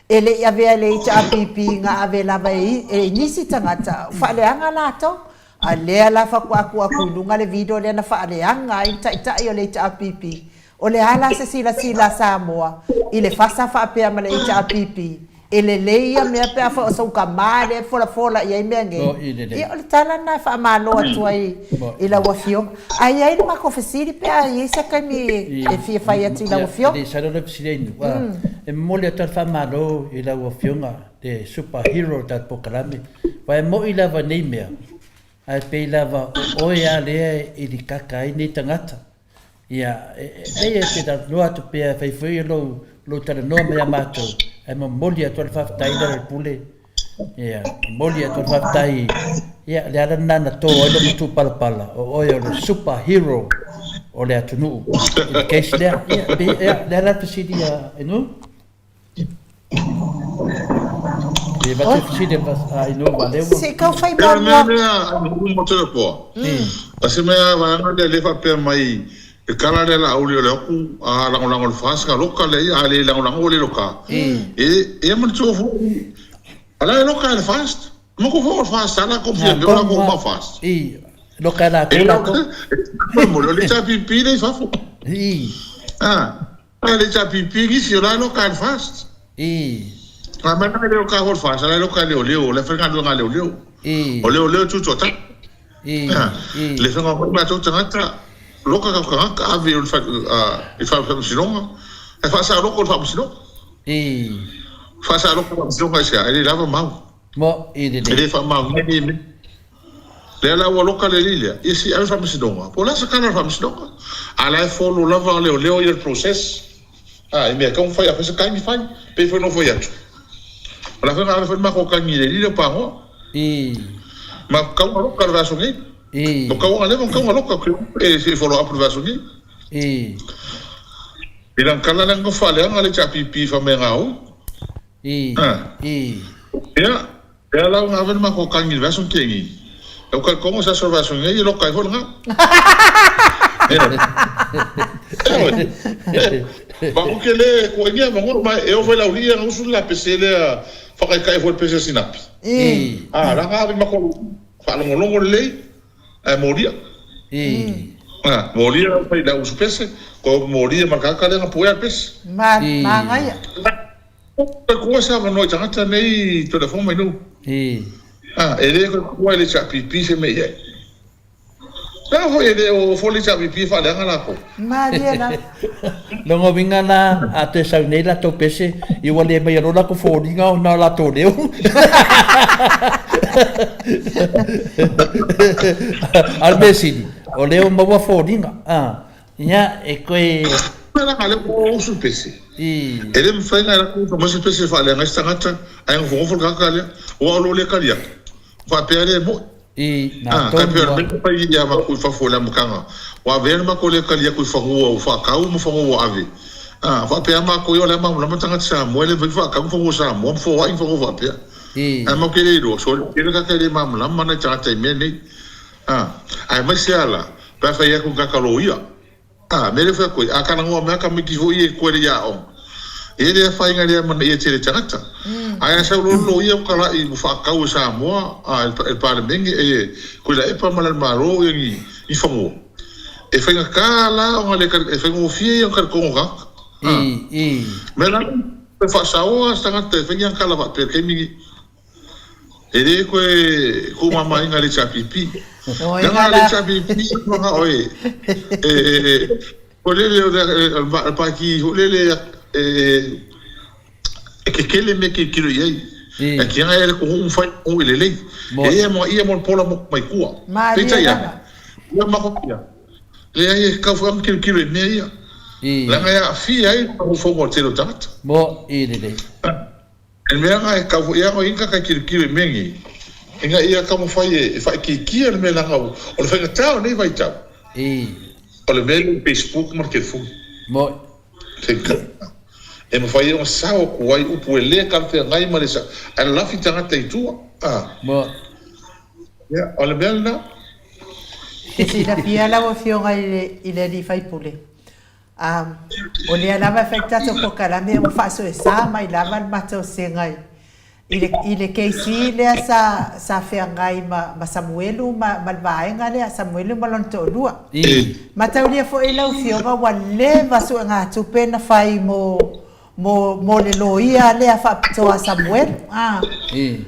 E le i avea e le HRPP na ave lava e nisi tagata, faaleaga latou. A lea la faatoa tuu atu i luga le video lea na faaleaga ai le taitai o le HRPP. O le a la se silasila a Samoa i le fasa faapea ma le HRPP? E lelei ia mea pe afai o sou tama lea e folafola i ai mea nei? Ia o le tala lena e faamalo atu ai i lau Afioga. Ae i ai le matou fesili pe a i ai se taimi e fia fai atu i lau Afioga. E le sala le fesili ai E momoli atu ai le faamalo i lau Afioga le super hero o le tatou polokalame. Aua e moi lava nei mea, ae pei lava o oe lava lea e ilikaka ai nei tagata. Ia, e leai e te talanoa atu pea e fai foi lou, lou talanoa mai a matou, ae momoli atu ai le faafetai i Lealailepule. Ia, momoli atu ai le faafetai, ia, le ala lena na tō ai lou matupalapala, o oe o le super hero o le atunuu i le case lea. Ia, pei, ia, le ala le fesili a Enu? E vatu fesili a inu wa leo. Se kau fai Ia, o le mea muamua. lea, a mo te lepoa. A se mea vaega lea le faapea mai le kala lea Laauli o le aku a lagolago i le FAST ka loka lea ia, a le lagolago ua le loka. E, e manatua foi, o la e loka e le FAST. Mako foi o le FAST, a lakou fia mea o lakou uma FAST. I, loka e lakou, E lakou. E, mo le HRPP le i fafo. I. A, a le HRPP nisi o la e loka e le FAST. I. A mai la e le loka foi le FAST, a la e loka e leoleo, la e faigaluega a leoleo. I. O leoleo tutoatasi. I. I. Le faiga foi matou tagata, loka ka tagata ave i le faamasinoga, e faasaoloko le faamasinoga. I. Faasaoloko le faamasinoga aisea? E le lava mau. Mo i lelei. E le faamaonia nei mea. Lea la ua loka le alii lea, ia se i ave i le faamasinoga. Po o le a se kala o le faamasinoga. A la e follow lava leoleo ia le process. A, i mea e tatau ona fai, a fai se taimi fai. Pei foi ona ou fai atu, o le a foi ona ave foi le matou tagi i le alii lea o Pagoa. I. Ma tau ona loka le vaiaso nei. I. O tau ona leva ona tau ona loka, e se i follow up le vaiaso nei. I. I lana tala lea na faaleaga le HRPP fai mai na o. I. I. Ia, lea la ua ave le matou tagi i le vaiaso kenei. E uka kongo sa so vaiaso nei e loka ai foi lena. Matou ke le kuaingia avanoa ma e oo foi le aualii ia na usu le lapese lea faataitai foi le pese a Sinapi. I. A, la na ave matou faalogologo lelei ae molia. I. A, molia lau fai lau usu pese, ko molia ma le tagata lea na puea le pese. Ma, I. manaia. Koe kua se avanoa i tagata nei i telefon mai nuu. I. A, e le koe kua i le HRPP se mea i ai. Lea foi e le o fo le HRPP e faaleaga lakou. Malie lava. Lona uiga la, a toe sau nei latou pese, ia ua le maia loa latou foliga ona o latou leo. A o le mea sili, o lea ua maua foliga. A, ia, e koe... Leaga lea ua usu le pese. I. E le mafai ona alu atu mai se pese e faaleaga ai se tagata ae nofonofo le tagata lea, aua o lo o le tali atu, faapea lea e moi. I, nā Ah, kai tonu pea o le a. mea na fai ia matou i fafo i le amataga, ua avea le matou le tali atu i fanua ua faatau ma fanua ua ave. Ah, faapea matou ia o le a malamalama tagata Samoa e le mafai ona faatau ni fanua Samoa ma foai ni fanua faapea. I. Ae matou te le iloa, sole, tele tagata e le malamalama nai tagata i mea nei. Ah, aemaise lava la, pe a fai atu i ni tagata loia. A, mea lea fai atu ai, a talanoa mai a tamaiti foi ia i koe le i aoga, e le afaina lea manaia tele tagata. Ae a sau loa le loia ua talai ua faatau e Samoa, a, e le Palemene, e Tuilaepa ma le Malo ia ni, ni fanua. E faigata la ona le, e faigofie ia ona talitonu tagata. A, mea la, e faasaoa se tagata e fai ni ana tala faapea i le taimi lenei. E le koe tumamaina le HRPP. Leaga le HRPP manao e e foi lele o le pati foi lele e kekele mea tilotilo i ai. E tiga e le atunuu ma fai le atunuu i lelei. E ia mo ia mo le pola mo mai tua. Peitai ane, ia ma ia. Leai e tatau foi ona tilotilo i mea ia. Leaga e aafia ai le mafaufauga o le tele o tagata. Mo i lelei. E mea ana e tau foi ano ina kai tilotilo i mea nei, ina ia taumafai e faaitiitia le mea leaga o le faigata o nei vaitau. O le mea lea i Facebook ma le telefoni. Faigata. E mafai ai ona sao atu ai upu e le talafeagai ma le sa, ae lalafi tagata i tua. A. Ia, o le mea lena. E silafia lau Afioga i le Alii Faipule, A, o lea lava e fai le tatou polokalame ua faasoesa mai lava le matou sega i le, i le KC lea sa, sa feagai ma, ma Samuelu ma, ma le vaega lea, Samuelu ma lona toalua. Mataulia foi lau Afioga ua leva suegatupe na fai mo, mo, mo le loia lea faapitoa a Samuelu, a.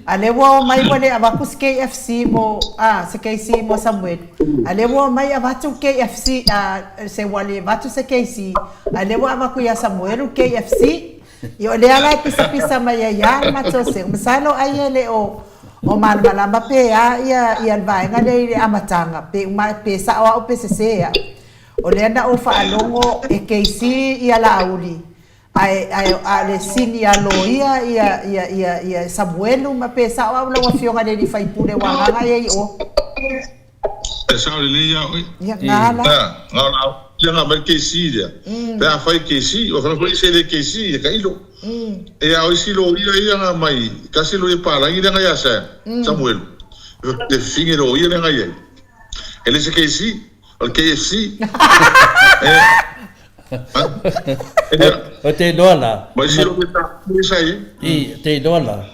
A lea ua omai ua le avatu se KFC mo, a, se KC mo Samuelu. A lea ua omai avatu le KFC, a, se ua le avatu se KC, a lea ua avatu ia Samuelu le KFC. Ia o lea la e pisapisa mai ai lava le matou sega. Masalo ai e le o, o malamalama pe a ia, ia le vaega lea i le amataga, pe uma, pe sao au pe sese au. O lea na ou faalogo e KC ia Laauli, ae, ae, a o le sini a loia ia, ia, ia, ia Samuelu ma pe sao au lau Afioga i le alii faipule ua agaga ia i o. E sao lelei ia oe. Ia, na la. Na, na o Laauli lea na aumai le KC lea. Pe afai KC, ua fai mai foi se le KC, e tailo. Ia, o isi loia ia na aumai, tasi loia palagi lea na ia Sam, Samuelu, le fafine loia lea na i ai. E le se KC, o le KFC. O te iloa la. Ma isi loia ta sa i ai. I, te iloa la.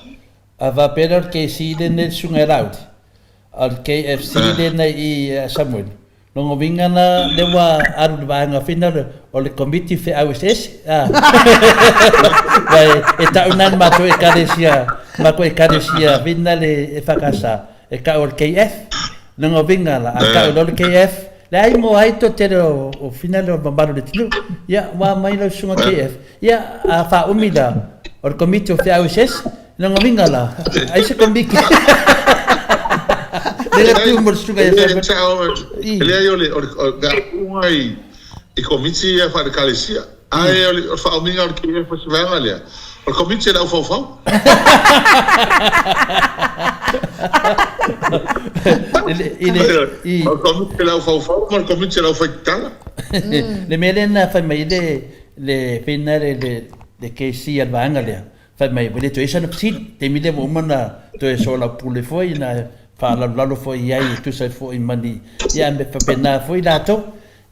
A faapea lea o le KC lenei le susuga ia Laauli, a o le KFC lenei i Samuelu. Lona uiga la lea ua alu i le vaega fina o le Komiti Feau Eseese a. Aua e tau lena e le matou Ekalesia, matou Ekalesia fina le EFKS, e tau o le KF. Lona uiga la, a tau loa le KF, leai mo ai toe tele o fina lea o le mamalu o le atunuu. Ia, ua aumai lau susuga KF, ia a faaumi la, o le Komiti o Feau Eseese, Lona uiga la, ai se komiti. Lea tu mo le susuga ia Samuel. E leai o le faauuga i komiti ia faale-ekalesia. Ae o le faaumiga o le KF o se vaega lea, o le komiti a le aufaufau. O le komiti a le aufaufau ma le komiti a le aufaitala. Le mea lea na fai mai ai le fina le KC a le vaega lea, Fai mai, ua le toe i ai sana fesili. Taimi lea ua uma ona toe soalaupule foi na faalalolalo foi i ai e tusa ai foi ma ni, ia mea faapena foi latou.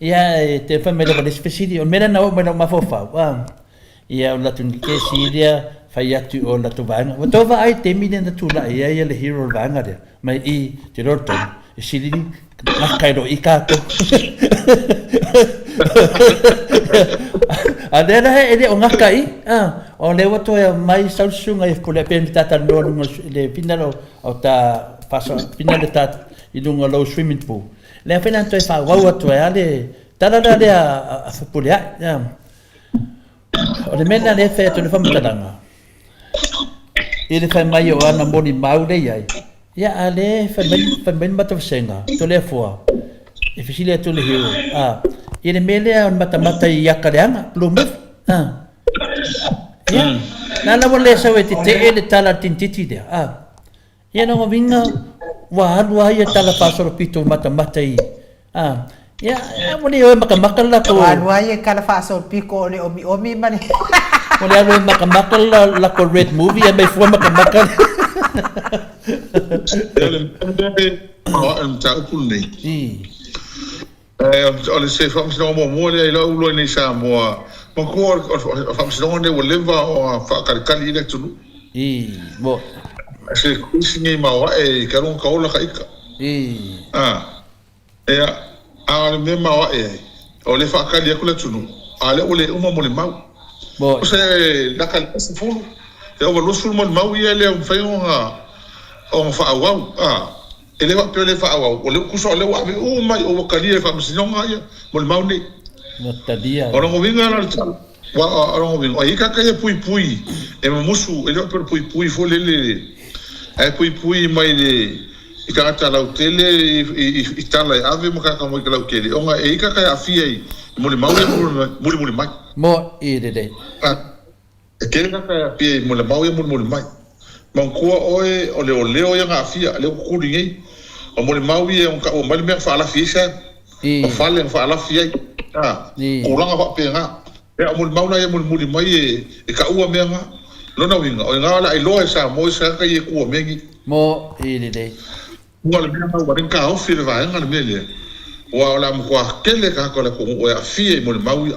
Ia e te fai mai lava le isi fesili, o le mea lea na oo mai i lou mafaufau, a, ia o le latou kesi lea fai atu i o i le latou vaega. Ua tou vaai i le taimi lea na tulai ai le hero o le vaega lea, mai i te iloa le tonu, e sili gata i loa i tatou. A lea la e le o gata i, o lea ua toe aumai sau le susuga i Fepuleai pei ona ta talanoa i luga i le fina o ta fina le ta i luga o lou swimming pool. Lea foi la na toe faaauau atu ai lava le tala la lea a Fepuleai. O le mea lena lea e fai atu ai le faamatalaga. I le fai mai o ana molimau lea i ai, ia a lea e fai mai, fai mai le matavasega, Toleafoa, e fesili atu le hero, a, i le mea lea o le matamata i aka leaga, blue movie, a. Ia, na la ua le sau e tetee le tala a le tinititi lea, a. Ia lona uiga ua alu lava ia tala faasolopito matamata i a ia ua le o e makamaka le latou. Ua alu lava ia tala faasolopito o le omiomi ma le. Ua le alu e makamaka le latou red movie ae mai fua makamaka le. O le mea lea o le mataupu lenei. O le se faamasinoga muamua lea i lau iloa i nei Samoa, manatua o le faamasinoga lenei ua leva ona faatalitali i le atunuu. I, mo. Se case nei maoae i talu ona taola ka ita. I. A, ea, a o le mea maoae ai, o lea e faatali atu le atunuu, a o lea ua le uma molimau. Mo. Se lata i le 20, e ova 20 molimau ia e le mafai ona ona faaauau, a. E le faapea o lea e faaauau, o lea ua tusa o lea ua ave uma i o ua talia e le Faamasinoga ia molimau nei. Ua talia. O lona uiga la o le tala, aua o lona uiga, o i ai tagata ia puipui e mumusu, e le faapea o le puipui foi lele, ae puipui mai le i tagata lautele i tala e ave ma tagata mai lautele, ona e i ai tagata e aafia i molimau ia mulimuli mai. Mo'i lelei. E tele tagata e aafia i molimau ia mulimuli mai. Manatua oe o leoleo ia na aafia, lea ua tutuli nei. O molimau ia e ono taua mai le mea na faalafi ai Sam. O fale na faalafi ai. A, tulaga faapena. Ea o molimau la ia mulimuli mai e taua mea na. Lona uiga, o ina o le a iloa e Samoa isi tagata ia e tua mea nei. Mo i lelei. Ua le mea na ua le taofi e le vaega le mea lea, aua o le a matua tele tagata o le atunuu e aafia i molimau ia.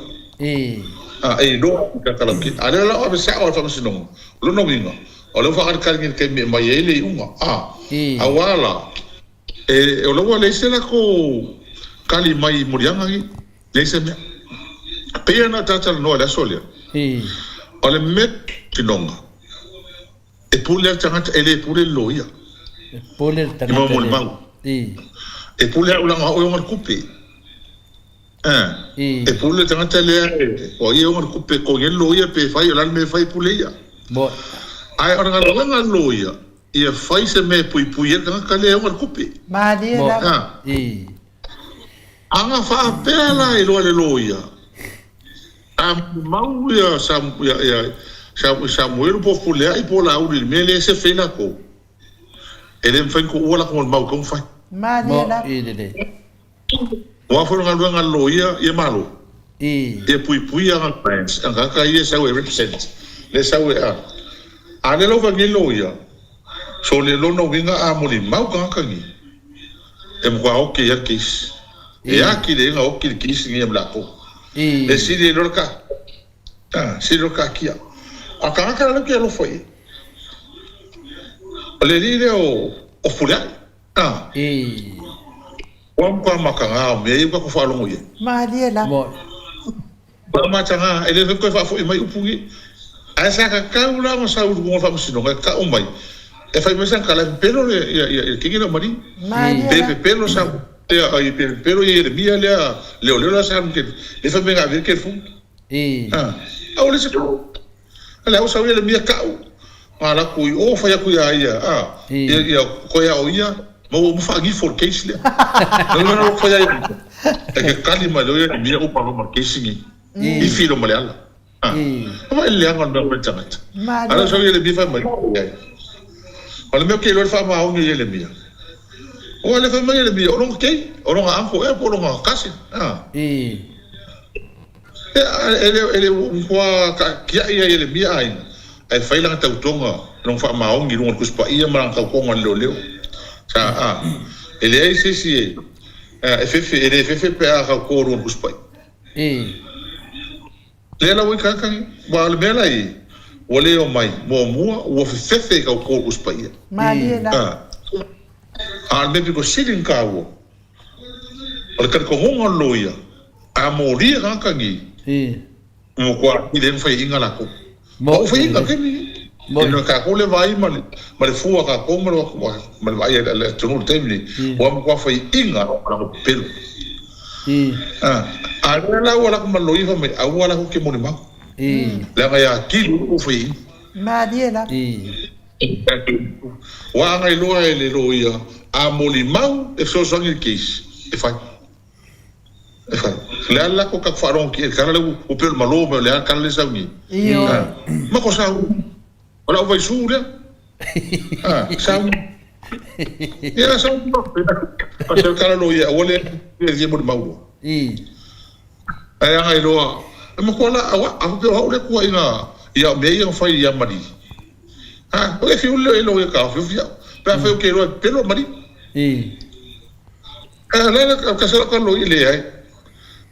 A, e iloa i tagata lautele. A o lea la o ave sao lava i le faamasinoga, o lona uiga, o lea ua faakalikali nei i le taimi e aumai ai le iuga. A, aua la, e, o la ua leai se latou tali mai i moliaga nei, leai se mea. Pei ona ta talanoa i le aso lea, o le mea tinoga, E pule le tagata, e le pule le loia. E pule le tagata. I molimau. I. E pule au leaga o au e ona le tupe. I. E pule le tagata lea o ia e ona le tupe, e totogi ai le loia pe fai, o le a le mea e fai e pule ia. Moe. Ae o le galuega a le loia, ia fai se mea e puipui ai le tagata lea e ona le tupe. Malie lava. I. Aga faapea la e iloa e le loia, A mau ia Samuelu po o Fuleai po o Laauli i le mea lea e sefe ai latou, e le mafai ona tuua latou molimau e tatau ona fai. Malie lava. Aua foi o le galuega a le loia ia malo, ia puipuia ana clients, ana tagata ia e sau e represent Le sau e a. A le lau vaai loia. So le lona uiga a molimau tagata nei e matua oki ai le case. E aki le ga oki le case nei ma latou. E sili ai loa le ka a, sili loa le kakia. A tagata la lea ou te alofa i ai. O le alii lea o o Fulea'i a. Ua matua mataga o mea ia ua tatou faalogo i ai. Malie lava. Ua mataga, e le mafai ona toe faafoi mai upu nei. Ae sa tatau la ona sau i luga o le faamasinoga e tau mai, e fai mai sana tala e pepelo le ia le kini lea o Marie. Pe pepelo sa ia pe pepelo ia Ieremia lea leoleo la sa alu le fai mai na ave ai le telefoni. A, aua le se A lea ua sau Ieremia tau, na alu atu i o fai atu ia ia, a, ia ia koe a o ia, ma ua uma faanifo le case lea. Na lona ua fai ai e ke kali mai loa Ieremia upa loa ma le case nei. Ifi loa ma le ala. A, a vai le leaga o le mea o fai le tagata. A lea ua sau Ieremia fai mai, leai. O le mea ou te iloa le faamaoni o Ieremia, aua lea fai mai Ieremia, o lona kei, o lona uncle ea po o lona cousin, a. E le ua tiai a Ieremia aiga, ae fai lana tautoga, lona faamaoni i luga o le Tusi Paia ma lana tautoga i le leoleo. Sa a. E leai se isi e, e fefe, e le fefe pe a tauto i luga o le Tusi Paia. Lea la ua i tagata nei. Aua o le mea la i, ua le omai, muamua ua fefefe i tauto i le Tusi Paia. A. A o le mea pito sili ona taua, O le talitonuga o le loia, a molia tagata nei, ua matua atili ai ona faiaina latou. Ma ua faiaina i le taimi lenei. E le o tatou le vaai ma le fua a tatou ma le vaai a le atunuu i le taimi lenei, ua matua faiaina ma latou pepelo. A lea la ua alu atu ma le loia fai mai, aua latou te molimau, leaga e atili ai ona faiaina. Malie lava. Ua agai loa e le loia a molimau e fesoasoani i le case e fai. E fai. O le a le lako tatou faalogo ki e le tala lea ua pei o le malo mai o le a le tala lea e sau nei. Ioe. Ma ko sau. O lau vaisu lea. A, sau. Ia sau. Kasi o le tala loia aua le le molimau loa. Ae agai loa, e matua la, aua, a faapea o au le Atua ina ia mea ia na fai ia Marie. Ha, o le fiu leo e loia ka ofi au. Pe a fai o ke loa pelo Marie. A le la ka sa ka loi le ai.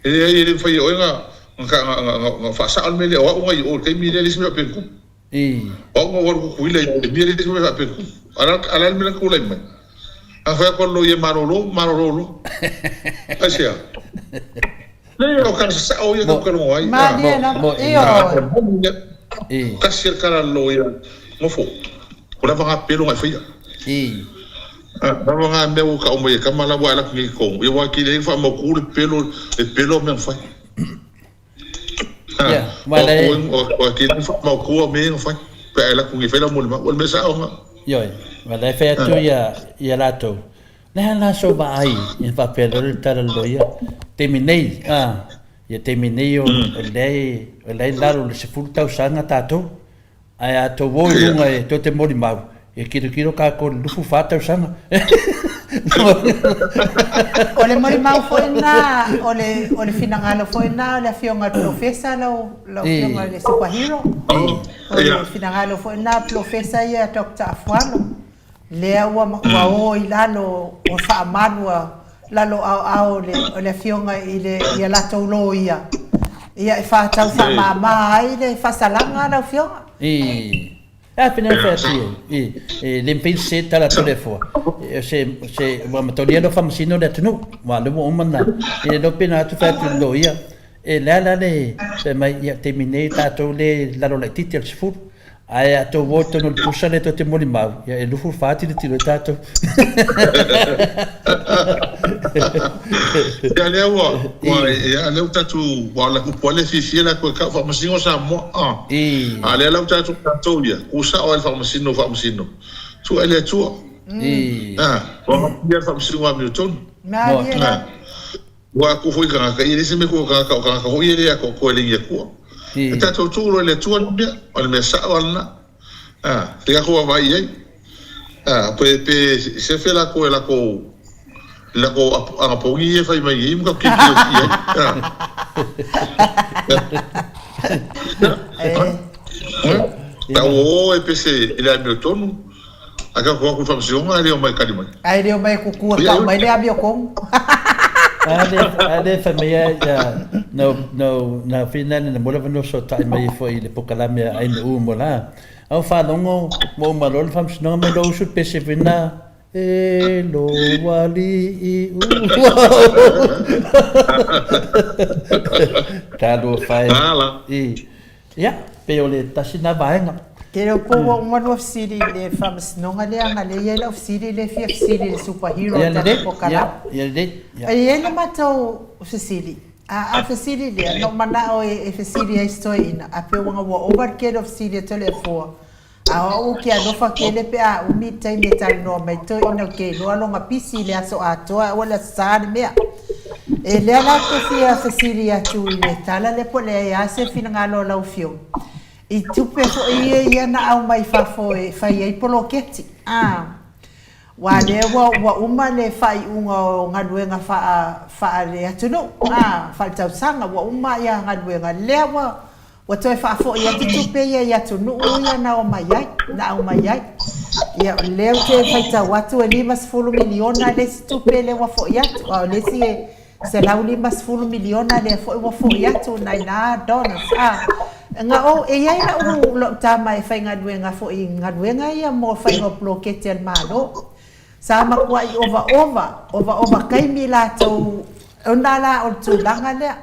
E le ai e le fai o nga nga nga nga nga fa sa o me le o au ngai o te mi le le se pe ku. O au nga waru ku kuila i te mi le se pe ku. Ala ala me la ku lai mai. A fai ko lo ye malolo, malolo lo. Ai sea. Le o ka sa o ye ka lo ai. Malie lava. Ioe. Kasi kala lo ia ngofo. Ko lava nga pelo ngai faia. Lava nga mea ua ka uma ia kama la ua ala ngi ko. Ia wa ki le fa mo ku le pelo le pelo mea fai. Ia, ma le. O o ki le fa mo ku me fai. Pe ala ku ngi fai la mo le ma. O le mea sa o nga. Ioe, ma le fai atu ia ia latou. Le a la sou vaai ia faapea loa le tala loia taimi nei a ia taimi nei o lea o lea i lalo o le 10 tausaga tatou ae a tou o i luga e tou te molimau ia tilotilo tatou i le 24 tausaga. O le molimau foi lena, o le, o le finagalo foi lena o le afioga i le Polofesa lau, lau afioga i le Superhero. O le finagalo foi lena o Polofesa ia Doctor Afualo. Lea ua, ua o i lalo o faamalu a lalo aoao o le, o le afioga i le, i a latou loia, ia e faatau faamama ai le faasalaga lau afioga. I, e a pena fai atu i, i, e le mafai se tala atu le fua. E se, se, ua matolia lo faamasino le atunuu, ua le ua uma na, i le lo pena atu fai atu i le loia, e le a la le, fai mai, ia taimi nei tatou le lalo laitiiti o le 10, Ae a tou o i totonu o le pusa lea tou te molimau, ia e 24 tilotilo ai tatou. Ia lea ua, ua, ia lea ua tatou, ua la upu lea fiafia la koe kau faamasino Samoa. Ah. A lea la ua tatou tatou ia, ku sao ai le faamasino faamasino. Tua le Atua. Ah, ua ia faamasino amiotonu. Ah. Ua aku foi tagata, ia leai se mea kua tagata, o tagata foi ia le atoatoa e le i Atua. E tatou tuu loa i le Atua le mea, o le mea sao lava lena. A, se tatou vaavaai i ai. A, pe, pe sefe latou e latou, i latou anapogi ia e fai mai nei ma tatou tilotilo i ai. A. Tau o e pese i le amiotonu, ae tau o atu i le faamasinoga e le omai e tali mai. Ae le omai e kuku e tau mai le amiotonu. A lea fai mai ia na na na fina na mo lava no so tai mai foi i le pokalame a aina u mo la. Au faalogo ua uma loa le faamasinoga mai lou uso pese foi na E lou alii ua Talofa e. I. Ia, pei o le tasi na vaega. Te reo po ua uma lua fesili i le faamasinoga lea ana lea e i ai lau fesili lea e fia fesili i le super hero o le tatou pokalame. Ia lelei. E i ai le matou fesili, a fesili lea na ou manao e fesili ai si toeaina ae pei ua ova le tele o fesili a Toleafoa. A o au ou te alofa tele pe a umi le taimi e talanoa mai toeaina ou te iloa lona pisi i le aso atoa aua le aso sa le mea. E lea la ou te fia fesili atu i le tala lea po o le a se finagalo o lau afioga i tupe foi ia ia na aumai fafo e fai ai poloketi a aua lea ua ua uma le faaiuga o galuega faa faale atunuu a faaletausaga ua uma ia galuega lea ua Ua toe faafoi atu tupe ia i atunuu ia na omai ai, na aumai ai. Ia, o lea ou te faitau atu e $50 miliona le isi tupe lea ua foi atu, a o le isi e $150 miliona lea foi ua foi atu nai na donors. A, na ou, e i ai la'u, la'u tama e faigaluega foi i galuega ia mo faiga o poloketi a le Malo. Sa matuai ovaova, ovaova taimi latou, ona la o le tulaga lea.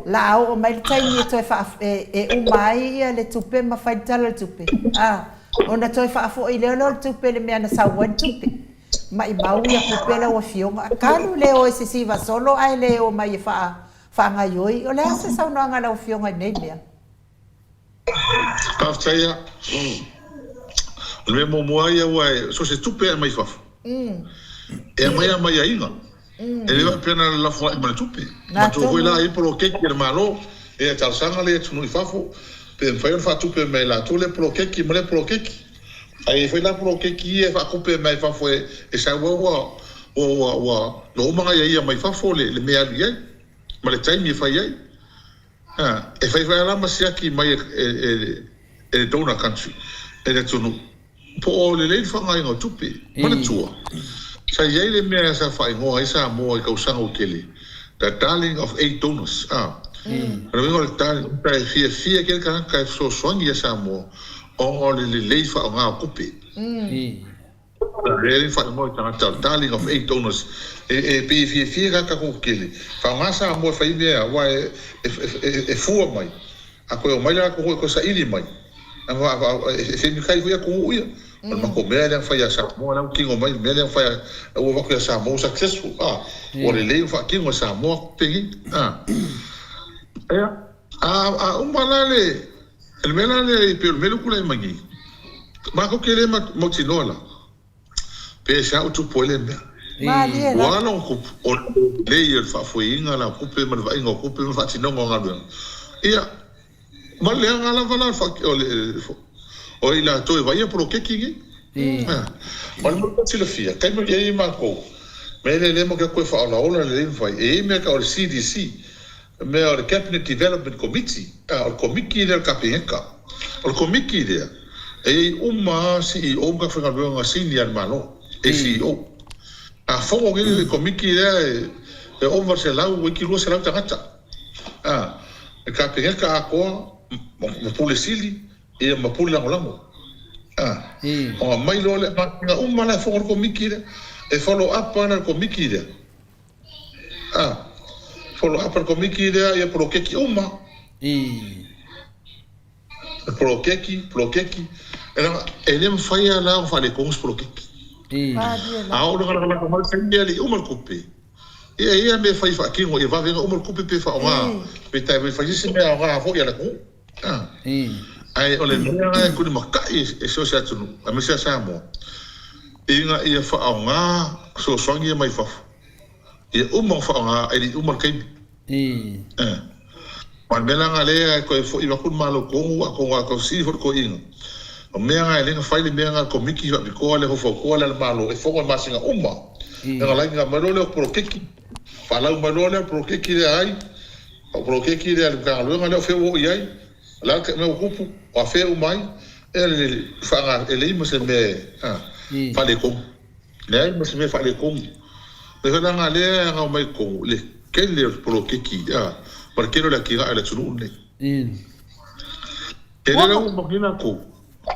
La a oo mai le taimi e toe faa, e uma ai ia le tupe ma fai le tala o le tupe, a, ona toe faafoi lea o le tupe i le mea na sau ai le tupe. Maimau ia tupe lau afioga. Talu le o e sisiva solo ae le o mai e faa, faagaioi. O le a se saunoaga a lau afioga i nei mea? Faafetai a. O le mea muamua ia ua e, so o se tupe e aumai fafo, e aumai a mai aiga. E le faapea na lafo ai ma le tupe. Matua foi la e i ai poloketi a le Malo, e talosaga lea i atunuu i fafo, pe mafai ona faatupe mai e latou lea poloketi ma lea poloketi. Ae i ai foi la poloketi ia e faatupe mai fafo e sau ai ua ua ua uma ona aiaia mai fafo le mea e alu i ai ma le taimi e fai ai. E fai foi lava la ma siaki mai e le donor country, e le atunuu, po o lelei le faaaogaina o tupe. Manatua, sa i ai le mea sa faaigoa ai Samoa i tausaga ua tele, the darling of aid donors. A, o le uiga o le darling, e fiafia tele tagata e fesoasoani ia Samoa ona o le lelei faaaoga o tupe. Lea le faaigoa i tagata o le darling of aid donors e pei e fiafia tagata toatele faaaoga Samoa e fai mea aua e fua mai a toe omai le latou nuu e toe saili mai e femikai foi atunuu ia o le matou mea lea na fai ia Samoa lea ua tino mai le mea lea na fai ua avatu ia Samoa ua successful a ua lelei ona faatino e Samoa penei a a uma la le O le mea la lea e pei o le mea lea ua tulai mai nei, matou te le mautinoa la, pe aisea ua tupu ai lea mea. Malie la. Ua ala ona tupu, o le lelei o le faafoeina la o tupe ma le vaaiga o tupe ma le faatinoga o galuega. Ia, ma le leaga lava la o le, o i latou e vaaia poloketi nei. O le mea ua silafia, taimi o i ai matou, mea lea lea matou te toe faaolaola lelei ma fai, e i ai mea e tau o le CDC, mea o le Cabinet Development Committee, o le Komiti lea a le Kapeneta. O le Komiti lea, e i ai uma lava CEO ma tagata faigaluega sini a le Malo, ACEO. A fono nei le Komiti lea e ova i le 100 toeitiiti 200 tagata. Le Kapeneta atoa ma Pule Sili ia ma Pule Lagolago. Ona aumai loa lea, masina uma la e fono le Komiti lea, e follow up lava le Komiti lea. A, follow up a le Komiti lea ia poloketi uma. Ii. Poloketi, poloketi. E leaga, e le mafai lava la ona faaletonu se poloketi. Ii. A oo ina lagalagala mai le taimi lea e le i uma le tupe, ia e i ai lava mea e fai e faatino ia vave ona uma le tupe pe faaaoga, pe tai fai se isi mea aoga foi a le atunuu. A. Ii. Ae o le mea lena e tulimatai e so o se atunuu, aemaise lava Samoa, ina ia faaaoga fesoasoani ia mai fafo. Ia uma ona faaaoga e le i uma le taimi. Eh. Ma le mea la na lea e toe foi atu le Malo tonu atonu a tau fesili foi le toeaina. O mea na e le na fai le mea na le Komiti Faapitoa lea faufautua lea a le Malo e fono i masina uma. Lea na laina mai loa lea o poloketi. Faalau mai loa lea o poloketi lea ai, o poloketi lea a le Matagaluega lea o fea ua oo i ai. O le a le mea ua tupu? O afea uma ai? E le faaga, e leai ma se mea e faaletonu. Leai ma se mea faaletonu. O le mea foi la lea e agao mai i totonu, le tele o le poloketi ma le tele o le atinae o le atunuu lenei. E le lau uma nei latou.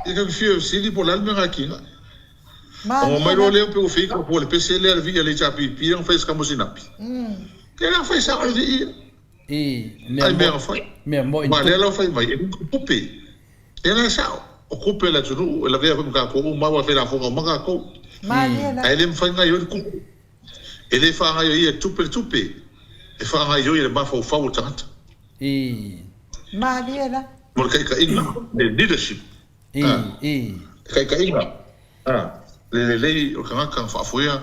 Ia ka fia fesili po o le a le mea na atinae. Ona omai loa lea pei ua feita fua le pese lea le vii a le HRPP lea na fai e Sikamusinapi. Ia la fai sao le vii ia. Ai mea na fai. Ma lea la fai mai e le tupe. Ia la e sao. O tupe a le atunuu e lavea foi ma tatou uma aua e failafoga uma tatou. Ae le mafai ona gaoioi le tupe. E le faagaoioia e tupe le tupe. E faagaoioi e le mafaufau o le tagata. Mo le taitaiga, le leadership. Le taitaiga, le lelei o le tagata na faafoea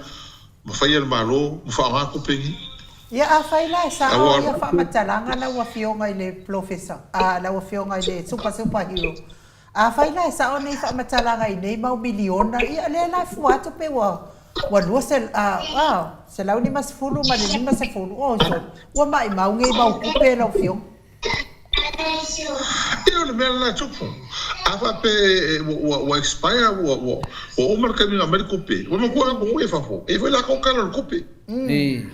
ma faia le Malo ma faaaoga tupe nei. Ia afai la e sao ia faamatalaga lau afioga i le Polofesa, lau afioga i le Super Super Hero, afai la e sao nei faamatalaga i nei mau miliona, ia lea la e fua atu pe ua ua 250 ma le 50, oi sole, ua maimau nei mau tupe lau afioga. Ia o le mea lena e tupu. A faapea ua expire, ua uma le taimi na aumai le tupe, ua matua latou i fafo, e i ai foi latou tala o le tupe. E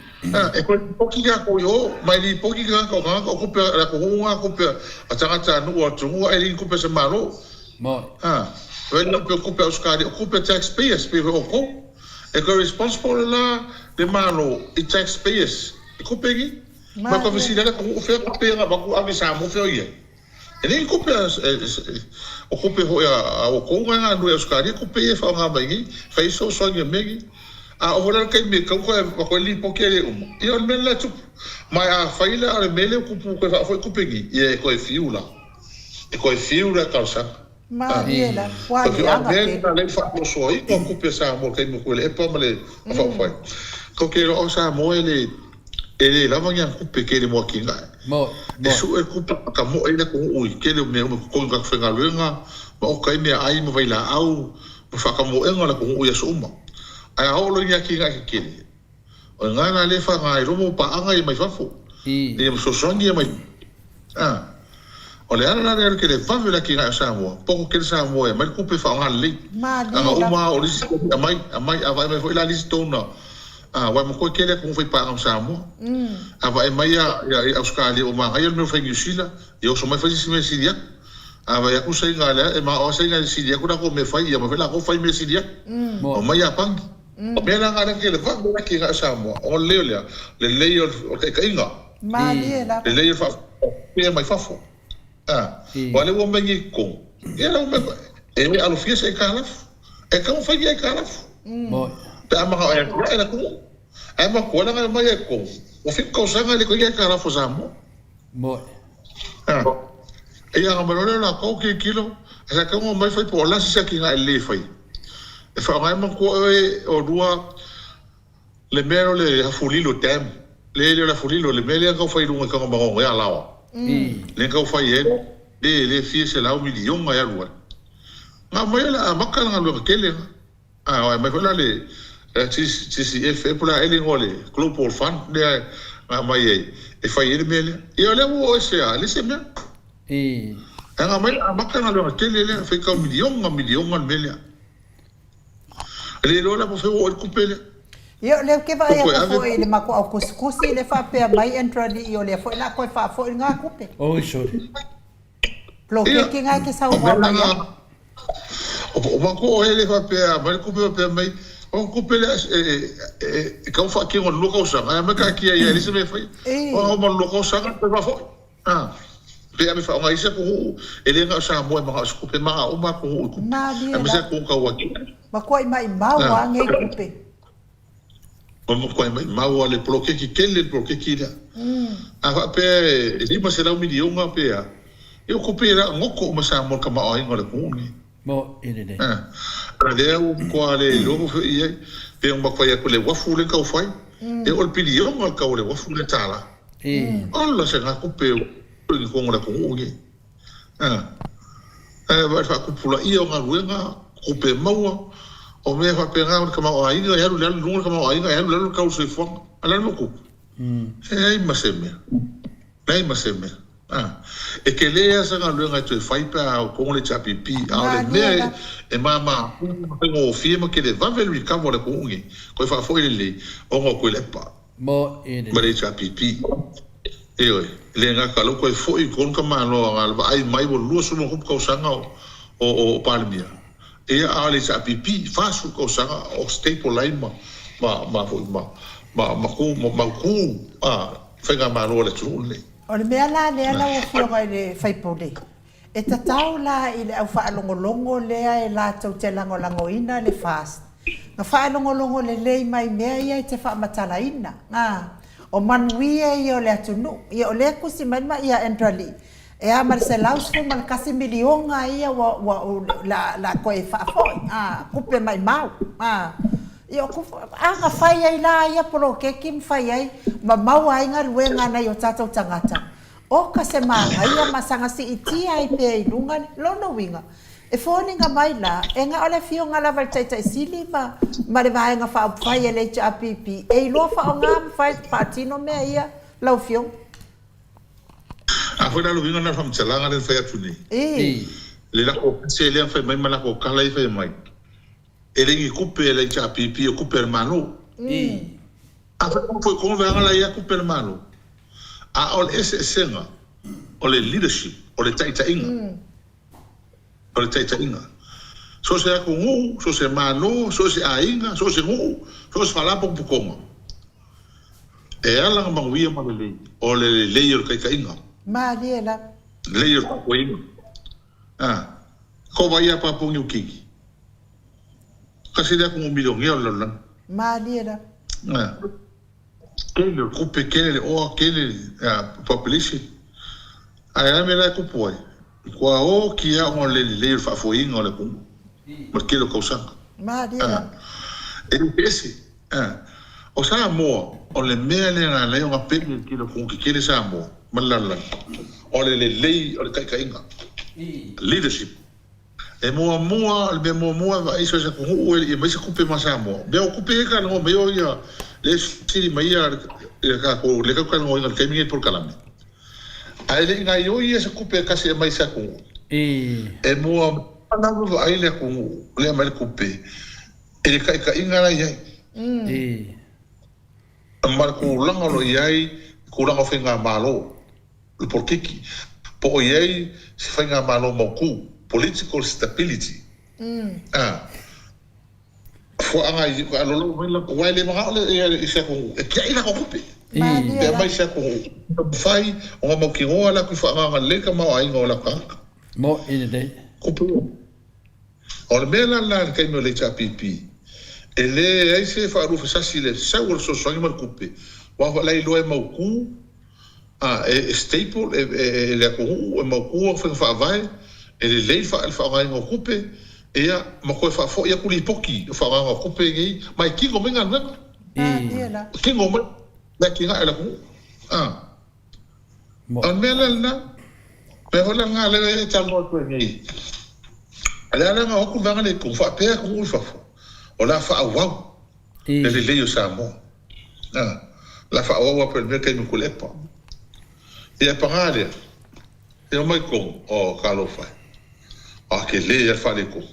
toe lipoti latou i o, ma e lipoti tagata o tagata o tupe a le atunuu na, tupe a tagata a nuu o atunuu, ae le ni tupe a se Malo. Vaai la o tupe a Ausetalia, o tupe a tax payers, pei foi o outou. E toe responsible la le Malo i tax payers i tupe nei. Ma ka fesili ake ko fea kupe nga vaku ave Samoa fea o i ai. E nei kupe a o kupe hoi a o kou nga nga nui Australia kupe ia whaonga mai nei, whai fesoasoani a mea nei. A oho la kai me kau koe ma koe lipoki ai e uma. Ia o le mea lena e tupu. Ma a whai la o le mea lea kupu koe whaafoi kupe nei, ia e koe fiu la. E koe fiu la talosaga. Malie la, ua leaga tele. A lea faasoasoa ai ua kupe Samoa i le taimi o Tuilaepa ma le Mafaufai. Tatou te iloa o Samoa e le e le lava ni ana tupe tele mo atinae. E sue le tupe ma tamoe ai le atunuu i tele o mea uma i totogi o tagata faigaluega ma oka ai meaai ma vailaau ma faatamoega o le atunuu i aso uma. Ae a oo loa i ni atinae tetele, O i gana lea whanga ai romo paaga ia mai fafo. Ia fesoasoani ia mai. A. O le ala la lea o le kele vave la ki ngai o Samoa. Poko kele Samoa e mai le kupe whaonga lelei. Anga uma o lisi a mai, a mai, a vae mai foi la lisi tona. A wai mo koe kele aku whai paanga o Samoa. A vae mai ia, ia, ia Australia o magai o le mea whai New Zealand. Ia oso mai whai sisi mea sili aku. A vae aku sainga lea, e ma o sainga i sili aku la ko me whai, ia ma whai la ko whai mea sili aku. O mai Iapangi. O mea la ngā raki le vave raki ngā Samoa, o leo lea, lelei o le taitaiga. Malie lava. Lelei o le faapea mai fafo. A, o le ua mai nei totonu, ia la ua mai, e le alofia se aitalafu. E taumafai ni aitalafu. Pe a manao e atiae le atunuu. Ae matua leaga e omai ai totonu, ua 7 tausaga e le toe i ai aitalafu a Samoa. A, ia aga mai loa lea o latou tilotilo, ae sa tatau ona omai fai po o le a se isi atinae lelei e fai. E faaaoga ai manatua oe olua le mea o le Afulilo Dam, le le o le Afulilo, le mea lea na tau fai i luga i Tagamanono e Alaoa. Lea na tau fai ai le le fia selau miliona e alu ai. Na aumai le amata le galuega tele lena. A aumai foi la le GCF po o le a ea le igoa o le Global Fund lea na aumai ai e fai ai le mea lea. Ia o lea ua oo ese lava, e leai se mea. Ae na aumai le amata le galuega tele lea, fai tau miliona miliona le mea lea. E le iloa la po o fea ua oo i ai le tupe lea. Ia, o lea ou te vaai atu foi i le matou au tusitusi lea faapea mai Andrew Alii o lea foi o le a toe faafoi lena tupe. Oi sole. Poloketi lena e te saunoa mai ai. O matou o hele faapea mai le tupe faapea mai, o le tupe lea e tau faatino i le 2 tausaga, ae aumai taatia ia e leai se mea e faia. O ma le 2 tausaga toe faafoi. A, pe ave faaaoga i isi atunuu, e le na o Samoa e manao i se tupe, e manao uma atunuu i tupe, aemaise atunuu tau atinae. Matuai maimau lava nei tupe. Ua matuai maimau lava le poloketi tele le poloketi lea. A faapea e 500 miliona pe a, ia ua tupe ia goto uma Samoa i le tamaoaiga o le atunuu lenei. Mo i lenei. A lea ua matua le iloa po o fea i ai, pe ua matuai atu i le uafu lea tau fai, ia o le piliona le tau o le uafu lea tala. Ola se ga tupe ua i totonu o le atunuu lenei. Ae vaai faatupulaia o galuega, tupe maua, o mea faapena o le tamaoaiga e alu i lalo i luga le tamaoaiga e alu i lalo le tau o le soifuaga. A o le a le mea o tupu? E leai ma se mea. Leai ma se mea. A, e tele lava se galuega e toe fai pe a o le HRPP, a o le mea e māmā atu ma faigofie ma televave le recover o le atunuu lenei, toe faafoi lelei ona o Tuilaepa ma le HRPP. Ioe, e le gata o lea ua toe foi i totonu tamaloa na o le vaai mai ua 20 ma ona tupu tausaga o Palemia, ia a o le HRPP, 40 tausaga o staple ai ma ma foi ma ma ma mautu faigamalo a le atunuu lenei. O le mea la lea lau Afioga i le sui usufono, e tatau la i le au faalogologo lea e latou te lagolagoina le FAST na faalogologo lelei mai mea ia e te faamatalaina. A, o manuia ia o le atunuu. Ia o lea e tusi mai le maʻi ia Andrew Alii, e a ma le 111 miliona ia ua, ua, la, la toe faafoi, a, tupe maimau, a. Ia, a na fai ai la ia poloketi ma fai ai ma maua ai galuega a nai o tatou tagata, oka se manaia ma saga siitia ai pea i luga lona uiga. E foliga mai la, e na o le Afioga lava i le Taitai Sili ma ma le Vaega Faaupufai a le HRPP e iloa faaaoga ma fai faatino mea ia, lau Afioga. A foi la le uiga lena o le faamatalaga lea na fai atu nei. I. Le lako pese lea na fai mai ma lako tala ia fai mai. E le ni tupe a le HRPP o tupe a le Malo. Afai ua foi kono vaega la ia tupe a le Malo. A o le eseesega o le leadership, o le taitaiga, o le taitaiga. So o se atunuu, so o se Malo, so o se aiga, so o se nuu, so o se faalapotopotoga, e ala ona manuia ma lelei, o le lelei o le taitaiga. Malie lava. Lelei o le faafoeina. A, ko wai a Papua Niu Kini? Kasi le atunuu milionea o le lalolagi. Malie la. A, tele o le kupe, tele le oa, tele le population. Ae a mea la e kupu ai? Kua oti a ona o le lelei o le faafoeina o le atunuu ma le tele o tausaga. Malie la. A, e eseese. A, o Samoa, o le mea lea na ala ai ona pele le tele o atunuu tetele Samoa ma le lalolagi, o le lelei o le taitaiga, leadership. E muamua, o le mea muamua e vaai so o se atunuu e le i aumai se tupe ma Samoa. Mea o tupe ia e talanoa mai o ia lea e fesili mai ia le tatou, lea tatou te talanoaina i le taimi lenei i le polokalame. Ae le i gaoioi ia se tupe e tasi e aumai i se atunuu. E muamua lava vaai le atunuu lea e aumai le tupe i le taitaiga la e i ai. Ma le tulaga o lo o i ai le tulaga o faigamalo, le polokiki, po o i ai se faigamalo mautu, political stability. A fuaaga i lolo mai la, aua e le manao le i se atunuu e tiai latou tupe. Pe aumai se atunuu taumafai ona mautinoa latou i faagaaga lelei le tamaoaiga o latou tagata. Moʻi lelei. Tupe. O le mea la lena i le taimi o le HRPP, e leai se faaluafesasi i le sau o le fesoasoani ma le tupe, aua foi o la e iloa e mautu, a, e stable e le atunuu, e mautu ana faiga faavae, e lelei le faaaogaina o tupe, ia, ma toe faafoi atu lipoti o faaaogaina o tupe nei, ma e tino mai galuega. E tino mai le atinae o le atunuu. A. O le mea la lena, mea foi la lena lea e talanoa atu ai nei, o le a la na o atu le vaega lea i totonu, faapea atunuu i fafo, o le a faaauau le lelei o Samoa. A, o le a faaauau lava pei o le mea taimi o Tuilaepa. Ia, paga lea, e omai i totonu, oh, talofa e, a tele lava le faaletonu.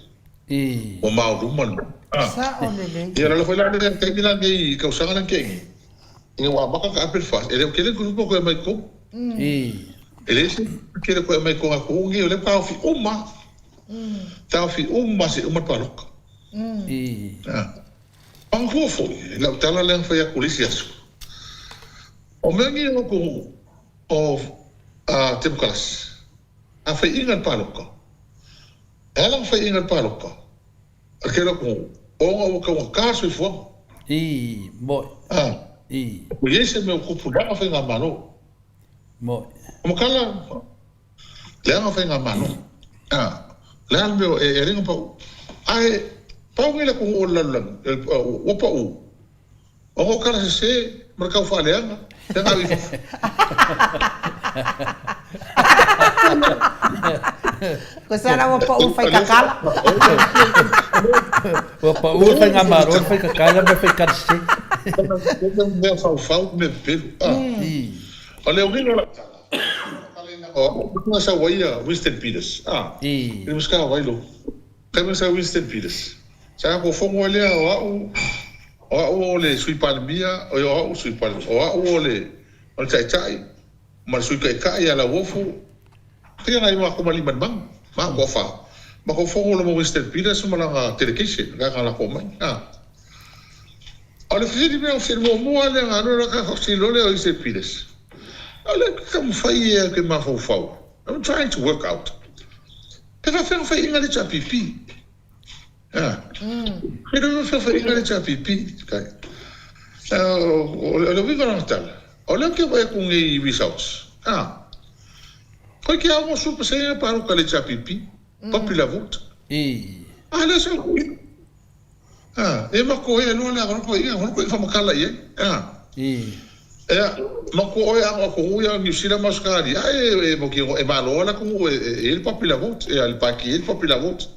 Ua maoluma le mea. A, Sao lelei. ia, o le ala foi la lea i le taimi la lenei i tausaga lea na tea nei, Ina ua amata ona taape le FAST, e le o tele ni tupe o toe aumai i totonu. E leai se tupe tele o toe aumai i totonu atunuu nei, o lea ua taofi uma lava. Taofi uma lava seia uma le palota. Manatua foi, i lau tala lea na fai atu i le isi aso, o mea nei o atunuu o Temokarasi, a faiaina le palota, e ala ona faiaina le palota, A le tele atunuu, ona ua taugata le soifuaga. Ii, moe. A. Ii. Ua i ai se mea ua tupu leaga faigamalo. Moe. O matala, leaga faigamalo. A. O le a le mea e alai ona pau? Ae pau nei le atunuu o le lalolagi, ua pau. Ona o tala sese ma le tau faaleaga lea na ave i fafo. Ko se ala ua pau fai kakala. Ua pau le faigamalo, le fai kakala ma le fai tala sese. Mea faufau, mea pepelu. O le uiga o lau tala, o au na sau ai ia Winston Peters, a, i le Minisita o Vai Lou. Taimi na sau Winston Peters, sa ko fono ai lea o au, o au o le Sui Palemia, oi o au Sui Palemia, o au o le, o le Taitai ma le Sui Taitai ia Lauofo, ia nai matou ma Aliimalemanu, ma au toafa. Matou fono loa ma Winston Peters ma lana delegation, lea na lako mai, a. O le fesili mea o fesili muamua lea na alu la ka fesili loa lea o Winston Peters, o lea ou te taumafai e ou te mafaufau, I'm trying to work out. He whawhaiga le HRPP. He whawhaiga le HRPP. O le uiga o lana tala, o lea ou te vaai atu nei i results, koe ke ao super saiyan palota le HRPP, popular vote. A lea sa A, e mako ai loa le aganoa ia, hono koe whamakala i ai. A. Ea, mako oe a ko hui a New Zealand ma Australia, a e, e, mo ki, e malo ala ku e, e, e le popular vote, e a le paki, e le popular vote.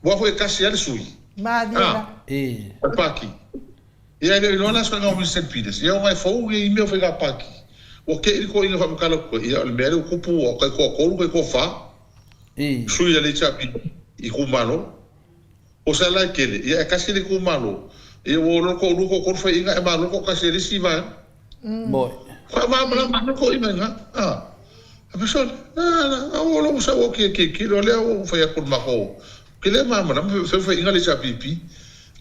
Wa foi e kasi a le sui. Malie la. A, le paki. Ia e le iloa la soinga o Winston Peters. Ia o ngai fou i mea o whainga paki. Ua ke i ko inga whamakala koe. Ia o le mea le kupu o kai koa kolu, kai koa wha. Sui a le chapi i kumalo. O sa la e tele, ia e kasi le itumalo, ia ua olo ko ulu ko kolu faiga e malo ko kasi le isi vaega. Moi. Faamalamalama atu ko ina ina, a. A pesole, a la, a ua olo sa ua ki ki ki lo lea ua fai atu le makou. Ke le malamalama fe faiga le HRPP.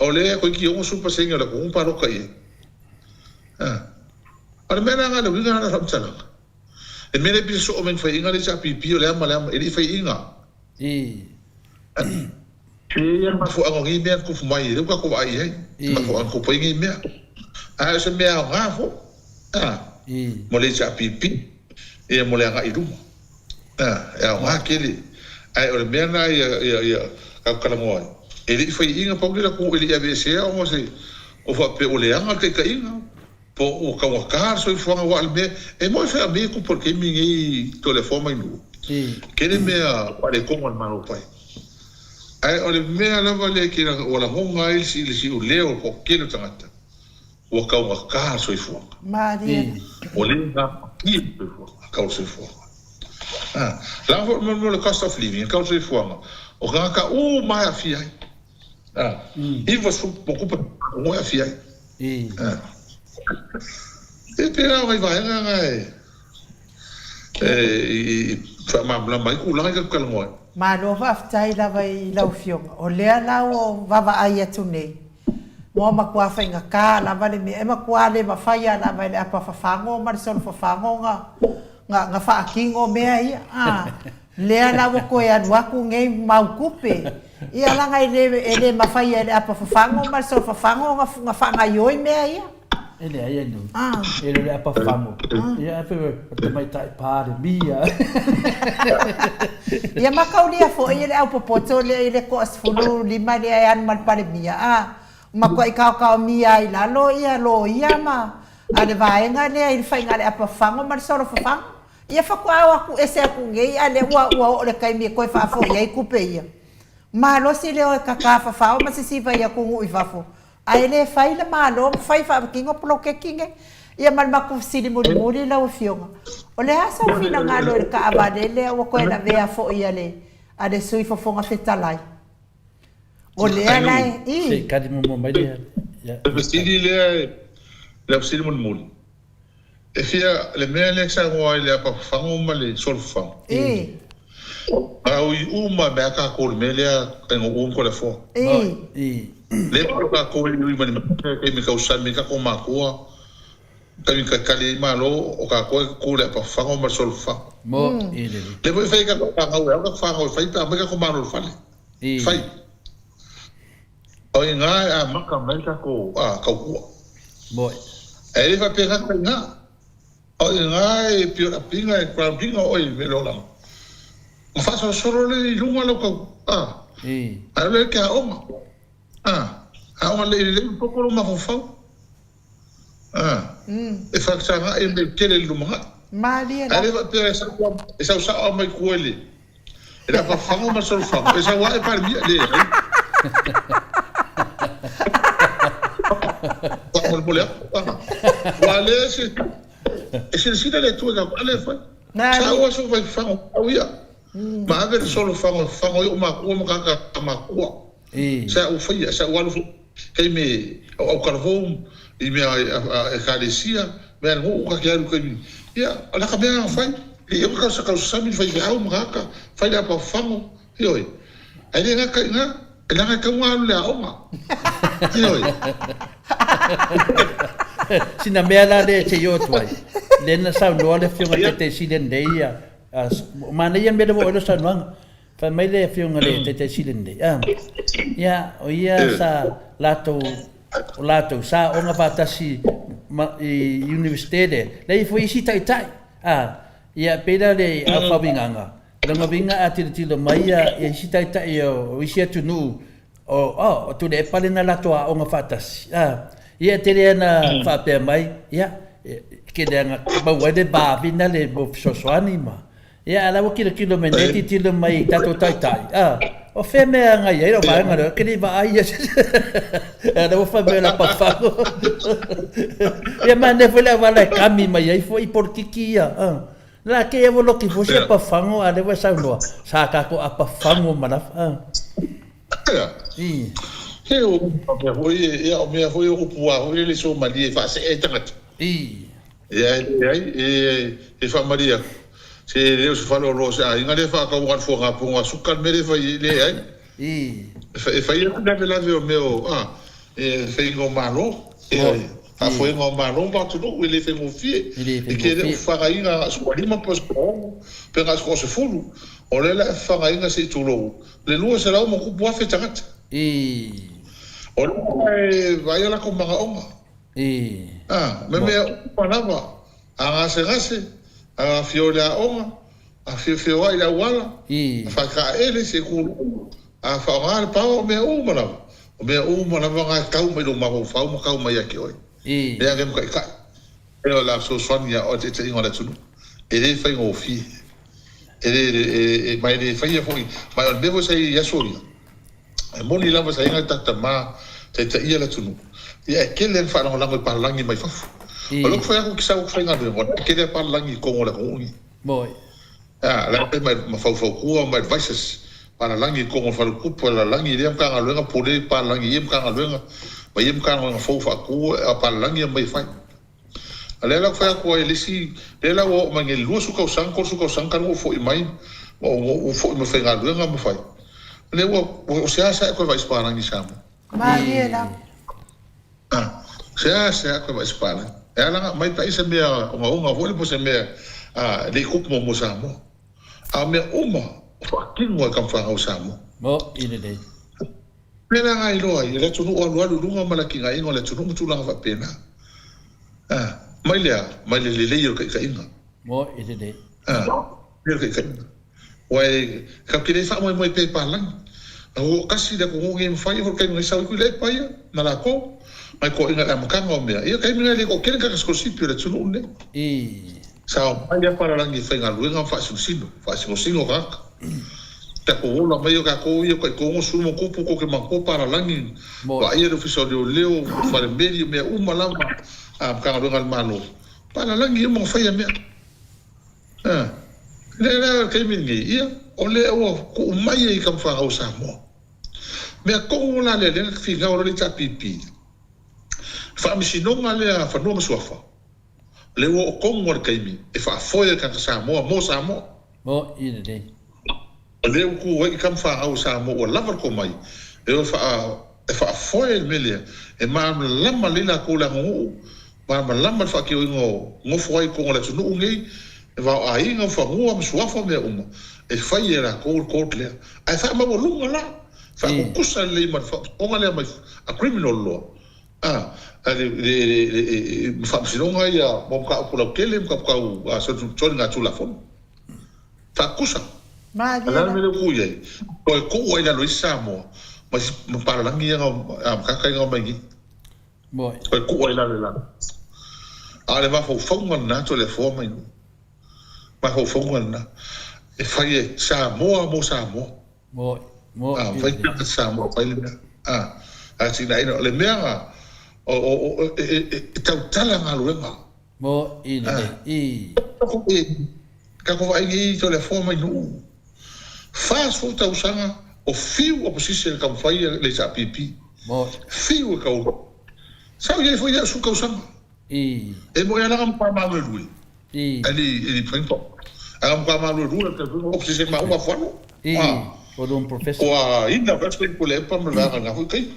O lea koe ki 60% o le atunuu paloka i ai. A. O le mea la nga le uiga na faamatalaga. Le mea lea pisa soo mai faiga le HRPP o le a ma le a ma, e le i faiga. E i ai mafuaaga o nei mea na tupu mai, lea ua tatou vaai i ai, mafuaaga na tupu ai nei mea. Ae o se mea aoga foi, a, mo le HRPP, ia mo le agai i luma. A, e aoga tele. Ae o le mea lena ia, ia, ia tatou talanoa ai, e le i faiaina pau le latou, e le i aveesea ona o se, o faapea ua leaga le taitaiga. Po ua taugata le soifuaga aua o le mea e moi foi a mea e tupu i le taimi lenei i Toleafoa ma Inuu. Tele mea faaletonu a le Malo pai. Ae o le mea lava lea ke ua lagona ai le siuleo o le toatele o tagata, ua taugata le soifuaga. Malie. Ua le gafatia le soifuaga, tau le soifuaga. A, leaga foi mo le cost of living, le tau le soifuaga, o tagata uma lava e aafia ai. A, 90 po kupa o e aafia ai. E pērā o ngai vaega nga e i faamalamalama ai tulaga i tatou talanoa ai. Malo faafetai lava i lau afioga. O lea la ua vaavaai atu nei, ua matua faigata lava le mea, e matua le mafai a lava e le apa fafago ma le solo fafago na faatino mea ia. Lea la ua toe alu atu nei mau tupe, ia leaga e le, e le mafai e le apa fafago ma le solo fafago ona, ona faagaioi mea ia. E leai e nui. E le o le apa fafago. Ia e pei o le tamaitai Palemia. Ia mataulia foi e le aupopoto lea i le toa-15 lea e alu ma le Palemia, a matuai taotaomia ai i lalo ia loia ma a le vaega lea i le faiga a le apa fafago ma le solo fafago. Ia faatoa o atu ese atu nei a lea ua ua oo le taimi e toe faafoi ai tupe ia. Malosi le o e kaka fafao ma sisiva i atunuu i fafo ae le fai le Malo ma fai faatino poloketi nei. Ia ma le matou fesili mulimuli lau Afioga, o le a sou finagalo i le taavale lea ua toe lavea foi a le a le Sui Fofoga Fetalai? O lea la e i. Se i kali muamua mai le. Le fesili lea, le fesili mulimuli. E fia le mea lea e saunoa ai le apa fafago ma le solo fafago. I. A ui uma mea tatou le mea lea e no uma ko le foa. I. I. Le o tatou e ui mani taimi tausami tatou matua taimi taitali ai malo o tatou e ku le apa fafago ma le solo fafago. Mo i le. Le foi fai tatou whanau e au tatou whanau e fai pe a mai tatou malo le fale. I. Fai. O i ngā e amata mai tatou tautua. Moi. E le faapena ka ina. O i ngā e piorapiga e groundinga oe i mele olaga. Ma faasolosolo le i luga lau tau, a. I. Ae le ke aoga. A. Aoga le i lelei popo lou mafaufau. A. E faataga e mea tele i le lumanai. Malie la. Ae le faapea e sau e sau sao mai tua i le E le afafaga ma le solofaga, e sau ae Palemia, leai. Faamolemole atu, aua lea e silasila le Atua i a lea e fai. Sa ou aso fai fago au ia. Ma ave le solo fago fago ai ou makua ma kaka makua. Sa ou faia, sa ou alu foi taimi o aukala fou i mea ekalesia, mea a le nuu ka ke alu taimi. Ia, o laka mea na fai. I oka sa kausasami le faifeau ma kaka, fai le apa fago, ioe. Ae le gata i ina, e leaga e tatau ona alu i le aoga. Ioe. Sina mea la lea se i oo atu ai, lea na saunoa le Afioga i le Taitaisili ananei ia, manaia le mea lea ua oo i ai lau saunoaga. Fai mai le Afioga i le Taitaisili ananei, ia, o ia sa latou, o latou sa aoga faatasi ma, i Iunivesite lea, lea e i ai foi isi taitai, ia, e pei la o le aufauigaga, Lona uiga a tilotilo mai ia isi taitai o isi atunuu, o Tuilaepa lena latou aoga faatasi, ia e tele lava ina faapea mai, ia, e tele lava ina maua ai le vavina le mau fesoasoani ma, ia a o la e ua tilotilo mai nei, tilotilo mai i tatou taitai, o fea mea e agai ai lau vaega lea, ou te le i vaai ia, a o lea ua fai mai o le apafago. Ia manaia foi le auala e kami mai ai foi polokiki ia. La ke ia loki fo se pa fango a le wa saunoa sa ka ko apa fango ma la a. Ia. I. He o mea foi ia o mea foi o upu a foi le so malie fa se e tangata. I. Ia e ai e e fa malia. Se le o se falo lo se aiga le fa ka wa fo ga ponga suka me le fa le ai. I. E fai atu lavelave o mea o, a, e faiga o Malo, e faafoega o Malo ma atunuu, e le faigofie. E tele o fafagaina na o se toalima pe o se toaono, pe na o se toasefulu. O lea la e fafagaina se i tulou le 200 ma tupu afe tagata. O lea e vaai o latou manaoga. A, me mea uma lava, a gasegase, a afio i le aoga, a fiofioai i le auala, a faataaele se kuluulu, a faaaoga le paoa, o mea uma lava, o mea uma lava na e tau mai lou mafaufau ma tau mai ia te oe. Lea ave ma taitai, lea o le a fesoasoani ia oe i le taitaiga o le atunuu. E le faigofie. E le, e, e, ma e le faia foi, ma o le mea foi sa i ai i aso ia, e moni lava sa i ai nai tagata tama taitaia le atunuu, ia e tele lava faalagolago i palalagi mai fafo. O lea ou te fai atu ki sau faigaluega, o lea e tele lava palalagi i totonu o le atunuu lenei. Moi. A, la e ma ma faufautua ma advices palalagi i totonu o le faletupe, palalagi i lea Matagaluega, pule palalagi i ia Matagaluega ma ia Matagaluega fou faatu a palalagi e aumai e fai. A lea la ou fai atu ai i le isi, lea la ua oo mai nei i le 20 tausaga, 30 tausaga talu ou foi mai ma ou foi mai faigaluega ma fai, lea ua, o seasea e toe vaai i se palagi i Samoa. Malie lava. A, seasea e toe vaai i se palagi. E ala ona aumai pe ai se mea ogaoga foi lea po o se mea e le i tupu muamua i Samoa. A o mea uma o faatino e tamafanau i Samoa. Moʻi lelei. Pēlā nga iloa ai e le atunuu alualu i luga ma le atinaeina o le atunuu ma tulaga faapena. A, mai le a? Mai le lelei o le taitaiga. Moʻi lelei. A, lelei o le taitaiga. Ua e, tatou te le faamoemoe pea i palagi. Na ua kasi le atunuu nei mafai foi le taimi na sau ai Tuilaepa ia, ma latou, mai toeaiina i le amataga o mea. Ia, taimi na e le toatele tagata sikolasipi o le atunuu lenei. I. Sa omai lava palalagi e faigaluega ma faasinosino, faasinosino tagata. Tatou ola mai o tatou ia taitogo sulu ma tupu tou te manatua palalagi vaaia le ofisa o leoleo, fale meli mea uma lava a Matagaluega a le Malo. Palalagi uma na faia mea. A lea la le taimi lenei ia o lea ua tuu mai ai i tamafanau o Samoa. Mea tonu la lea lea na finau loa le HRPP, faamasinoga lea fanua ma suafa. Le ua oo tonu lava le taimi e faafoe ai le tagata Samoa mo Samoa. Moʻi lelei. O lea ua tu ai i tama fanau o Samoa ua lava le tomai e o e faafoe le mea lea, e malamalama lelei latou i le aganuu, malamalama le faatioina o nofo ai i totonu o le atunuu lenei, e vaoaiga ma fanua ma suafa ma mea uma, e fai e latou le court lea. Ae faamaualuga la, faatutusa lelei ma le faamasinoga lea mai a criminal loa. A, le, le, le, le faamasinoga ia mo mataupu lautele, mataupu tau soligatulafono. Faatusa. Malie O le a le mea lea ua tuu i ai? Toe tuu ai i lalo isi Samoa ma isi ma palalagi ia na matata ia na omai nei. Toe tuu ai i lalo i lalo. A o le mafaufauga lena Toleafoa ma Inuu. Mafaufauga lena. E fai e Samoa mo Samoa. A, fai tagata Samoa fai le mea. A, atinaeina. O le mea na, o, o, o, e, e, e tautala galuega. Mo i lelei. I. Tatou vaai nei i Toleafoa mai Nuu, 40 tausaga o fiu opposition e taumafai le HRPP. Fiu e tau. Sa ou i ai foi ia 10 tausaga. E moi lava na matua maluelue. Ae le i mafai ona toa. Ae na matua maluelue le opposition ma uma afualo. Ua ina foi le Tuilaepa ma le vaega i lena foi taimi.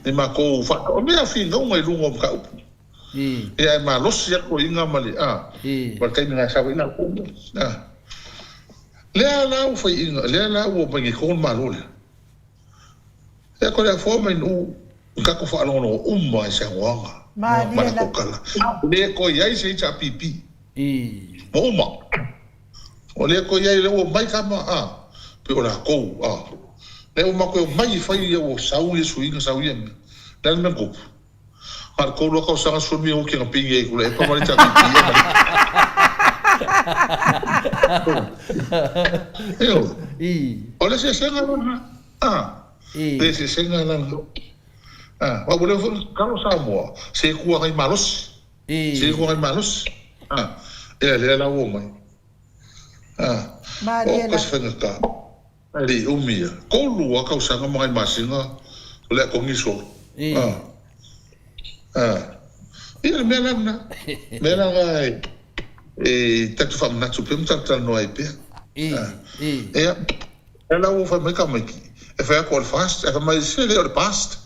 I matou faatau mea finauga i luga o mataupu. Ia e malosi atu toeaiina ma le a ma le taimi na sau ai latou a. Lea la ua faiaina, lea la ua omai nei tonu le Malo lea. Ia ko le afoa mai nuu i tatou faalogologo uma i saunoaga ma latou tala. E le toe i ai se HRPP. Ua uma. Ua le toe i ai, lea ua omai tama a, pei o latou a. Lea ua matou omai e fai ia ua sau ia suiga sau ia mea. Le a le mea na tupu? A le tolu a tausaga sui o ke ping e kula e pa mali ta pi e mali. Eo. O le sesenga lana. Ah. Le sesenga lana. Ah, wa ua le foi kalo Samoa se kua ngai malosi. Se kua ngai malosi. Ah. Ea lea la ua mai. Ah. O ka se faigata. E le i umi ia. Tolu lava tausaga ma nai masina o le a togi solo. A. A. Ia le mea la lena. Mea la lena e, e tatou faamanatu pea ma talatalanoa ai pea. A. Ia, lea la ua fai mai tamaiti, e fai atu o le fast, ae fai mai, se le o le past.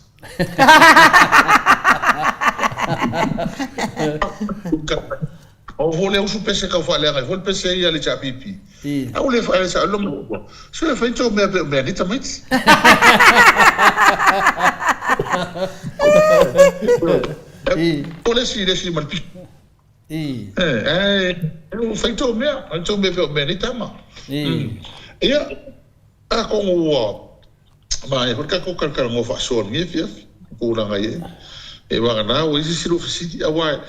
O fo le usu pese kau faaleaga ai foi le pese ia le HRPP. A ua le faale sa lo mo. Se le fai to mea pe mea ni tamaiti. O le si le si ma le piso. Eh, eh, fai to mea, fai to mea pe mea ni tama. Ia, a kongo ua Manaia foi le tatou talatalanoa faasoa i lenei afiafi, tulaga i ai. E vagana ua i ai se isi lua fesili, aua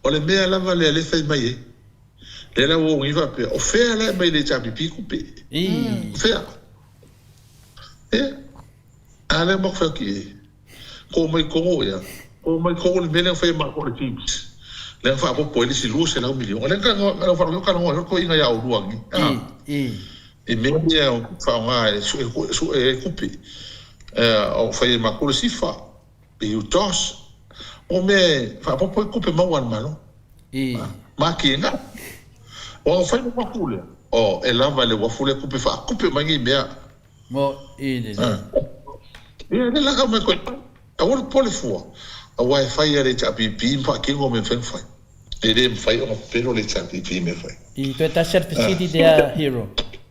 o le mea lava lea lea e fai mai ai, lea la ua ou nei faapea, o fea la e aumai le HRPP tupe? O fea? Ia, a lea ua matou fai atu i ai, ko mai tonu ia, ko mai tonu le mea lea na fai e matou o le TIMS, lea na faaopoopo ai le isi 200 miliona. Lea na talanoa ai foi le toeaina ia oulua nei. I mea ia e faaaoga e sue ai tupe, o fai e matou le SIFA, le UTOS, o mea e faaopoopo ai tupe maua a le Malo. Ma kina. Ua fai le uafu lea, o, e lava i le uafu lea tupe faatupe mai nei mea. Ia, lea la aumai koe, aua le popole fua, aua e fai e le HRPP ma faatino mea e mafai ona fai. E le mafai ona pepelo le HRPP i mea fai. I toe tasi a le fesili lea Hero.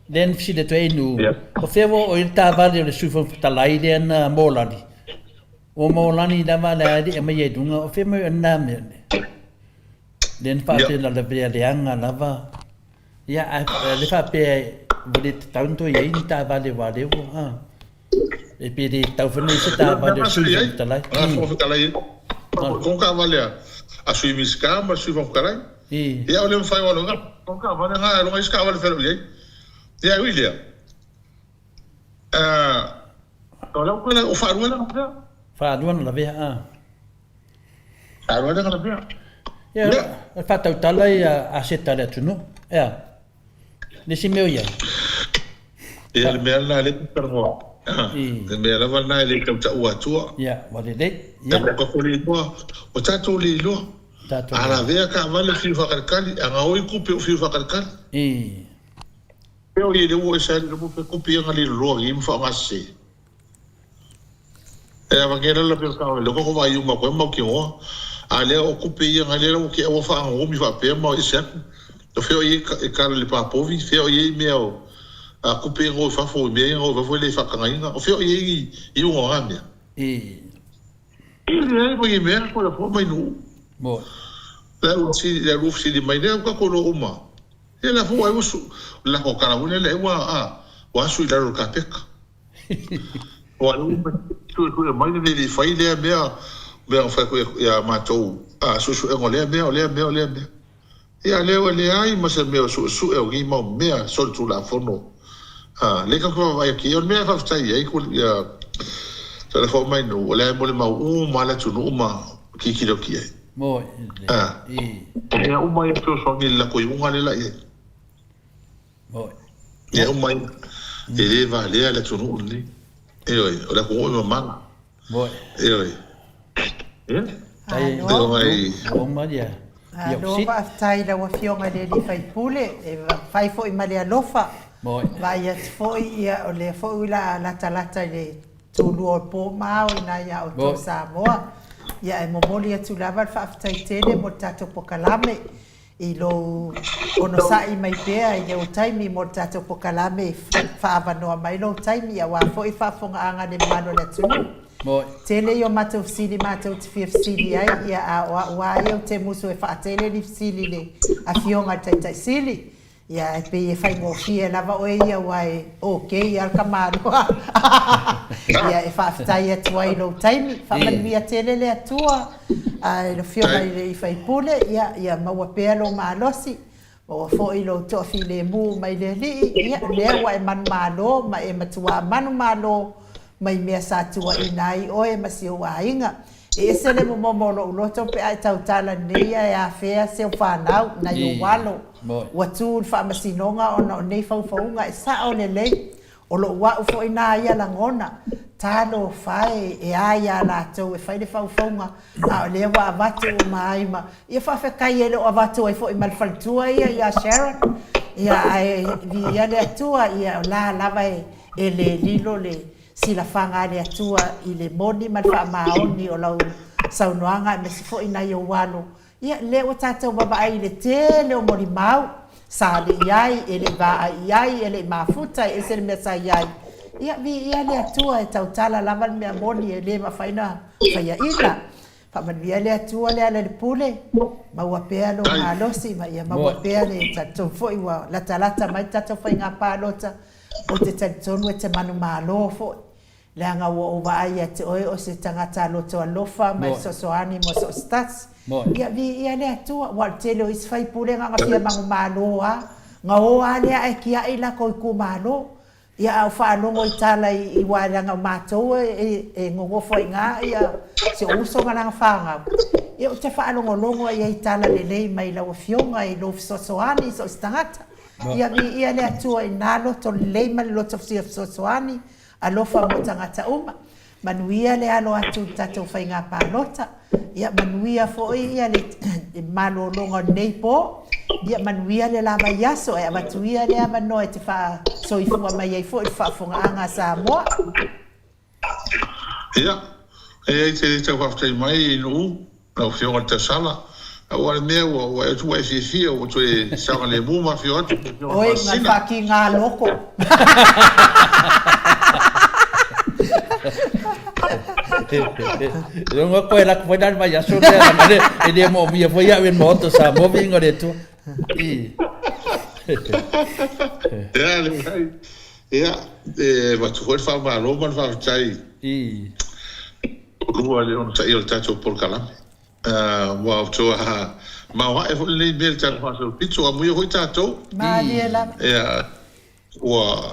Lea na fesili atu ai Inu, o fea ua oo i ai le taavale o le Sui Fofoga Fetalai lea na mōlali? Ua mōlani lava le a le i aumaia i luga, o fea mai o lena mea lea? Lea na faapea na lavea leaga lava. Ia, ae lea faapea ua le tatau ona toe i ai ni taavale aua lea ua, a. E pe le tatau foi ona i ai se taavale a le Sui Fofoga Fetalai. A Fofoga Fetalai e. Ko taavale a Sui Minisita ma le Sui Fofoga Fetalai. Ia o le mafai o lona ko taavale na e lona isi taavale feloi ai. Ia e ui lea. O lau tala o faalua lea na lavea. Faalua na lavea a. Faalua lea na lavea. Ia, o le faatautala ia aseta a le atunuu. Ea. Le isi mea o i ai. Ia, le mea lena lea e talanoa. Le mea lava lena e le tau taua atua. Ia, ua lelei. Ia. O tatou le iloa, o tatou le iloa. A lavea taavale fiu faakalikali, a gaoi kupe o fiu faakalikali. Pea o i le ua ese ai le pe kupe ia nga le loloa i ma whaonga se. E awa ke lala pe ka le ko vai uma ko mau ki hoa. A lea o kupe ia nga lea o ke awa whaanga omi whaapea ma ese atu. O fea o i e kala le pāpovi, fea o i mea o a kupe ngo i fafo i mea ngo i fafo i le whakangainga. O fea o i i unga o ngā mea. I leai ma i mea ko le fua mai nuu. Mo. Le u si le u si mai le ka ko lo uma. Ia la fua ai usu la ko kala wile le ua a wa su i lalo ka peka. Ua le uma suesue mai le le fai lea mea mea fai ko ia matou a suesuega o lea mea o lea mea o lea mea. Ia lea ua leai ma se mea o suesue o nei mau mea solitulafono. A lea tatou te vaavaai atu i ai o le mea e faafetai i ai ko ia telefoni mai nuu o lea e molimau uma lava le atunuu ma tilotilo atu i ai. Moe. A. O mea uma ia e fesoasoani i le latou iuga lea la i ai. Ia uma ia. E le valea le atunuu lenei. Ioe, o le atunuu e mamala. Ioe. Ia. Malo faafetai i lau Afioga i le alii faipule, e fai foi ma le alofa. Vaai atu foi ia o lea foi o le a latalata i le tulua o le po ma ao i ina ia outou Samoa. Ia ae momoli atu lava le faafetai tele mo le tatou pokalame i lou onosai mai pea i lou taimi mo le tatou pokalame e faaavanoa mai lou taimi aua foi faafofogaaga a le mamalu o le atunuu. Tele i o matou fesili matou te fia fesili ai, ia a o a'u a ia ou te musu e faatele ni fesili i le Afioga i le Taitai Sili, ia e pei e faigofie lava oe ia aua e ok a le tamaloa. Ia e faafetai atu ai i lou taimi. Faamanuia tele le Atua i le Afioga i le sui usufono, ia ia maua pea lou malosi. Maua foi lou toafilemu mai le Alii, ia, lea ua e manumalo ma e matuā manumalo mai mea sa tuuaina ai oe ma si ou aiga. E ese le momomo o lou loto pe a e tautala nei ae afea se o fanau, nai ou alo, ua tu i le faamasinoga ona o nei faufauga e sao lelei. O lou a'u foi nā ia lagona, talofa e, e a iā latou e fai le faufauga, a o lea ua avatu uma ai ma, ia faafetai e le o avatu ai foi ma le faletua ia ia Sharon, ia ae viia le Atua, ia o la lava e, e le lilo le silafaga a le Atua i le moni ma le faamaoni o lau saunoaga aemaise foi nai ou alo. Ia, lea ua tatou vavaai i le tele o molimau sa le i ai, e le i vaai i ai, e le i mafuta, e ese le mea sa i ai. Ia, viia le Atua e tautala lava le mea moni e le mafai ona faiaina. Faamanuia le Atua Lealailepule, maua pea lou malosi ma ia maua pea le talitonu foi ua latalata mai le tatou faiga palota, ou te talitonu e te manumalo foi. Leaga ua ou vaai ia te oe o se tagata loto alofa ma e fesoasoani mo so o se tasi. Ia viia le Atua, ua o le tele o isi faipule na ona fia manumalo a, na o a lea ae tiai lakou itumalo. Ia a ou faalogo i tala i aua leaga o matou e nonofo ai i ina si ou uso ma lana fanau, ia ou te faalogologo ai i tala lelei mai lau Afioga i lou fesoasoani i so o se tagata. Ia viia le Atua i na loto lelei ma le loto fia fesoasoani Alofa mo tagata uma. Manuia le alo atu i le tatou faiga palota. Ia manuia foi ia le malologa o lenei po. Ia manuia le la vaiaso ae avatu ia le avanoa e te faasoifua mai ai foi i le faafofogaaga a Samoa. Ia, e ai te tau faafetai mai i Nuu. Lau Afioga i le Tausala, aua le mea ua ua e ua e fiafia ua toe saogalemu ma afio atu lau Afioga Oi, ngai Masina. whaki ngā loko. Rongo koe la koe nā mai aso lea la mare e le mo mia foi au e moto sa mo vinga le tu. I. Ia, leai. Ia, e avatu foi le faamalo ma le faafetai. I. Lua le onosai o le tatou polokalame. Ua outou maoae foi lenei mea i le tatou faasolopito, amuia foi tatou. Malie lava. Ia, ua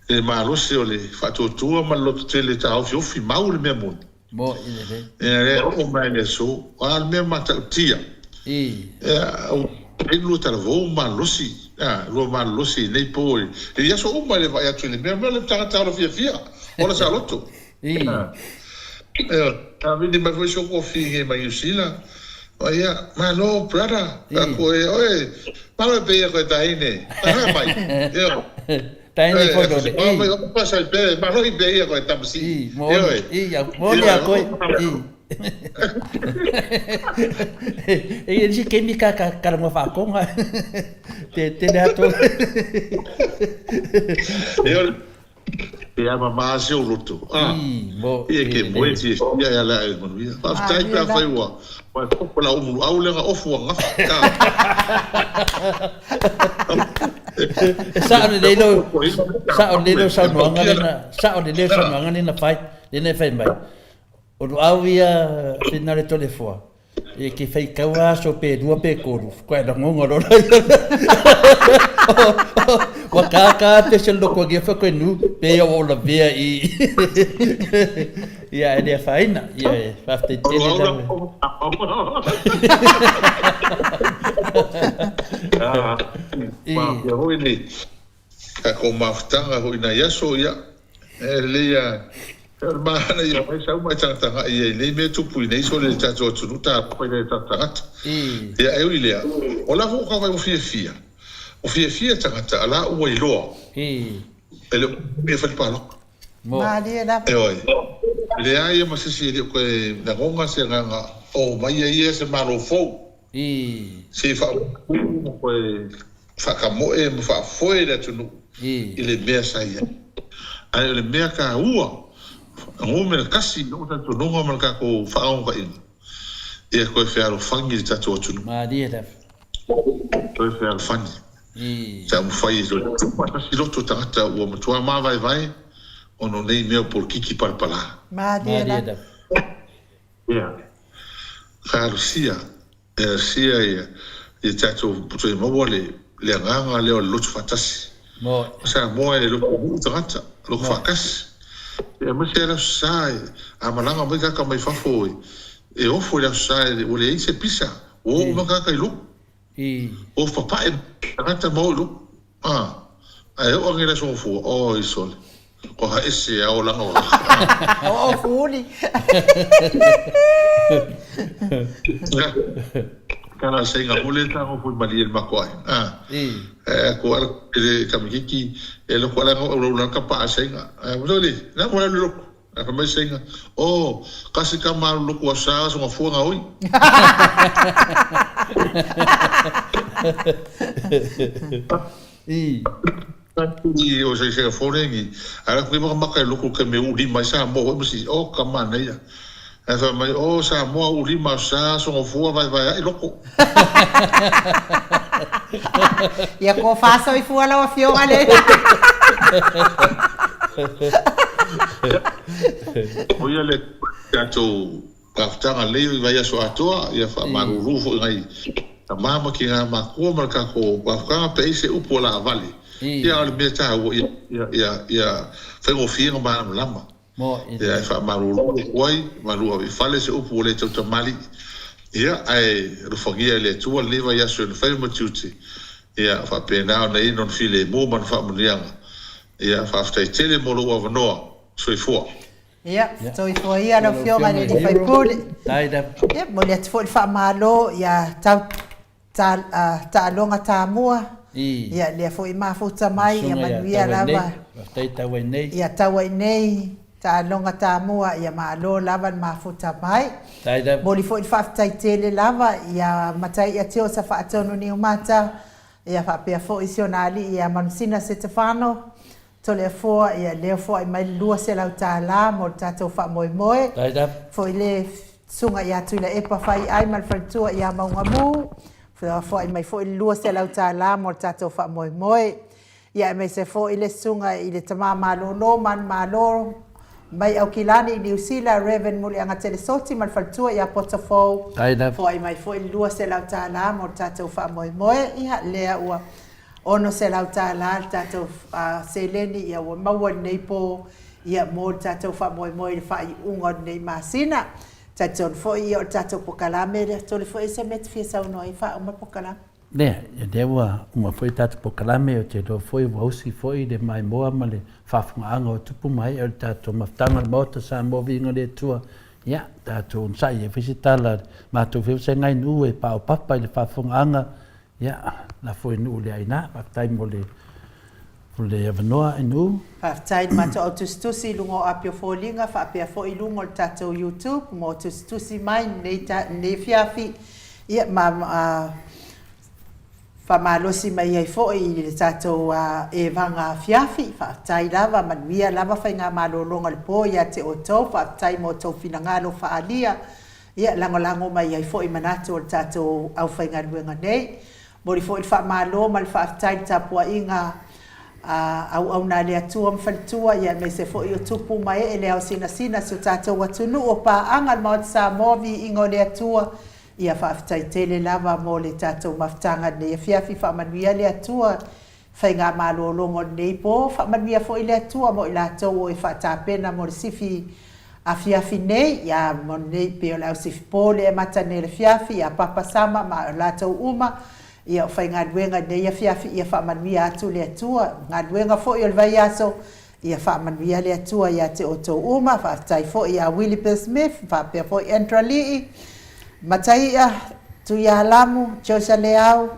le malosi o le faatuatua ma le lototele e taofiofi mau le mea moni. Moni lelei. Ia, lea e oo mai le aso, a o le mea matautia. Ia, ua i ai lua talavou malolosi, lua malolosi i nei po i aso uma e le vaai atu i le mea, mea o le tagata ola fiafia, ola saoloto. Ioe, vili mai foi si ou kofi mai Niu Sila, o ia, malo brother, aku e oe, malo e peia koe tahine, taha mai, ioe. Tahine foi lole, i. Mai o pasa i pe, malo i peia koe tamasi, ioe. I, moni a koe, i. E i si kemi ka ka karanga whakonga. Te te le ato. Ioe. E ama mā si ou loto. A, ia ke moe fiafia e ala e manuia. Faafetai pe afai ua ua e popo la umu au lenga ofu ua gafa. E sao lelei lou sao lelei lou saunoaga lena sao lelei lou saunoaga lena fai lena e fai mai. O luau ia whina le tolefoa. E ke whai kau aso pe rua pe koru, koe rangonga rora ia. Wa ka ka te se loko ge fa koe nu pe ia o la vea i. Ia e lea whaina, ia e whafte tele la. Ah, ma, ia hoi nei. Tatou mafutaga foi nai aso, ia, e lelei a, o le mahana ia mai sau ma e tagatagai i ai nei mea tupu i nei sole le tatou atunuu talofa i nai o tatou tagata. Ia, e ui lea, o la foi ua ua fiafia, ua fiafia tagata a la ua iloa, e le o mea fai le palota. Malie lava. Ioe. E leai ia ma se isi e le o toe lagona se agaga o omai ia ia se Malo fou. Se i faaauau ma toe faakamoe ma faafoe le atunuu i le mea sa i ai. Ae o le mea taua, numera tasi i lou talitonuga ma le tatou faagaogaiga, ia toe fealofani le tatou atunuu. Malie lava. Toe fealofani. Taumafai e toe tuufaatasi loto o tagata ua matua mavaevae ona o nei mea o polokiki palapala. Malie lava. Ia, talosia, talosia ia, ia tatou toe maua le, le agaga lea o le loto faatasi. O Samoa e loto nuu tagata, loto faatasi. Ia aemaise le Aso Sa, a malaga mai tagata mai fafo e ofo i le Aso Sa ua leai se pisa, ua oo uma tagata i luga. Ofo papae tagata ma o i luga. A, ae oo ane i le aso gafua, oi sole, koha ese a olaga o laka. A. O ofu uli. Tala saiga mole ta gofo i malie le mako ai. A. E ko ala le kamikiki e loko ala ngo ula ka pa saiga. A mo le, na mo le loko. A fai mai saiga, Oh, kasi ka malu loko a sa so gafua nga oi. I o se se fone ni ara ku maka maka loko ke me u lima sa mo ho msi o ka mana ia. A fai mai o sa mo u lima sa so gafua vai vai ai loko. Ia ko faasoifua lau Afioga le. O ia le tatou mafutaga lelei o i vaiaso atoa, ia faamalulu foi nai tama ma ki ngā makua ma le tatou mafutaga pe ai se upu o laavale. Ia o le mea taua ia ia ia faigofie ona malamalama. Ia, e faamalulu atu ai, malu ave i fale se upu ua le tautamalii. Ia, ae alofagia e le Atua lenei vaiaso i ona faiva ma tiute, ia, faapena ona i ai lona filemu ma ona faamanuiaga. Ia, faafetai tele mo lou avanoa. Soifua. Ia, soifua ia lau Afioga i le Alii Faipule. Ia, momoli atu foi le faamalo ia tau Taaloga Tamua, ia lea foi mafuta mai, ia manuia lava. Faafetai tau ai nei. Ia tau ai nei, Taaloga Tamua, ia malo lava le mafuta mai. Momoli foi le faafetai tele lava ia Mataia Tiosa Faatonu Niumata, ia faapea foi si ona alii ia Manusina Setefano, Toleafoa, ia lea foai mai le $200 mo le tatou faamoemoe. Foi le Susuga ia Tuilaepa Faiai ma le faletua ia Maugamu, foai mai foi le $200 mo le tatou faamoemoe. Ia aemaise foi le Susuga i le Tama Malolo Manumalo mai Aukilani i Niu Sila, Rev. Muliaga Telesoti ma le faletua ia Potofou, foai mai foi le $200 mo le tatou faamoemoe. Ia lea ua $600 le tatou seleni ia ua maua i lenei po ia mo le tatou faamoemoe i le faaiuga o lenei masina. Talitonu foi ia o le tatou pokalame lea. Tole foi e se mea e te fia saunoa ai faauma le pokalame. Lea, ia lea ua uma foi le tatou pokalame, ou te iloa foi ua usi foi le maimoa ma le faafofogaaga o tupu ma ee o le tatou mafutaga o le Maota Samoa Viiga le Atua. Ia, tatou onosai ai foi se tala matou foi feagai nuu e paopapa i le faafofogaaga Ia, lafo i nuu le aina. Faafetai mo le mo le avanoa i nuu. Faafetai i le matou au tusitusi i luga o api o foliga faapea foi i luga o le tatou YouTube mo tusitusi mai lenei lenei afiafi ia ma faamalosi mai ai foi i le tatou evaga afiafi. Faafetai lava, manuia lava faigamalologa o le po ia te outou. Faafetai mo outou finagalo faaalia Ia, lagolago mai ai foi manatu o le tatou aufaigaluega nei. Momoli foi le faamalo ma le faafetai i le tapuaiga a auauna a le Atua ma faletua, ia aemaise foi o tupu ma ee le ao sinasina si o tatou atunuu o paaga le Maota Samoa, viiga o le Atua. Ia faafetai tele lava mo le tatou mafutaga i lenei afiafi, faamanuia le Atua Faigamalologa o lenei po, faamanuia foi le Atua mo i latou o e faatapena mo le sifi afiafi nei, ia mo lenei pei o le au sifi po lea e mata nei i le afiafi, ia Papa Sama ma latou uma, Ia, o faigaluega i lenei afiafi, ia faamanuia atu le Atua. Galuega foi o le vaiaso, ia faamanuia le Atua ia te outou uma. Faafetai foi ia Willie Smith, faapea foi Andrew Alii, Mataia, Tuialamu, Josa Leao,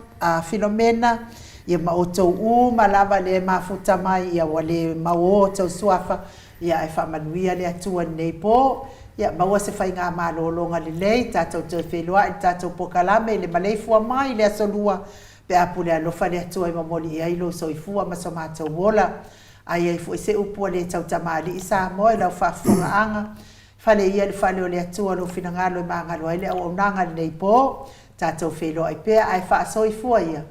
Filomena, ia ma outou uma lava le mafuta mai, ia ua le mauō outou suafa, ia ae faamanuia le Atua i lenei po. Ia maua se faigamalologa lelei, tatou toe feiloai i le tatou polokalame i le maleifua mai i le Aso Lua, pe a pule alofa le Atua e momoli i ai lou soifua ma so matou ola. A i ai foi se upu ua le tautamalii Samoa i lau faafofogaaga, Fale ia i le fale o le Atua lou finagalo e magalo ai le auaunaga i lenei po. Tatou feiloai pea ae faasoifua ia.